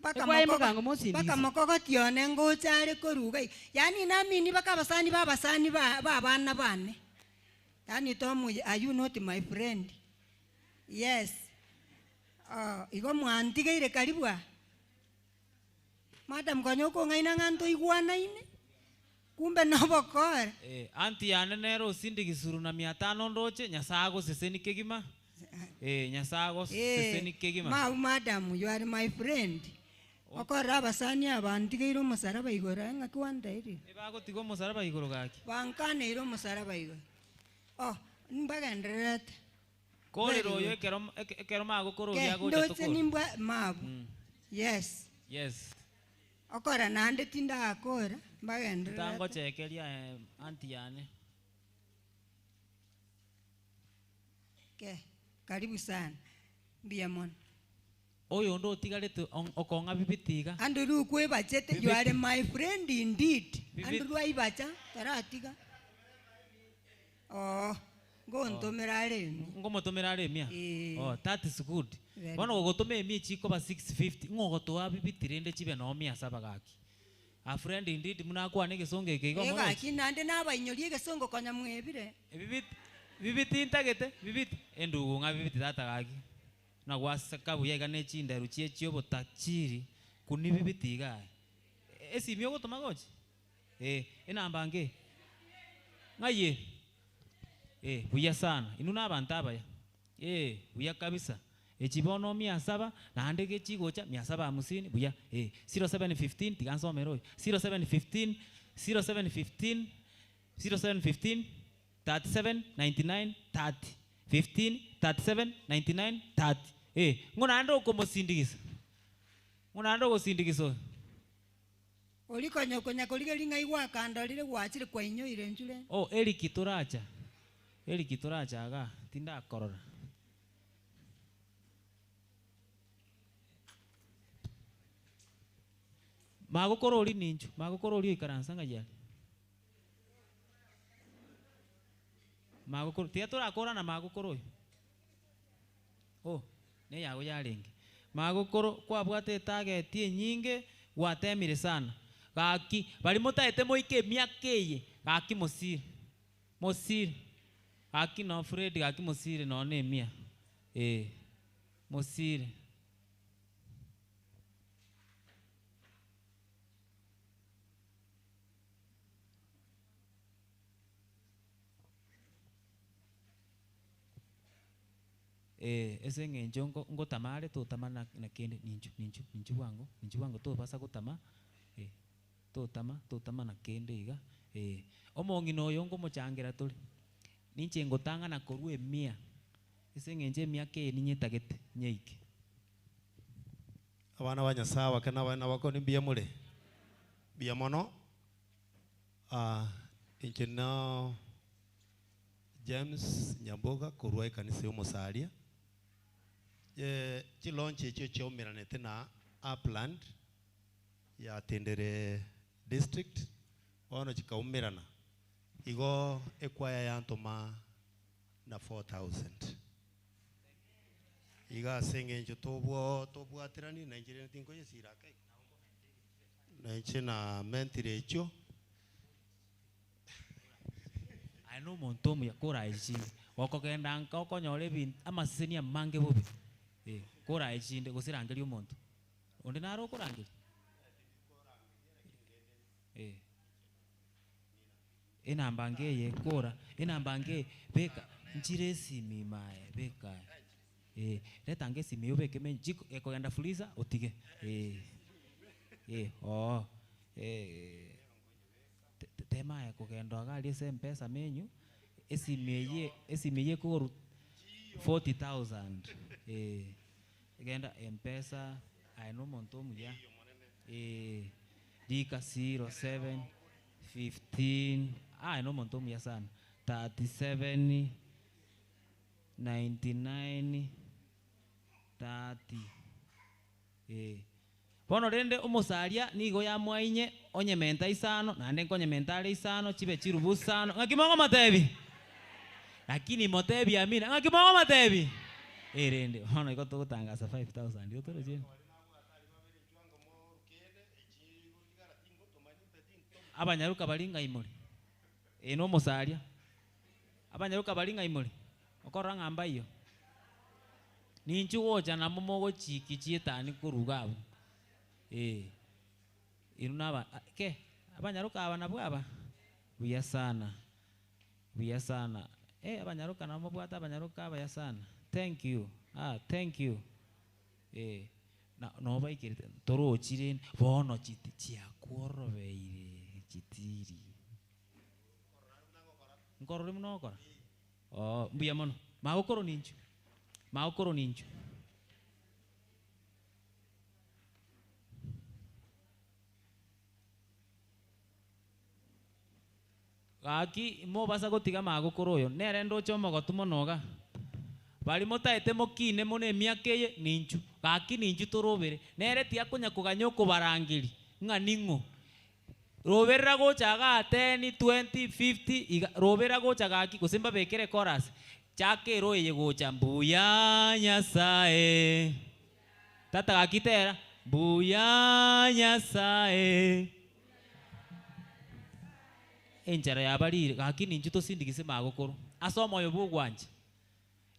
Mpaka Ekwaya mokogo- emogango mosindigise. mpaka mokogoti one ngocha are korwa iga iga. Yaani namini mpaka abasani ba abasani ba ba abana bane. Yaani Tom are you not my friend? Yes. Oh, igo mwantigeire karibu aa. Madam konya okong'aina ng'a ntoigwanaine, kumbe nobokora. Eh, aunty yane nere osindigisuru na mia tano ndoche, Nyasae agoseseni kegima. Eh, Nyasae agoseseni Eh, kegima. mau madam, you are my friend. Okorora abasani aba ntigeire omosaraba igoro aye ng'aki gwantebirie? Ebagotiga omosaraba igoro gaki. Bankaneire omosaraba igoro. Oh, mbagendererete. Korera Very oyo good. ekero ekero magokora Ke, oria agocha ndoche tokore. nimbwa mabu. Yes. Yes. Okora naende tindakora, mbagendererete. Ntangochekeria eh, aunty yane. Ke, karibu sana. Mbuya mono. Oyonde otigarete okong'a bibiti iga. Andrew kwebachete, you are my friend indeed. Andrew aibacha, taratiga. Oh, ngontomera are emia. Ngomotomera are emia? Oh, that is good. Very Bono good. gogotoma emia chikoba 650, ng'o ogotoa bibiti rende chibe noo mia saba gaki. A friend indeed buna akwane egesongo eke igo Eh, omoroche. gaki naende nabainyoria egesongo konya mwebire. Ebibiti, bibiti ntagete, bibiti. Endugu ng'a bibiti tata gaki. Buna gwaseka buya iga ne chinderu chie chiobotachiri, kuni bibiti iga aye. Esimi ogotoma gochi? Eh, enamba nge? Ng'ai ere? Eh, buya sana. Inwe na abanto abaya. Eh, buya kabisa. Echi bono mia saba, naende gechigocha mia saba hamsini, buya. Eh, 0715, tiga nsomere oyo. 0715, 0715, 0715, 37, 99, 30. 15, 37, 99, 30. Eh, ng'o naende okomosindigisa? Ng'o naende ogosindigisa oyo? Oria konya okonya korigereria ng'ai gwakandorire gwachire kwainyoire inchu rende. Oh, Eric toracha, Eric toracha igaa, tindakorora. Magokoro oria ninchu, magokoro oria oikaransa ng'ai are? Magokoro, tiga torakorana magokoro oyo. Oh, neyago yarenge. Magokoro kwabwate etageti enyinge, gwatemire sana. Gaki, baria motaete moike emiaka eye, gaki mosire, mosire. Gaki noo Fred gaki mosire noo na emia, eh, mosire. Eh, ase eng'encho nko ngotama are totama na na kende, ninchu ninchu ninchu bwango ninchu bwango tobasa gotama, eh, totama totama na kende iga, eh. Omong'ina oyo nkomochangera tore, ninche ngotang'ana korwa emia, ase eng'encho emiaka eye ninyetagete nyeike. Abana ba Nyasaye abake na abanene abakoni mbuya more? Mbuya mono. Ah, inche no James Nyamboga korwa ekanisa y'Omosaria. Eh, chilaunch echio chiaumeranete na Upland ya Tendere district, bono chikaumerana. Igo ekwaya yantoma na 4000. Iga ase eng'encho tobwo tobwaterani na inche rende tinkoyesira ake igo. Na inche namentire echio. Aye nomonto omuya korae chinde, gokogenda nka okonyora ebinto amaseseni amange bobe, eh, korae chinde gose rangeria omonto. Onde nare okorangeria? Eh. Enamba ngeye kora, enamba ngeye, beka, nchire esimi ime aye, beka aye. Eh, reta ange esimi eye obeke menu, chiko gekogenda fuliza otige, eh, eh, oo, eh, te- te- tema aye kogenda iga aria ase mpesa menu, esimi eyie esimi eyie ekogorwa 40,000 eh, genda mpesa aye na omonto omuya, eh, rika 07 15 aye na omonto omuya sana, 37 99 30 eh. Bono rende omosaria nigo yamwainye onyementa isano, naende nkonyementa are isano, chibe chirubu isano. Ng'aki mogomotebi? Lakini motebi amina. Ng'aki mogomotebi? Eh rende bono igo togotangasa 5000 igo toroche. Abanyaroka baria ng'ai more? Ee nomosaria. Abanyaroka baria ng'ai more? Okorora ng'a mbaiyo. Ninchu gocha namo mogochiki chietani korwa iga abwo. Ee. Inwe naba ke, abanyaroka aba nabwo aba? Buya sana, buya sana. Eh abanyaroka nabo mobwate abanyaroka abaya sana. Thank you, ah thank you. Ee, na nobaikerete, torochi rende, bono chiti chiakworobeire chitiri. Nkorore buna ogokora? Oo, mbuya mono. Magokoro ninchu, magokoro ninchu. Gaki mobasa gotiga magokoro oyo, nere ndoche omogotu mono iga. Baria motaete mokine mono emiaka eye, ninchu. Gaki ninchu torobere. Nere tiakonya koganya okobarangeria ng'a ning'o. Roberera gocha igaa 10, 20, 50 iga, roberera gocha gaki gose mbabekere echorus, chaka ero eye gocha mbuya Nyasaye, tata gaki tera, mbuya Nyasaye. Enchara yabarire, gaki ninchu tosindigise magokoro, ase omoyo bwa ogwancha,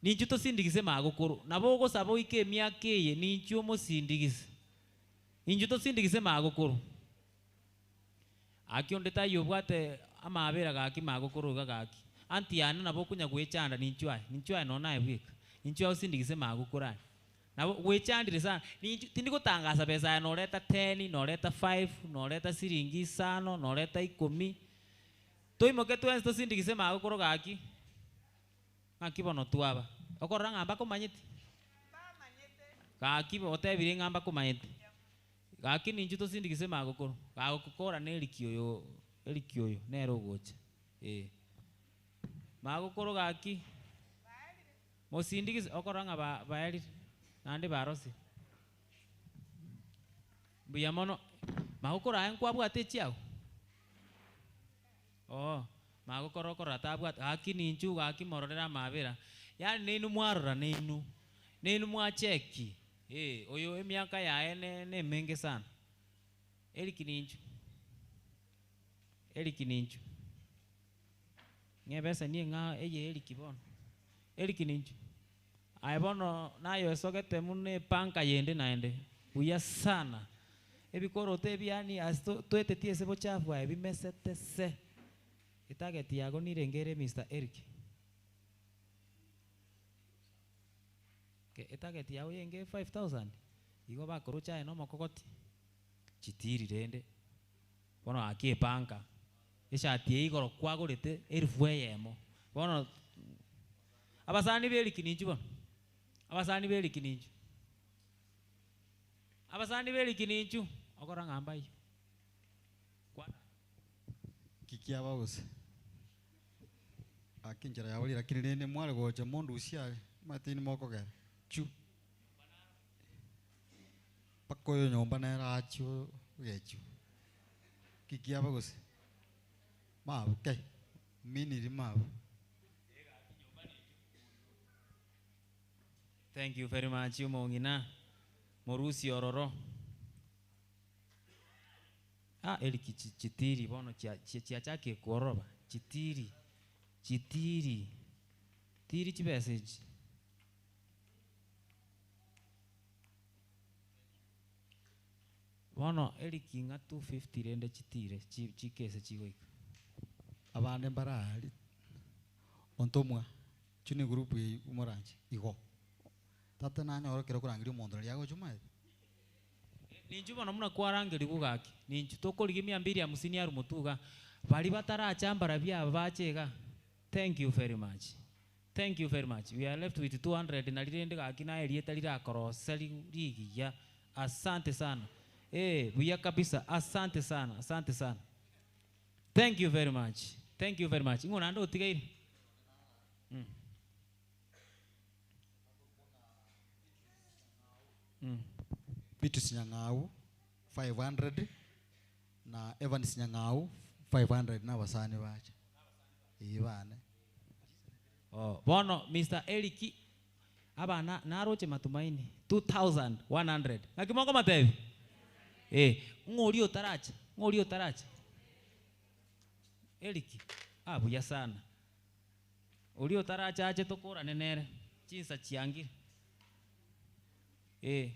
ninchu tosindigise magokoro, nabo ogosaba oike emiaka eye, ninchu omosindigise, ninchu tosindigise magokoro. Gaki onde taiyo obwate amaabera gaki magokoro iga gaki, aunty yane nabo okonya goechanda ninchu aye, ninchu aye nonye naye bweka, ninchu aye osindigise magokoro aye. Nabo gwechandire sana, ninchu tindi gotangasa besa aye noreta ten, noreta five, noreta siringi isano, noreta ikomi, toimoke twensi tosindigise magokoro gaki, ng'aki bono twaba, okorora ng'a mbakomanyeti? Gaki otebire ng'a mbakomanyeti, gaki ninchu tosindigise magokoro, gagokora na Eric oyo Eric oyo nere ogocha eh. Magokoro gaki. Mosindigise okorora ng'a ba baerire, naende barosire. Mbuya mono, magokoro aye nkwabwate echiago? Oo, magokoro okorora tabwate, gaki ninchu gaki mororere amabera, yaani nainwe mwarora nainwe, nainwe mwacheki, eh, oyo emiaka yaye ne ne emenge sana. Eric ninchu, Eric ninchu. Ng'a ebeseni eng'ao eye Eric bono. Eric ninchu? Aye bono naye oesogete buna epanka yende naende, buya sana. Ebikoroto ebi yaani ase to toetetie ase bochafu aye bimesete se. Etarget yago nirenge ere Mister Eric? Ke etarget yago yenge 5000? Igo bakoroche aye na omokogoti, chitiri rende. Bono gaki epanka, eshati eye igoro kwagorete elifu eyemo, bono abasani ba Eric ninchu bono? Abasani ba Eric ninchu? Abasani ba Eric ninchu? Okorora ng'a mbayio. Kwana. Ki kiaba gose? Gaki enchera yabo rirakini rende mware gocha mondusie are, omanyete inwe mokogera, chu. Mpaka oyo nyomba nere achie ogechigwa. Ki kiaba gose? Mabu kei, miniri mabu. Thank you very much omong'ina, morusie ororo. Ah Eric chi chitiri bono chia chia chiachakire kwororoba, chitiri, chitiri, tiri chibesa echi. Bono Eric ng'a 250 rende chitire chi chikese chigoika. Abande mbare aria ontomwa chio ne group eywo moranche igo. Tata nanyore ekero okorangeria omonto naria agocha omanyete. Ninchu bono buna kwarangerigwe gaki, ninchu tokorigia mia mbili hamsini arwe motwe igaa, baria bataracha mbarabio aba bache igaa, thank you very much, thank you very much, we are left with 200 nari rende gaki naye erieta rirakoroseriwu rigiya, asante sana, eh buya kabisa, asante sana, asante sana, thank you very much, thank you very much, ing'o naende otigaire? Beatrice Nyang'au 500 na Evans Nyang'au 500 na abasani bache ee bane. Oh, bono Mister Eric abana naroche matumaini 2100 naki mokomotebia? Eh, ng'o oria otaracha? Ng'o oria otaracha? Eric, ah buya sana. Oria otaracha ache tokorane nere, chinsa chiangire. Eh.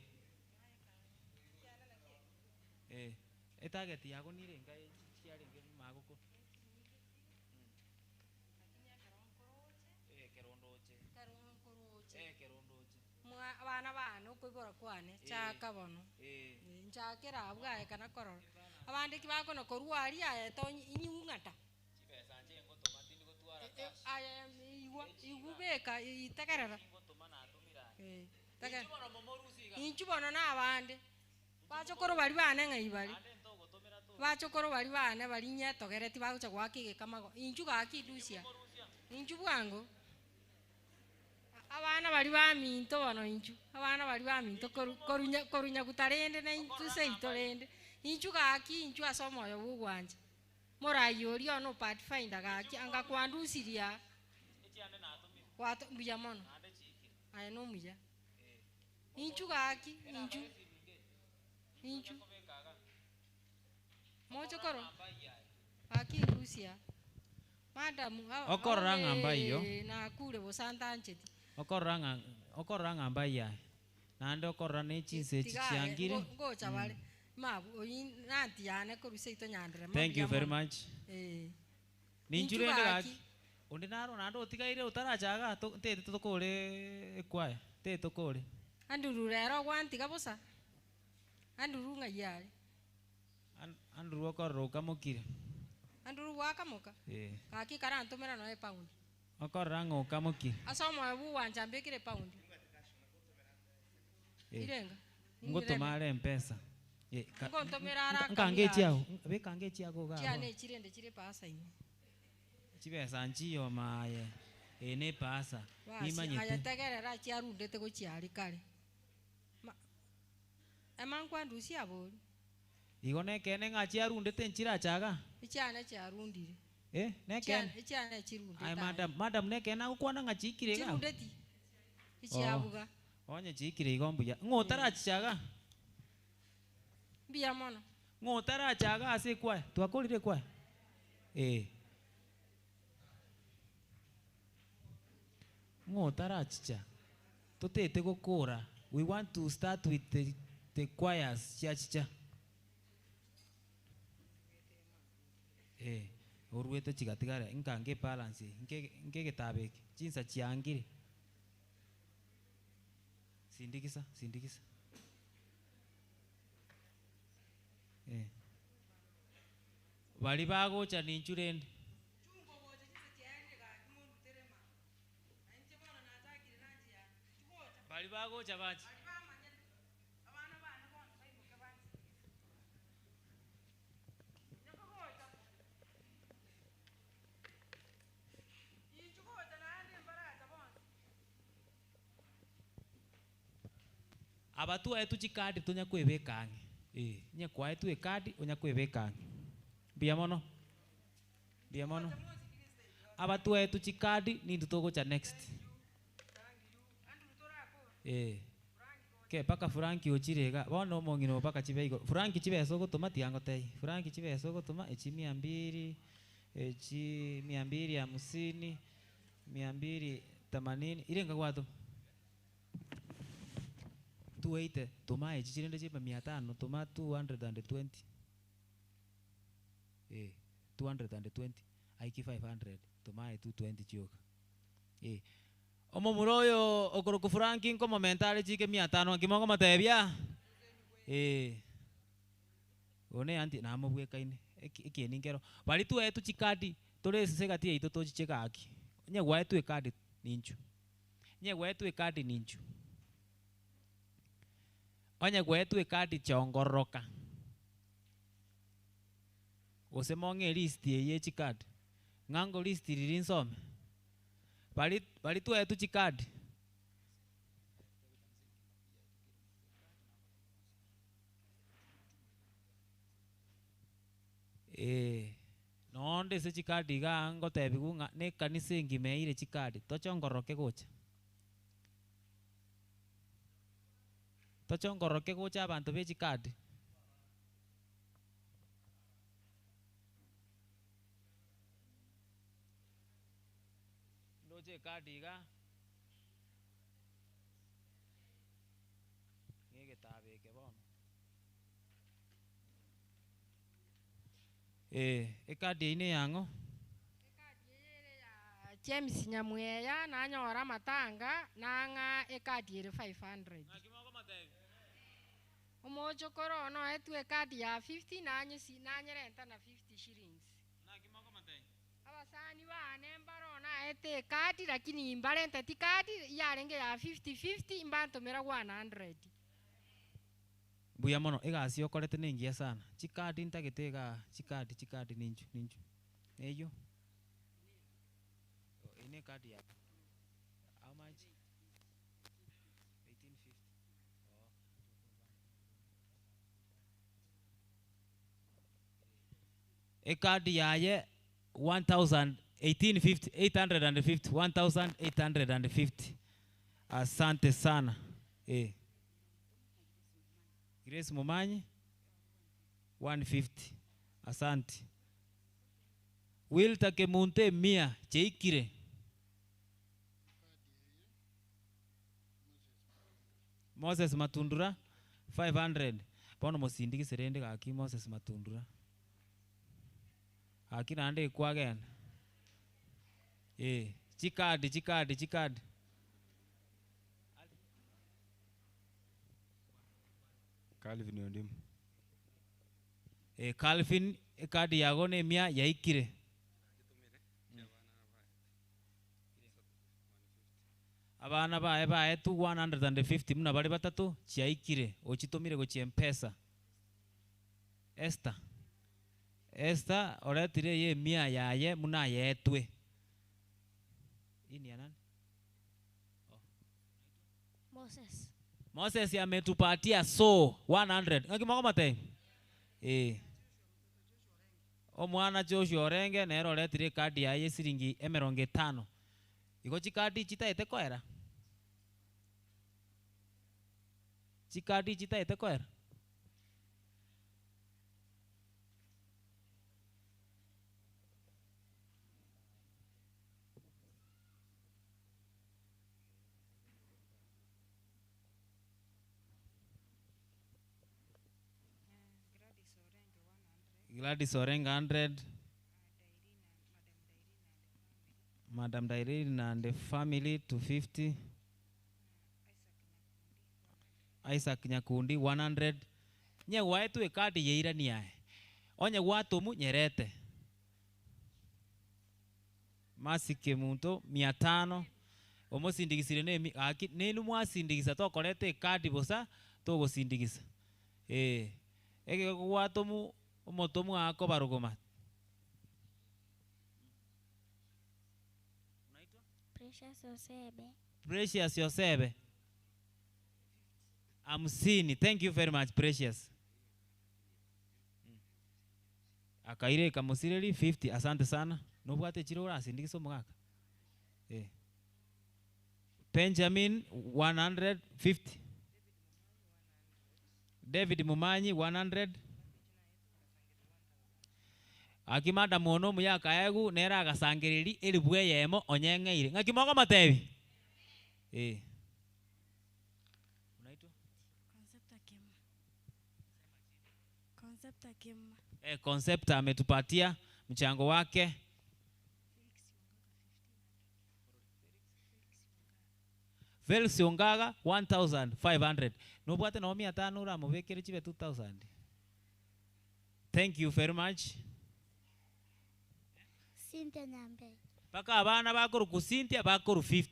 Eh, etarget yago nire enga chiarenge magokoro? Eh, ekero ndoche. Eh, ekero ndoche. Mwa abana bane okoibora kwane, chaka bono. Nchakera abwo aye kana korora. Abande ki bakona korwa aria aye tonyi inyung'ata. Aye igwa igwa beka itegerera. Tegerera. Inchuo bono na abande, bachokoro baria bane ng'ai bare? Bachokoro baria bane baria nyetogereti bagocha goaka egekamago, inchuo gaki indusia, inchuo bwango. Abana baria baminto bono inchuo, abana baria baminto koru koru nya koru nyaguta rende na intwe seito rende, inchuo gaki inchuo ase omoyo bwa ogwancha. Morai oria one o pathfinder gaki anga kwandusirie aa. Gwato mbuya mono. Aye nomuya. Inchu gaki inchu. Inchu. Mochokoro. Gaki ndusia. Madam Okorora ng'a mbaiyo. nakure bosa ntancheti. Okorora ng'a okorora ng'a mbaiyo aye. Naende okorora ne chinsa echi Tiga aye chiangire. ngocha bare. Mabu oyio nanti yane korwa seito nyanderema Thank you mbuya very mono. much. Eh. Ninchu Inchu rende gaki. gaki, onde naro naende otigaire otaracha igaa to ntete tokore ekwaya, ntete tokore. Andrew rero ogwantiga bosa, Andrew ng'ai are? An- Andrew okorora okamokire. Andrew gwakamoka? Eh. Gaki karantomera nonya epaundi. Okorora ng'a okamokire. Ase omoyo bw'ogwancha mbekere epaundi. Eh. Irenga? Ngotoma are mpesa. Eh, ka- Ngontomera are nka- nkange akamia echiago, beka ange echiago iga abwo. Chiane echirende chire epasa ime. Chibesa nchiyo maye, eye ne epasa, Basi, aye nimanyete. tegerera chiarundete gochia aria kare. Ma, ema nkwandusia abori. Igo nekeene ng'a chiarundete nchirache igaa? Echiane chiarundire. Eh, nekeene? Echiane chirundete Aye aye. madam, madam nekeene agokwana ng'a chiikire igaa? Chirundeti, echiabuga. Oh, onye chiikire igo mbuya. Ng'o otarachicha igaa? Mbuya mono. Ng'o otaracha igaa ase ekwaya? Twakorire ekwaya? Eh. Ng'o otarachicha? Totete gokora, we want to start with the, the choirs chiachicha. Eh, oruete chigatigara, nkange ebalance eye, nke nke egetabo eke, chinsa chiangire. Sindikisa, sindikisa. Eh. Baria bagocha ninchu rende. Baria bagocha bache. Aba twaetwe chikadi tonya kwebeka ang'e, eh, onye kwaetwe ekadi onya kwebeka ang'e. Mbuya mono, mbuya mono. Aba twaetwe chikadi nintwe togocha next. Eh, ke mpaka Franki ochire iga, bono omong'ina oyo mpaka chibe igoro. Franki chibesa ogotoma tiga ngotebie, Franki chibesa ogotoma echi mia mbili, echi mia mbili hamsini, mia mbili themanini, irenga gwatoma? 280 toma echi chirende chibe mia tano toma 220 eh, 220 aiki 500 toma aye 220 chioka eh. Omomura oyo okorokwa Frank nkomomenta are chike mia tano naki mokomotebia? Eh. Oyo ne aunty namobwekaine eki ekieni nkero. Baria twaetwe chikadi tore ase egati yaito tochiche gaki, onye gwaetwe ekadi ninchu, onye gwaetwe ekadi ninchu, onye gwaetwe ekadi chongororoka, gose mong'e elist eye ye chikadi, ng'a ngolist riria nsome, baria baria twaetwe chikadi. Eeh, noonde ase chikadi igaa ngotebiwu ng'a na ekanisa engima eire chikadi, tochongororoke gocha. Tochongororoke gocha abanto be chikadi. Ndoche ekadi igaa. Ng'a egetabu eke bono. Ee, ekadi eyio neyang'o? Ekadi eye ere ya James Nyamweya, nanyora amatanga, nang'a ekadi ere 500. Omochokoro one oetwe ekadi ya 50, nanyesi nanyerenta na 50 shillings. Abasani baane mbaro naete ekadi, lakini mbarenteti kadi, yarenge ya 50 50, mbantomera 100. Mbuya mono, egasi okorete nengiya sana. Chikadi ntagete igaa, chikadi chikadi ninchu ninchu. Neyio? Eyio ne ekadi yane. How much? 1850. Ekadi yaye 1000 1850, 850, 1850. Asante sana. Eh. Grace Momanyi 150. Asanti. Wilter Kemunto emia chiaikire. Moses Matundura 500. Bono mosindigise rende gaki Moses Matundura. Gaki naende ekwagenda. Eh, chikadi chikadi chikadi. Calvin Ondimu. Eh, Calvin ekadi yago ne emia yaikire. Abana baye baetwe 150 buna bare batato chiaikire ochitomire gochia mpesa. Esther Esther oretire eye emia yaye buna ayeetwe. Hii ni ya nani? Moses. Moses ametupatia so 100. Ng'aki mokomotebia? Eh. Omwana Joshua orenge nere oretire ekadi yaye yesiringi emerongo etano. Igo chikadi chitaete koera? Chikadi chitaete koera? Gladys Orenga 100 Madam Dairine and the family 250 Isaac Nyakundi 100 Onye gwaetwe ekadi yeiranie aye onye gwatomu nyerete Mercy Kemunto mia tano omosindigisire ne emi gaki nenu mwasindigisa tokoreta ekadi bosa togosindigisa eh ekero gwatomu omotomwa akobarogoma. Precious Osebe. Precious Osebe. Hamsini. Thank you very much Precious. Akaira ekamosireri 50. Asante sana. Nobwate echiro orasindikise omogaka? Eh. Benjamin 150. David Mumanyi 100. Gaki madam one omuya akaegwa nere agasangereria elifu eyemo onyeng'eire. Ng'aki mokomotebia? Eh. Unaitwa? Concepta Kema. Eh, Concepta ametupatia mchango wake. Felix Ongaga 1500. Nobwate noo mia tano oramobekere chibe 2000. Thank you very much. Cynthia Nyambei. Mpaka abana bakorokwa Cynthia bakorwa 50.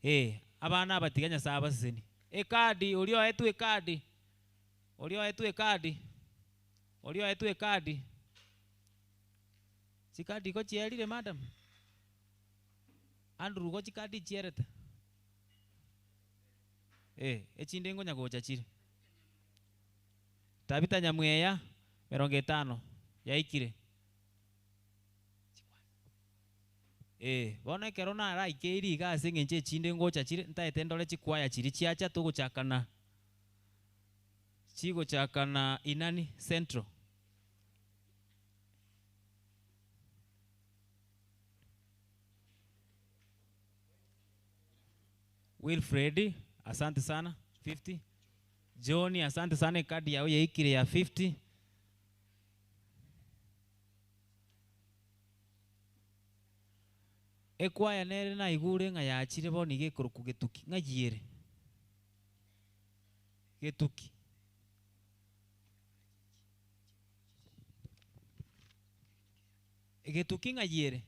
Eh, abana aba tiga Nyasaye abasesenie. Ekadi, oria oetwe ekadi, oria oetwe ekadi, oria oetwe ekadi. Chikadi igo chierire madam? Andrew igo chikadi chierete? Eh, echinde nkonya gocha chire. Tabitha Nyamweya, emerongo etano, yaikire. Ee, bono ekero naraikeirie iga ase eng'encho echinde ngocha chire, ntaete ndore chikwaya chiria chiacha togochakana chigochakana Inani Central. Wilfred, asante sana, 50. John, asante sana ekadi yao yaikire ya 50. Ekwaya nere naigure ng'a yachire bono iga ekorokwa getuki, ng'ai ere? Getuki. Getuki ng'ai ere?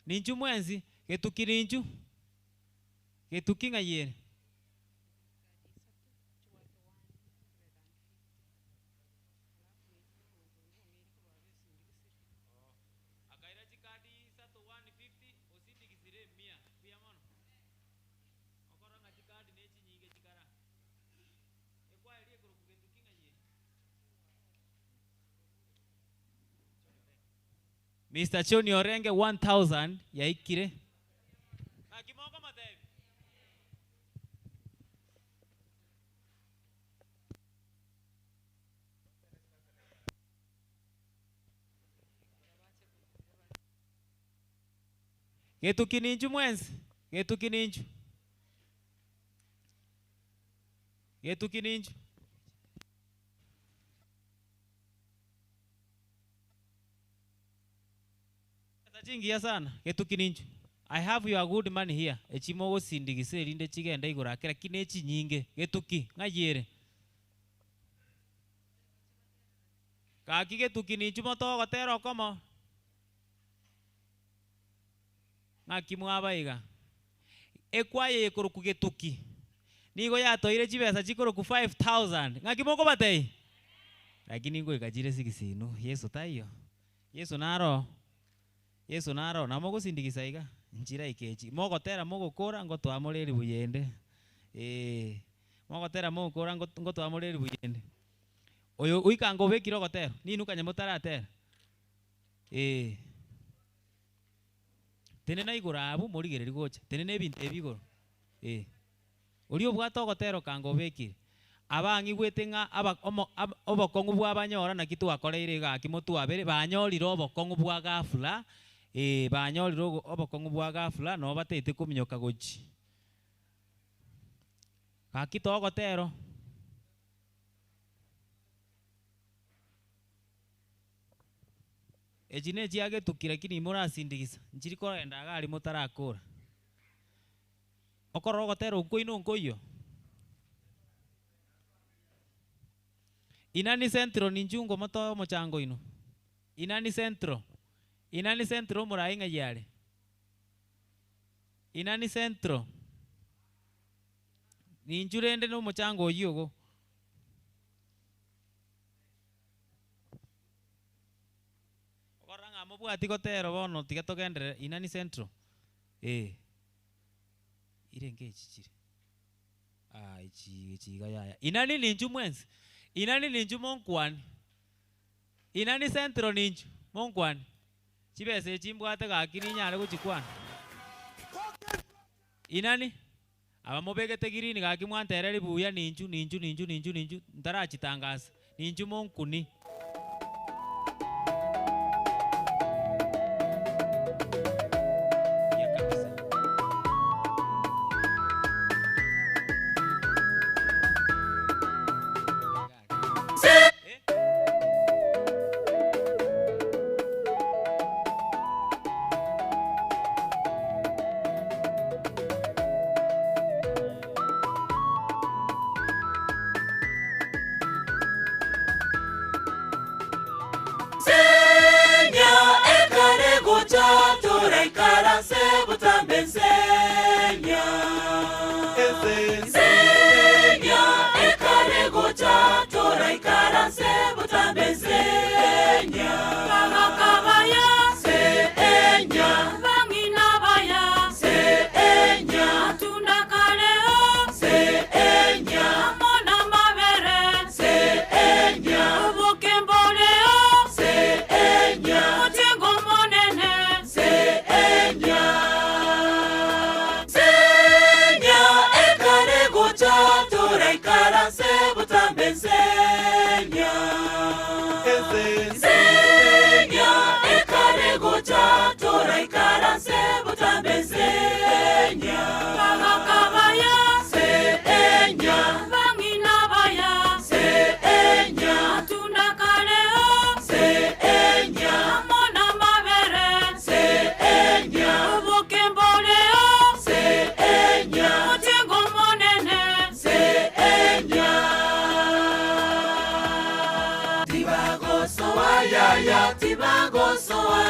Ninchu mwensi, getuki ninchu? Getuki ng'ai ere? Akaira chikadi isato 150 osindigisire emia. Mbuya mono. Okorora ng'a chikadi ne chinyinge chikara. Ekwaya eria ekorokwa getuki ng'ai ere? Mister Choni orenge 1000 yaikire. Naki mokomotebia? Getuki ninchu mwensi, getuki ninchu, getuki ninchu. Chibesa chingiya sana, getuki ninchu. I have your good money here, echi mogosindigisa erinde chigende igoro ake lakini echinyinge, getuki, ng'ai ere? Gaki getuki ninchu motogotera okomo? Ng'aki mwaba iga? Ekwaya eye ekorokwa getuki nigo yatoeire chibesa chikorokwa 5000. Ng'aki mokobatebia? Lakini ngoika chire six inwe, Yeso taiyo? Yeso naro? Yeso naro? Nabo mogosindigisa iga? Nchiraika echi. Mogotera mogokora ngotwamore eribu yende. Eeh. Mogotera mogokora ngotwamore eribu yende. Oyo oika ango obekire ogotera, ninwe kanya motaratera. Eeh. Tenena igoro abwo morigererie gocha, tenena ebinto ebi igoro. Eeh. Oria obwate ogotera okango obekire. Abang'igwete ng'a aba omo ab obokong'u bwabanyora naki twakoreire iga gaki motwabere, banyorire obokong'u bwa ghafla, eeh banyorire ogo obokong'u bwa ghafla nabo bataete kominyoka gochia. Gaki togotera. Echi nechiagetuki lakini imorasindigisa, nchiri korenda iga aria motarakora. Okorora ogotera okwo kwaino nkoiyo? Inani Central ninchu ngomotoe omochango oino. Inani Central, Inani Central omoraai ng'ai are? Inani Central, ninchu rende na omochango oyio igo. Okorora ng'a mobwati gotera bono tiga togenderere Inani Central, eh. Irenge echi chire? Ah, echi echi iga yaya. Inani ninchu mwensi? Inani ninchu monkwane? Inani Central ninchu monkwane? Chibesa echi mbwate gaki ninyare gochikwana? Inani? Aba mobegete green gaki mwantereri buya ninchu ninchu ninchu ninchu ninchu ntarachitangasa. Ninchu monkuni. Buya kabisa. Eh? botambe nsenya. Nsenya ekare gocha toraikaranse botambe nsenya. Bagakabaya senya, bang'ina baya senya, matunda kareo senya, amo mabere senya, obokemboreo senya, otengo monene senya. Senya ekare gocha toraikaranse botambe nsenya. Nsenya ekare gocha toraikaranse botambe nsenya. Bagakabaya senya, bang'ina baya senya, matunda kareo senya, amo mabere senya, obokemboreo senya, otengo monene senya. Tibagosoa ya tibagosoa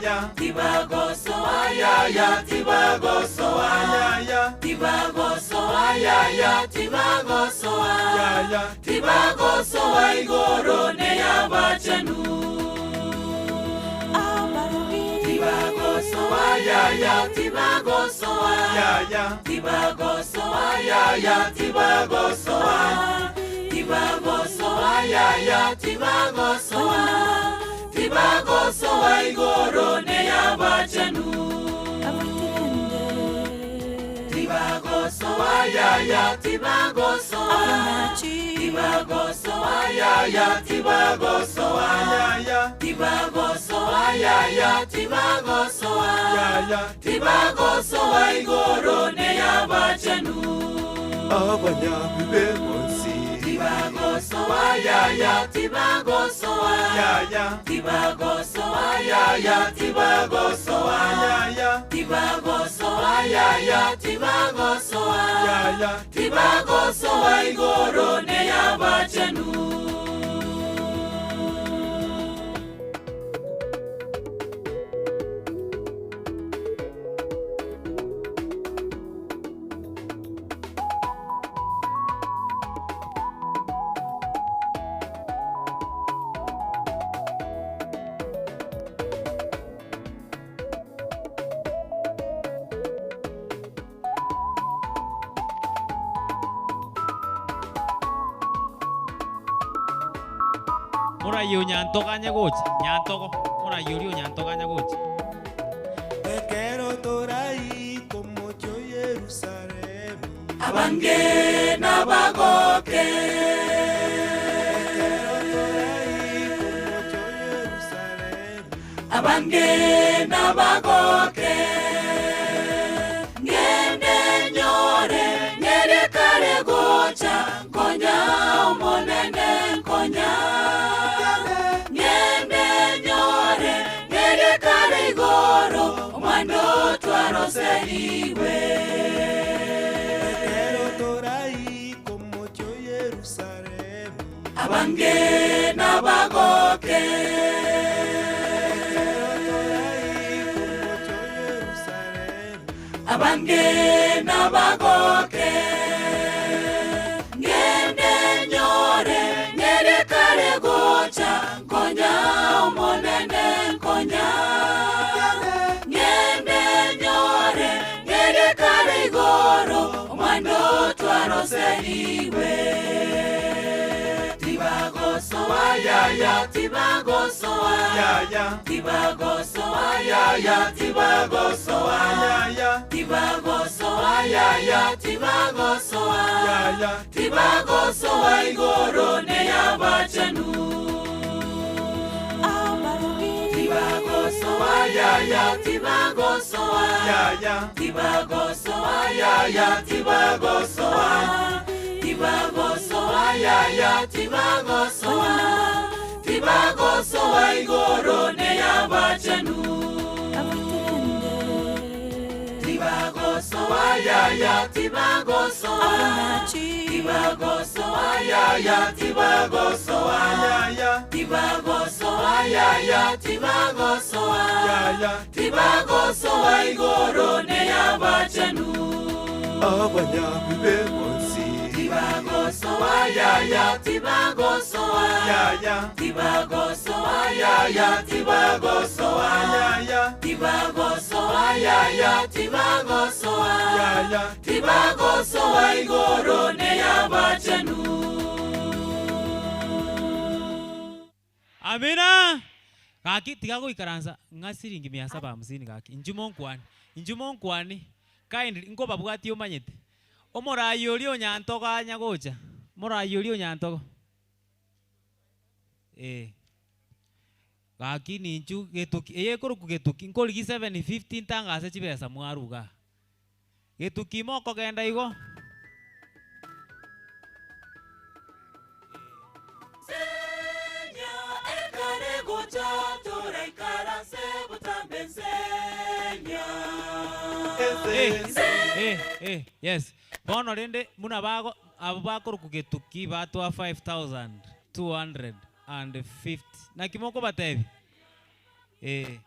ya tibagosoa ya tibagosoa ya tibagosoa ya tibagosoa ya tibagosoa igoro ne yabachenu. Tibagosoa ya tibagosoa ya tibagosoa ya tibagosoa tibagosoa ya tibagosoa tibagosoa igoro ne yabachenu. Tibagosoa ya tibagosoa tibagosoa ya tibagosoa tibagosoa ya tibagosoa tibagosoa igoro ne yabachenu. Abanyabibe bonsi Tibagosoa ya tibagosoa tibagosoa ya tibagosoa tibagosoa ya tibagosoa tibagosoa igoro ne yabachenu. Morayi onyantoganye gocha nyantogo morayi oria onyantoganye gocha Ekero torai komocho Yerusalemu Abange n'abagoke Abange n'abagoke Ngende nyore nyerekare gocha nkonya omonene nkonya Ngende nyore nyerekare igoro omwando twaroseriwe Ekero torai komocho Yerusalemu Abange n'abagoke Abange n'abagoke Ngende nyore nyerekare gocha nkonya omonene nkonya Ngende nyore nyerekare igoro omwando twaroseriwe Tibagosoa ya tibagosoa tibagosoa ya tibagosoa tibagosoa ya tibagosoa tibagosoa igoro ne yabachenu. Tibagosoa ya tibagosoa tibagosoa ya tibagosoa tibagosoa ya tibagosoa tibagosoa igoro ne yabachenu. Tibagosoa Tibagosoa yaya tibagosoa Tibagosoa yaya tibagosoa Tibagosoa yaya tibagosoa Tibagosoa igoro neyabachenu Abanyabibe bonsi Tibagosoa yaya tibagosoa Tibagosoa yaya tibagosoa Tibagosoa yaya tibagosoa Tibagosoa igoro neyabachenu Amina! Gaki tiga goikaransa ng'a siringi mia saba hamsini gaki. Inchuo monkwane, inchuo monkwane, kindly nkobabwatie omanyete. Omoraai oria o Nyantogo anya gocha, omoraai oria o Nyantogo. Eh. Gaki ninchu getuki, eye ekorokwa getuki, nkorigia 750 ntangase chibesa mwarwa igaa. Getuki mokogenda igo. Nsenya ekare gocha toraikaranse botambe nsenya. Eh, eh, eh, yes. Bono rende buna bago abwo bakorokwa getuki batwa 5250. Naki mokobatebia? Eh.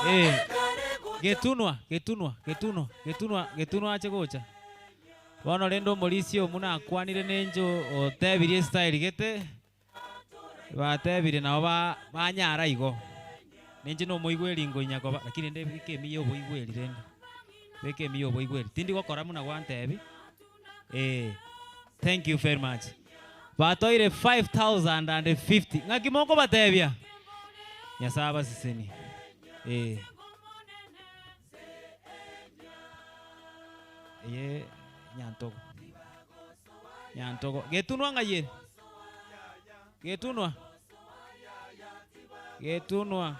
Eh, getunwa getunwa getunwa getunwa getunwa ache gocha bono rende omorisia omo nakwanire nenche otebirie estyle gete Batebire nabo ba banyara igo. Ninche nomoigweri ngoinya koba, lakini rende beka emiya oboigweri rende, beka emiya oboigweri. Tindi gokora buna gwantebi, eh, thank you very much. Batoire 5050, ng'aki mokobatebia? Nyasae abasesenie, eh. Eye nyantogo. Nyantogo. Getunwa ng'ai ere? Getunwa. Getunwa.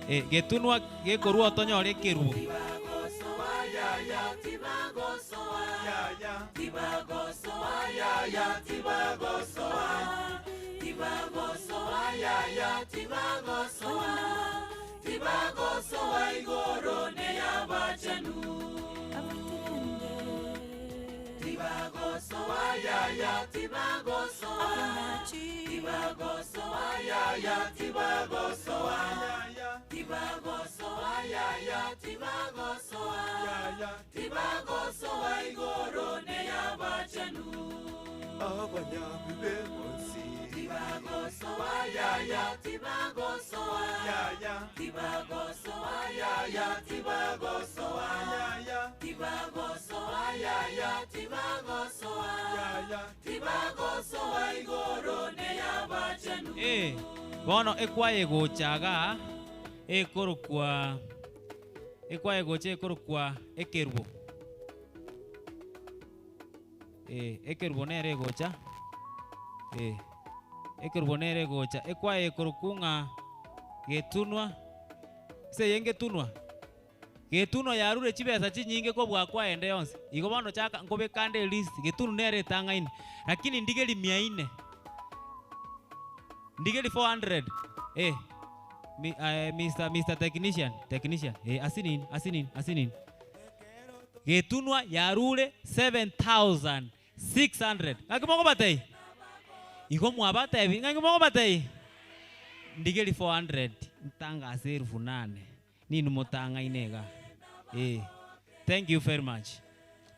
Eh, getunwa gekorwa otonyore ekerubo. Abanyabibe bonsi Eh, bono ekwaya egocha igaa, ekorokwa ekwaya egocha ekorokwa ekerubo. Eh, ekerubo nere egocha, eh, ekerubo nere egocha. Ekwaya ekorokwa ng'a getunwa, ase eye ngetunwa, getunwa yarure chibesa chinyinge kobua kwaya ende yonsi. Igo bono chaka nkobeka ande elist, getunwa nere etang'aine, lakini ndigerie mia inne, ndigerie 400, eh, mi aye Mister Mister Technician, technician, eh, asinini, asinini, asinini. Getunwa yarure 7,600. Ng'aki mokobatebia? Igo mwabatebia, ng'aki mokobatebia? Ndigerie 400 ntangase elfu nane, ninwe motang'aine igaa. Eh, thank you very much.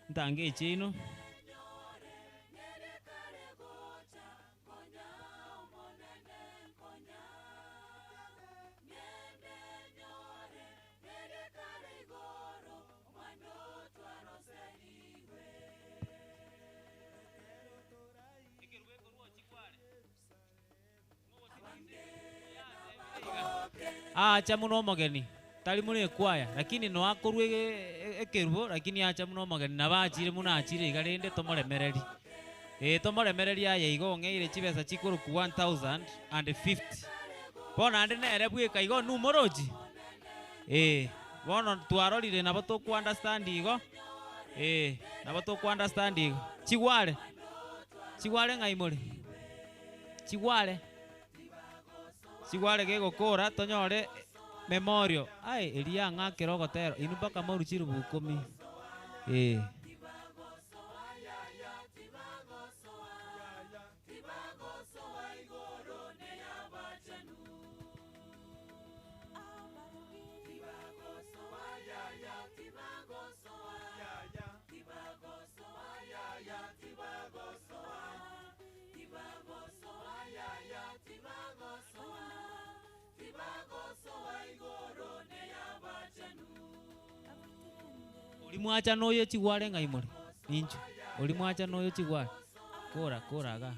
Ntange echiaino. Aacha buna omogeni, tari buna ekwaya, lakini noa akorwa ekerubo, lakini acha buna omogeni, nabo achire buna achire iga rende tomoremereri. Ee tomoremererie aye igo ong'eire chibesa chikorokwa 1050. Bono naende nere bweka igo numorochi? Ee, bono twarorire nabo toko understand igo, ee, nabo toko understand igo. Chigware, chigware ng'ai more? Chigware, chigware gegokora tonyore memorial, aye eria yang'akera ogotera, inwe mpaka morwe chirubu ikomi, ee. Oria mwacha noyo chigware ng'ai more? Ninchu. Oria mwacha noyo chigware. Kora, kora igaa.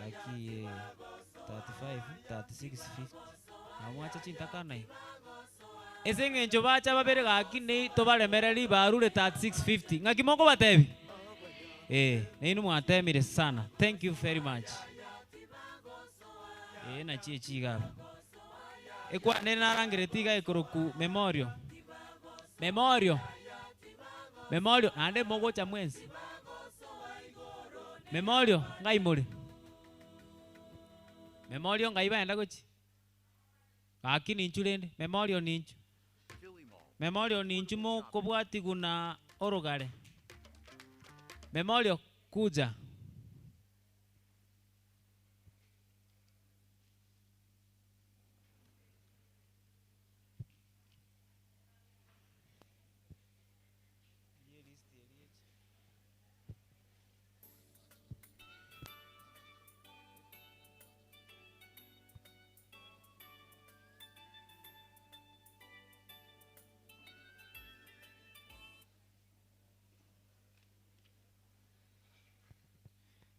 Gaki eh, 35, 36, 50. Nabo mwacha chintakana iga. Ase eng'encho bacha babere gaki ne tobaremereri barure 36, 50. Ng'aki mokobatebia? Eh, nainwe mwatemire sana. Thank you very much. Ee, nachi echi iga aba. Ekwana ere narangereti iga ekoroku memorial. Memorial, memorial, naende mogocha mwensi. Memorial, ng'ai more? Memorial ng'ai baenda gochia? Gaki ninchu rende, memorial ninchu. Memorial ninchu mokobwatigwa na orogare. Memorial, kuja.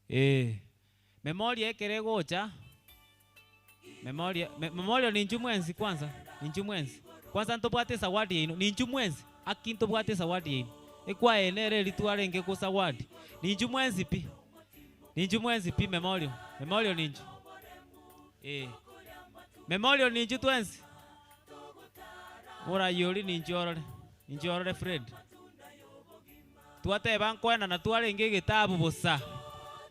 Ee, memoria ekero egocha, memoria me memoria ninchu mwensi kwanza, ninchu mwensi, kwanza ntobwate esawadi yaino, ninchu mwensi, aki ntobwate esawadi yaino, ekwaya eye nere eria twarenge gosawadi, ninchu mwensi pi, ninchu mwensi pi memorial, memorial ninchu, eh, memorial ninchu twensi, morai oria ninchu orore, ninchu orore Fred. Twateba nkoenana twarenge egetabu bosa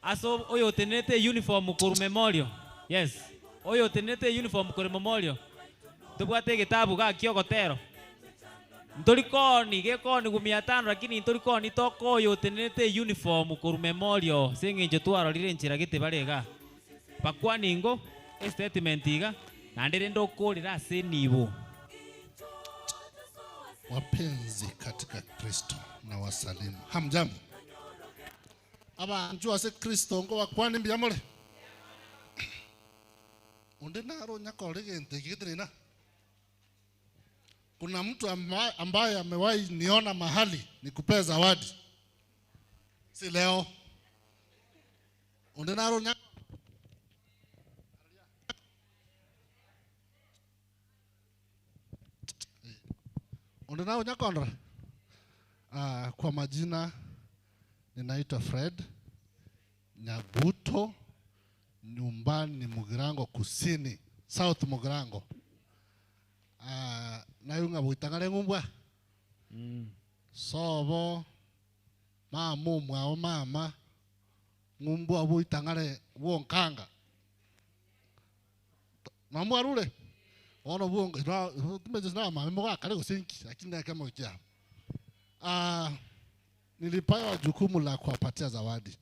ase oyotenerete euniform korwa memorial, yes, oyotenerete euniform korwa memorial, ntobwate egetabu gaki ogotero, ntori kooni gekoonigwa mia tano lakini ntori kooni tokoa oyotenerete euniform korwa memorial ase eng'encho twarorire enchera gete bare igaa. Bakwane ingo estatement iga naende rende okorera ase enibo. Wapenzi katika Kristo na wasalimu. Hamjambo? Abanchwa ase Kristo nkobakwane mbuya more? Onde nare onyakore egento eke getenena? Kuna mtu ambaye amewahi niona mahali nikupee zawadi? Si leo. Onde nare onya Onde nare onyakondora? Ah, kwa majina ninaitwa Fred Nyabuto, nyumbani Mugirango Kusini, South Mugirango. Ah, nayo ng'a boitang'are ng'umbwa. Sobo mama omwao mama ng'umbwa boitang'are bwonkanga. Namwarure? Bono bwonka timanyeti gose namame mogakare gose inki, lakini nekemo kiabo. Ah, nilipewa jukumu la kuwapatia zawadi.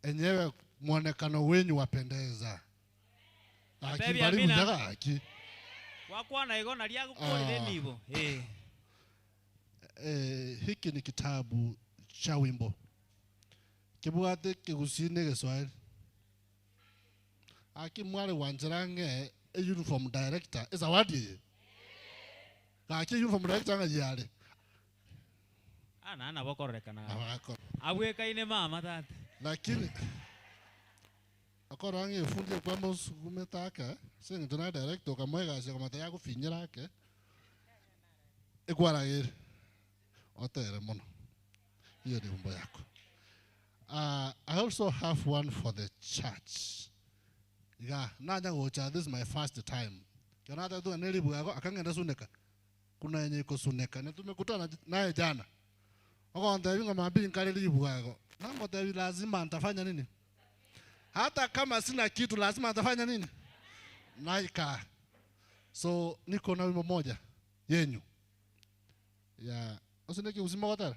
Enyewe mwonekano wenyu wapendeza. Aki Baby bari Amina. buya gaki. Gwakwana igo naria agokorire Ah. enibo. Eh. Eh, hiki ni kitabu cha wimbo kibwate kigusii na egeswahili aki mware wanchera ng'e e uniform director ezawadi eye gaki uniform director ng'a yare Ah, na nabo kororekana. Abako. Abwekaine mama tata. Lakini akora ng'e efundi kwamba osukumete ake ase eng'encho naye director okamoa egasi akamata yagofinyera ake ekwaragere otere mono hiyo ni wimbo yako. Uh, I also have one for the church. Iga, nanya gocha, this is my first time. Kero natebete ng'a neribwago, akang'enda Suneka. Kuna yenye iko Suneka, na tumekutana naye jana. Ogontebia ng'a mambia nkare ribwago. Namotebia lazima ntafanya nini? Hata kama sina kitu lazima nitafanya nini? Naika. So niko na wimbo moja yenyu ya ose neki uzima gotera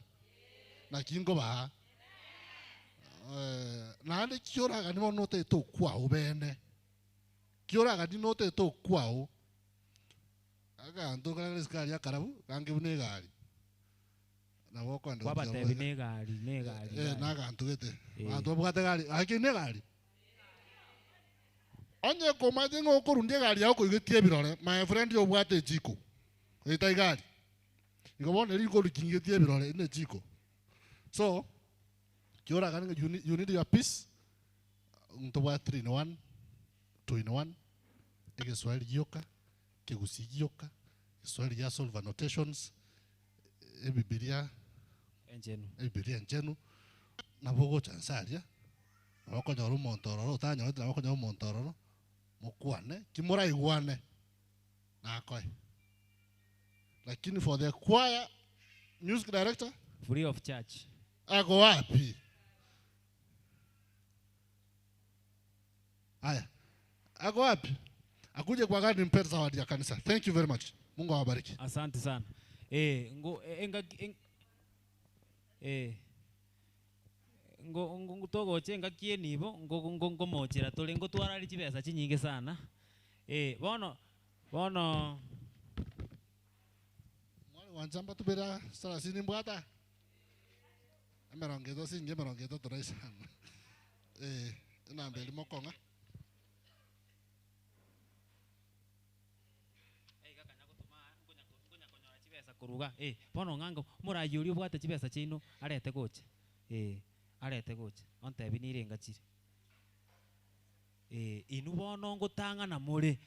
naki nkobaha eh, naende kioragani bono notagete okwao bene kioragani notagete okwao aganto kare esukari akarabu gange buna egari nabo okoenda Kwabatebi na egari, na egari, Eh, egari. naganto gete Eh. abanto babwate egari lakini na egari onye komanyete ng'a okorundia egari yago koigetie ebirore my friend obwate echiko eta egari igo bono eri nkorukingetie ebirore ine echiko so kioragani ng'a you need, you need your peace ntobwate 3 in 1 2 in 1 egeswahili gioka kegusii gioka egeswahili gia solve annotations Ebibilia Enchenu. Ebibilia enchenu, nabo ogocha nse aria, nabo okonyora omonto ororo otanyoreti nabo okonyora omonto ororo, mokwane, ki moraigwane, nakoe. Lakini for the choir, music director, Free of charge. ako wapi? Haya, ako wapi? Akuje kwa gari nimpe zawadi ya kanisa. Thank you very much. Mungu awabariki. Asante sana. Eh, ngo engaki eng, eh ngo ngo togocha engaki enibo ngo ngo ngomochera tore ngotwarari chibesa chinyinge sana. Eh, bono bono Mwari wanjamba tubera sarasini mbwata. Emerongo etato singe emerongo etato na isano. Eh, enamba eri mokong'a. Chibesa koruga eh, bono ng'a ngo morayi oria obwate chibesa chiaino arete gocha eh, arete gocha ontebi nirenga chire. Eh, inwe bono ngotang'ana more,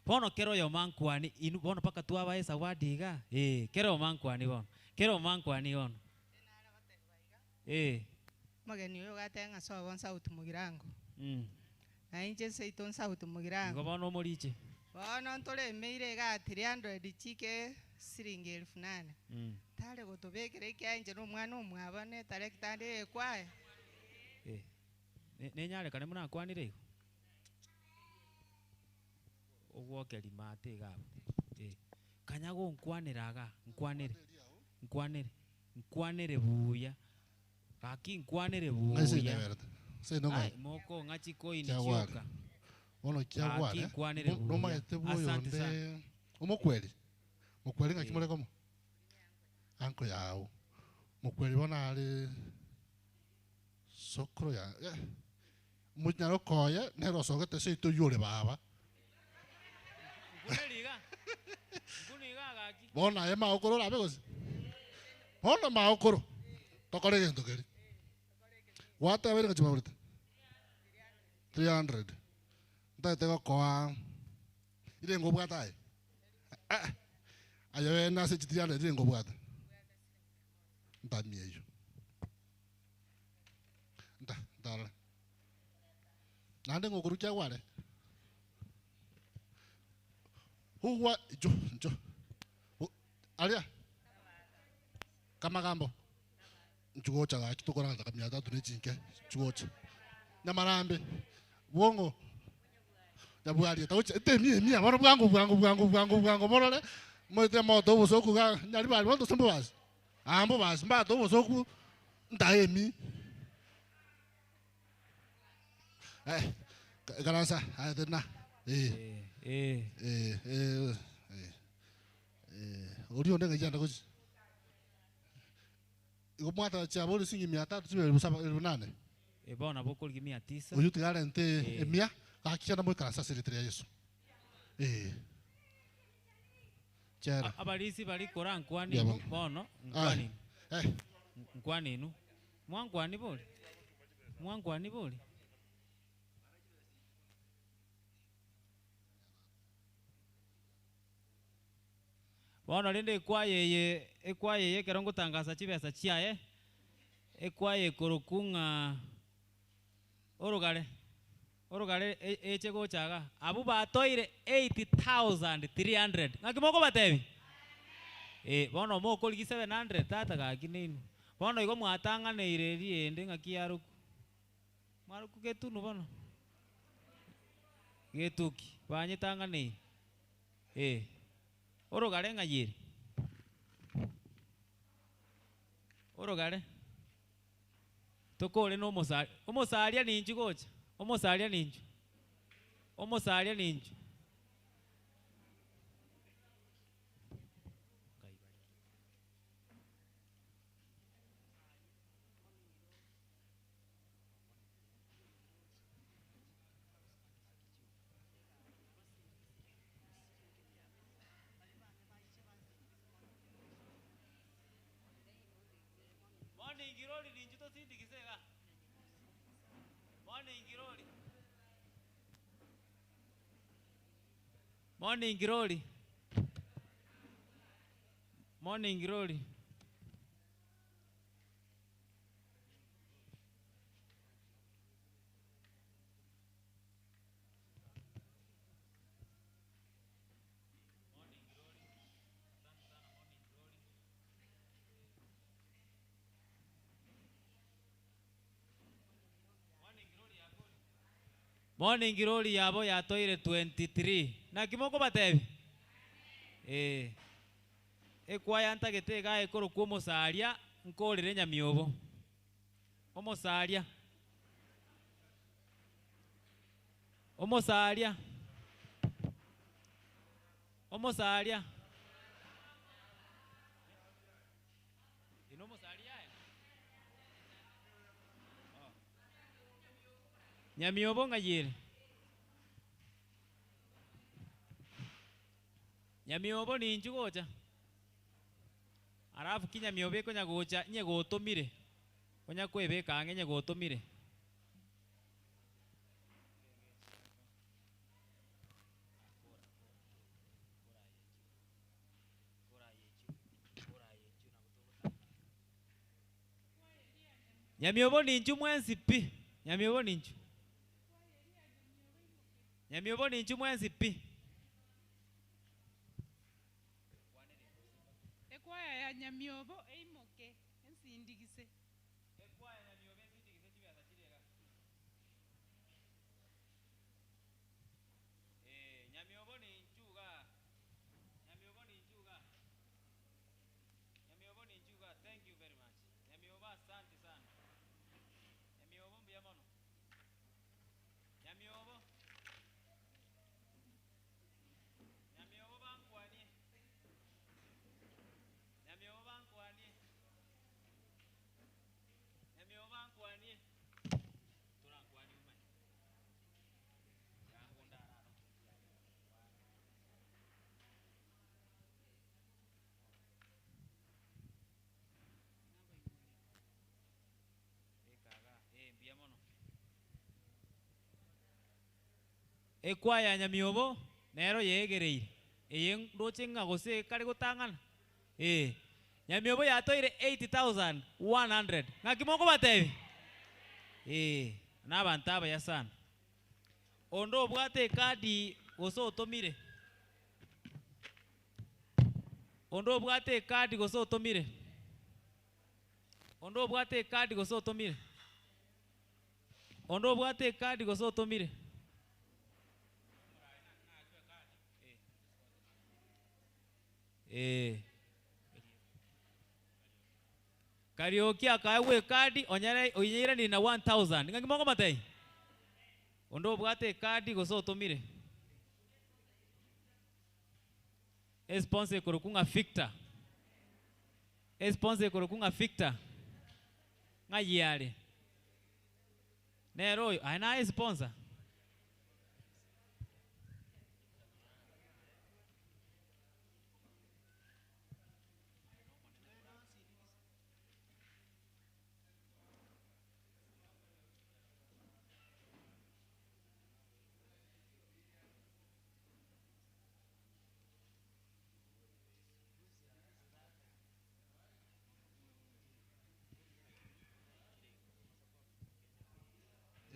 bono kera oyomo ankwani inwe bono mpaka twabae ezawadi iga eh, kera oyomo ankwani bono, kera oyomo ankwani bono eh. Omogeni oyo ogateba ng'a sobo nsauti mogirango. Mm. Na inche nseito nsauti mogirango. Igo bono omoriche. Bono ntoremeire igaa 300 chike siringi elfu nane. Mm. Tare gotobekera ekiagera inche na omwana omwabo ne etarekta ande eyekwaya. Eh, ne- nenyarekane buna akwanire igo? Ogwoke rimate iga abwo. Eh, kanya gonkwanera igaa, nkwanere, nkwanere, nkwanere buya, gaki nkwanere Ng'ai buya. ndeberete? Ase ino ng'ai? Ai, mokong'a chikoini Kiagware. chioka. Bono Gaki kiagware, nkwanere buya. nomanyete bwa Asante oyonde sana. omokweri, mokweri ng'aki Eh. more komo? Anko yao. Mokweri bono are sokoro ya eh, omonyaroko oye nere osogete seito oywo ore baba. Bono aye magokoro orabe gose? Bono magokoro, tokore egento keria. Gwatebire ng'a chibaborete? 300. Ntagete gokoa ire ngobwate aye? Eh, aye bene ase chi 300 ire ngobwate? Ntamia eywo. Nta, ntarore. Naende ngokorukia agwo are? Hugwa, incho, incho. Aria? Kamagambo. Inchu gocha gaki tokoranta ka mia tatu ne chinke, inchu gocha. Nyamarambe, bwong'o. Nyabwaria tagocha, etemi emia, bono bwango bwango bwango bwango bwango morore, moete moto obosoku iga, nyari bari bono gose mbobasi? Aa mbobasi, mbate obosoku, ntae emi. Eh, ikaransa, aye tena. Eh. Eh. Eh, eh, eh. Eh, oria onde ng'ai ande gochi. Igo mwateba chiabori siringi mia tatu chibe elfu saba elfu nane. Eh, bono nabo okorigia mia tisa. Oyio tiga arente Eh. emia, gaki kende moikaranse ase erieta ria Yeso. Eh. Chera. Abarisi baria korankwane Mbuya inwe mono. bono, Aye. nkwane inwe. Eh. Nkwane inwe. Mwankwani bori? Mwankwani bori? Bono rende ekwaya eye, ekwaya eye ekero ngotangasa chibesa chiaye, ekwaya ekorokwa ng'a. Orogare. Orogare eche gocha iga. Abwo batoire 8300. Ng'aki mokobatebia? Eh, bono mokorigia 700 tata gaki neinwe. Bono igo mwatang'aneire riende ng'aki yarokwa. Mwarokwa getunu bono. Getuki, banyetang'aneire. Eh. Orogare ng'ai ere? Orogare. Tokore na omosaria. Omosaria ninchu gocha? Omosaria ninchu? Omosaria ninchu? Morning glory ninchu tosindigise iga. Morning glory. Morning glory. Morning glory. Morning glory yabo yatoire 23. Naki mokobatebia? Eh. Ekwaya ntagete iga ekorokwa omosaria nkorere nyamiobo. Omosaria. Omosaria. Omosaria. Ino omosaria aye? Oh. Nyamiobo ng'ai ere? Nyamiobo ninchu gocha? Alafu ki nyamiobo ekonya gocha inye gotomire, onya kwebeka ang'e inye gotomire. Nyamiobo ninchu mwensi pi, nyamiobo ninchu. Nyamiobo ninchu mwensi pi. Ekwaya ya Nyamiobo eimoke ensindigise. Ekwaya Nyamiobo ensindigise chibesa chiria iga. Eh, Nyamiobo ninchu iga. Nyamiobo ninchu iga. Nyamiobo ninchu iga. Thank you very much. Nyamiobo asante sana. Nyamiobo mbuya mono. Nyamiobo. Nyamiobo bankwanie. Nyamiobo bankwanie. Nyamiobo bankwanie. Torankwanie omanye. Yango ndararo. Ekaga, eh, mbuya mono. Ekwaya Nyamiobo nero yegereire. Eye ndoche ng'a gose kare gotang'ana. Eh, Nyamiobo yatoire 8100. Ng'aki mokobatebia? Eh, na abanto abaya sana. Onde obwate ekadi gose otomire? Onde obwate ekadi gose otomire? Onde obwate ekadi gose otomire? Onde obwate ekadi gose otomire? Eh. Karioki akaegwa ekadi onyare oinyeirani na 1000. Ng'aki mokomotebia? Onde obwate ekadi gose otomire? Esponsor ekorokwa ng'a Victor. Esponsor ekorokwa ng'a Victor. Ng'ai are? Nere oyo, aye naye esponsor?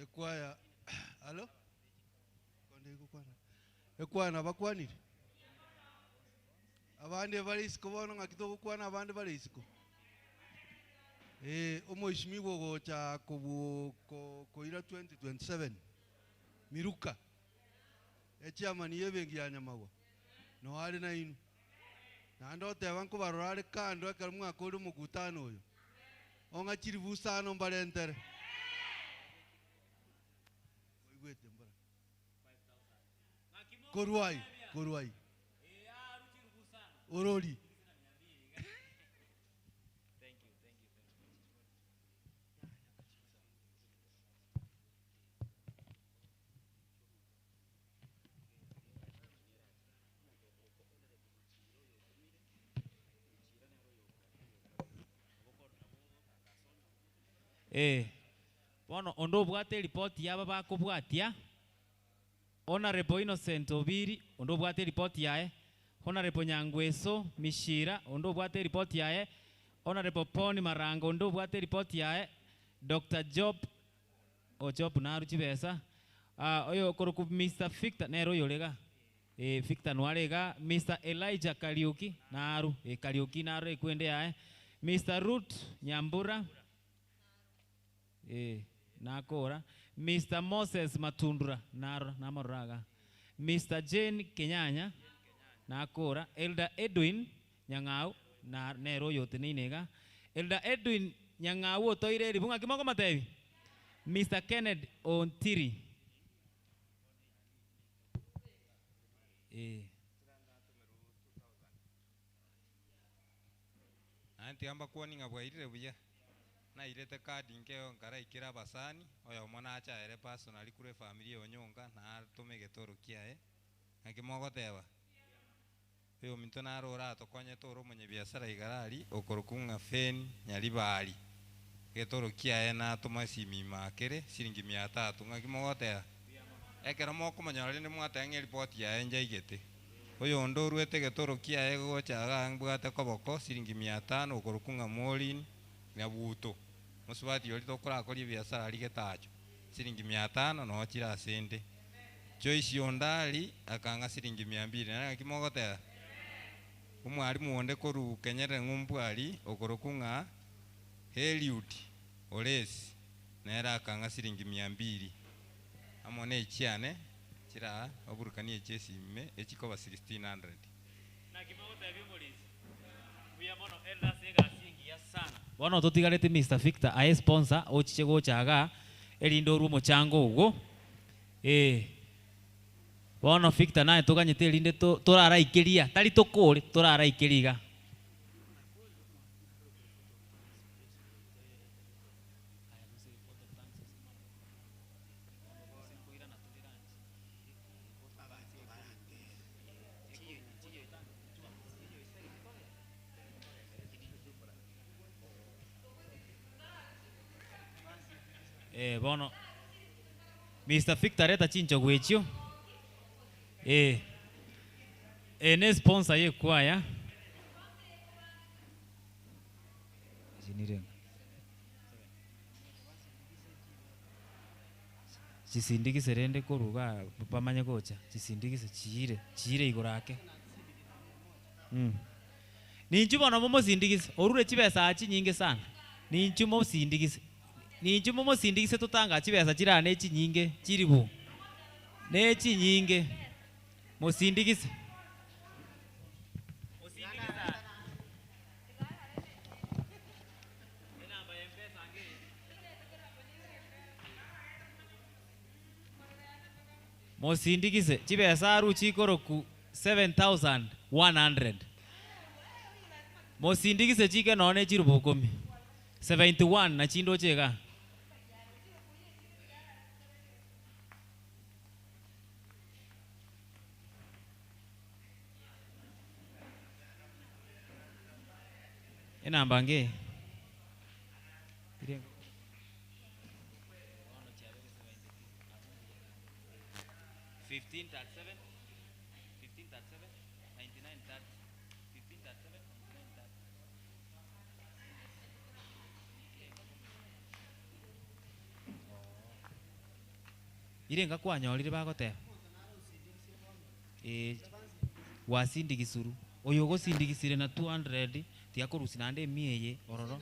Ekwaya alo konde igokwana ekwaya nabakwanire abande bare isiko bono ng'aki togokwana abande bare isiko eh omoishimiwa ogocha kobu ko koira 2027 Miruka echairman ya ebenki ya Nyamagwa no are nainwe naende oteba nkobarora are kando ekero mwakorire omokutano oyo ong'a chiribu isano mbarentere oigwete mbora korwa ai korwa ai orori Eh, bono onde obwate eripoti yaba bakobwatia, Honourable Innocent Obiri, onde obwate eripoti yaye, Honourable Nyangweso Mishira, onde obwate eripoti yaye, Honourable Poni Maranga, onde obwate eripoti yaye, Doctor Job, oh Job naru chibesa, ah oyo okorokwa Mister Victor, nere oyore igaa, eh Victor nware igaa, Mister Elijah Kariuki, naru, eh Kariuki naro ekwende yaye, Mister Ruth Nyambura, eh nakora, Mister Moses Matundura, narora namorora igaa, Mister Jane Kenyanya, nakora, Elder Edwin Nyang'au, na nere oyo oteneine igaa, Elder Edwin Nyang'au otoire eribu ng'aki mokomotebia? Mister Kennedy Ontiri. Eh. Naende tiga mbakwanie ng'a bwairire buya. Nairete card nkeo nkaraikera abasani, oyomo nacha ere personally korwa efamiri ya Onyonka, natome egetoro kiaye, naki mogoteba? Oyominto naro oratokonyete ore omonyabiasara igare aria, okorokwa ng'a Fen Nyaribari, egetoro kiaye natoma esimi ime akere shilingi mia tatu, ng'aki mogoteba? Ekero mokomonyora rende mwateba ng'a eripoti yaye njaigete. Oyonde oruete egetoro kiaye gocha igaa mbwate koboko shilingi mia tano okorokwa ng'a Maureen Nyabuto, mosubati oria tokorakoria ebiasara aria getacho, shilingi mia tano noo chire ase ende. Joyce Ondari akang'a shilingi mia mbili, naende ng'aki mogoteba? Omwalimu onde korwa Kenyerere ng'umbu aria okorokwa ng'a Eliud Oresi nere akang'a shilingi mia mbili amo ne echiane chire aa oburukanie echie esime echikoba 1600. Naki mogotebia omorisia? Mbuya mono Elder ase egasi engiya sana. Bono totigareti Mister Victor aye sponsor ochiche gocha igaa erinde orwe omochango ogo eh. Bono Victor naye toganyete erinde to toraraikeria tari tokore toraraikeria iga. Eh, bono Mister Victor reta chinchogu echio eh, eh, ne sponsor ye choir Echi nirenga? Chisindikise rende korwa igaa bamanye gocha, chisindikise chiire, chiire igoro ake. Ninchu bono momosindikise, orure chibesa aa chinyinge sana, ninchu mosindikise, ninchu momosindikise totanga chibesa chiraa ne chinyinge chiribu, ne chinyinge, mosindikise. Mosindikise chibesa arue chikoroku 7100. Mosindikise chike nonya ne chirubu ikomi. 71 na chindoche igaa. Enamba nge Irenga kwanyorire bagoteba? Eeh, gwasindigisuru. Oyo ogosindigisire na 200 tiakorusia naende emia eye ororo.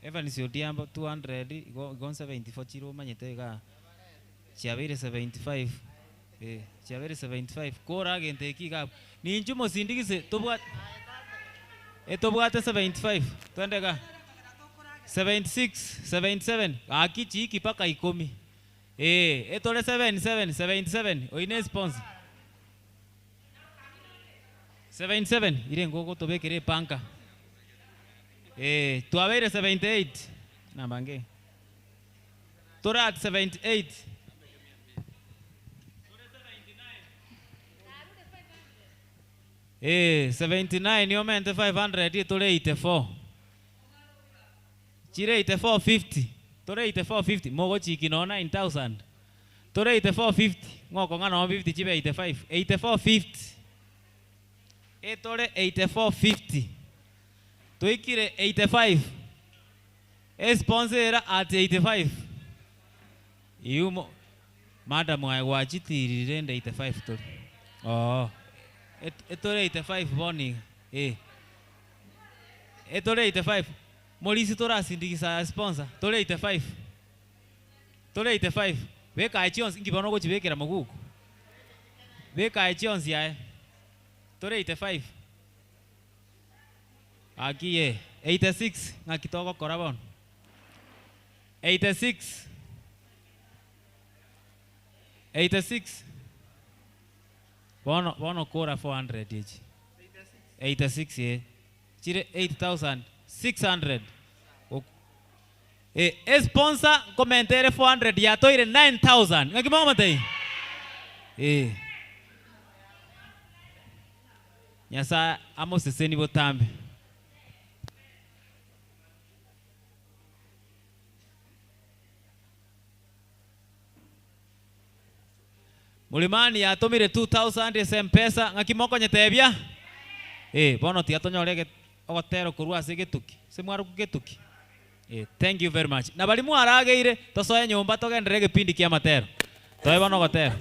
Evans Odhiambo 200 igo igo 74 chire omanyete igaa chiabeire 75 eh, chiabeire 75 kora egento eki iga abwo. Ninchu mosindigise tobwate etobwate 75 twende igaa 76, 77 gaki chiiki mpaka ikomi eh, etore 77, 77 oyio ne sponsor. 77 ire ngogotobekera epanka eh, twabeire 78 namba nge tore at 78. Eh, 79 omente 500 tore 84 chire 8450 tore 8450 mogochiki no 9000 tore 8450 ng'okong'a no 50 chibe 85 8450 etore 8450 toikire 85 esponsor era at 85 Iyuo madam aye gwachitiriri rende 85 tori oo etore 85 bono iga eh etore 85 morisi torasindigisa aya sponsor tore 85 tore 85 beka aye chionsi inki bono ogochibekera moguko beka aye chionsi aye tore 85 gaki eh 86 ng'aki togokora bono. 86 86 bono bono kora 400 echi 86 eh chire 8600 Ok eh esponsor nkomenta ere 400 yatoire 9000 ng'aki mogomotebi eh Nyasaye amoseseni botambe. Mulimani yatomire 2000 ase mpesa ng'aki mokonyetebia? Eh, bono tiga tonyore ege ogotera korwa ase egetuki, ase mwarokwa getuki? Eh, thank you very much. Na baria mwarageire, tosoe nyomba togenderere egepindi kia amatero. Toe bono ogotera.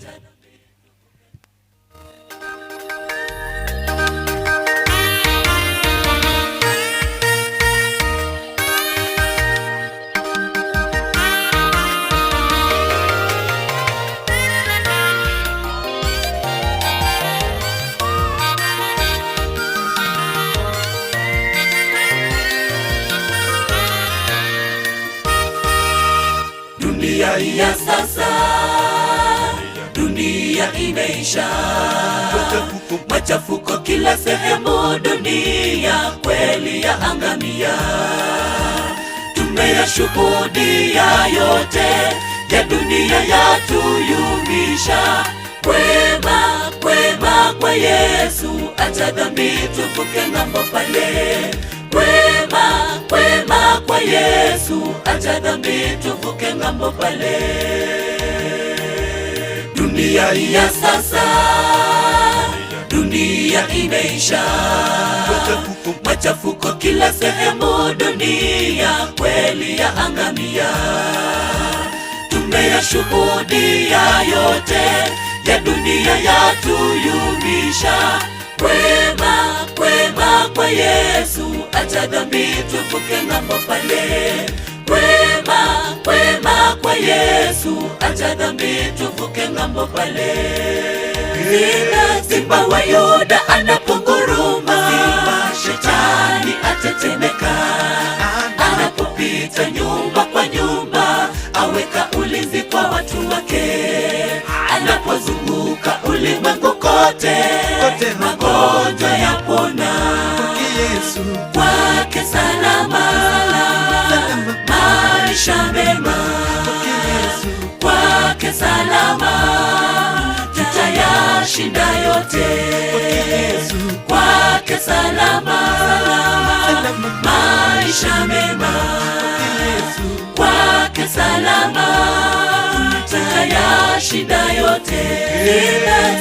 Dunia hii ya sasa, dunia imeisha, machafuko kila sehemu, dunia kweli ya angamia. Tumeyashuhudia yote ya dunia yatuyumbisha. Kwema, kwema kwa Yesu, acha dhambi tuvuke ng'ambo pale. Kwema, kwema kwa Yesu, acha dhambi tuvuke ng'ambo pale. Dunia hii ya sasa, dunia imeisha, machafuko kila sehemu, dunia kweli ya angamia. Tumeyashuhudia yote ya dunia yatuyumbisha. Kwema, kwema kwa Yesu, acha dhambi tuvuke ng'ambo pale. Kwema, kwema kwa Yesu, acha dhambi tuvuke ng'ambo pale. Simba wa Yuda anaponguruma, shetani atetemeka. Anapopita nyumba kwa nyumba, aweka ulinzi kwa watu wake. Anapozunguka ulimwengu kote, magonjwa yapona. Kwake salama, maisha mema. Kwake salama, tutayashinda yote. Kwake salama, maisha mema. Kwake salama, tutayashinda yote.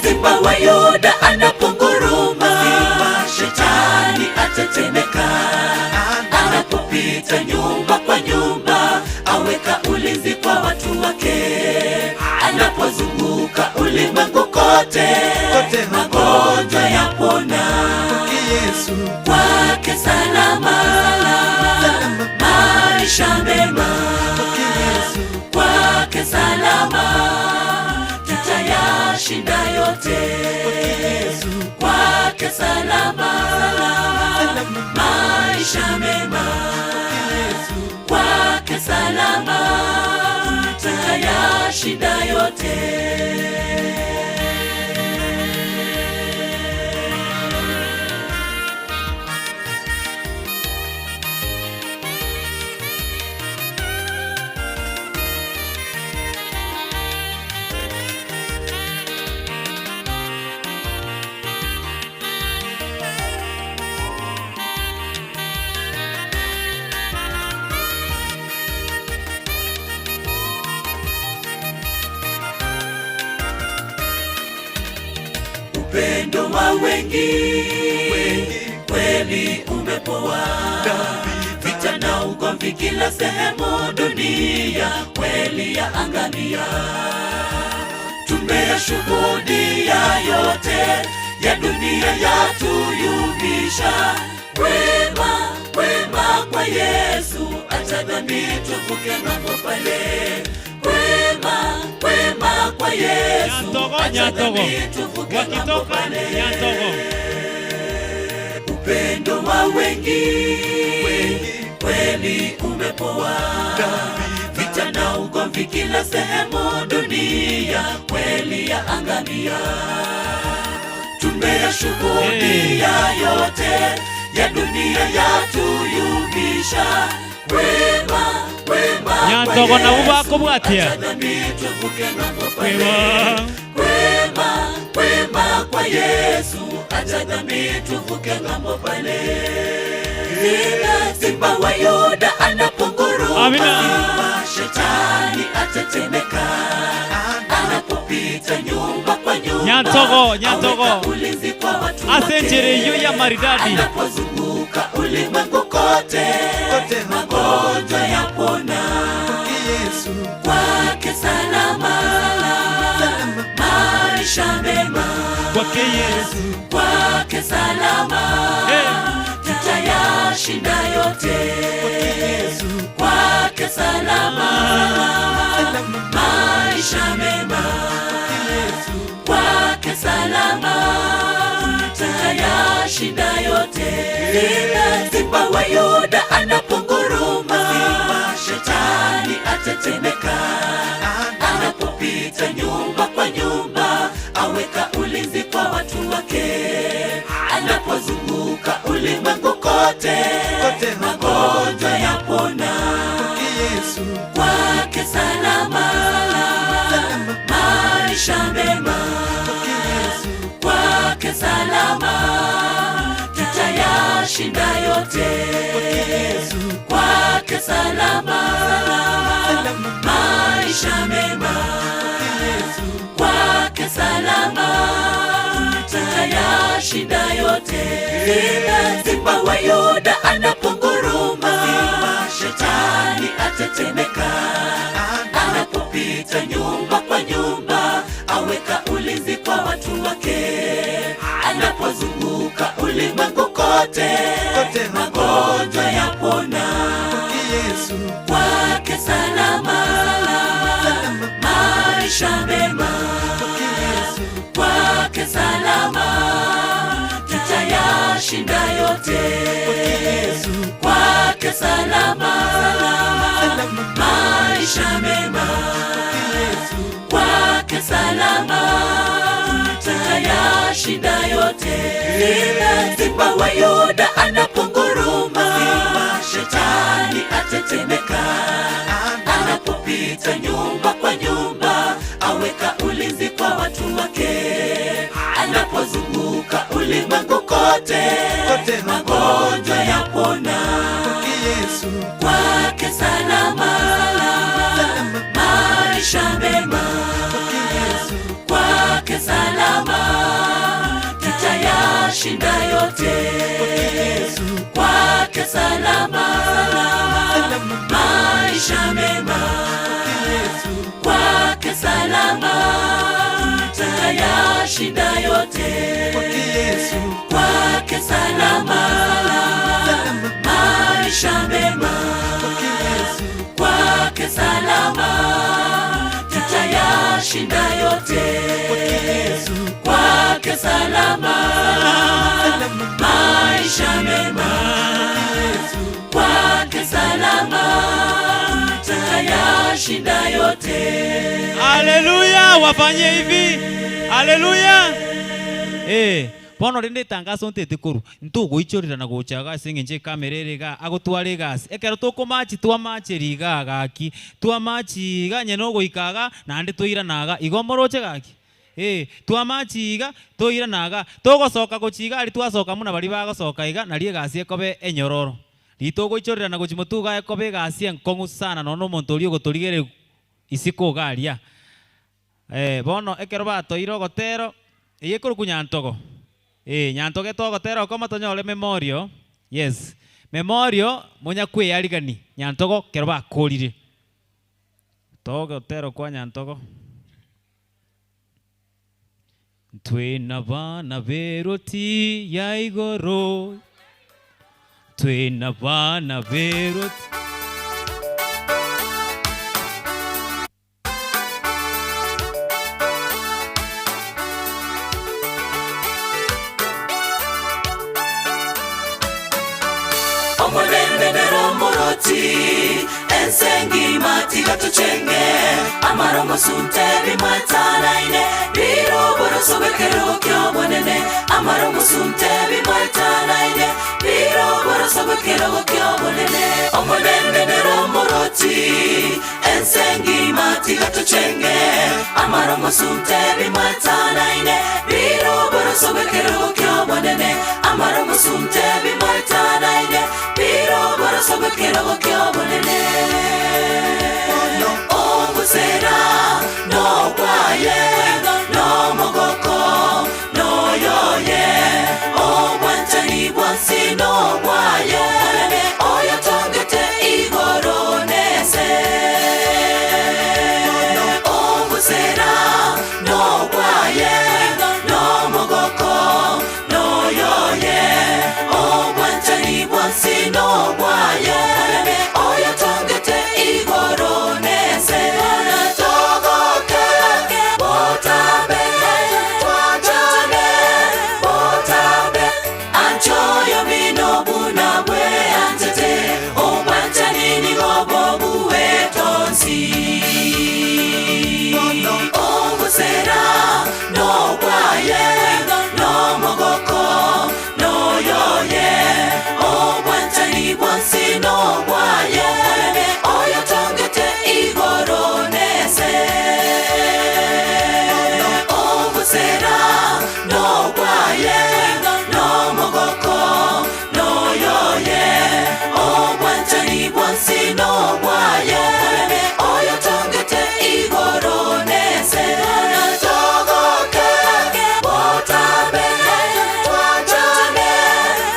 Simba wa Yuda anaponguruma, shetani atetemeka. Anapopita nyumba yote, magonjwa yapona. Kwake salama, maisha mema. Kwake salama, tutayashinda yote. Kwake salama, maisha mema. Kwake salama, tutayashinda yote. Upendo wa wengi kweli umepoa, vita na ugomvi kila sehemu, dunia kweli ya angamia. Tumeyashuhudia yote ya dunia yatuyumbisha. Wema, wema kwa Yesu, acha dhambi tuvuke ng'ambo pale. Wema, wema kwa Yesu, Nyantogo, acha Nyantogo. dhambi tuvuke ng'ambo Wakitoka pale. Nyantogo. Upendo wa wengi kweli umepoa, vita na ugomvi kila sehemu, dunia kweli ya angamia. Tumeyashuhudia yote ya dunia yatuyumbisha. Wema, wema kwa Nyantogo nabo Yesu, bakobwatia. acha dhambi tuvuke ng'ambo pale. Wema. Wema, wema kwa Yesu, acha dhambi tuvuke ng'ambo pale. Simba wa Yuda anaponguruma, Amina. simba shetani atetemeka, anapopita nyumba kwa nyumba, Nyantogo, Nyantogo. aweka ulinzi kwa watu Ase wake. enchera eywo ya maridadi. Anapozunguka ulimwengu kote, magonjwa yapona. Kwake salama, maisha mema. Kwake Yesu. Kwake salama, tutayashinda yote. Kwake salama, maisha mema. Kwake salama, tutayashinda yote. Simba wa Yuda anaponguruma, simba shetani atetemeka, anapopita nyumba kwa nyumba, aweka ulinzi kwa watu wake, anapozunguka ulimwengu kote, magonjwa yapona. Kwake salama, maisha mema. Kwake salama, tutayashinda yote. Kwake salama, maisha mema. Kwake salama, tutayashinda yote. Simba wa Yuda anaponguruma, simba shetani atetemeka, anapopita nyumba kwa nyumba, aweka ulinzi kwa watu wake, anapozunguka ulimwengu kote, magonjwa yapona. Kwake salama, maisha mema. Kwake salama, tutayashinda yote. Kwake salama, maisha mema. Kwake salama, tutayashinda yote. Simba wa Yuda anaponguruma, simba shetani atetemeka, anapopita nyumba kwa nyumba, aweka ulinzi kwa watu wake, anapozunguka ulimwengu kote, magonjwa yapona. Kwake salama, maisha mema. Kwake salama, tutayashinda yote. Kwake salama, maisha mema. Kwake salama, tutayashinda Tutayashinda yote kwake Yesu, kwake salama, maisha mema kwake Yesu, kwake salama, tutayashinda yote kwake Yesu, kwake salama, maisha mema kwake salama, tutayashinda yote. Haleluya, wafanye hivi. Haleluya. Eh, bono rende etangaso ntete korwa ntogoichorera na gocha iga ase eng'encho ekamera ere iga agotwara egasi ekero tokomachi twamacheri iga gaki twamachi iga onye nogoika iga naende toirana iga igo moroche gaki eh twamachi iga toirana iga togosoka gochia iga aria twasoka buna baria bagosoka iga nario egasi ekoba enyororo. Ritogoichorera na gochia motwe iga ekoba egasi enkong'u sana nonya na omonto oria ogotorigereria isiko iga aria. Eh, bono ekero batoire ogotero, eye ekorokwa nyantogo, eh, nyantogo etogotera okoma tonyore memorial, yes, memorial monya kweyarigani nyantogo ekero bakorire. Togotera okwa nyantogo. Ntwe nabana b'eroti ya igoro, ntwe nabana b'eroti. Omonene nere omoroti, ense engima tiga tochenge, amare omosunte bimwetanaine, rire oboroso bw'ekerogo ki'obonene, amare omosunte bimwetanaine, rire oboroso bw'ekerogo ki'obonene. Omonene nere omoroti, ense engima tiga tochenge, amare omosunte bimwetanaine, rire oboroso bw'ekerogo ki'obonene, amare omosunte bimwetanaine, rire oboroso bw'ekerogo ki'obonene. Bono obosera nobwaye, nomogoko noyoye, obwanchani bwonsi nobwaye, oyotongete igoro nense. Bono obosera nobwaye, nomogoko noyoye, obwanchani bwonsi nobwaye, oyotongete igoro nense. Togoke botambe, twachane botambe, anchoyo mino buna bweanchete, obwanchani nigo bobuetonsi. Obosera nobwaye, nomogoko noyoye, obwanchani bwonsi nobwaye, oyotongete igoro nense. Obosera nobwaye, nomogoko noyoye, obwanchani bwonsi nobwaye, oyotongete igoro nense. Togoke botambe, twachane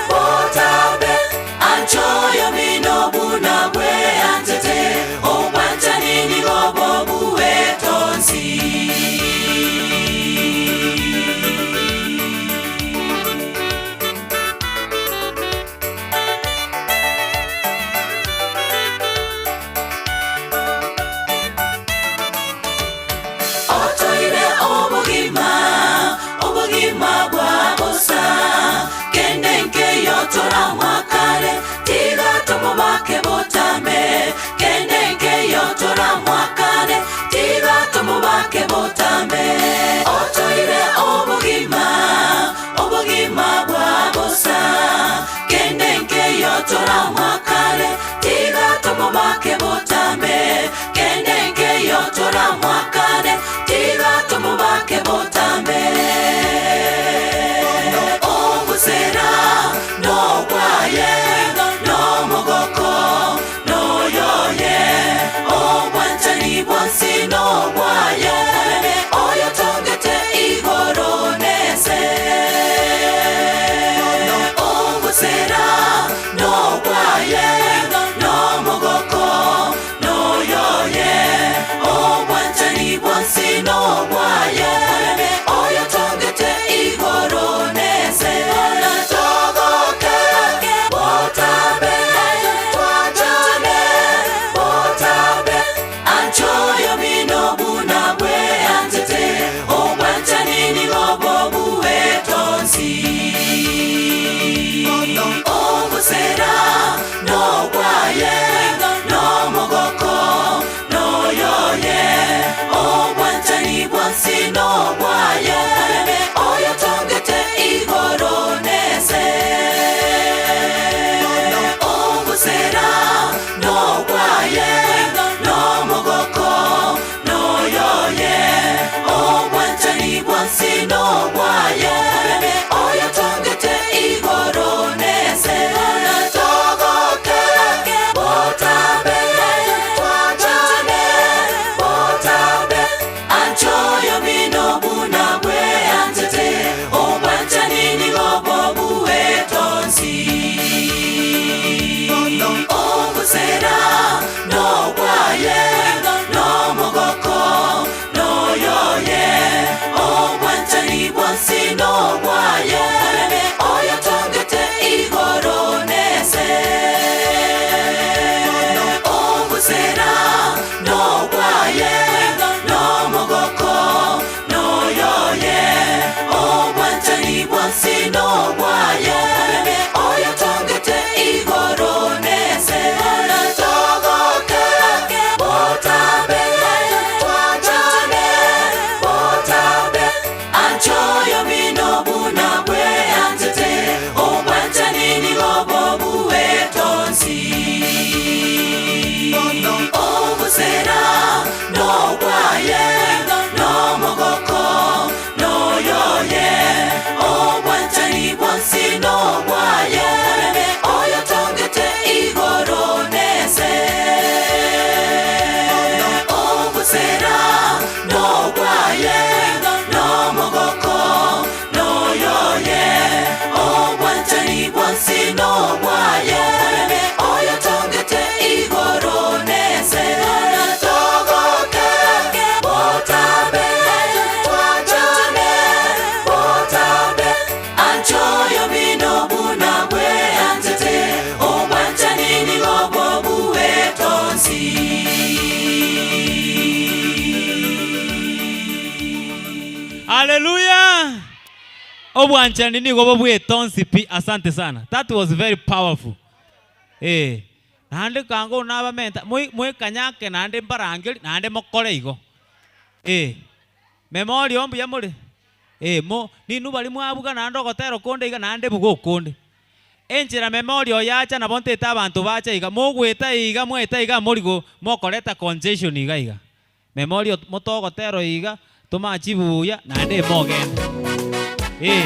botambe, anchoyo mino buna bweanchete, obwanchani nigo bobuetonsi. Otoire obogima, obogima bwa bosa, kende nkeyo toramwakare, tiga tomobake botambe, kende nkeyo toramwakare, tiga tomobake botambe. Otoire obogima, obogima bwa bosa, kende nkeyo toramwakare, tiga tomobake botambe, kende nkeyo toramwakare, tiga tomobake botambe. Obosera nobwaye, nomogoko noyoye, obwanchani bwonsi nobwaye, oyotongete igoro nense. Obosera nobwaye, nomogoko Obwanchani nigo bobwete onsi pi asante sana that was very powerful eh naende kango nabamenta moi moikanyake naende mbarangeri naende mokore igo eh memorio mbuya more eh mo ninwe baria mwabuga naende ogotera okonde iga naende buga okonde. Enchera memorio yacha nabo ntete abanto bacha iga mogweta iga mwaeta iga morigo mokoreta congestion iga iga. Memorio motogotera iga tomachi buya naende mogende. Eh.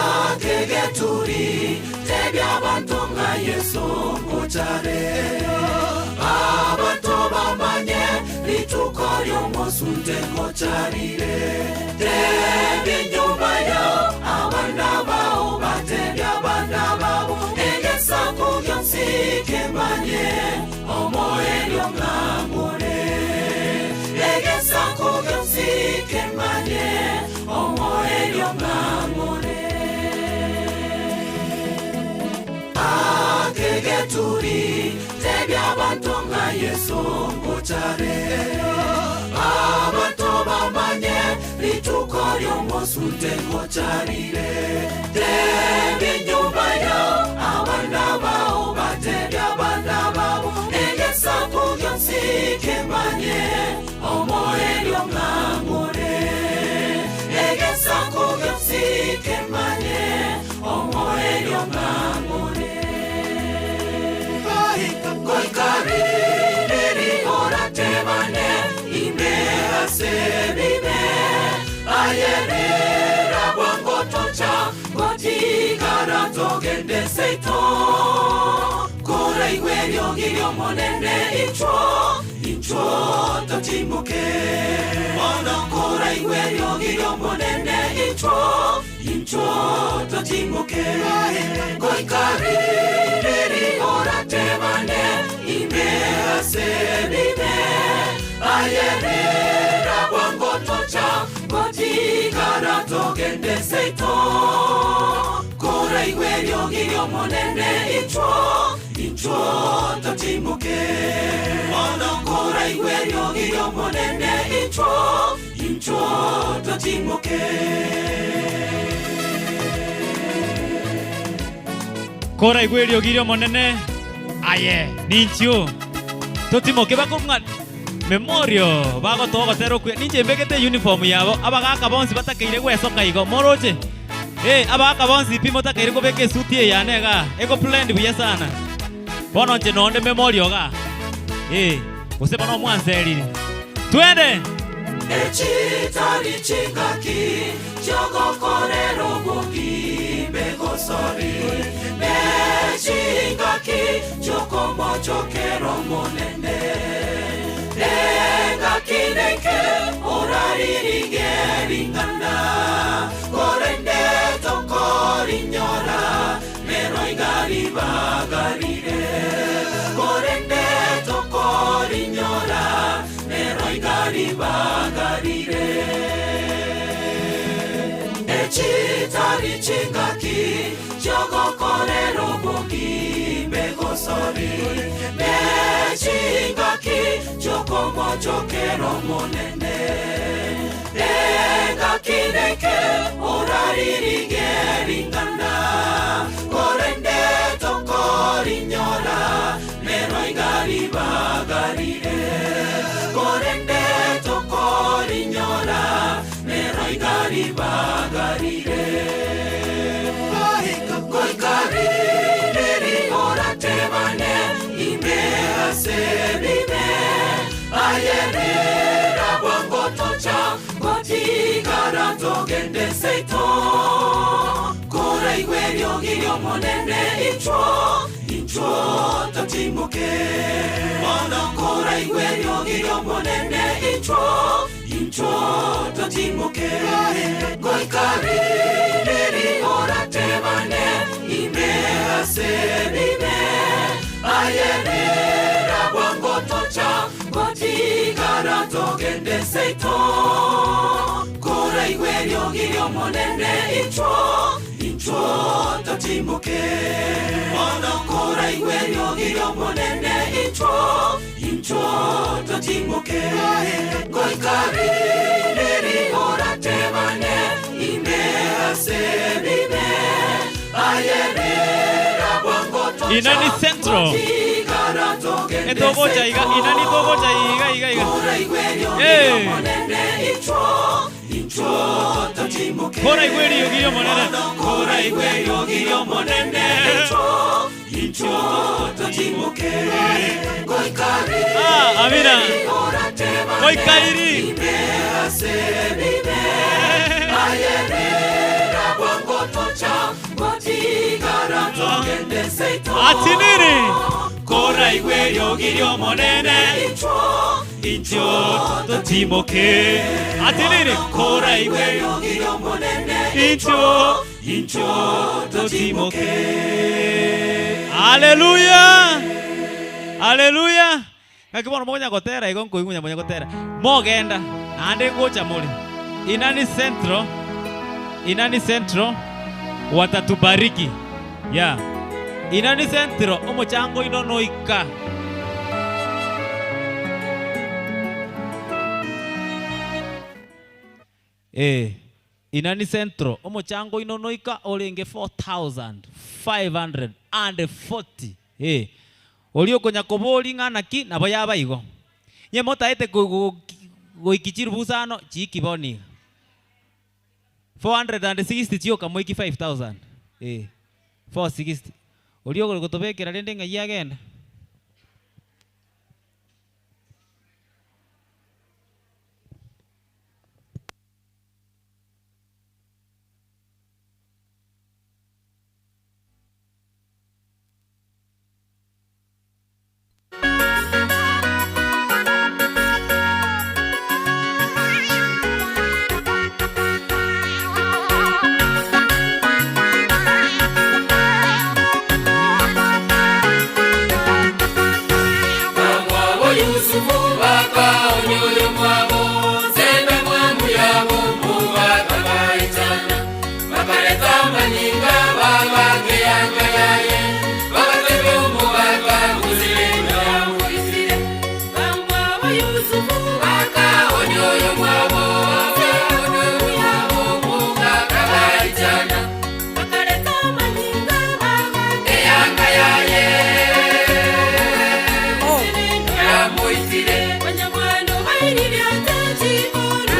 Akegeturi tebia abanto ng'a Yeso ngochare Abanto bamanye rituko ri'omosunte ngocharire Tebia enyomba yao abana bao batebia abana babo Egesaku gionsi kemanye omoerio ng'ang'ore Egesaku gionsi kemanye omoerio ng'ang'ore Akegeturi tebia abanto ng'a Yeso ngochare Abanto bamanye rituko ri'omosunte ngocharire Tebia enyomba yao abana bao batebia abana babo Egesaku gionsi kemanye omoerio ng'ang'ore Egesaku gionsi kemanye omoerio ng'ang'ore Koikaririri oratebane ime ase bibe Ayerera bwango tocha gotigara togende seito Kora igwerio girio monene inchwo inchwo totimoke Ono kora igwerio girio monene inchwo inchwo totimoke Koikaririri oratebane ime ase bibe Ayerera bwango tocha gotigara togende seito Kora igwerio girio monene inchwo inchwo totimoke Ono kora igwerio girio monene inchwo inchwo totimoke Kora igwerio girio monene aye ninchio totimoke bakong'a memorio bagotoa ogotera okuya ninche mbegete uniform yabo abagaka bonsi batakeire gwesoka igo moroche eh abagaka bonsi pi motakeire kobeka esuti eye yane igaa ego blend buya sana bono inche nonde memorio igaa eh gose bono mwanserire twende. Echitari chingaki chiogokorera obogimbe gosori Nechingaki chiokomochokera omonene Engaki neke oraririgie ring'ana Korende tokorinyora nero iga ribagarire Korende tokorinyora nero iga ribagarire Echitari chingaki chiogokorera obogimbe gosori Nechingaki chiokomochokera omonene Engaki neke oraririgie ring'ana Korende tokorinyora nero iga ribagarire Korende tokorinyora nero iga ribagarire Koikaririri oratebane ime ase bibe Ayerera bwango tocha gotigara togende seito Kora igwerio girio monene inchwo inchwo totimoke Bono kora igwerio girio monene inchwo inchwo totimoke Koikaririri oratebane ime ase bibe Ayerera bwango Tigara togende seito Kora igwe riogi monene inchwo inchwo totimboke Ono kora igwe riogi monene inchwo inchwo totimboke Goikari riri ora tebane ime ase bibe Ayerera bwango tocha Inani Central. Tigara togende Etogocha iga, seito. inani togocha iga iga iga. Kora igwe riogi Eh. monene inchwo inchwo totimboke Kora igwe riogi monene. Kora igwe riogi monene inchwo inchwo totimboke Goikari Ah, amina. ora tebane Goikairi. ime ase bibe Ayerera bwango tocha Gotigara togende seito Atiniri. Kora igwe riogi monene. Inchwo Inchwo totimoke. Atiniri. Kora igwe riogi monene Inchwo inchwo totimoke. Haleluya. Haleluya. Ngaki bono monya gotera igo nkoigunya monya gotera. Mogenda naende ngocha muri. Inani Central. Inani Central watatubariki. Yeah. Inani Central omochango ino noika. Eh, Inani Central omochango ino noika orenge 4540. Eh. Ori okonya kobori ng'ana ki nabo yaba igo. Nye motaete goiki chirubusano chikiboni. 460 chioka moiki 5000. Eh. 460. Ori ogore gotobekera rende ng'ai agenda. Bamwabo Yusufu bakaonyoyo mwabo sembe mwamu yabo mubaka baitana bakaleta amanyinga babakeyanga yaye bagatebe omubaka muzirendo yamuisire Bamwabo Yusufu bakaonyoyo mwabo sembe yabo mubaka baitana bakaleta amanyinga babakeyanga yaye yamuitire banyamwano bairire atakibona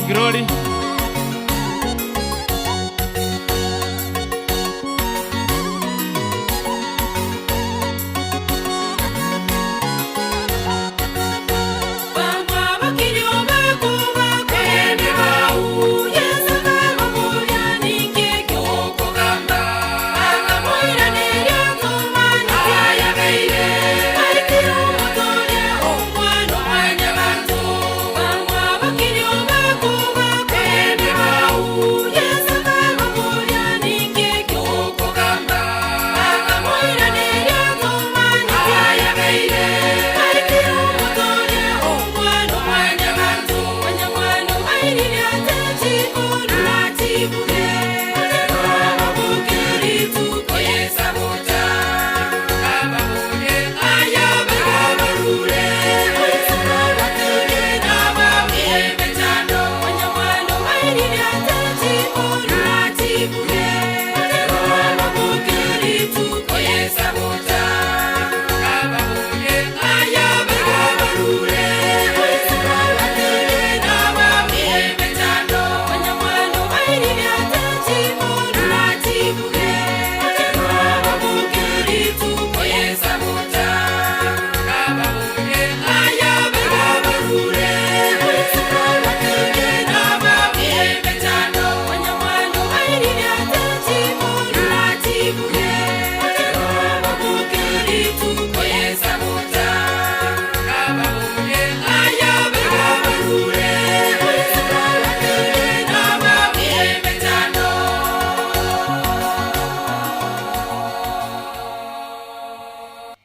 Morning Glory.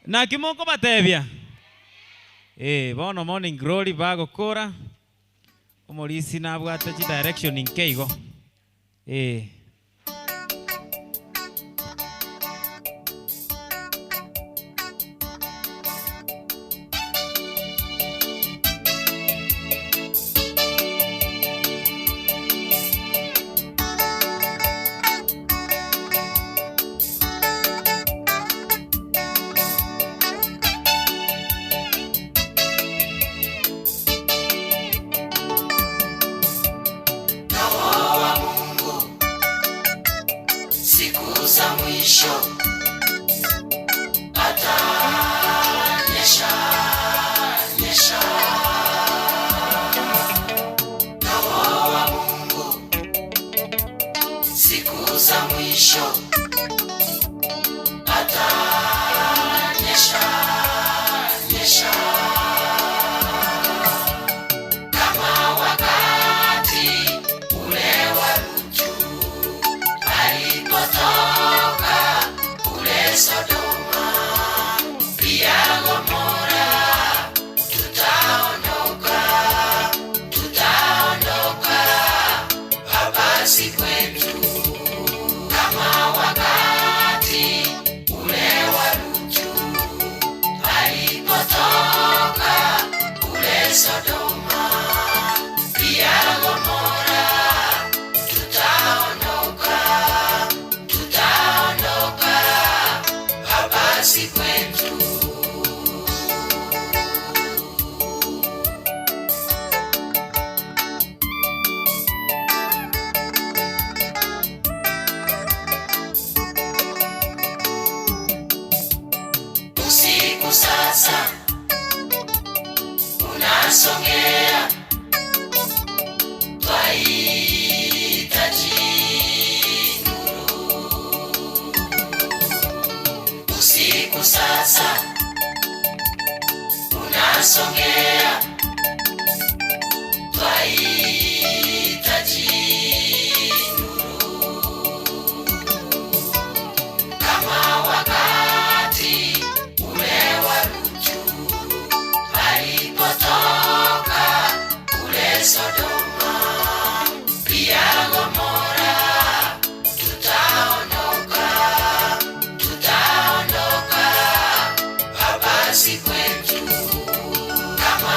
Naki mokobatebia? Eh, bono Morning Glory bagokora, omorisia nabwate chidirection nke igo. Eh. Roho wa Mungu siku za mwisho atanyesha nyesha. Roho wa Mungu siku za mwisho atanyesha nyesha kama wakati ule wa Lutu alipotoka kule Sodoma pia Gomora, tutaondoka, tutaondoka hapa si kwetu, kama wakati ule wa Lutu alipotoka kule Sodoma pia Gomora, tutaondoka, tutaondoka hapa si kwetu. Usiku sasa unasongea, twahitaji nuru. Usiku sasa unasongea, twahitaji nuru. Kama wakati ule wa Lutu alipotoka kule Sodoma pia Gomora, tutaondoka, tutaondoka hapa si kwetu, kama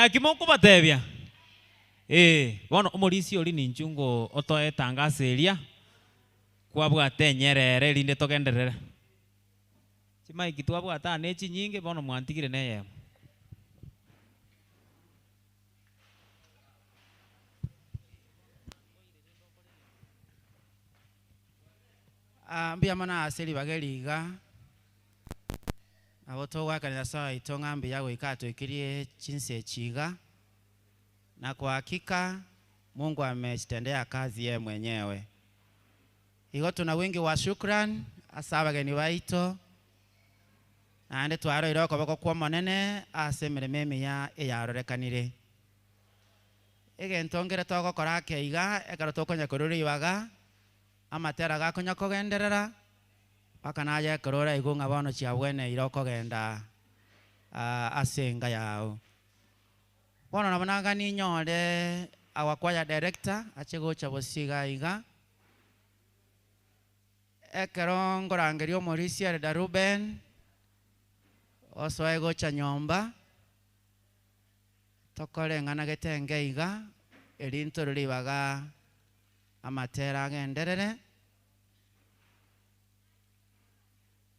Naki mokobatebia? Ee, bono omorisia oria ninchu ngo otoe etangaso eria, kwabwate enyerere erinde togenderere. Chimaiki twabwate aa nechinyinge, bono mwantigire neyemo. Ah, mbuya mono ase ribaga eri iga, nabo togoakera Nyasae oito ng'a mbuya goika atoikirie chinsa echi iga, na kwa hakika Mungu amejitendea kazi yeye mwenyewe. Igo tuna wingi wa shukran ase abageni baito, naende twaroire okoboko kw'Omonene ase emeremo emiya eyarorekanire. Egento nkere togokora ake iga ekero tokonya korwa ribaga, Amatera gakonya kogenderera, mpaka naye ekero oraigwe ng'a bono chiabweneire okogenda ase enka yao. Bono nabo naga ninyore our choir director ache gocha bosio iga iga, ekero nkorangeria omorisia Elder Reuben, osoe gocha nyomba, tokore eng'ana gete enke iga, eri ntore ribaga. Amatera agenderere.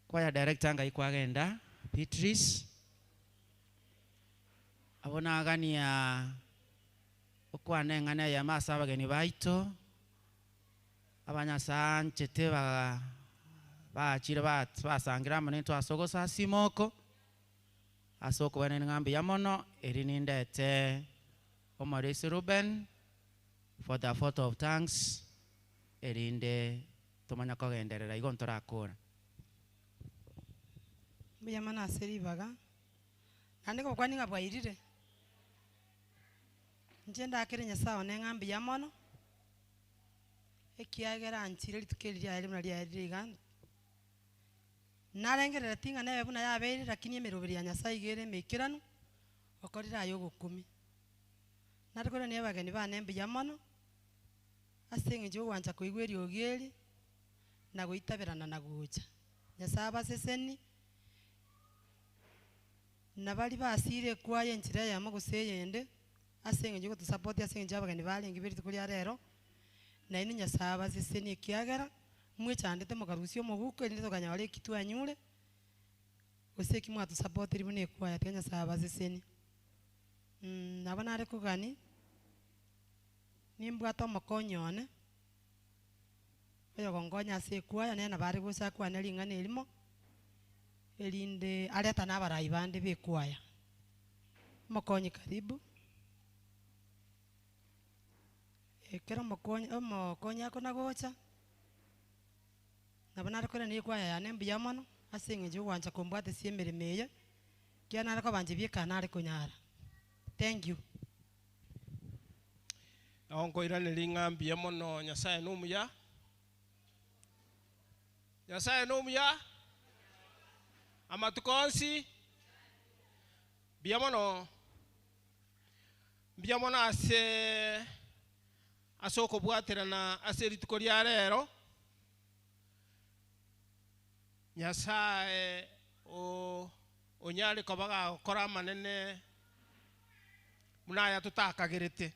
Choir director ngai kwagenda Beatrice. Abwo nagania okwana eng'ana eyemo ase abageni baito, abanyasae anchete ba bachire basangire amo naintwe ase ogosasima oko, ase okobana ng'a mbuya mono, eri nindete omorisia Reuben. For the vote of thanks, erinde tomanye kogenderera igo ntorakora. Mbuya mono ase ribaga, naende ngokwania ng'a bwairire, inche ndakere Nyasae one ng'a mbuya mono, ekiagera anchire rituko eri riaye buna riaerire iga, narengereretie ng'a nebe buna yabeire lakini emeroberi ya Nyasae iga ere emeikeranu, okorire aye ogokumia. Nare korwania abageni bane mbuya mono, ase eng'encho y'ogwancha koigwa eriogi eri, na goitaberana na gocha. Nyasae abasesenie, na baria basiire ekwaya enchera eyemo gose eyende, ase eng'encho y'ogotosupport ase eng'encho y'abageni barenge be rituko ria rero, nainwe Nyasae abasesenie ekiagera, mwechandete mokarusia omoguko erinde tokanyora eki twanyure, gose eki mwatosapotirie buna ekwaya tiga Nyasae abasesenie. Nabo nare kogani, nimbwate omokonyi one, oyogonkonya ase ekwaya, nere nabo are gocha akwane ring'ana erimo, erinde aretane abarai bande b'ekwaya. Omokonyi karibu, ekero omokonyi omokonyi akona gocha, nabo nare koirania ekwaya yane mbuya mono, ase eng'encho yogwancha kombwatesia emeremo eye. Ekiagera nare kobancha ebieka nare konyara. Thank you. Nabo nkoiraneria ng'a mbuya mono Nyasae nomuya. Nyasae nomuya amatuko onsi. Mbuya mono, mbuya mono ase ase okobwaterana ase rituko ria rero. Nyasae o onyare koba gagokora amanene buna aya totakagerete,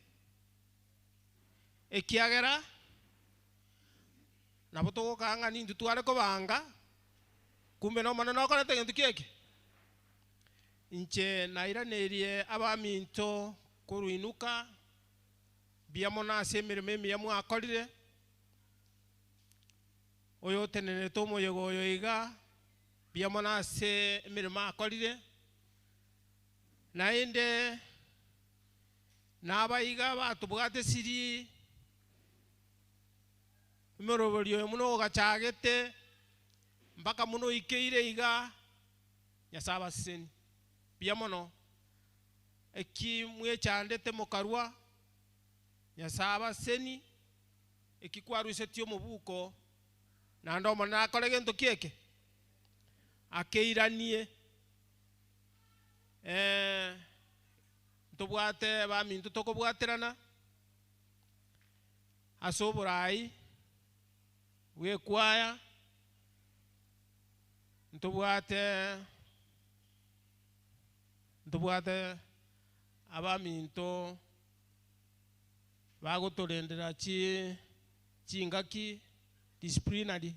ekiagera nabo togokaa ng'a nintwe tware kobanga, kumbe n'Omonene okorete egento ki eke? Inche nairaneirie abaminto korwa inuka, mbuya mono ase emeremo emiya mwakorire. Oyotenenerete omoyega oyo iga, mbuya mono ase emeremo akorire, naende nabaiga batobwate siri emeroberio oyo buna ogachagete mpaka buna oikeire iga, Nyasae abasesenie. Mbuya mono, eki mwechandete mokarwa, Nyasae abasesenie. Eki kwarusetie omobuko, naende Omonene akore gento ki eke? Akeiranie. Eh, ntobwate abaminto tokobwaterana ase oborai bw'ekwaya, ntobwate ntobwate. Abaminto bagotorendera chi chingaki disciplinary.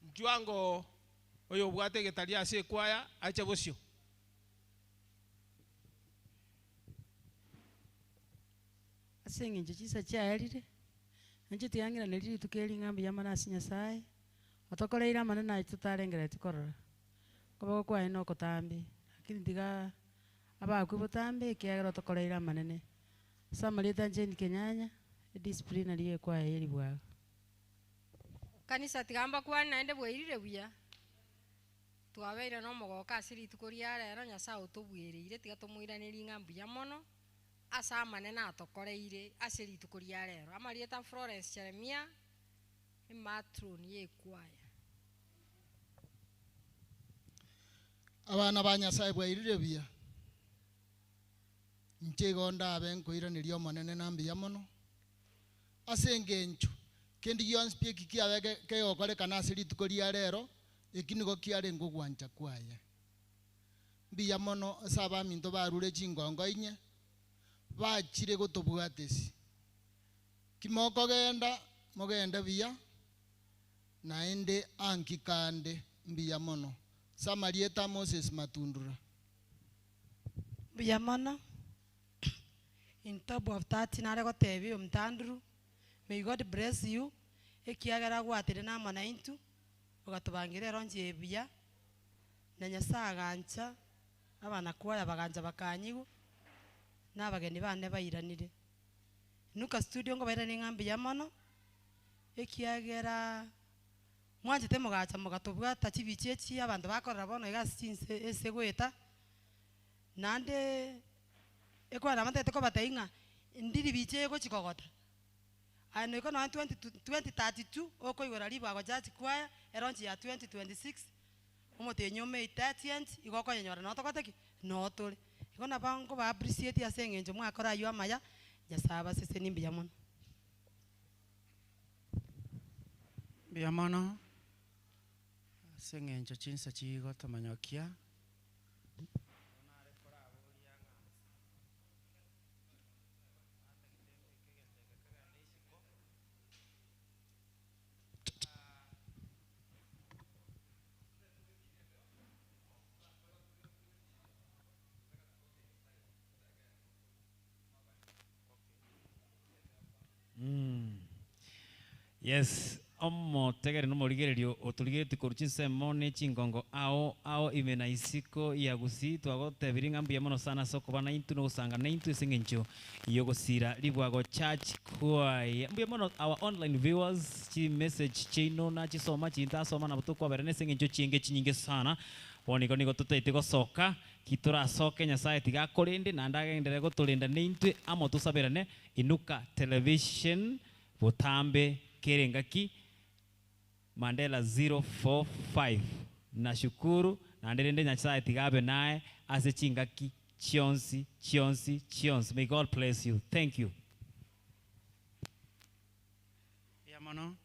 Nchwango oyobwate egetari ase ekwaya ache bosio. Ase eng'encho chinsa chiaerire, nainche tiga ng'iranerie rituko eri ng'a mbuya mono ase Nyasaye, otokoreire amanene ayio totarengereretie korora. Okoboko kwaye nogotambe, lakini tiga abakwe botambe ekiagera otokoreire amanene. Ase amarieta a Jane Kenyanya, edisciplinary y'ekwaya ye ribwago. Kanisa tiga mbakwane naende bwairire buya. Twabeire nomogooko ase rituko ria rero, Nyasae otobuereire, tiga tomoiranerie ng'a mbuya mono ase amanene atokoreire ase rituko ria rero. Amarieta Florence Jeremia, ematron y'ekwaya. Abana ba Nyasae bwairire buya? Inche igo ndabe nkoiraneria Omonene na mbuya mono, ase engencho kende gionsi pi eki kiabe kegokorekana ase rituko ria rero, eki nigo kiarenge ogwancha kwaye. Mbuya mono ase abaminto barure chingongo inye, bachire gotobwatesi. Ki mokogenda, mogende buya, naende anki kande mbuya mono. Ase amarieta a Moses Matundura. Mbuya mono. In top of that nare gotebia oyo Mtanduru, may God bless you, ekiagera agwatire na amo naintwe, ogatobangira eronchi eye buya, na Nyasaye agancha, abanakwaya bagancha bakanyigwa, na abageni bane bairanire. Inuka studio nkobairanie ng'a mbuya mono, ekiagera mwanchete mogacha mogatobwata chibicha echi abanto bakorora bono iga ase chinse ase goeta, Naende ekwana amatete kobatebia ng'a ndiri bicha egochi kogota. Aye noika nonya 2032 okoigora ribago church choir elaunch ya 2026 omotenyi o May 30th igo okonyenyora noo togote ki? Noo tore. Igo nabo nkoba appreciate ase eng'encho mwakora aywo amaya, Nyasaye abasesenie mbuya mono. Mbuya mono ase eng'encho chinsa chigotomanyokia. Yes, omotegere na omorigererio otorigeretie korwa chinsemo ne chingongo ao ao ime na isiko ya Gusii, twagotebirie ng'a mbuya mono sana ase okoba naintwe na ogosanga naintwe ase eng'encho y'ogosira ribwago church choir. Mbuya mono our online viewers, chimessage chiaino nachisoma chintasoma nabo tokwaberana ase eng'encho chienge chinyinge sana. Bono igo nigo totaete gosoka, ki torasoke Nyasaye tiga akorende naende agenderere gotorenda naintwe amo tosaberane Inuka Television botambe kera engaki Mandela 045 Nashukuru naende rende Nyasaye tiga abe naye ase chingaki chionsi chionsi chionsi may God bless you thank you. Mbuya mono.